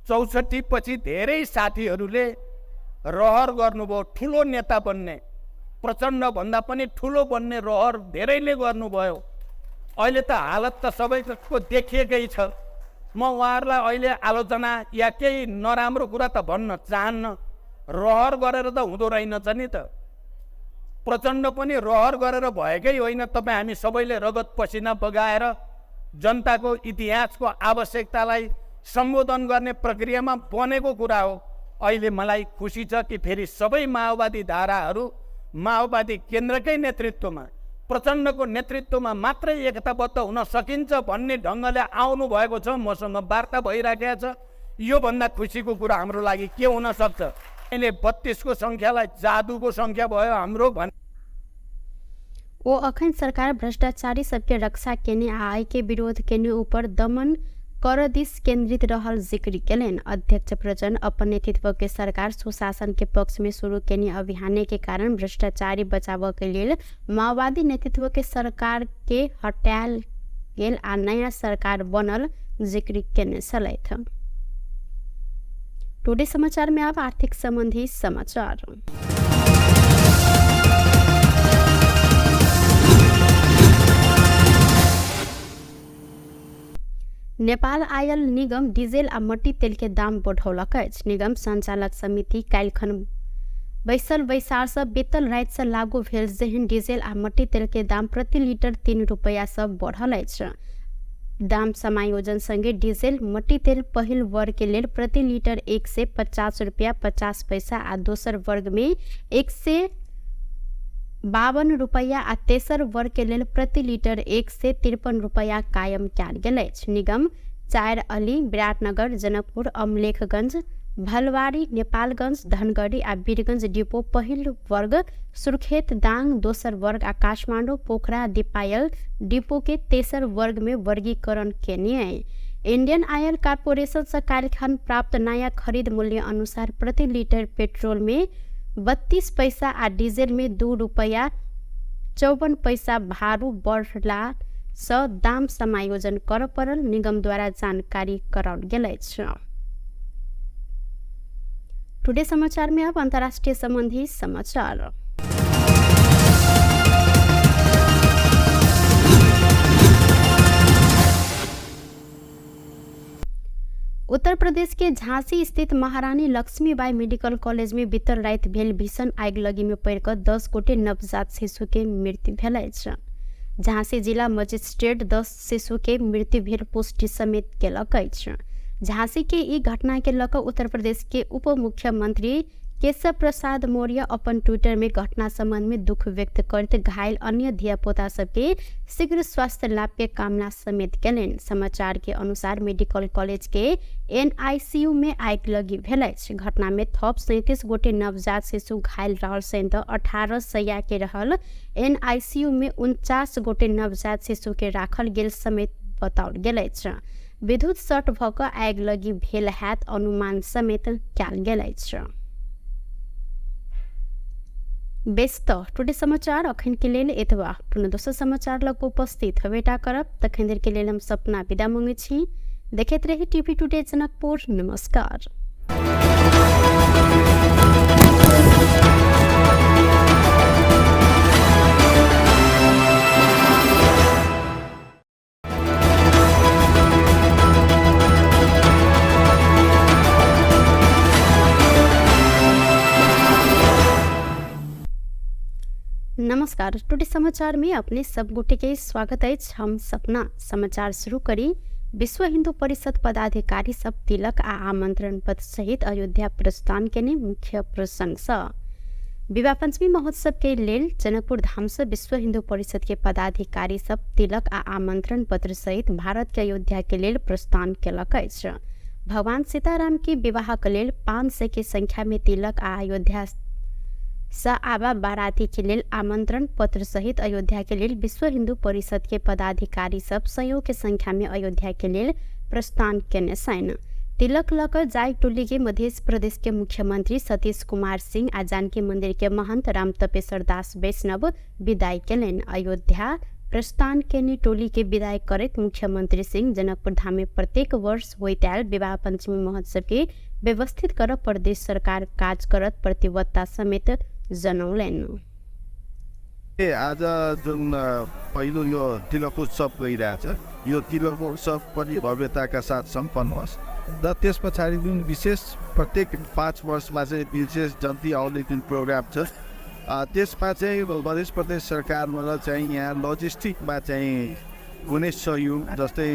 [SPEAKER 3] 64 पछि धेरै साथीहरूले रहर गर्नुभयो ठुलो नेता बन्ने, प्रचण्डभन्दा पनि ठुलो बन्ने रहर धेरैले गर्नुभयो। अहिले त हालत त सबैको देखिएकै छ। म उहाँहरूलाई अहिले आलोचना या केही नराम्रो कुरा त भन्न चाहन्न, रहर गरेर त हुँदो रहेनछ नि त। प्रचण्ड पनि रहर गरेर भएकै होइन। तपाईँ हामी सबैले रगत पसिना बगाएर जनताको इतिहासको आवश्यकतालाई सम्बोधन गर्ने प्रक्रियामा बनेको कुरा हो। अहिले मलाई खुसी छ कि फेरि सबै माओवादी धाराहरू माओवादी केन्द्रकै नेतृत्वमा, प्रचण्डको नेतृत्वमा मात्रै एकताबद्ध हुन सकिन्छ भन्ने ढङ्गले आउनु भएको छ। मसँग वार्ता भइराखेको छ। योभन्दा खुसीको कुरा हाम्रो लागि के हुन सक्छ? अहिले 32 को सङ्ख्यालाई जादुको सङ्ख्या भयो हाम्रो भन्।
[SPEAKER 1] ओ अखन सरकार भ्रष्टाचारी सबके रक्षा केने आ आय के विरोध केने ऊपर दमन कर दिस केंद्रित रहल जिक्र केलनि। अध्यक्ष प्रचण्ड अपन नेतृत्व के सरकार सुशासन के पक्ष में शुरू केने अभियान के कारण भ्रष्टाचारी बचाव के लेल माओवादी नेतृत्व के सरकार के हटायल गेल आ नया सरकार बनल जिक्र केने छलथि। टुडे समाचार में अब आर्थिक संबंधी समाचार। नेपाल आयल निगम डीजल आ मट्टी तेल के दाम बढ़ौलक अछि। निगम संचालक समिति काल्हिखन बैसल बैसारसँ बेतल रातिसँ लागू भेल जेहन डीजल आ मट्टी तेल के दाम प्रति लीटर 3 रुपैयासँ बढ़ल अछि। दाम समायोजन संगे डीजल मट्टी तेल पहिल वर्ग के लेल प्रति लीटर 150 रुपया 50 पैसा आ दोसर वर्ग में 152 रुपैया आ तेसर वर्ग के लेल प्रति लीटर 153 रुपैया कायम कयल गेल अछि। निगम 4 अली, विराटनगर, जनकपुर, अमलेखगंज, भलवारी, नेपालगंज, धनगढ़ी आ वीरगंज डिपो पहिल वर्ग, सुर्खेत, दाङ दोसर वर्ग आ काठमाडौँ, पोखरा, दिपायल डिपो के तेसर वर्ग में वर्गीकरण केने। इंडियन ऑयल कॉर्पोरेशन से काल्हिखन प्राप्त नया खरीद मूल्य अनुसार प्रति लीटर पेट्रोल में 32 पैसा आ डीजल में 2 रुपैया 54 पैसा भारू बढ़ला सँ दाम समायोजन कर पड़ल निगम द्वारा जानकारी कराओल गेल अछि। टुडे समाचार में अब अंतर्राष्ट्रीय संबंधी समाचार। उत्तर प्रदेश के झांसी स्थित महारानी लक्ष्मीबाई मेडिकल कॉलेज में बीतल राति भेल भीषण आगिलगी में पड़ि कऽ 10 गोटे नवजात शिशु के मृत्यु भेल अछि। झांसी जिला मजिस्ट्रेट 10 शिशु के मृत्यु भेल पुष्टि समेत केलक अछि। झांसी के ई घटना के लऽ कऽ उत्तर प्रदेश के उप मुख्यमंत्री केशव प्रसाद मौर्य अपन ट्विटर में घटना संबंध में दुख व्यक्त करैत घायल अन्य धियापुता सबके शीघ्र स्वास्थ्य लाभ के कामना समेत केलनि। समाचार के अनुसार मेडिकल कॉलेज के एनआईसीयू में आगिलगी भेल अछि। घटना में थप 37 गोटे नवजात शिशु घायल रहल सहित 18 सैया के रहल एनआईसीयू में 49 गोटे नवजात शिशु के राखल गेल समेत बताओल गेल अछि। विद्युत शॉर्ट भऽ कऽ आगिलगी भेल हैत अनुमान समेत कयल गेल अछि। बेस तऽ टुडे समाचार अखन के लेल एतबा। पुनः दोसर समाचार लग उपस्थित हेबेटा करब। तखन देर के लेल हम सपना विदा मांगै छी। देखैत रही टीवी टुडे जनकपुर। नमस्कार। नमस्कार, टुडे समाचार में अपने सब गोटे के स्वागत अछि। हम सपना समाचार शुरू करी। विश्व हिंदू परिषद पदाधिकारी सब तिलक आ आमंत्रण पत्र सहित अयोध्या प्रस्थान केने मुख्य प्रसंग सँ विवाह पंचमी महोत्सव के लेल जनकपुर धाम से विश्व हिंदू परिषद के पदाधिकारी सब तिलक आ आमंत्रण पत्र सहित भारत के अयोध्या के लेल प्रस्थान केलक अछि। भगवान सीताराम के विवाह के लेल 500 के संख्या में तिलक आ अयोध्या सँ आबा बाराती के लेल आमंत्रण पत्र सहित अयोध्या के लेल विश्व हिंदू परिषद के पदाधिकारी सब सयौं के संख्या में अयोध्या के लेल प्रस्थान केने छनि। तिलक लऽ कऽ जाय टोली के मध्य प्रदेश के मुख्यमंत्री सतीश कुमार सिंह आ जानकी मंदिर के महंत राम तपेश्वर दास वैष्णव विदाई केलनि। अयोध्या प्रस्थान केने टोली के विदाई करैत मुख्यमंत्री सिंह जनकपुर धाम में प्रत्येक वर्ष होइत आयल विवाह पंचमी महोत्सव के व्यवस्थित कर प्रदेश सरकार काज करत प्रतिबद्धता समेत जनौलनि।
[SPEAKER 2] आज जुन पहिलो यो तिलक उत्सव गइरहेछ, यो तिलक उत्सव पनि भव्यताका साथ सम्पन्न होस् र त्यस पछाडि जुन विशेष प्रत्येक 5 वर्षमा चाहिँ विशेष जन्ती आउने जुन प्रोग्राम छ, त्यसमा चाहिँ मध्य प्रदेश सरकारबाट चाहिँ यहाँ लजिस्टिकमा चाहिँ कुनै सहयोग जस्तै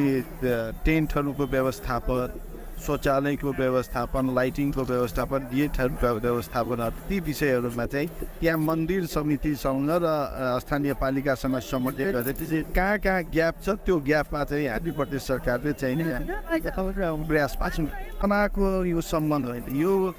[SPEAKER 2] टेन्टहरूको व्यवस्थापन, शौचालयको व्यवस्थापन, लाइटिङको व्यवस्थापन, गेटहरूको व्यवस्थापन, ती विषयहरूमा चाहिँ त्यहाँ मन्दिर समितिसँग र स्थानीय पालिकासँग समन्वय गरेर कहाँ कहाँ ग्याप छ त्यो ग्यापमा चाहिँ हामी प्रदेश सरकारले चाहिँ प्रयास पाएको यो सम्बन्ध होइन, यो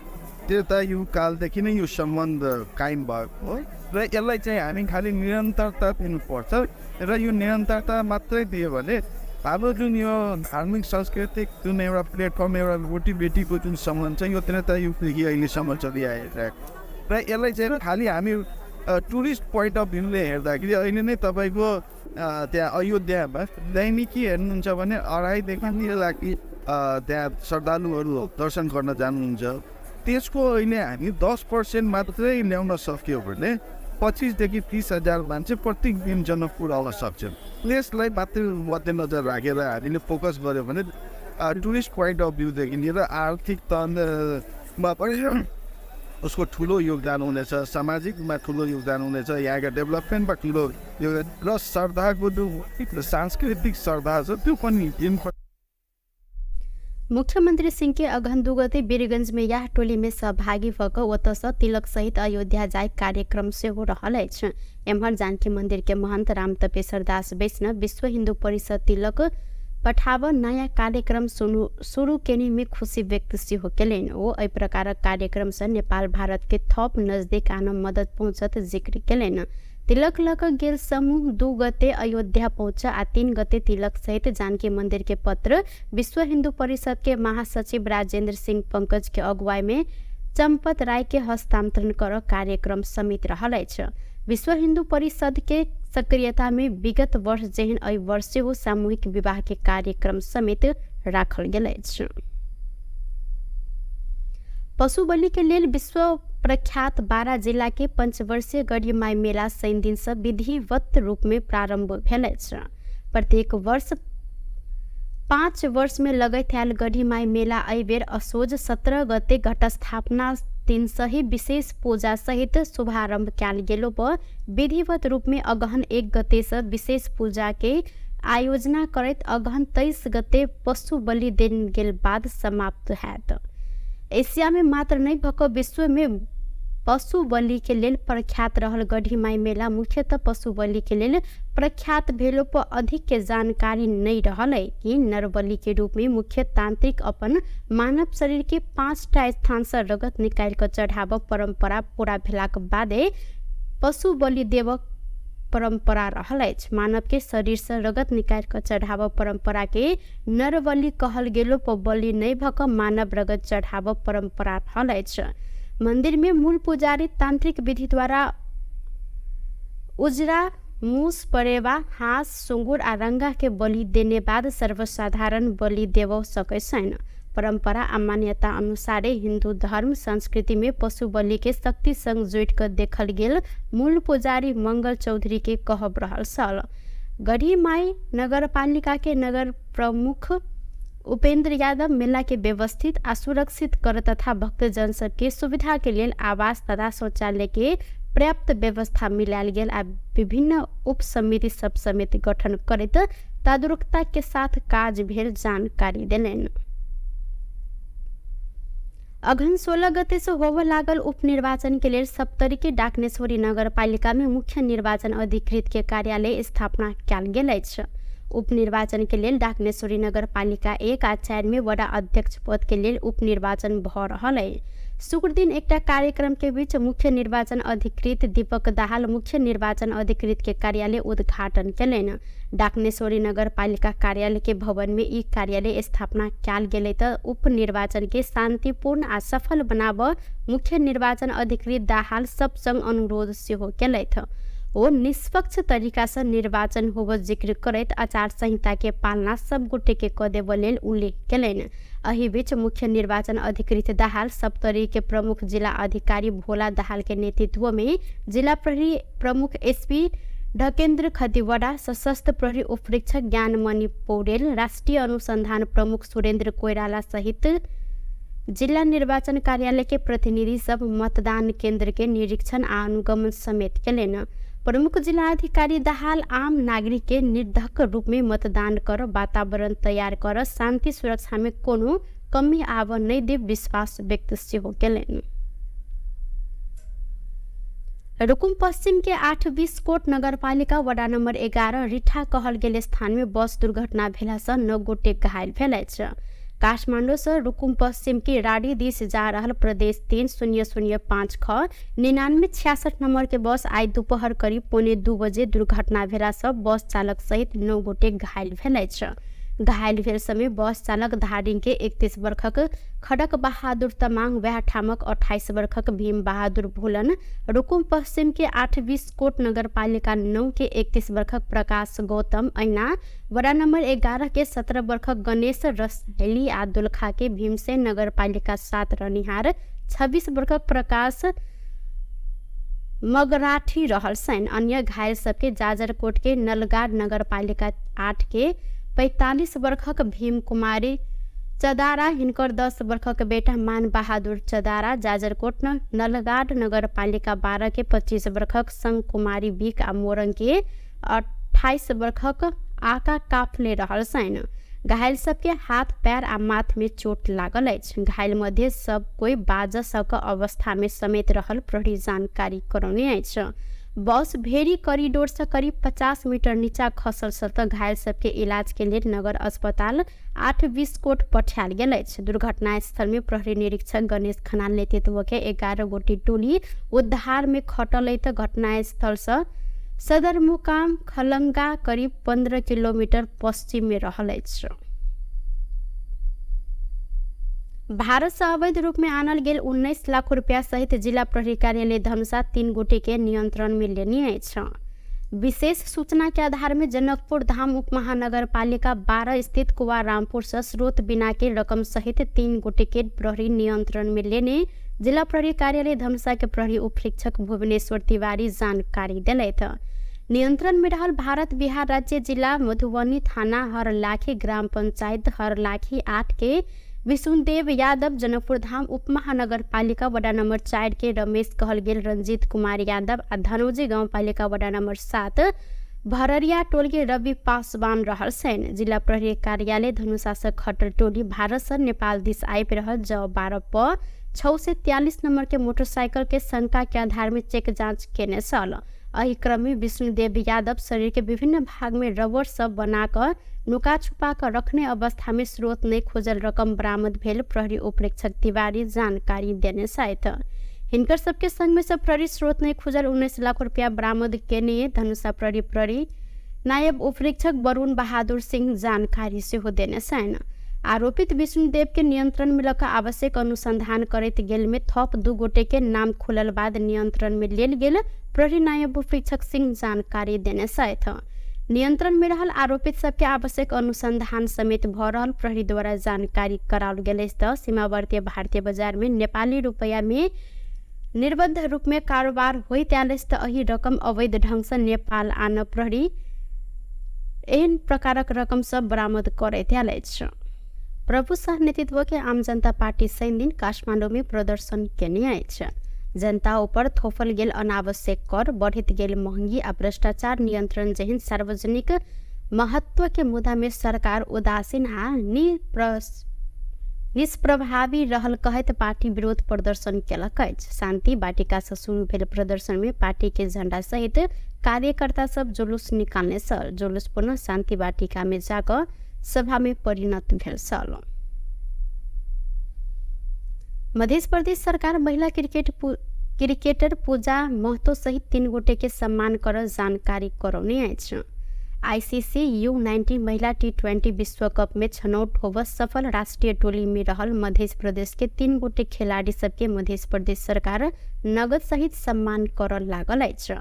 [SPEAKER 2] त्रेतायुग कालदेखि नै यो सम्बन्ध कायम भएको हो र यसलाई चाहिँ हामी खालि निरन्तरता दिनुपर्छ र यो निरन्तरता मात्रै दियो भने हाम्रो जुन यो धार्मिक सांस्कृतिक जुन एउटा प्लेटफर्म, एउटा रोटी बेटीको जुन सम्बन्ध छ यो त्रेतायुगदेखि अहिलेसम्म चलिआइरहेको र यसलाई चाहिँ खालि हामी टुरिस्ट पोइन्ट अफ भ्यूले हेर्दाखेरि अहिले नै तपाईँको त्यहाँ अयोध्यामा दैनिकी हेर्नुहुन्छ भने 2.5 देखि 3 लाख त्यहाँ श्रद्धालुहरू दर्शन गर्न जानुहुन्छ। त्यसको अहिले हामी 10% मात्रै ल्याउन सक्यो भने 25 देखि 30 हजार मान्छे प्रत्येक दिन जनकपुर आउन सक्छन्। त्यसलाई मात्रै मध्यनजर राखेर हामीले फोकस गऱ्यो भने टुरिस्ट पोइन्ट अफ भ्यूदेखि लिएर आर्थिक तहमा पनि उसको ठुलो योगदान हुनेछ, सामाजिकमा ठुलो योगदान हुनेछ, यहाँका डेभलपमेन्टमा ठुलो योगदान र श्रद्धाको जुन सांस्कृतिक श्रद्धा छ त्यो पनि दिन
[SPEAKER 1] मुख्यमंत्री सिंह के अगहन 2 गते वीरगंज में यह टोली में सहभागी भऽ कऽ ओतऽसँ तिलक सहित अयोध्या जाय कार्यक्रम सेहो रहल अछि। एम्हर जानकी मंदिर के महंत राम तपेश्वर दास वैष्णव विश्व हिंदू परिषद तिलक पठाब नयाँ कार्यक्रम शुरू केने में खुशी व्यक्त सेहो केलनि। ओ एहि प्रकारक कार्यक्रमसँ नेपाल भारत के थप नजदीक आन मदद पहुँचत जिक्र केलनि। तिलक लऽ कऽ गेल समूह 2 गते अयोध्या पहुँच आ 3 गते तिलक सहित जानकी मंदिर के पत्र विश्व हिंदू परिषद के महासचिव राजेंद्र सिंह पंकज के अगुवाई में चंपत राय के हस्तांतरण कर कार्यक्रम समेत रहल अछि। विश्व हिंदू परिषद के सक्रियता में विगत वर्ष जेहन एहि वर्ष सेहो सामूहिक विवाह के कार्यक्रम समेत राखल गेल अछि। पशु बलि के लेल विश्व प्रख्यात 12 जिला के पंचवर्षीय गढ़ीमाई मेला शनि दिन से विधिवत रूप में प्रारंभ भेल अछि। प्रत्येक वर्ष 5 वर्ष में लगैत आयल गढ़ीमाई मेला एहिबेर असोज 17 गते घटस्थापना दिन सही विशेष पूजा सहित शुभारंभ कयल गेलो पर विधिवत रूप में अगहन 1 गते से विशेष पूजा के आयोजना करैत अगहन 23 गते पशु बलि देल गेल बाद समाप्त हैत। एशिया में मात्र नहीं भक विश्व में पशु बलि के लेल प्रख्यात रहल गढ़ीमाई मेला मुख्यतः पशु बलि के लेल प्रख्यात भेलो पर अधिक के जानकारी नहीं रहल है कि नरबलि के रूप में मुख्य तांत्रिक अपन मानव शरीर के 5टा स्थान से रगत निकालि कऽ चढ़ाब परंपरा पूरा भेलाक बादे पशु बलि देव परंपरा रहल अछि। मानव के शरीर से रगत निकालि कऽ चढ़ाब परंपरा के नरबलि कहल गेलो पर बलि नहीं भऽ कऽ मानव रगत चढ़ाब परंपरा रहल अछि। मंदिर में मूल पुजारी तांत्रिक विधि द्वारा उजरा मूस, परेवा, हाँस, सुँगुर आ रंगा के बलि देने बाद सर्वसाधारण बलि देव सकै छैन। परंपरा आ मान्यता अनुसारे हिंदू धर्म संस्कृति में पशु बलि के शक्ति संग जोड़ि कऽ देखल गेल मूल पुजारी मंगल चौधरी के कहब रहल छल। गढ़ीमाई नगरपालिका के नगर प्रमुख उपेंद्र यादव मेला के व्यवस्थित आ सुरक्षित कर तथा भक्तजन सबके सुविधा के लेल आवास तथा शौचालय के पर्याप्त व्यवस्था मिलायल गेल आ विभिन्न उप समिति सब समेत गठन करैत तदारुकता के साथ काज भेल जानकारी देलनि। अगहन 16 गते से होबय लागल उपनिर्वाचन के लेल सप्तरी के डाकनेश्वरी नगरपालिका में मुख्य निर्वाचन अधिकृत के कार्यालय स्थापना कयल गेल अछि। उपनिर्वाचन के लेल डाकनेश्वरी नगरपालिका 1 आ 4 में वडा अध्यक्ष पद के लेल उपनिर्वाचन भ रहल अछि। शुक्र दिन एकटा कार्यक्रम के बीच मुख्य निर्वाचन अधिकृत दीपक दाहाल मुख्य निर्वाचन अधिकृत के कार्यालय उद्घाटन केलनि। डाकनेश्वरी नगरपालिका कार्यालय के भवन में ई कार्यालय स्थापना कयल गेलै त उपनिर्वाचन के शांतिपूर्ण आ सफल बनाब मुख्य निर्वाचन अधिकृत दाहाल सब संग अनुरोध सेहो केलथि। ओ निष्पक्ष तरीका से निर्वाचन होब जिक्र करैत आचार संहिता के पालना सब गोटे के क देब लेल उल्लेख केलनि। एहि बीच मुख्य निर्वाचन अधिकृत दाहाल सप्तरी के प्रमुख जिला अधिकारी भोला दाहाल के नेतृत्व में जिला प्रहरी प्रमुख एसपी ढकेन्द्र खतिवड़ा, सशस्त्र प्रहरी उपरीक्षक ज्ञानमणि पौडेल, राष्ट्रिय अनुसंधान प्रमुख सुरेन्द्र कोइराला सहित जिला निर्वाचन कार्यालय के प्रतिनिधि सब मतदान केन्द्र के निरीक्षण आ अनुगमन समेत केलनि। प्रमुख जिला अधिकारी दाहाल आम नागरिक के निर्धक रूप में मतदान कर वातावरण तैयार कर शांति सुरक्षा में कोनो कमी आब नहीं देव विश्वास व्यक्त सेहो केलनि। रुकुम पश्चिम के 8-20 कोट नगरपालिका वडा नम्बर 11 रिठा कहल गेल स्थान में बस दुर्घटना भेला से 9 गोटे घायल भेल अछि। काठमाडौँ से रुकुम पश्चिम के राडी दिस जा रहल प्रदेश 3005 ख 9966 नंबर के बस आई दोपहर करीब 1:45 बजे दुर्घटना भेला से बस चालक सहित 9 गोटे घायल भेल अछि। घायल भेल समय बस चालक धादिङ के 31 वर्षक खडक बहादुर तमाङ, वएह ठामक 28 वर्षक भीम बहादुर भोलन, रुकुम पश्चिम के 8-20 कोट नगरपालिका 9 के 31 वर्षक प्रकाश गौतम, ऐना वडा नम्बर 11 के 17 वर्षक गणेश रसैली आ दोलखा के भीमसेन नगरपालिका 7 रहनिहार 26 वर्षक प्रकाश मगराठी रहल छनि। अन्य घायल सबके जाजरकोट के नलगाड नगरपालिका 8 के 45 वर्षक भीम कुमारी चदारा, हिनकर 10 वर्षक बेटा मान बहादुर चदारा, जाजरकोट नलगाड नगरपालिका 12 के 25 वर्षक संग कुमारी बिक आ मोरङ के 28 वर्षक आका काफले रहल छनि। घायल सबके हाथ, पैर आ माथ में चोट लागल अछि। घायल मध्ये सब कोई बाज सक अवस्था में समेत रहल प्रहरी जानकारी करौने अछि। बस भेरी कॉरिडोर से करीब 50 मीटर नीचा खसल से घायल सबके इलाज के लेल नगर अस्पताल 8-20 कोट पठायल गेल अछि। दुर्घटना स्थल में प्रहरी निरीक्षक गणेश खनाल नेतृत्व के 11 गोटी टोली उद्धार में खटल त घटना स्थल से सदरमुकाम खलंगा करीब 15 किलोमीटर पश्चिम में रहल अछि। भारत से अवैध रूप में आनल गेल 19 लाख रुपया सहित जिला प्रहरी कार्यालय धनुषा 3 गोटे के नियंत्रण में लेने अछि। विशेष सूचना के आधार में जनकपुर धाम उप महानगरपालिका 12 स्थित कुवा रामपुर से स्रोत बिना के रकम सहित 3 गोटे के प्रहरी नियंत्रण में लेने जिला प्रहरी कार्यालय धनुषा के प्रहरी उपरीक्षक भुवनेश्वर तिवारी जानकारी दिलथि। नियंत्रण में रहल भारत बिहार राज्य जिला मधुबनी थाना हरलाखी ग्राम पंचायत हरलाखी 8 के विशुनदेव यादव, जनकपुर धाम उप महानगरपालिका वडा नंबर 4 के रमेश कहल गेल रंजीत कुमार यादव आ धनौजी गाउँपालिका वडा नंबर 7 भररिया टोल के रवि पासवान रहल छनि। जिला प्रहरी कार्यालय धनुषा से खटर टोली भारत से नेपाल दिस आबि रहल ज 12 प 643 नंबर के मोटरसाइकिल के शंका के आधार में चेक जांच केने छल। एहि क्रम में विष्णुदेव यादव शरीर के विभिन्न भाग में रबड़ सब बनाकर नुका छुपा कर रखने अवस्था में स्रोत नहीं खोजल रकम बरामद भेल प्रहरी उपरीक्षक तिवारी जानकारी देने छथि। हिनकर सबके संग में सब प्रहरी स्रोत नहीं खोजल 19 लाख रुपया बरामद केने धनुषा प्रहरी प्रहरी नायब उपरीक्षक वरुण बहादुर सिंह जानकारी सेहो देने छनि। आरोपित विष्णुदेव के नियंत्रण में लऽ आवश्यक अनुसंधान करैत गेल में थप 2 गोटे के नाम खुलल बाद नियंत्रण में लेल गेल प्रहरी नायब उपरीक्षक सिंह जानकारी देने छथि। नियंत्रण में रहल आरोपित सबके आवश्यक अनुसंधान समेत भ रहल प्रहरी द्वारा जानकारी कराओल गेल अछि। तऽ सीमावर्ती भारतीय बाजार में नेपाली रुपैया में निर्बद्ध रूप में कारोबार होइत आयल अछि तऽ एहि रकम अवैध ढंग से नेपाल आन प्रहरी एहन प्रकारक रकम सब बरामद करैत आयल अछि। प्रभु शाह नेतृत्व के आम जनता पार्टी शनि दिन काठमाडौँ में प्रदर्शन केने अछि। जनता ऊपर थोपल गेल अनावश्यक कर, बढ़ैत गेल महंगी आ भ्रष्टाचार नियंत्रण जेहन सार्वजनिक महत्व के मुद्दा में सरकार उदासीन आ निष्प्रभावी रहल कहैत पार्टी विरोध प्रदर्शन केलक अछि। शान्ति वाटिका से शुरू भेल प्रदर्शन में पार्टी के झण्डा सहित कार्यकर्ता सब जुलूस निकालने छल। जुलूस पुनः शान्ति वाटिका में जाकऽ सभा में परिणत भेल छल। मध्य प्रदेश सरकार महिला क्रिकेटर पूजा महतो सहित 3 गोटे के सम्मान कर जानकारी करौने अछि। आईसीसी U19 महिला T20 विश्व कप में छनौट होब सफल राष्ट्रीय टोली में रहल मध्य प्रदेश के 3 गोटे खिलाड़ी सबके मध्य प्रदेश सरकार नगद सहित सम्मान कर लागल अछि।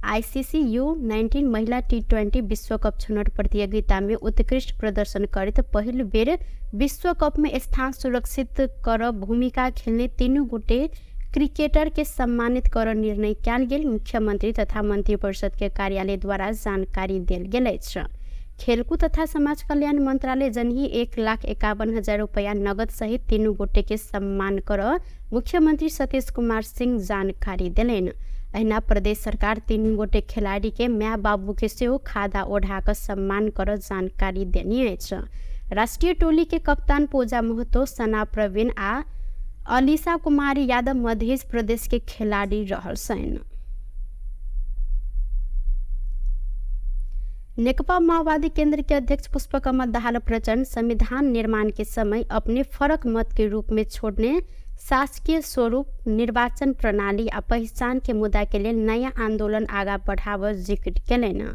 [SPEAKER 1] आईसीसी U19 महिला T20 विश्व कप छनौट प्रतियोगिता में उत्कृष्ट प्रदर्शन करैत पहिल बेर विश्व कप में स्थान सुरक्षित कर भूमिका खेलने 3 गोटे क्रिकेटर के सम्मानित कर निर्णय कयल गेल मुख्यमंत्री तथा मंत्रिपरिषद के कार्यालय द्वारा जानकारी देल गेल अछि। खेलकूद तथा समाज कल्याण मंत्रालय जनही 1,51,000 रुपया नगद सहित 3 गोटे के सम्मान कर मुख्यमंत्री सतीश कुमार सिंह जानकारी देलनि। अहिना प्रदेश सरकार 3 गोटे खिलाड़ी के my बाबू के सेहो खादा ओढ़ा कऽ सम्मान कर जानकारी देने अछि। राष्ट्रीय टोली के कप्तान पूजा महतो, सना प्रवीण आ अलीसा कुमारी यादव मध्य प्रदेश के खिलाड़ी रहल छनि। नेकपा माओवादी केंद्र के अध्यक्ष पुष्पकमल दाहाल प्रचण्ड संविधान निर्माण के समय अपने फरक मत के रूप में छोड़ने शासकीय स्वरूप, निर्वाचन प्रणाली आ पहचान के मुद्दा के लेल नया आंदोलन आगा बढ़ाव जिक्र केलनि।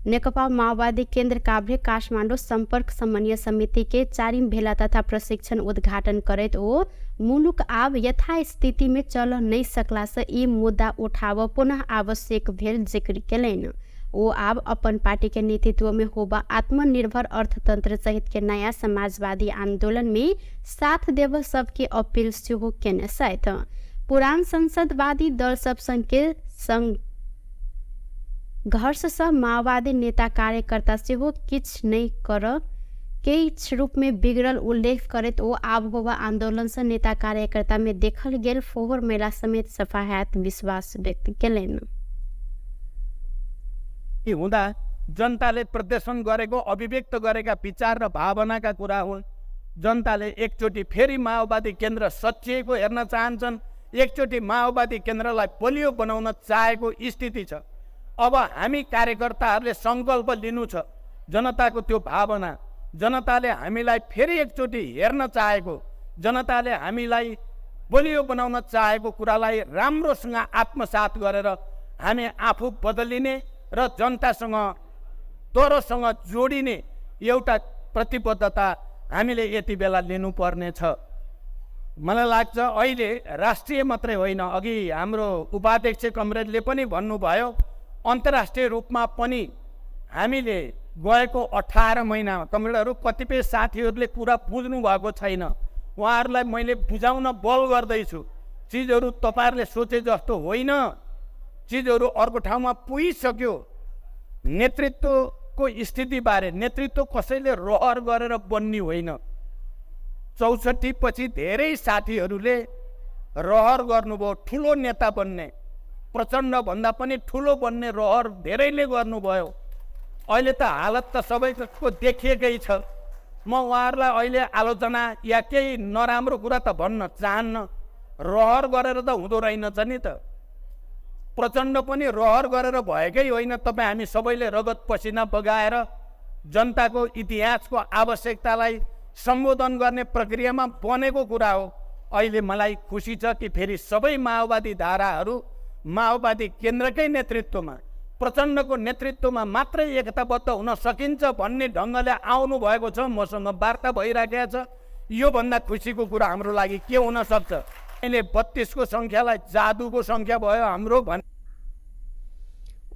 [SPEAKER 1] नेकपा माओवादी केंद्र काभ्रे काठमाडौँ सम्पर्क समन्वय समिति के 4 भेला तथा प्रशिक्षण उद्घाटन करैत ओ मुलुक आब यथास्थिति में चल नहीं सकला से ई मुद्दा उठाव पुनः आवश्यक भेल जिक्र केलनि। ओ आब अपन पार्टी के नेतृत्व में होबा आत्मनिर्भर अर्थतंत्र सहित के नया समाजवादी आंदोलन में साथ देव सबके अपील सेहो केने छथि। पुरान संसदवादी दल सब संग के संघर्ष सँ माओवादी नेता कार्यकर्ता सेहो किछु नहि कर किछु रूप में बिगड़ल उल्लेख करैत ओ आब होबा आंदोलन से नेता कार्यकर्ता में देखल गेल फोहर मेला समेत सफा हैत विश्वास व्यक्त केलनि।
[SPEAKER 3] हुँदा जनताले प्रदर्शन गरेको, अभिव्यक्त गरेका विचार र भावनाका कुरा हुन्। जनताले एकचोटि फेरि माओवादी केन्द्र सचिएको हेर्न चाहन्छन्, एकचोटि माओवादी केन्द्रलाई बलियो बनाउन चाहेको स्थिति छ। अब हामी कार्यकर्ताहरूले सङ्कल्प लिनु छ, जनताको त्यो भावना, जनताले हामीलाई फेरि एकचोटि हेर्न चाहेको, जनताले हामीलाई बलियो बनाउन चाहेको कुरालाई राम्रोसँग आत्मसात गरेर हामी आफू बदलिने र जनतासँग तरोसँग जोडिने एउटा प्रतिबद्धता हामीले यति बेला लिनुपर्नेछ। मलाई लाग्छ अहिले राष्ट्रिय मात्रै होइन, अघि हाम्रो उपाध्यक्ष कमरेडले पनि भन्नुभयो, अन्तर्राष्ट्रिय रूपमा पनि हामीले गएको 18 महिनामा कमरेडहरू कतिपय साथीहरूले कुरा बुझ्नु भएको छैन, उहाँहरूलाई मैले बुझाउन बल गर्दैछु। चिजहरू तपाईँहरूले सोचे जस्तो होइन, चिजहरू अर्को ठाउँमा पुगिसक्यो। नेतृत्वको स्थितिबारे, नेतृत्व कसैले रहर गरेर बन्ने होइन। 64 पछि धेरै साथीहरूले रहर गर्नुभयो ठुलो नेता बन्ने, प्रचण्डभन्दा पनि ठुलो बन्ने रहर धेरैले गर्नुभयो। अहिले त हालत त सबैको देखिएकै छ। म उहाँहरूलाई अहिले आलोचना या केही नराम्रो कुरा त भन्न चाहन्न। रहर गरेर त हुँदो रहेनछ नि त। प्रचण्ड पनि रहर गरेर भएकै होइन। तपाईँ हामी सबैले रगत पसिना बगाएर जनताको इतिहासको आवश्यकतालाई सम्बोधन गर्ने प्रक्रियामा बनेको कुरा हो। अहिले मलाई खुसी छ कि फेरि सबै माओवादी धाराहरू माओवादी केन्द्रकै नेतृत्वमा, प्रचण्डको नेतृत्वमा मात्रै एकताबद्ध हुन सकिन्छ भन्ने ढङ्गले आउनु भएको छ। मसँग वार्ता भइराखेको छ। योभन्दा खुसीको कुरा हाम्रो लागि के हुन सक्छ? अहिले 32 को सङ्ख्यालाई जादुको सङ्ख्या भयो हाम्रो भन्।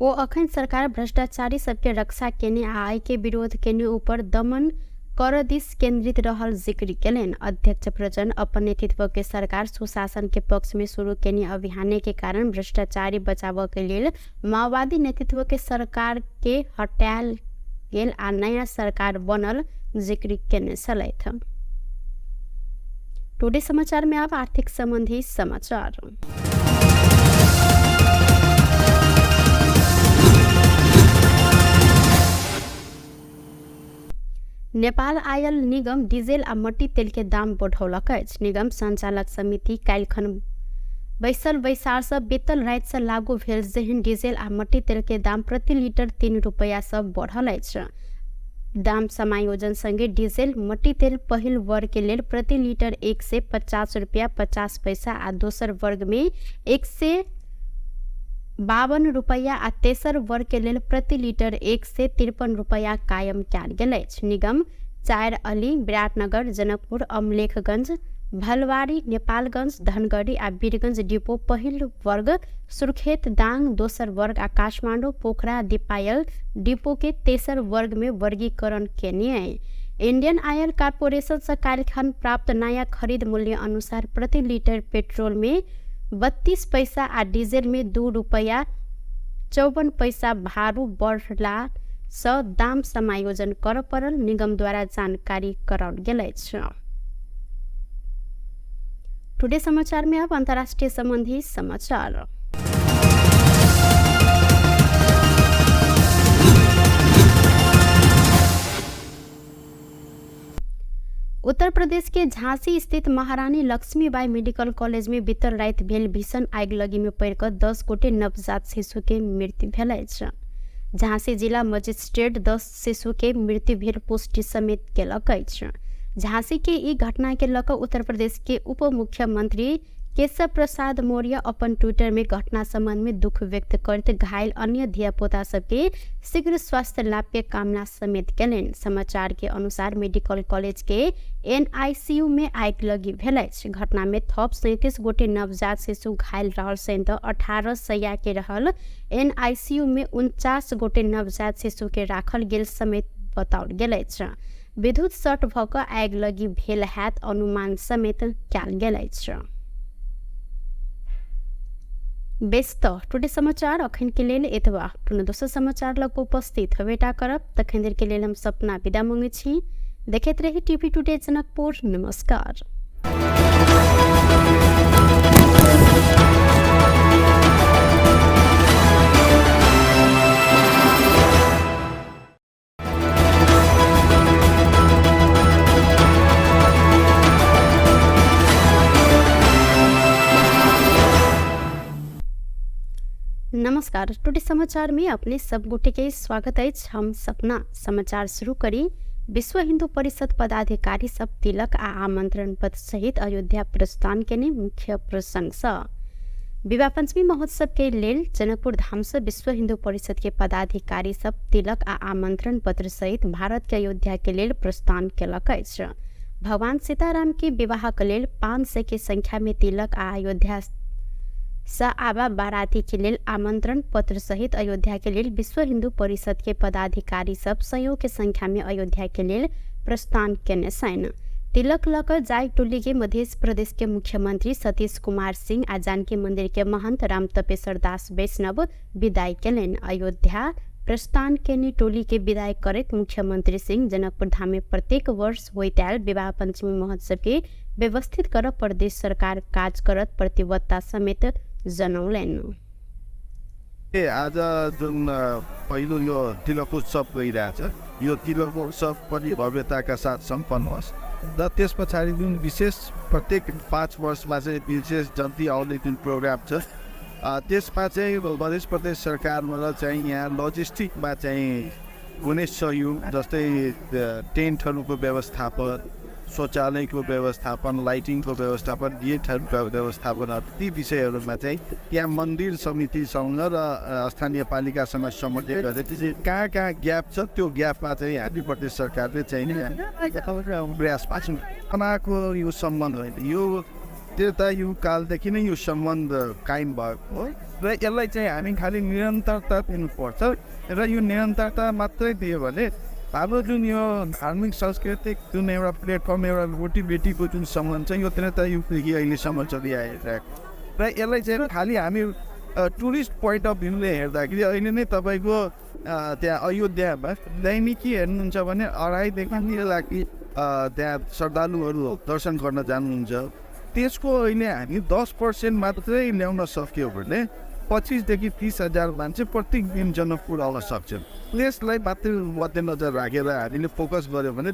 [SPEAKER 1] ओ अखन सरकार भ्रष्टाचारी सबके रक्षा केने आ आय के विरोध केने ऊपर दमन कर दिस केंद्रित रहल जिक्र केलनि। अध्यक्ष प्रचण्ड अपन नेतृत्व के सरकार सुशासन के पक्ष में शुरू केने अभियान के कारण भ्रष्टाचारी बचाव के लेल माओवादी नेतृत्व के सरकार के हटायल गेल आ नया सरकार बनल जिक्र केने छलथि। टुडे समाचार में अब आर्थिक संबंधी समाचार। नेपाल आयल निगम डीजल आ मट्टी तेल के दाम बढ़ौलक अछि। निगम संचालक समिति काल्हिखन बैसल बैसार से बीतल राति से लागू भेल जेहन डीजल आ मट्टी तेल के दाम प्रति लीटर 3 रुपैया से बढ़ल अछि। दाम समायोजन संगे डीजल मट्टी तेल पहिल वर्ग के लेल प्रति लीटर 150 रुपया 50 पैसा आ दोसर वर्ग में 152 रुपैया आ तेसर वर्ग के लेल प्रति लीटर 153 रुपैया कायम कयल गेल अछि। निगम 4 अली, विराटनगर, जनकपुर, अमलेखगंज, भलवारी, नेपालगंज, धनगढ़ी आ वीरगंज डिपो पहिल वर्ग, सुर्खेत, दाङ दोसर वर्ग आ काठमाडौँ, पोखरा, दीपायल डिपो के तेसर वर्ग में वर्गीकरण केने। इंडियन ऑयल कॉर्पोरेशन से काल्हिखन प्राप्त नया खरीद मूल्य अनुसार प्रति लीटर पेट्रोल में 32 पैसा आ डीजल में 2 रुपैया 54 पैसा भारू बढ़ला सँ दाम समायोजन कर पड़ल निगम द्वारा जानकारी कराओल गेल अछि। टुडे समाचार में अब अंतर्राष्ट्रीय संबंधी समाचार। उत्तर प्रदेश के झांसी स्थित महारानी लक्ष्मीबाई मेडिकल कॉलेज में बीतल राति भेल भीषण आगिलगी में पड़िकऽ 10 गोटे नवजात शिशु के मृत्यु भेल अछि। झांसी जिला मजिस्ट्रेट 10 शिशु के मृत्यु भेल पुष्टि समेत केलक अछि। झांसी के ई घटना के लऽ कऽ उत्तर प्रदेश के उप मुख्यमंत्री केशव प्रसाद मौर्य अपन ट्विटर में घटना संबंध में दुख व्यक्त करैत घायल अन्य धियापुता सबके शीघ्र स्वास्थ्य लाभ के कामना समेत केलनि। समाचार के अनुसार मेडिकल कॉलेज के एनआईसीयू में आगिलगी भेल अछि। घटना में थप 37 गोटे नवजात शिशु घायल रहल सहित 18 सैया के रहल एनआईसीयू में 49 गोटे नवजात शिशु के राखल गेल समेत बताओल गेल अछि। विद्युत शॉर्ट भऽ कऽ आगिलगी भेल हैत अनुमान समेत कयल गेल अछि। बेस तऽ टुडे समाचार अखन के लेल एतबा। पुनः दोसर समाचार लग उपस्थित हेबेटा करब। तखन देर के लेल हम सपना विदा मांगै छी। देखैत रही टीवी टुडे जनकपुर। नमस्कार। नमस्कार, टुडे समाचार में अपने सब गोटे के स्वागत अछि। हम सपना समाचार शुरू करी। विश्व हिंदू परिषद पदाधिकारी सब तिलक आ आमंत्रण पत्र सहित अयोध्या प्रस्थान केने मुख्य प्रसंग सँ विवाह पंचमी महोत्सव के लेल जनकपुर धाम से विश्व हिंदू परिषद के पदाधिकारी सब तिलक आ आमंत्रण पत्र सहित भारत के अयोध्या के लेल प्रस्थान केलक अछि। भगवान सीताराम के विवाह के लेल 500 के संख्या में तिलक आ अयोध्या सँ आबा बाराती के लेल आमंत्रण पत्र सहित अयोध्या के लेल विश्व हिंदू परिषद के पदाधिकारी सब सयौं के संख्या में अयोध्या के लेल प्रस्थान केने छनि। तिलक लऽ कऽ जाय टोली के मध्य प्रदेश के मुख्यमंत्री सतीश कुमार सिंह आ जानकी मंदिर के महंत राम तपेश्वर दास वैष्णव विदाई केलनि। अयोध्या प्रस्थान केने टोली के विदाई करैत मुख्यमंत्री सिंह जनकपुर धाम में प्रत्येक वर्ष होइत आयल विवाह पंचमी महोत्सव के व्यवस्थित कर प्रदेश सरकार काज करत प्रतिबद्धता समेत जनौलनि।
[SPEAKER 2] आज जुन पहिलो यो तिलक उत्सव गइरहेछ, यो तिलक उत्सव पनि भव्यताका साथ सम्पन्न होस् र त्यस पछाडि जुन विशेष प्रत्येक 5 वर्षमा चाहिँ विशेष जन्ती आउने जुन प्रोग्राम छ, त्यसमा चाहिँ मध्य प्रदेश सरकारबाट चाहिँ यहाँ लजिस्टिकमा चाहिँ हुने सहयोग, जस्तै टेन्टहरूको व्यवस्थापन, शौचालयको व्यवस्थापन, लाइटिङको व्यवस्थापन, गेटहरूको व्यवस्थापन, ती विषयहरूमा चाहिँ त्यहाँ मन्दिर समितिसँग र स्थानीय पालिकासँग समन्वय गरेर कहाँ कहाँ ग्याप छ त्यो ग्यापमा चाहिँ हामी प्रदेश सरकारले चाहिँ प्रयास पाएको यो सम्बन्ध होइन, यो त्रेतायुग कालदेखि नै यो सम्बन्ध कायम भएको हो र यसलाई चाहिँ हामी खालि निरन्तरता दिनुपर्छ र यो निरन्तरता मात्रै दियो भने हाम्रो जुन यो धार्मिक सांस्कृतिक जुन एउटा प्लेटफर्म, एउटा रोटीबेटीको जुन सम्बन्ध छ यो त्रेतायुगदेखि अहिलेसम्म चलिआइरहेको र यसलाई चाहिँ खालि हामी टुरिस्ट पोइन्ट अफ भ्यूले हेर्दाखेरि अहिले नै तपाईँको त्यहाँ अयोध्यामा दैनिकी हेर्नुहुन्छ भने 2.5 देखि 3 लाख त्यहाँ श्रद्धालुहरू दर्शन गर्न जानुहुन्छ। त्यसको अहिले हामी 10% मात्रै ल्याउन सक्यो भने 25 देखि 30 हजार मान्छे प्रत्येक दिन जनकपुर आउन सक्छन्। त्यसलाई मात्रै मध्यनजर राखेर हामीले फोकस गऱ्यो भने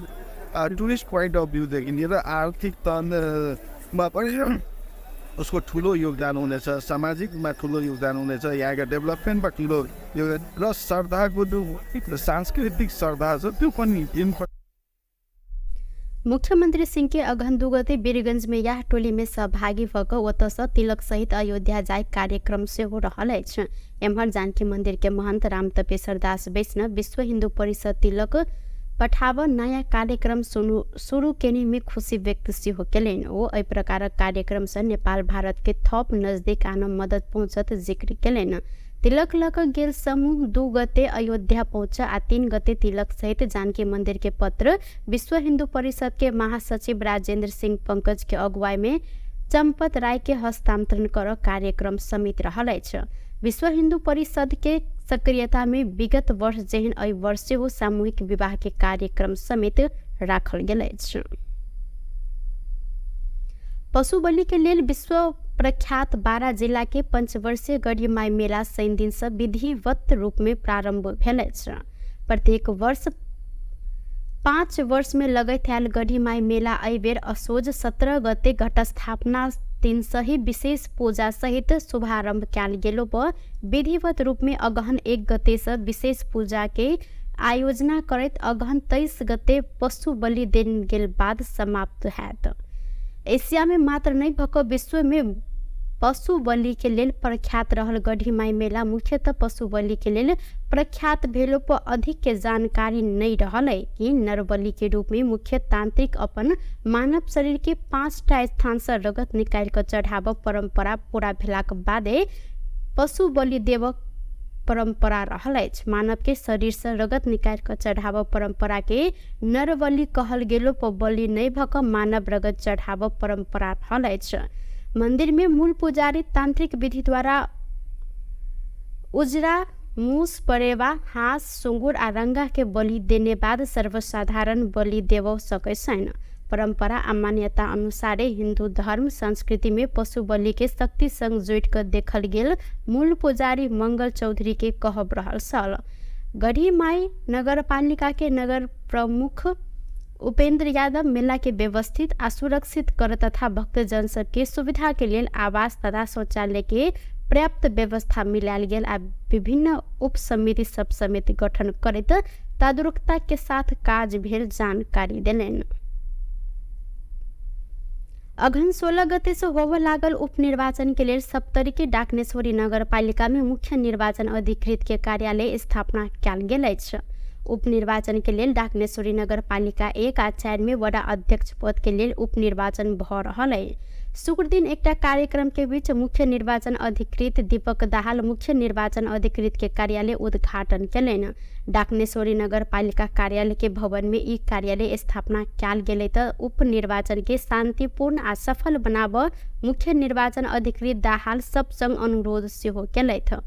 [SPEAKER 2] टुरिस्ट पोइन्ट अफ भ्यूदेखि लिएर आर्थिक तनमा पनि उसको ठुलो योगदान हुनेछ, सामाजिकमा ठुलो योगदान हुनेछ, यहाँको डेभलपमेन्टमा ठुलो योगदान र श्रद्धाको जो सांस्कृतिक श्रद्धा छ त्यो पनि।
[SPEAKER 1] मुख्यमंत्री सिंह के अगहन 2 गते वीरगंज में यह टोली में सहभागी भऽ कऽ ओतऽसँ तिलक सहित अयोध्या जाय कार्यक्रम सेहो रहल अछि। एम्हर जानकी मंदिर के महंत राम तपेश्वर दास वैष्णव विश्व हिन्दू परिषद तिलक पठाब नयाँ कार्यक्रम शुरू केने में खुशी व्यक्त सेहो केलनि। ओ एहि प्रकारक कार्यक्रमसँ नेपाल भारत के थप नजदीक आन मदद पहुँचत जिक्र केलनि। तिलक लऽ कऽ गेल समूह 2 गते अयोध्या पहुँच आ 3 गते तिलक सहित जानकी मंदिर के पत्र विश्व हिंदू परिषद के महासचिव राजेंद्र सिंह पंकज के अगुवाई में चंपत राय के हस्तांतरण कर कार्यक्रम समित रहल अछि। विश्व हिंदू परिषद के सक्रियता में विगत वर्ष जेहन एहि वर्ष सेहो सामूहिक विवाह के कार्यक्रम समेत राखल गेल अछि। पशु बलि के लेल विश्व प्रख्यात 12 जिला के पंचवर्षीय गढ़ीमाई मेला शनि दिन से विधिवत रूप में प्रारंभ भेल अछि। प्रत्येक वर्ष 5 वर्ष में लगैत आयल गढ़ीमाई मेला एहि बेर असोज 17 गते घटस्थापना दिन सही विशेष पूजा सहित शुभारंभ कयल गेलो पर विधिवत रूप में अगहन 1 गते से विशेष पूजा के आयोजना करैत अगहन 23 गते पशु बलि देल गेल बाद समाप्त हैत। एशिया में मात्र नहीं भऽ कऽ विश्व में पशु बलि के लेल प्रख्यात रहल गढ़ीमाई मेला मुख्यतः पशु बलि के लेल प्रख्यात भेलो पर अधिक के जानकारी नहीं रहल है कि नरबलि के रूप में मुख्य तांत्रिक अपन मानव शरीर के 5टा स्थान से रगत निकालि कऽ चढ़ाबऽ परंपरा पूरा भेलाक बादे पशु बलि देबऽ परंपरा रहल अछि। मानव के शरीर से रगत निकालि कऽ चढ़ाबऽ परंपरा के नरबलि कहल गेलो पर बलि नहीं भऽ कऽ मानव रगत चढ़ाबऽ परंपरा रहल अछि। मंदिर में मूल पुजारी तांत्रिक विधि द्वारा उजरा मूस, परेवा, हाँस, सुँगुर आ रंगा के बलि देने बाद सर्वसाधारण बलि देबऽ सकै छैन। परंपरा आ मान्यता अनुसारे हिंदू धर्म संस्कृति में पशु बलि के शक्ति संग जोड़ि कऽ देखल गेल मूल पुजारी मंगल चौधरी के कहब रहल छल। गढ़ीमाई नगरपालिका के नगर प्रमुख उपेंद्र यादव मेला के व्यवस्थित आ सुरक्षित कर तथा भक्तजन सबके सुविधा के लेल आवास तथा शौचालय के पर्याप्त व्यवस्था मिलायल गेल आ विभिन्न उप समिति सब समेत गठन करैत तदारुकता के साथ काज भेल जानकारी देलनि। अगहन 16 गते से होबय लागल उपनिर्वाचन के लेल सप्तरी के डाकनेश्वरी नगरपालिका में मुख्य निर्वाचन अधिकृत के कार्यालय स्थापना कयल गेल अछि। उपनिर्वाचन के लेल डाकनेश्वरी नगरपालिका 1 आ 4 में वडा अध्यक्ष पद के लेल उपनिर्वाचन भऽ रहल है। शुक्र दिन एकटा कार्यक्रम के बीच मुख्य निर्वाचन अधिकृत दीपक दाहाल मुख्य निर्वाचन अधिकृत के कार्यालय उद्घाटन केलनि। डाकनेश्वरी नगरपालिका कार्यालय के भवन में ई कार्यालय स्थापना कयल गेलै त उप निर्वाचन के शांतिपूर्ण आ सफल बनाब मुख्य निर्वाचन अधिकृत दाहाल सब संग अनुरोध सेहो केलथि।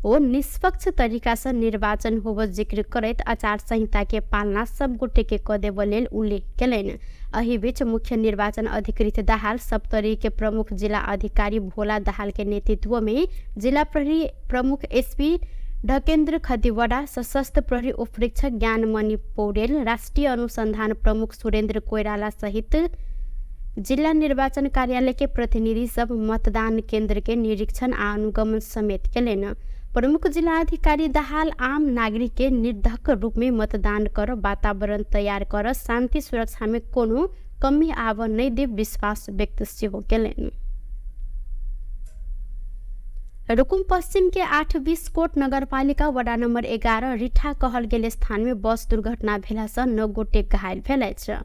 [SPEAKER 1] ओ निष्पक्ष तरीका से निर्वाचन होब जिक्र करैत आचार संहिता के पालना सब गोटे के क देबऽ लेल उल्लेख केलनि। एहि बीच मुख्य निर्वाचन अधिकृत दाहाल सप्तरी के प्रमुख जिला अधिकारी भोला दाहाल के नेतृत्व में जिला प्रहरी प्रमुख एसपी ढकेन्द्र खतिवड़ा, सशस्त्र प्रहरी उपरीक्षक ज्ञानमणि पौडेल, राष्ट्रिय अनुसंधान प्रमुख सुरेन्द्र कोइराला सहित जिला निर्वाचन कार्यालय के प्रतिनिधि सब मतदान केन्द्र के निरीक्षण आ अनुगमन समेत केलनि। प्रमुख जिला अधिकारी दाहाल आम नागरिक के निर्धक रूप में मतदान कर वातावरण तैयार कर शांति सुरक्षा में कोनो कमी आब नहि देब विश्वास व्यक्त सेहो केलनि। रुकुम पश्चिम के 8-20 कोट नगरपालिका वडा नम्बर 11 रिठा कहल गेल स्थान में बस दुर्घटना भेला से 9 गोटे घायल भेल अछि।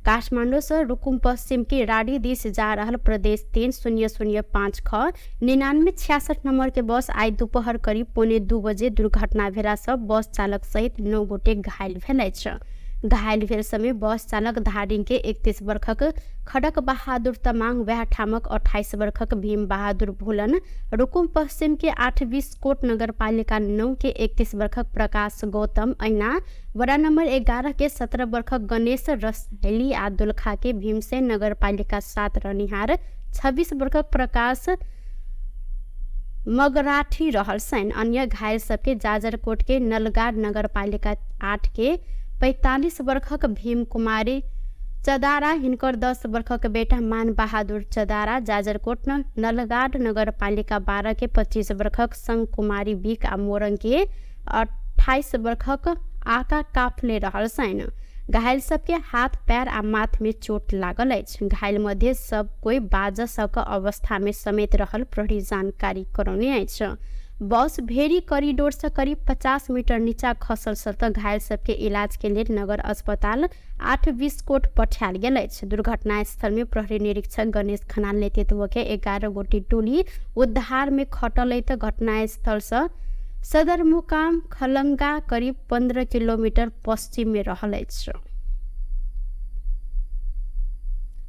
[SPEAKER 1] काठमाडौँ से रुकुम पश्चिम के राडी दिस जा रहल प्रदेश 3005 ख 9966 नंबर के बस आई दोपहर करीब 1:45 बजे दुर्घटना भेला से बस चालक सहित 9 गोटे घायल भेल अछि। घायल भेल समय बस चालक धादिङ के 31 वर्षक खडक बहादुर तमाङ, वएह ठामक 28 वर्षक भीम बहादुर भोलन, रुकुम पश्चिम के 8-20 कोट नगरपालिका 9 के 31 वर्षक प्रकाश गौतम, ऐना वडा नम्बर 11 के 17 वर्षक गणेश रसैली आ दोलखा के भीमसेन नगरपालिका 7 रहनिहार 26 वर्षक प्रकाश मगराठी रहल छनि। अन्य घायल सबके जाजरकोट के नलगाड नगरपालिका 8 के 45 वर्षक भीम कुमारी चदारा, हिनकर 10 वर्षक बेटा मान बहादुर चदारा, जाजरकोट नलगाड नगरपालिका 12 के 25 वर्षक संग कुमारी बिक आ मोरङ के 28 वर्षक आका काफले रहल छनि। घायल सबके हाथ पैर आ माथ में चोट लागल अछि। घायल मध्ये सब कोई बाज सक अवस्था में समेत रहल प्रहरी जानकारी करौने अछि। बस भेरी कॉरिडोर से करीब 50 मीटर नीचा खसल त घायल सबके इलाज के लेल नगर अस्पताल 8-20 कोट पठायल गेल अछि। दुर्घटना स्थल में प्रहरी निरीक्षक गणेश खनाल नेतृत्व के 11 गोटी टोली उद्धार में खटल त घटना स्थल से सदरमुकाम खलंगा करीब 15 किलोमीटर पश्चिम में रहल अछि।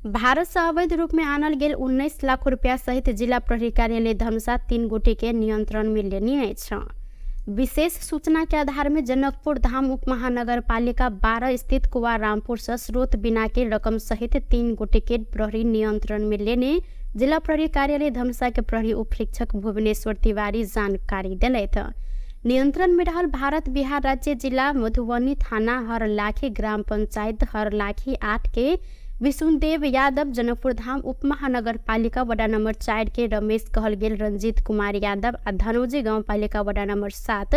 [SPEAKER 1] भारत से अवैध रूप में आनल गेल 19 लाख रुपया सहित जिला प्रहरी कार्यालय धनुषा 3 गोटे के नियंत्रण में लेने अछि। विशेष सूचना के आधार में जनकपुर धाम उप महानगरपालिका 12 स्थित कुवार रामपुर से स्रोत बिना के रकम सहित 3 गोटे के प्रहरी नियंत्रण में लेने जिला प्रहरी कार्यालय धनुषा के प्रहरी उपरीक्षक भुवनेश्वर तिवारी जानकारी दिलथि। नियंत्रण में रहल भारत बिहार राज्य जिला मधुबनी थाना हरलाखी ग्राम पंचायत हरलाखी 8 के विशुनदेव यादव, जनकपुर धाम उप महानगरपालिका वडा नम्बर 4 के रमेश कहल गेल रंजीत कुमार यादव आ धनौजी गाउँपालिका वडा नम्बर 7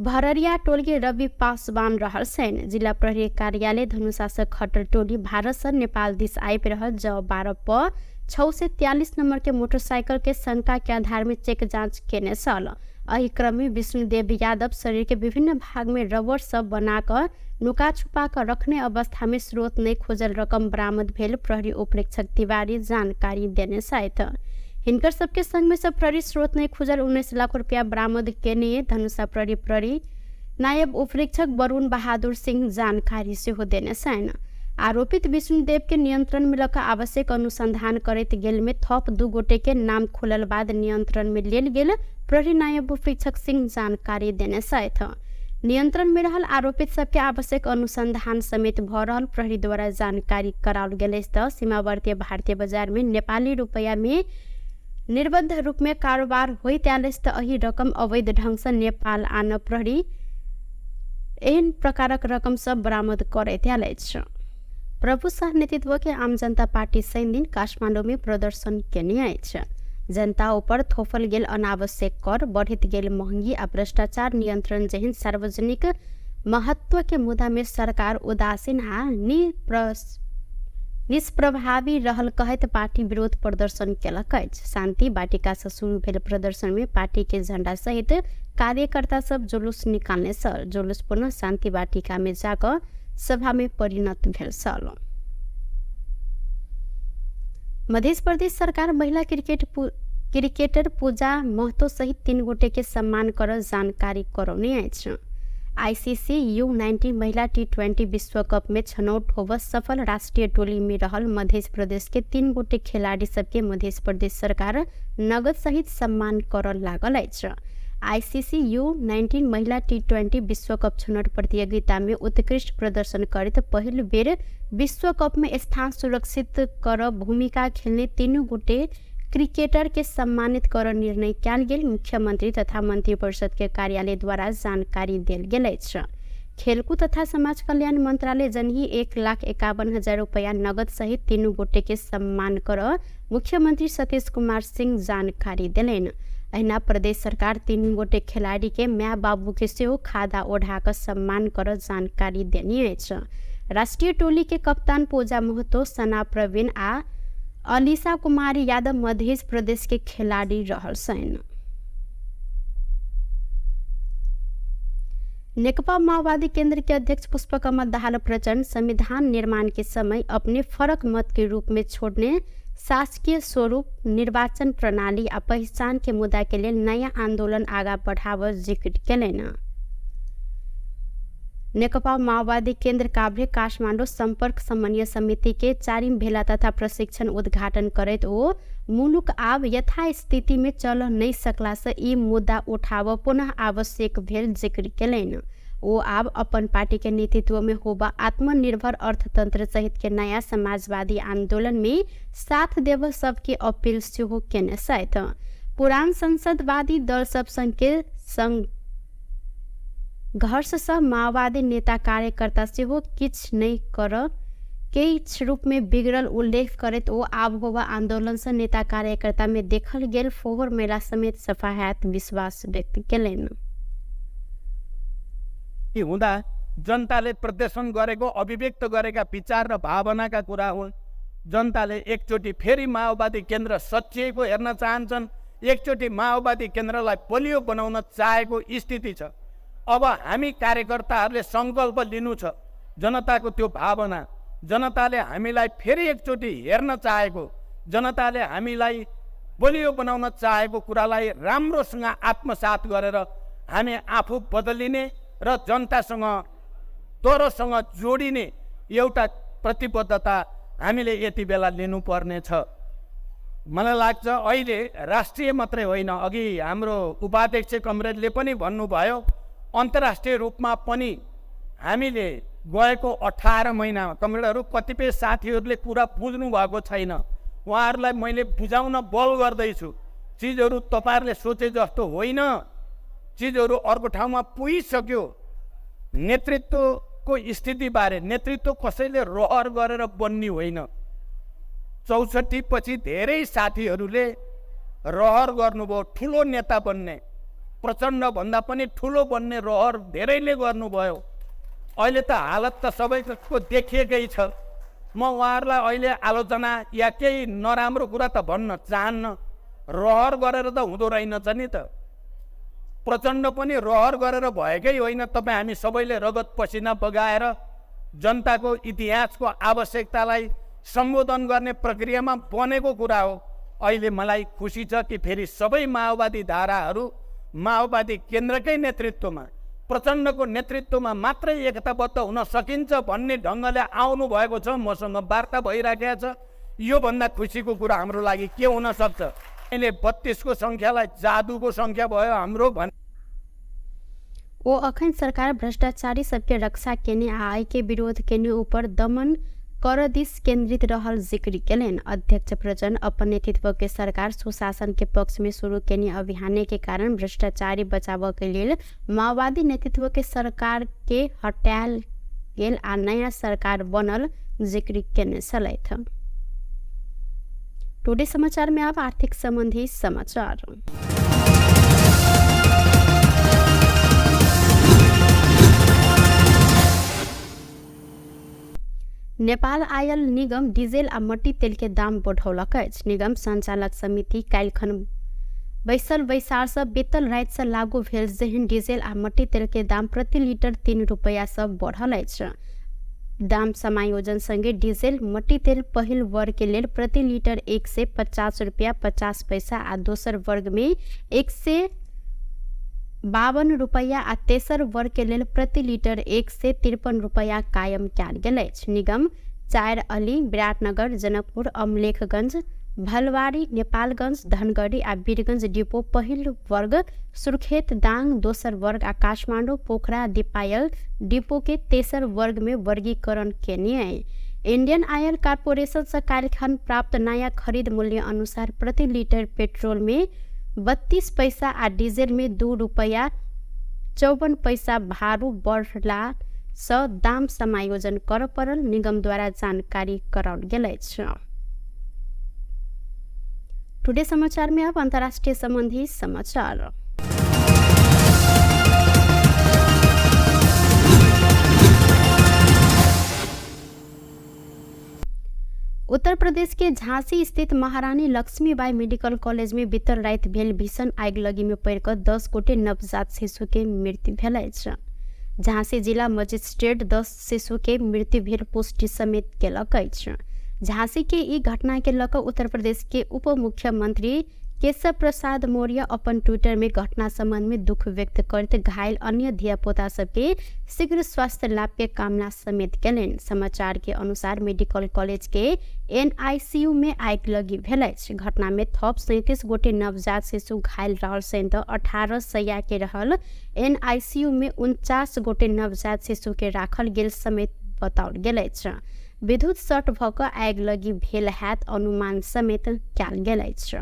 [SPEAKER 1] भररिया टोल के रवि पासवान रहल छनि। जिला प्रहरी कार्यालय धनुषा से खटल टोली भारत से नेपाल दिस आबि रहल ज 12 प 643 नंबर के मोटरसाइकिल के शंका के आधार में चेक जांच केने छल। एहि क्रम में विष्णुदेव यादव शरीर के विभिन्न भाग में रबर सब बनाकर नुका छुपा कर रखने अवस्था में स्रोत नहीं खोजल रकम बरामद भेल प्रहरी उपरीक्षक तिवारी जानकारी देने छथि। हिनकर सबके संग में सब प्रहरी स्रोत नहीं खोजल 19 लाख रुपया बरामद केने धनुषा प्रहरी प्रहरी नायब उपरीक्षक वरुण बहादुर सिंह जानकारी सेहो देने छनि। आरोपित विष्णुदेव के नियंत्रण में लऽ आवश्यक अनुसंधान करैत गेल में थप 2 गोटे के नाम खुलल बाद नियंत्रण में लेल गेल प्रहरी नायब उपरीक्षक सिंह जानकारी देने छथि। नियंत्रण में रहल आरोपित सबके आवश्यक अनुसंधान समेत भ रहल प्रहरी द्वारा जानकारी कराओल गेल अछि। त सीमावर्ती भारतीय बाजार में नेपाली रुपैया में निर्बंध रूप में कारोबार होइत आयल अछि त एहि रकम अवैध ढंग से नेपाल आन प्रहरी एहन प्रकारक रकम सब बरामद करैत आयल अछि। प्रभु शाह नेतृत्व के आम जनता पार्टी शनि दिन काठमाडौँ में प्रदर्शन केने अछि। जनता ऊपर थोपल गेल अनावश्यक कर, बढ़ित गेल महंगी आ भ्रष्टाचार नियंत्रण जेहन सार्वजनिक महत्व के मुद्दा में सरकार उदासीन आ निष्प्रभावी रहल कहैत पार्टी विरोध प्रदर्शन केलक अछि। शान्ति वाटिका से शुरू भेल प्रदर्शन में पार्टी के झण्डा सहित कार्यकर्ता सब जुलूस निकालने छल। जुलूस पुनः शान्ति वाटिका में जाकऽ सभा में परिणत भेल छल। मध्य प्रदेश सरकार महिला क्रिकेटर पूजा महतो सहित 3 गोटे के सम्मान कर जानकारी करौने अछि। आईसीसी U19 महिला T20 विश्व कप में छनौट होब सफल राष्ट्रीय टोली में रहल मध्य प्रदेश के 3 गोटे खिलाड़ी सबके मध्य प्रदेश सरकार नगद सहित सम्मान कर लागल अछि। आईसीसी U19 महिला T20 विश्व कप छनौट प्रतियोगिता में उत्कृष्ट प्रदर्शन करैत पहिल बेर विश्व कप में स्थान सुरक्षित कर भूमिका खेलने 3 गोटे क्रिकेटर के सम्मानित कर निर्णय कयल गेल मुख्यमंत्री तथा मंत्रिपरिषद के कार्यालय द्वारा जानकारी देल गेल अछि। खेलकूद तथा समाज कल्याण मंत्रालय जनही 1,51,000 रुपया नगद सहित 3 गोटे के सम्मान कर मुख्यमंत्री सतीश कुमार सिंह जानकारी देलनि। अहिना प्रदेश सरकार 3 गोटे खिलाड़ी के माय बाबू के सेहो खादा ओढ़ा कऽ सम्मान कर जानकारी देने अछि। राष्ट्रीय टोली के कप्तान पूजा महतो, सना प्रवीण आ अलीसा कुमारी यादव मध्य प्रदेश के खिलाड़ी रहल छनि। नेकपा माओवादी केंद्र के अध्यक्ष पुष्पकमल दाहाल प्रचण्ड संविधान निर्माण के समय अपने फरक मत के रूप में छोड़ने शासकीय स्वरूप, निर्वाचन प्रणाली आ पहचान के मुद्दा के लेल नया आंदोलन आगा बढ़ाव जिक्र केलनि। नेकपा माओवादी केंद्र काभ्रे काठमाडौँ सम्पर्क समन्वय समिति के 4 भेला तथा प्रशिक्षण उद्घाटन करैत ओ मुलुक आब यथास्थिति में चल नहीं सकला से ई मुद्दा उठाव पुनः आवश्यक भेल जिक्र केलनि। ओ आब अपन पार्टी के नेतृत्व में होबा आत्मनिर्भर अर्थतंत्र सहित के नया समाजवादी आंदोलन में साथ देव सबके अपील सेहो केने छथि। पुरान संसदवादी दल सब संग के संघर्ष सँ माओवादी नेता कार्यकर्ता सेहो किछु नहि कर किछु रूप में बिगड़ल उल्लेख करैत ओ आब होबा आंदोलन सँ नेता कार्यकर्ता में देखल गेल फोहर मेला समेत सफा हैत विश्वास व्यक्त केलनि।
[SPEAKER 3] हुँदा जनताले प्रदर्शन गरेको, अभिव्यक्त गरेका विचार र भावनाका कुरा हुन्। जनताले एकचोटि फेरि माओवादी केन्द्र सचिएको हेर्न चाहन्छन्, एकचोटि माओवादी केन्द्रलाई बलियो बनाउन चाहेको स्थिति छ। अब हामी कार्यकर्ताहरूले सङ्कल्प लिनु छ, जनताको त्यो भावना, जनताले हामीलाई फेरि एकचोटि हेर्न चाहेको, जनताले हामीलाई बलियो बनाउन चाहेको कुरालाई राम्रोसँग आत्मसात गरेर हामी आफू बदलिने र जनतासँग तोरोसँग जोडिने एउटा प्रतिबद्धता हामीले यति बेला लिनुपर्नेछ। मलाई लाग्छ अहिले राष्ट्रिय मात्रै होइन, अघि हाम्रो उपाध्यक्ष कमरेडले पनि भन्नुभयो, अन्तर्राष्ट्रिय रूपमा पनि हामीले गएको 18 महिनामा कमरेडहरू कतिपय साथीहरूले कुरा बुझ्नु भएको छैन, उहाँहरूलाई मैले बुझाउन बल गर्दैछु। चिजहरू तपाईँहरूले सोचे जस्तो होइन, चिजहरू अर्को ठाउँमा पुगिसक्यो। नेतृत्वको स्थितिबारे, नेतृत्व कसैले रहर गरेर बन्ने होइन। 64 पछि धेरै साथीहरूले रहर गर्नुभयो ठुलो नेता बन्ने, प्रचण्डभन्दा पनि ठुलो बन्ने रहर धेरैले गर्नुभयो। अहिले त हालत त सबैको देखिएकै छ। म उहाँहरूलाई अहिले आलोचना या केही नराम्रो कुरा त भन्न चाहन्न, रहर गरेर त हुँदो रहेनछ नि त। प्रचण्ड पनि रहर गरेर भएकै होइन। तपाईँ हामी सबैले रगत पसिना बगाएर जनताको इतिहासको आवश्यकतालाई सम्बोधन गर्ने प्रक्रियामा बनेको कुरा हो। अहिले मलाई खुसी छ कि फेरि सबै माओवादी धाराहरू माओवादी केन्द्रकै नेतृत्वमा, प्रचण्डको नेतृत्वमा मात्रै एकताबद्ध हुन सकिन्छ भन्ने ढङ्गले आउनु भएको छ। मसँग वार्ता भइराखेको छ। योभन्दा खुसीको कुरा हाम्रो लागि के हुन सक्छ? अहिले 32 को सङ्ख्यालाई जादुको सङ्ख्या भयो हाम्रो भन्।
[SPEAKER 1] ओ अखन सरकार भ्रष्टाचारी सबके रक्षा केने आ आय के विरोध केने ऊपर दमन कर दिस केंद्रित रहल जिक्र केलनि। अध्यक्ष प्रचण्ड अपन नेतृत्व के सरकार सुशासन के पक्ष में शुरू केने अभियान के कारण भ्रष्टाचारी बचाव के लेल माओवादी नेतृत्व के सरकार के हटायल गेल आ नया सरकार बनल जिक्र केने छलथि। टुडे समाचार में अब आर्थिक संबंधी समाचार। नेपाल आयल निगम डीजल आ मट्टी तेल के दाम बढ़ौलक अछि। निगम संचालक समिति काल्हिखन बैसल बैसार सँ बेतल राति सँ लागू भेल जेहन डीजल आ मट्टी तेल के दाम प्रति लीटर 3 रुपैया सँ बढ़ल अछि। दाम समायोजन संगे डीजल मट्टीतेल पहिल वर्ग के लेल प्रति लीटर 150 रुपया 50 पैसा आ दोसर वर्ग में 152 रुपया आ तेसर वर्ग के लेल प्रति लीटर 153 रुपया कायम कयल गेल अछि। निगम 4 अली, विराटनगर, जनकपुर, अमलेखगंज, भलवारी, नेपालगंज, धनगढ़ी आ वीरगंज डिपो पहिल वर्ग, सुर्खेत, दांग दोसर वर्ग आ काठमाडौँ, पोखरा, दीपायल डिपो के तेसर वर्ग में वर्गीकरण केने। इंडियन ऑयल कॉर्पोरेशन से काल्हिखन प्राप्त नया खरीद मूल्य अनुसार प्रति लीटर पेट्रोल में 32 पैसा आ डीजल में 2 रुपया 54 पैसा भारू बढ़ला सँ दाम समायोजन कर पड़ल निगम द्वारा जानकारी कराओल गेल अछि। टुडे समाचार में अब अंतर्राष्ट्रीय संबंधी समाचार। उत्तर प्रदेश के झांसी स्थित महारानी लक्ष्मीबाई मेडिकल कॉलेज में बीतल राति भेल भीषण आगिलगी में पड़िकऽ 10 गोटे नवजात शिशु के मृत्यु भेल अछि। झांसी जिला मजिस्ट्रेट 10 शिशु के मृत्यु भेल पुष्टि समेत केलक अछि। झांसी के ई घटना के लऽ कऽ उत्तर प्रदेश के उप मुख्यमंत्री केशव प्रसाद मौर्य अपन ट्विटर में घटना संबंध में दुख व्यक्त करैत घायल अन्य धियापुता सबके शीघ्र स्वास्थ्य लाभ के कामना समेत केलनि। समाचार के अनुसार मेडिकल कॉलेज के एनआईसीयू में आगिलगी भेल अछि। घटना में थप 37 गोटे नवजात शिशु घायल रहल सहित 18 सैया के रहल एनआईसीयू में 49 गोटे नवजात शिशु के राखल गेल समेत बताओल गेल अछि। विद्युत शॉर्ट भऽ कऽ आगिलगी भेल हैत अनुमान समेत कयल गेल अछि।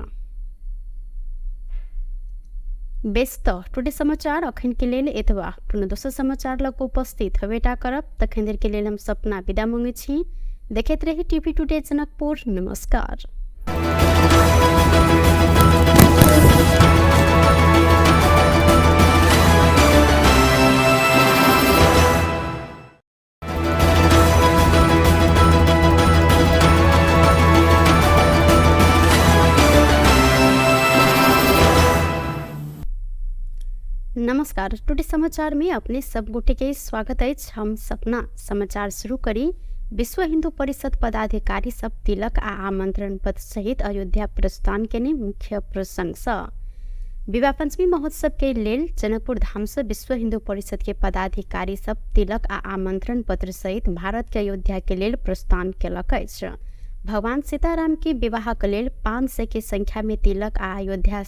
[SPEAKER 1] बेस तऽ टुडे समाचार अखन के लेल एतबा। कोनो दोसर समाचार लग उपस्थित हेबेटा करब। तखन देर के लेल हम सपना विदा मांगै छी। देखैत रही टीवी टुडे जनकपुर। नमस्कार। नमस्कार, टुडे समाचार में अपने सब गोटे के स्वागत अछि। हम सपना समाचार शुरू करी। विश्व हिंदू परिषद पदाधिकारी सब तिलक आ आमंत्रण पत्र सहित अयोध्या प्रस्थान केने मुख्य प्रसंग सँ विवाह पंचमी महोत्सव के लेल जनकपुर धाम से विश्व हिंदू परिषद के पदाधिकारी सब तिलक आ आमंत्रण पत्र सहित भारत के अयोध्या के लेल प्रस्थान केलक अछि। भगवान सीताराम के विवाह के लेल 500 के संख्या में तिलक आ अयोध्या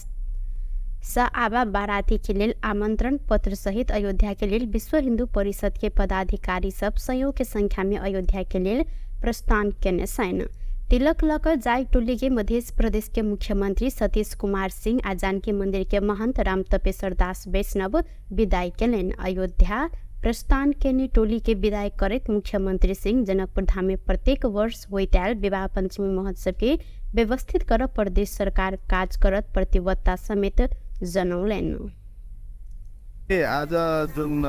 [SPEAKER 1] सँ आबा बाराती के लेल आमंत्रण पत्र सहित अयोध्या के लेल विश्व हिंदू परिषद के पदाधिकारी सब सयौं के संख्या में अयोध्या के लेल प्रस्थान केने छनि। तिलक लऽ कऽ जाय टोली के मध्य प्रदेश के मुख्यमंत्री सतीश कुमार सिंह आ जानकी मंदिर के महंत राम तपेश्वर दास वैष्णव विदाई केलनि। अयोध्या प्रस्थान केने टोली के विदाई करैत मुख्यमंत्री सिंह जनकपुर धाम में प्रत्येक वर्ष होइत आयल विवाह पंचमी महोत्सव के व्यवस्थित कर प्रदेश सरकार काज करत प्रतिबद्धता समेत जनौलनि।
[SPEAKER 2] आज जुन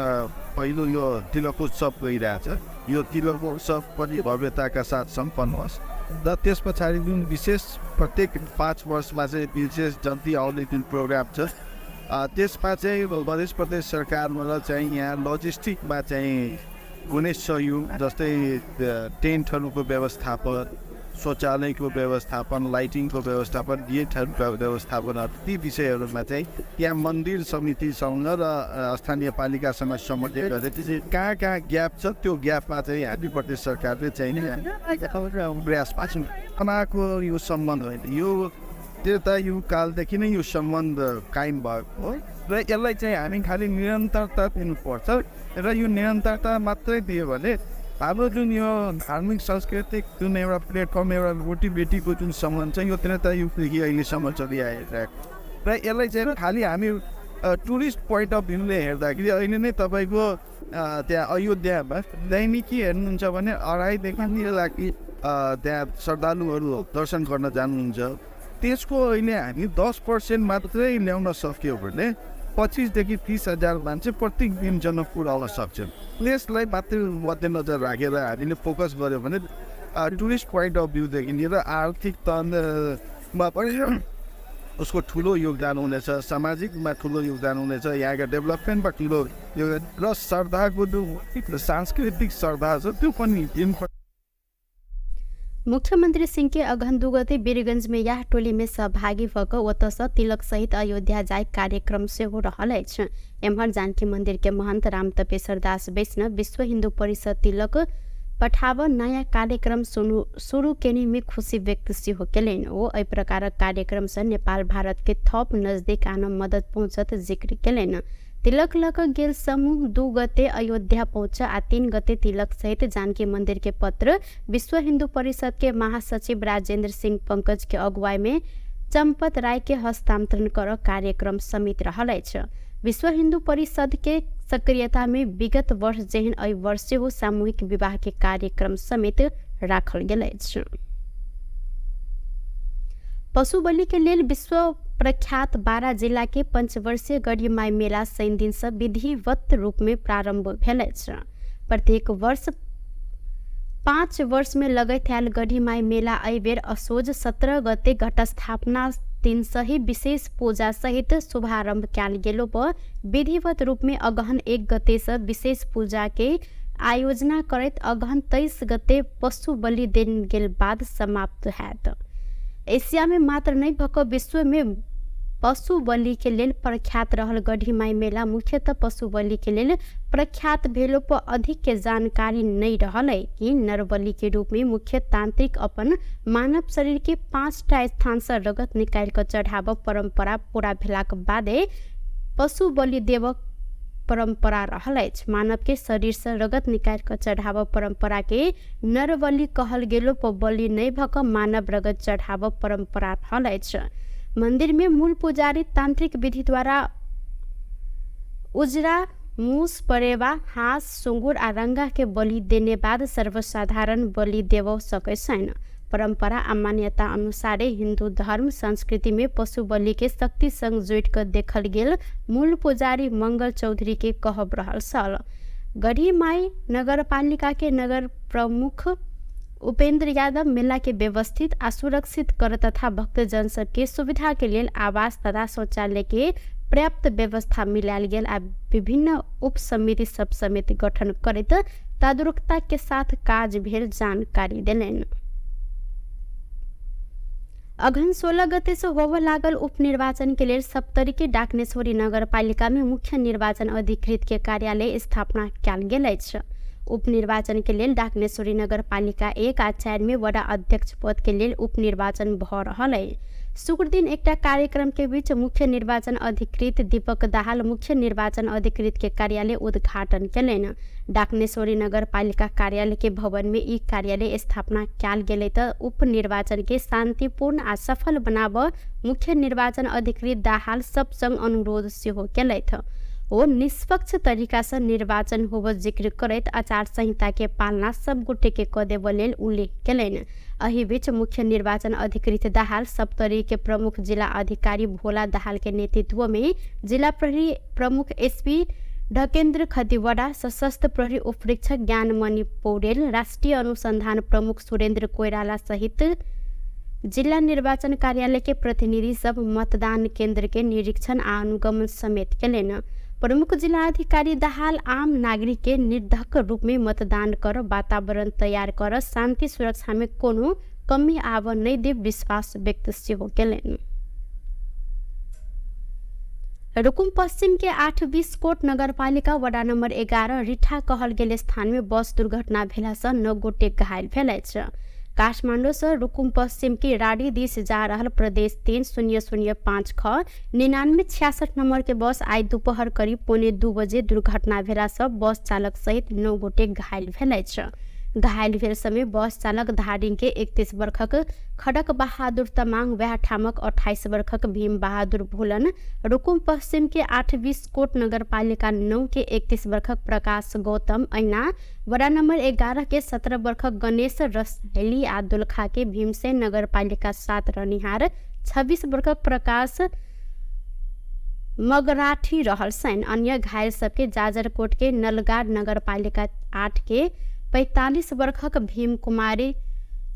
[SPEAKER 2] पहिलो यो तिलक उत्सव गइरहेछ, यो तिलक उत्सव पनि भव्यताका साथ सम्पन्न होस् र त्यस पछाडि जुन विशेष प्रत्येक 5 वर्षमा चाहिँ विशेष जन्ती आउने जुन प्रोग्राम छ, त्यसमा चाहिँ मध्य प्रदेश सरकारबाट चाहिँ यहाँ लजिस्टिकमा चाहिँ कुनै सहयोग जस्तै टेन्टहरूको व्यवस्थापन, शौचालयको व्यवस्थापन, लाइटिङको व्यवस्थापन, गेटहरूको व्यवस्थापनहरू, ती विषयहरूमा चाहिँ त्यहाँ मन्दिर समितिसँग र स्थानीय पालिकासँग समन्वय गरेर कहाँ कहाँ ग्याप छ त्यो ग्यापमा चाहिँ हामी प्रदेश सरकारले चाहिँ प्रयास पाएको यो सम्बन्ध होइन, यो त्रेतायुग कालदेखि नै यो सम्बन्ध कायम भएको हो र यसलाई चाहिँ हामी खालि निरन्तरता दिनुपर्छ र यो निरन्तरता मात्रै दियो भने हाम्रो जुन यो धार्मिक सांस्कृतिक जुन एउटा प्लेटफर्म, एउटा रोटीबेटीको जुन सम्बन्ध छ यो त्रेतायुगदेखि अहिलेसम्म चलिआइरहेको र यसलाई चाहिँ खालि हामी टुरिस्ट पोइन्ट अफ भ्यूले हेर्दाखेरि अहिले नै तपाईँको त्यहाँ अयोध्यामा दैनिकी हेर्नुहुन्छ भने 2.5 देखि 3 लाख त्यहाँ श्रद्धालुहरू दर्शन गर्न जानुहुन्छ। त्यसको अहिले हामी 10% मात्रै ल्याउन सक्यौँ भने 25 देखि 30 हजार मान्छे प्रत्येक दिन जनकपुर आउन सक्छन्। त्यसलाई मात्रै मध्यनजर राखेर हामीले फोकस गऱ्यो भने टुरिस्ट पोइन्ट अफ भ्यूदेखि लिएर आर्थिक तहमा पनि उसको ठुलो योगदान हुनेछ, सामाजिकमा ठुलो योगदान हुनेछ, यहाँको डेभलपमेन्टमा ठुलो योगदान र श्रद्धाको जो सांस्कृतिक श्रद्धा छ त्यो पनि।
[SPEAKER 1] मुख्यमंत्री सिंह के अगहन 2 गते वीरगंज में यह टोली में सहभागी भऽ ओतऽ तिलक सहित अयोध्या जाय कार्यक्रम सेहो रहल अछि। एम्हर जानकी मंदिर के महंत राम तपेश्वर दास वैष्णव विश्व हिन्दू परिषद तिलक पठाब नयाँ कार्यक्रम शुरू केने में खुशी व्यक्त सेहो केलनि। ओ एहि प्रकारक कार्यक्रम से नेपाल भारत के थप नजदीक आन मदद पहुँचत जिक्र केलनि। तिलक लऽ कऽ गेल समूह 2 गते अयोध्या पहुँच आ 3 गते तिलक सहित जानकी मंदिर के पत्र विश्व हिंदू परिषद के महासचिव राजेंद्र सिंह पंकज के अगुवाई में चंपत राय के हस्तांतरण कर कार्यक्रम समित रहल अछि। विश्व हिंदू परिषद के सक्रियता में विगत वर्ष जेहन एहि वर्ष सेहो सामूहिक विवाह के कार्यक्रम समेत राखल गेल अछि। पशु बलि के लेल विश्व प्रख्यात 12 जिला के पंचवर्षीय गढ़ीमाई मेला शनि दिन से विधिवत रूप में प्रारंभ भेल अछि। प्रत्येक वर्ष 5 वर्ष में लगैत आयल गढ़ीमाई मेला एहि बेर असोज 17 गते घटस्थापना दिन सही विशेष पूजा सहित शुभारंभ कयल गेलो पर विधिवत रूप में अगहन 1 गते से विशेष पूजा के आयोजना करैत अगहन 23 गते पशु बलि देल गेल बाद समाप्त हैत। एशिया में मात्र नहीं भऽ कऽ विश्व में पशु बलि के लेल प्रख्यात रहल गढ़ीमाई मेला मुख्यतः पशु बलि के लेल प्रख्यात भेलो पर अधिक के जानकारी नहीं रहल है कि नरबलि के रूप में मुख्य तांत्रिक अपन मानव शरीर के 5टा स्थान से रगत निकालि कऽ चढ़ाब परंपरा पूरा भेलाक बादे पशु बलि देव परंपरा रहल अछि। मानव के शरीर से रगत निकालि कऽ चढ़ाब परंपरा के नरबलि कहल गेलो पर बलि नहीं भऽ कऽ मानव रगत चढ़ाब परंपरा रहल अछि। मंदिर में मूल पुजारी तांत्रिक विधि द्वारा उजरा मूस, परेवा, हाँस, सुंगुर आ रंगा के बलि देने बाद सर्वसाधारण बलि देव सकै छैन। परंपरा आ मान्यता अनुसारे हिंदू धर्म संस्कृति में पशु बलि के शक्ति संग जोड़ि कऽ देखल गेल मूल पुजारी मंगल चौधरी के कहब रहल छल। गढ़ीमाई नगरपालिका के नगर प्रमुख उपेंद्र यादव मेला के व्यवस्थित आ सुरक्षित कर तथा भक्तजन सबके सुविधा के लेल आवास तथा शौचालय के पर्याप्त व्यवस्था मिलायल गेल आ विभिन्न उप समिति सब समेत गठन करैत तदारुकता के साथ काज भेल जानकारी देलनि। अगहन 16 गते से होबय लागल उपनिर्वाचन के लेल सप्तरी के डाकनेश्वरी नगरपालिका में मुख्य निर्वाचन अधिकृत के कार्यालय स्थापना कयल गेल अछि। उपनिर्वाचन के लेल डाकनेश्वरी नगरपालिका 1 आ 4 में वडा अध्यक्ष पद के लेल उपनिर्वाचन भऽ रहल अछि। शुक्र दिन एकटा कार्यक्रम के बीच मुख्य निर्वाचन अधिकृत दीपक दाहाल मुख्य निर्वाचन अधिकृत के कार्यालय उद्घाटन केलनि। डाकनेश्वरी नगरपालिका कार्यालय के भवन में ई कार्यालय स्थापना कयल गेलै तऽ उपनिर्वाचन के शांतिपूर्ण आ सफल बनाब मुख्य निर्वाचन अधिकृत दाहाल सब संग अनुरोध सेहो केलथि। ओ निष्पक्ष तरीका से निर्वाचन होब जिक्र करैत आचार संहिता के पालना सब गोटे के कऽ देबऽ लेल उल्लेख केलनि। एहि बीच मुख्य निर्वाचन अधिकृत दाहाल सप्तरी के प्रमुख जिला अधिकारी भोला दाहाल के नेतृत्व में जिला प्रहरी प्रमुख एसपी ढकेन्द्र खतिवड़ा, सशस्त्र प्रहरी उपरीक्षक ज्ञानमणि पौडेल, राष्ट्रिय अनुसंधान प्रमुख सुरेन्द्र कोइराला सहित जिला निर्वाचन कार्यालय के प्रतिनिधि सब मतदान केंद्र के निरीक्षण आ अनुगमन समेत केलनि। प्रमुख जिला अधिकारी दाहाल आम नागरिक के निर्धक रूप में मतदान कर वातावरण तैयार कर शांति सुरक्षा में कोनो कमी आब नहीं देव विश्वास व्यक्त सेहो केलनि। रुकुम पश्चिम के 8-20 कोट नगरपालिका वडा नम्बर 11 रिठा कहल गेल स्थान में बस दुर्घटना भेला से 9 गोटे घायल भेल अछि। काठमाडौँ से रुकुम पश्चिम के राडी दिस जा रहल प्रदेश 3005 ख 9966 नंबर के बस आई दोपहर करीब 1:45 बजे दुर्घटना भेला से बस चालक सहित 9 गोटे घायल भेल अछि। घायल भेल समय बस चालक धादिङ के 31 वर्षक खडक बहादुर तमाङ, वएह ठामक 28 वर्षक भीम बहादुर भोलन, रुकुम पश्चिम के 8-20 कोट नगरपालिका 9 के 31 वर्षक प्रकाश गौतम, ऐना वडा नम्बर 11 के 17 वर्षक गणेश रसैली आ दोलखा के भीमसेन नगरपालिका 7 रहनिहार 26 वर्षक प्रकाश मगराठी रहल छनि। अन्य घायल सबके जाजरकोट के नलगाड नगरपालिका 8 के 45 वर्षक भीम कुमारी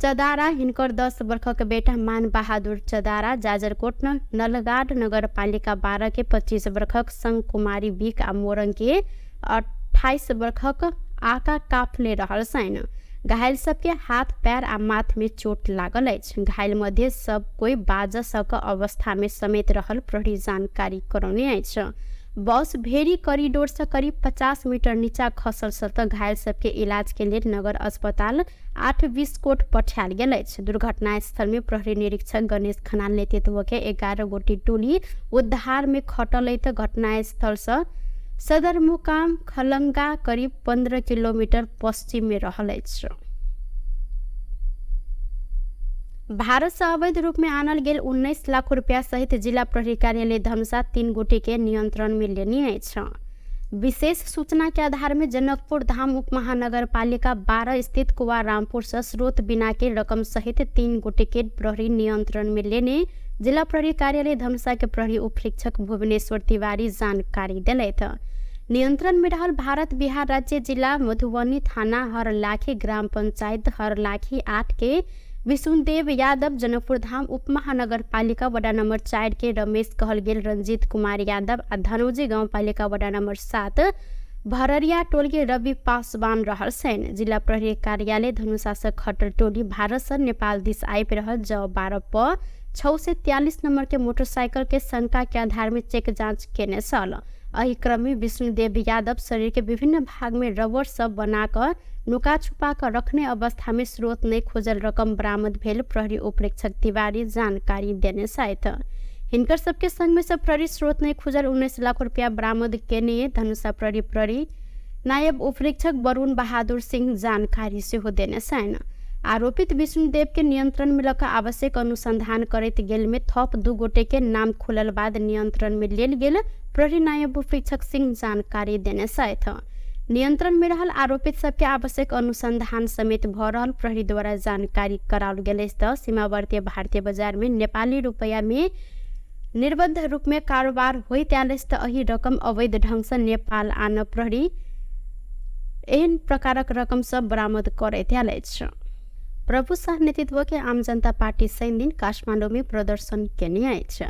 [SPEAKER 1] चदारा, हिनकर 10 वर्षक बेटा मान बहादुर चदारा, जाजरकोट नलगाड नगरपालिका 12 के 25 वर्षक संग कुमारी बिक आ मोरङ के 28 वर्षक आका काफले रहल छैन। घायल सबके हाथ पैर आ माथ में चोट लागल अछि। घायल मध्ये सब कोई बाज सक अवस्था में समेत रहल प्रहरी जानकारी करौने अछि। बस भेरी कॉरिडोर से करीब 50 मीटर नीचा खसल त घायल सबके इलाज के लेल नगर अस्पताल 8 बिस्कोट पठायल गेल अछि। दुर्घटना स्थल में प्रहरी निरीक्षक गणेश खनाल नेतृत्व के 11 गोटी टोली उद्धार में खटल त घटना स्थल से सदरमुकाम खलंगा करीब 15 किलोमीटर पश्चिम में रहल अछि। भारत से अवैध रूप में आनल गेल 19 लाख रुपया सहित जिला प्रहरी कार्यालय धनुषा 3 गोटे के नियंत्रण में लेने अछि। विशेष सूचना के आधार में जनकपुर धाम उप महानगरपालिका 12 स्थित कुआ रामपुर से स्रोत बिना के रकम सहित 3 गोटे के प्रहरी नियंत्रण में लेने जिला प्रहरी कार्यालय धनुषा के प्रहरी उपरीक्षक भुवनेश्वर तिवारी जानकारी दिलथि। नियंत्रण में रहल भारत बिहार राज्य जिला मधुबनी थाना हरलाखी ग्राम पंचायत हरलाखी 8 के विशुनदेव यादव, जनकपुर धाम उप महानगरपालिका वडा नंबर 4 के रमेश कहल गेल रंजीत कुमार यादव आ धनौजी गाउँपालिका वडा नंबर 7 भररिया टोल के रवि पासवान रहल छैन। जिला प्रहरी कार्यालय धनुषा से खटल टोली भारत से नेपाल दिस आबि रहल ज 12 प 643 नंबर के मोटरसाइकिल के शंका के आधार में चेक जांच केने छल। एहि क्रम में विष्णुदेव यादव शरीर के विभिन्न भाग में रबर सब बनाकर नुका छुपा कर रखने अवस्था में स्रोत नहीं खोजल रकम बरामद भेल प्रहरी उपरीक्षक तिवारी जानकारी देने छथि। हिनकर सबके संग में सब प्रहरी स्रोत नहीं खोजल 19 लाख रुपया बरामद केने धनुषा प्रहरी प्रहरी नायब उपरीक्षक वरुण बहादुर सिंह जानकारी सेहो देने छनि। आरोपित विष्णुदेव के नियंत्रण में लऽ आवश्यक अनुसंधान करैत गेल में थप 2 गोटे के नाम खुलल बाद नियंत्रण में लेल गेल प्रहरी नायब उपरीक्षक सिंह जानकारी देने छथि। नियंत्रण में रहल आरोपित सबके आवश्यक अनुसंधान समेत भ रहल प्रहरी द्वारा जानकारी कराओल गेल अछि। त सीमावर्ती भारतीय बाजार में नेपाली रुपैया में निर्बद्ध रूप में कारोबार होइत आयल अछि त एहि रकम अवैध ढंग से नेपाल आन प्रहरी एहन प्रकारक रकम सब बरामद करैत आयल अछि। प्रभु शाह नेतृत्व के आम जनता पार्टी शनि दिन काठमाडौँ में प्रदर्शन केने अछि।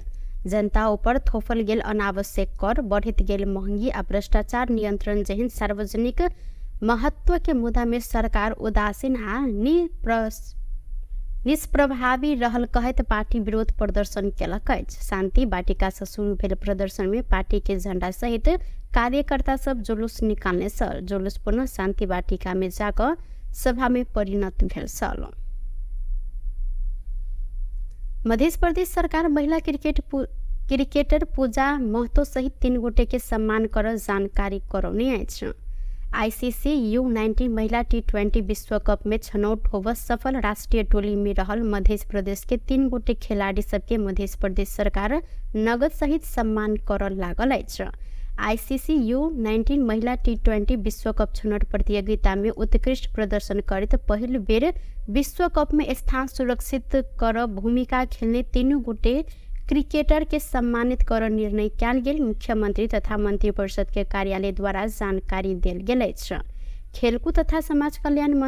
[SPEAKER 1] जनता ऊपर थोपल गेल अनावश्यक कर, बढ़ैत गेल महंगी आ भ्रष्टाचार नियंत्रण जेहन सार्वजनिक महत्व के मुद्दा में सरकार उदासीन आ निष्प्रभावी रहल कहैत पार्टी विरोध प्रदर्शन केलक अछि। शान्ति वाटिका से शुरू भेल प्रदर्शन में पार्टी के झण्डा सहित कार्यकर्ता सब जुलूस निकालने छल। जुलूस पुनः शान्ति वाटिका में जाकऽ सभा में परिणत भेल छल। मध्य प्रदेश सरकार महिला क्रिकेटर पूजा महतो सहित 3 गोटे के सम्मान कर जानकारी करौने अछि। आईसीसी U19 महिला T20 विश्व कप में छनौट होब सफल राष्ट्रीय टोली में रहल मध्य प्रदेश के 3 गोटे खिलाड़ी सबके मध्य प्रदेश सरकार नगद सहित सम्मान कर लागल अछि। आईसीसी U19 महिला T20 विश्व कप छनौट प्रतियोगिता में उत्कृष्ट प्रदर्शन करैत पहिल बेर विश्व कप में स्थान सुरक्षित कर भूमिका खेलने 3 गोटे क्रिकेटर के सम्मानित कर निर्णय कयल गेल मुख्यमंत्री तथा मंत्रिपरिषद के कार्यालय द्वारा जानकारी देल गेल अछि। खेलकूद तथा समाज कल्याण मंत्री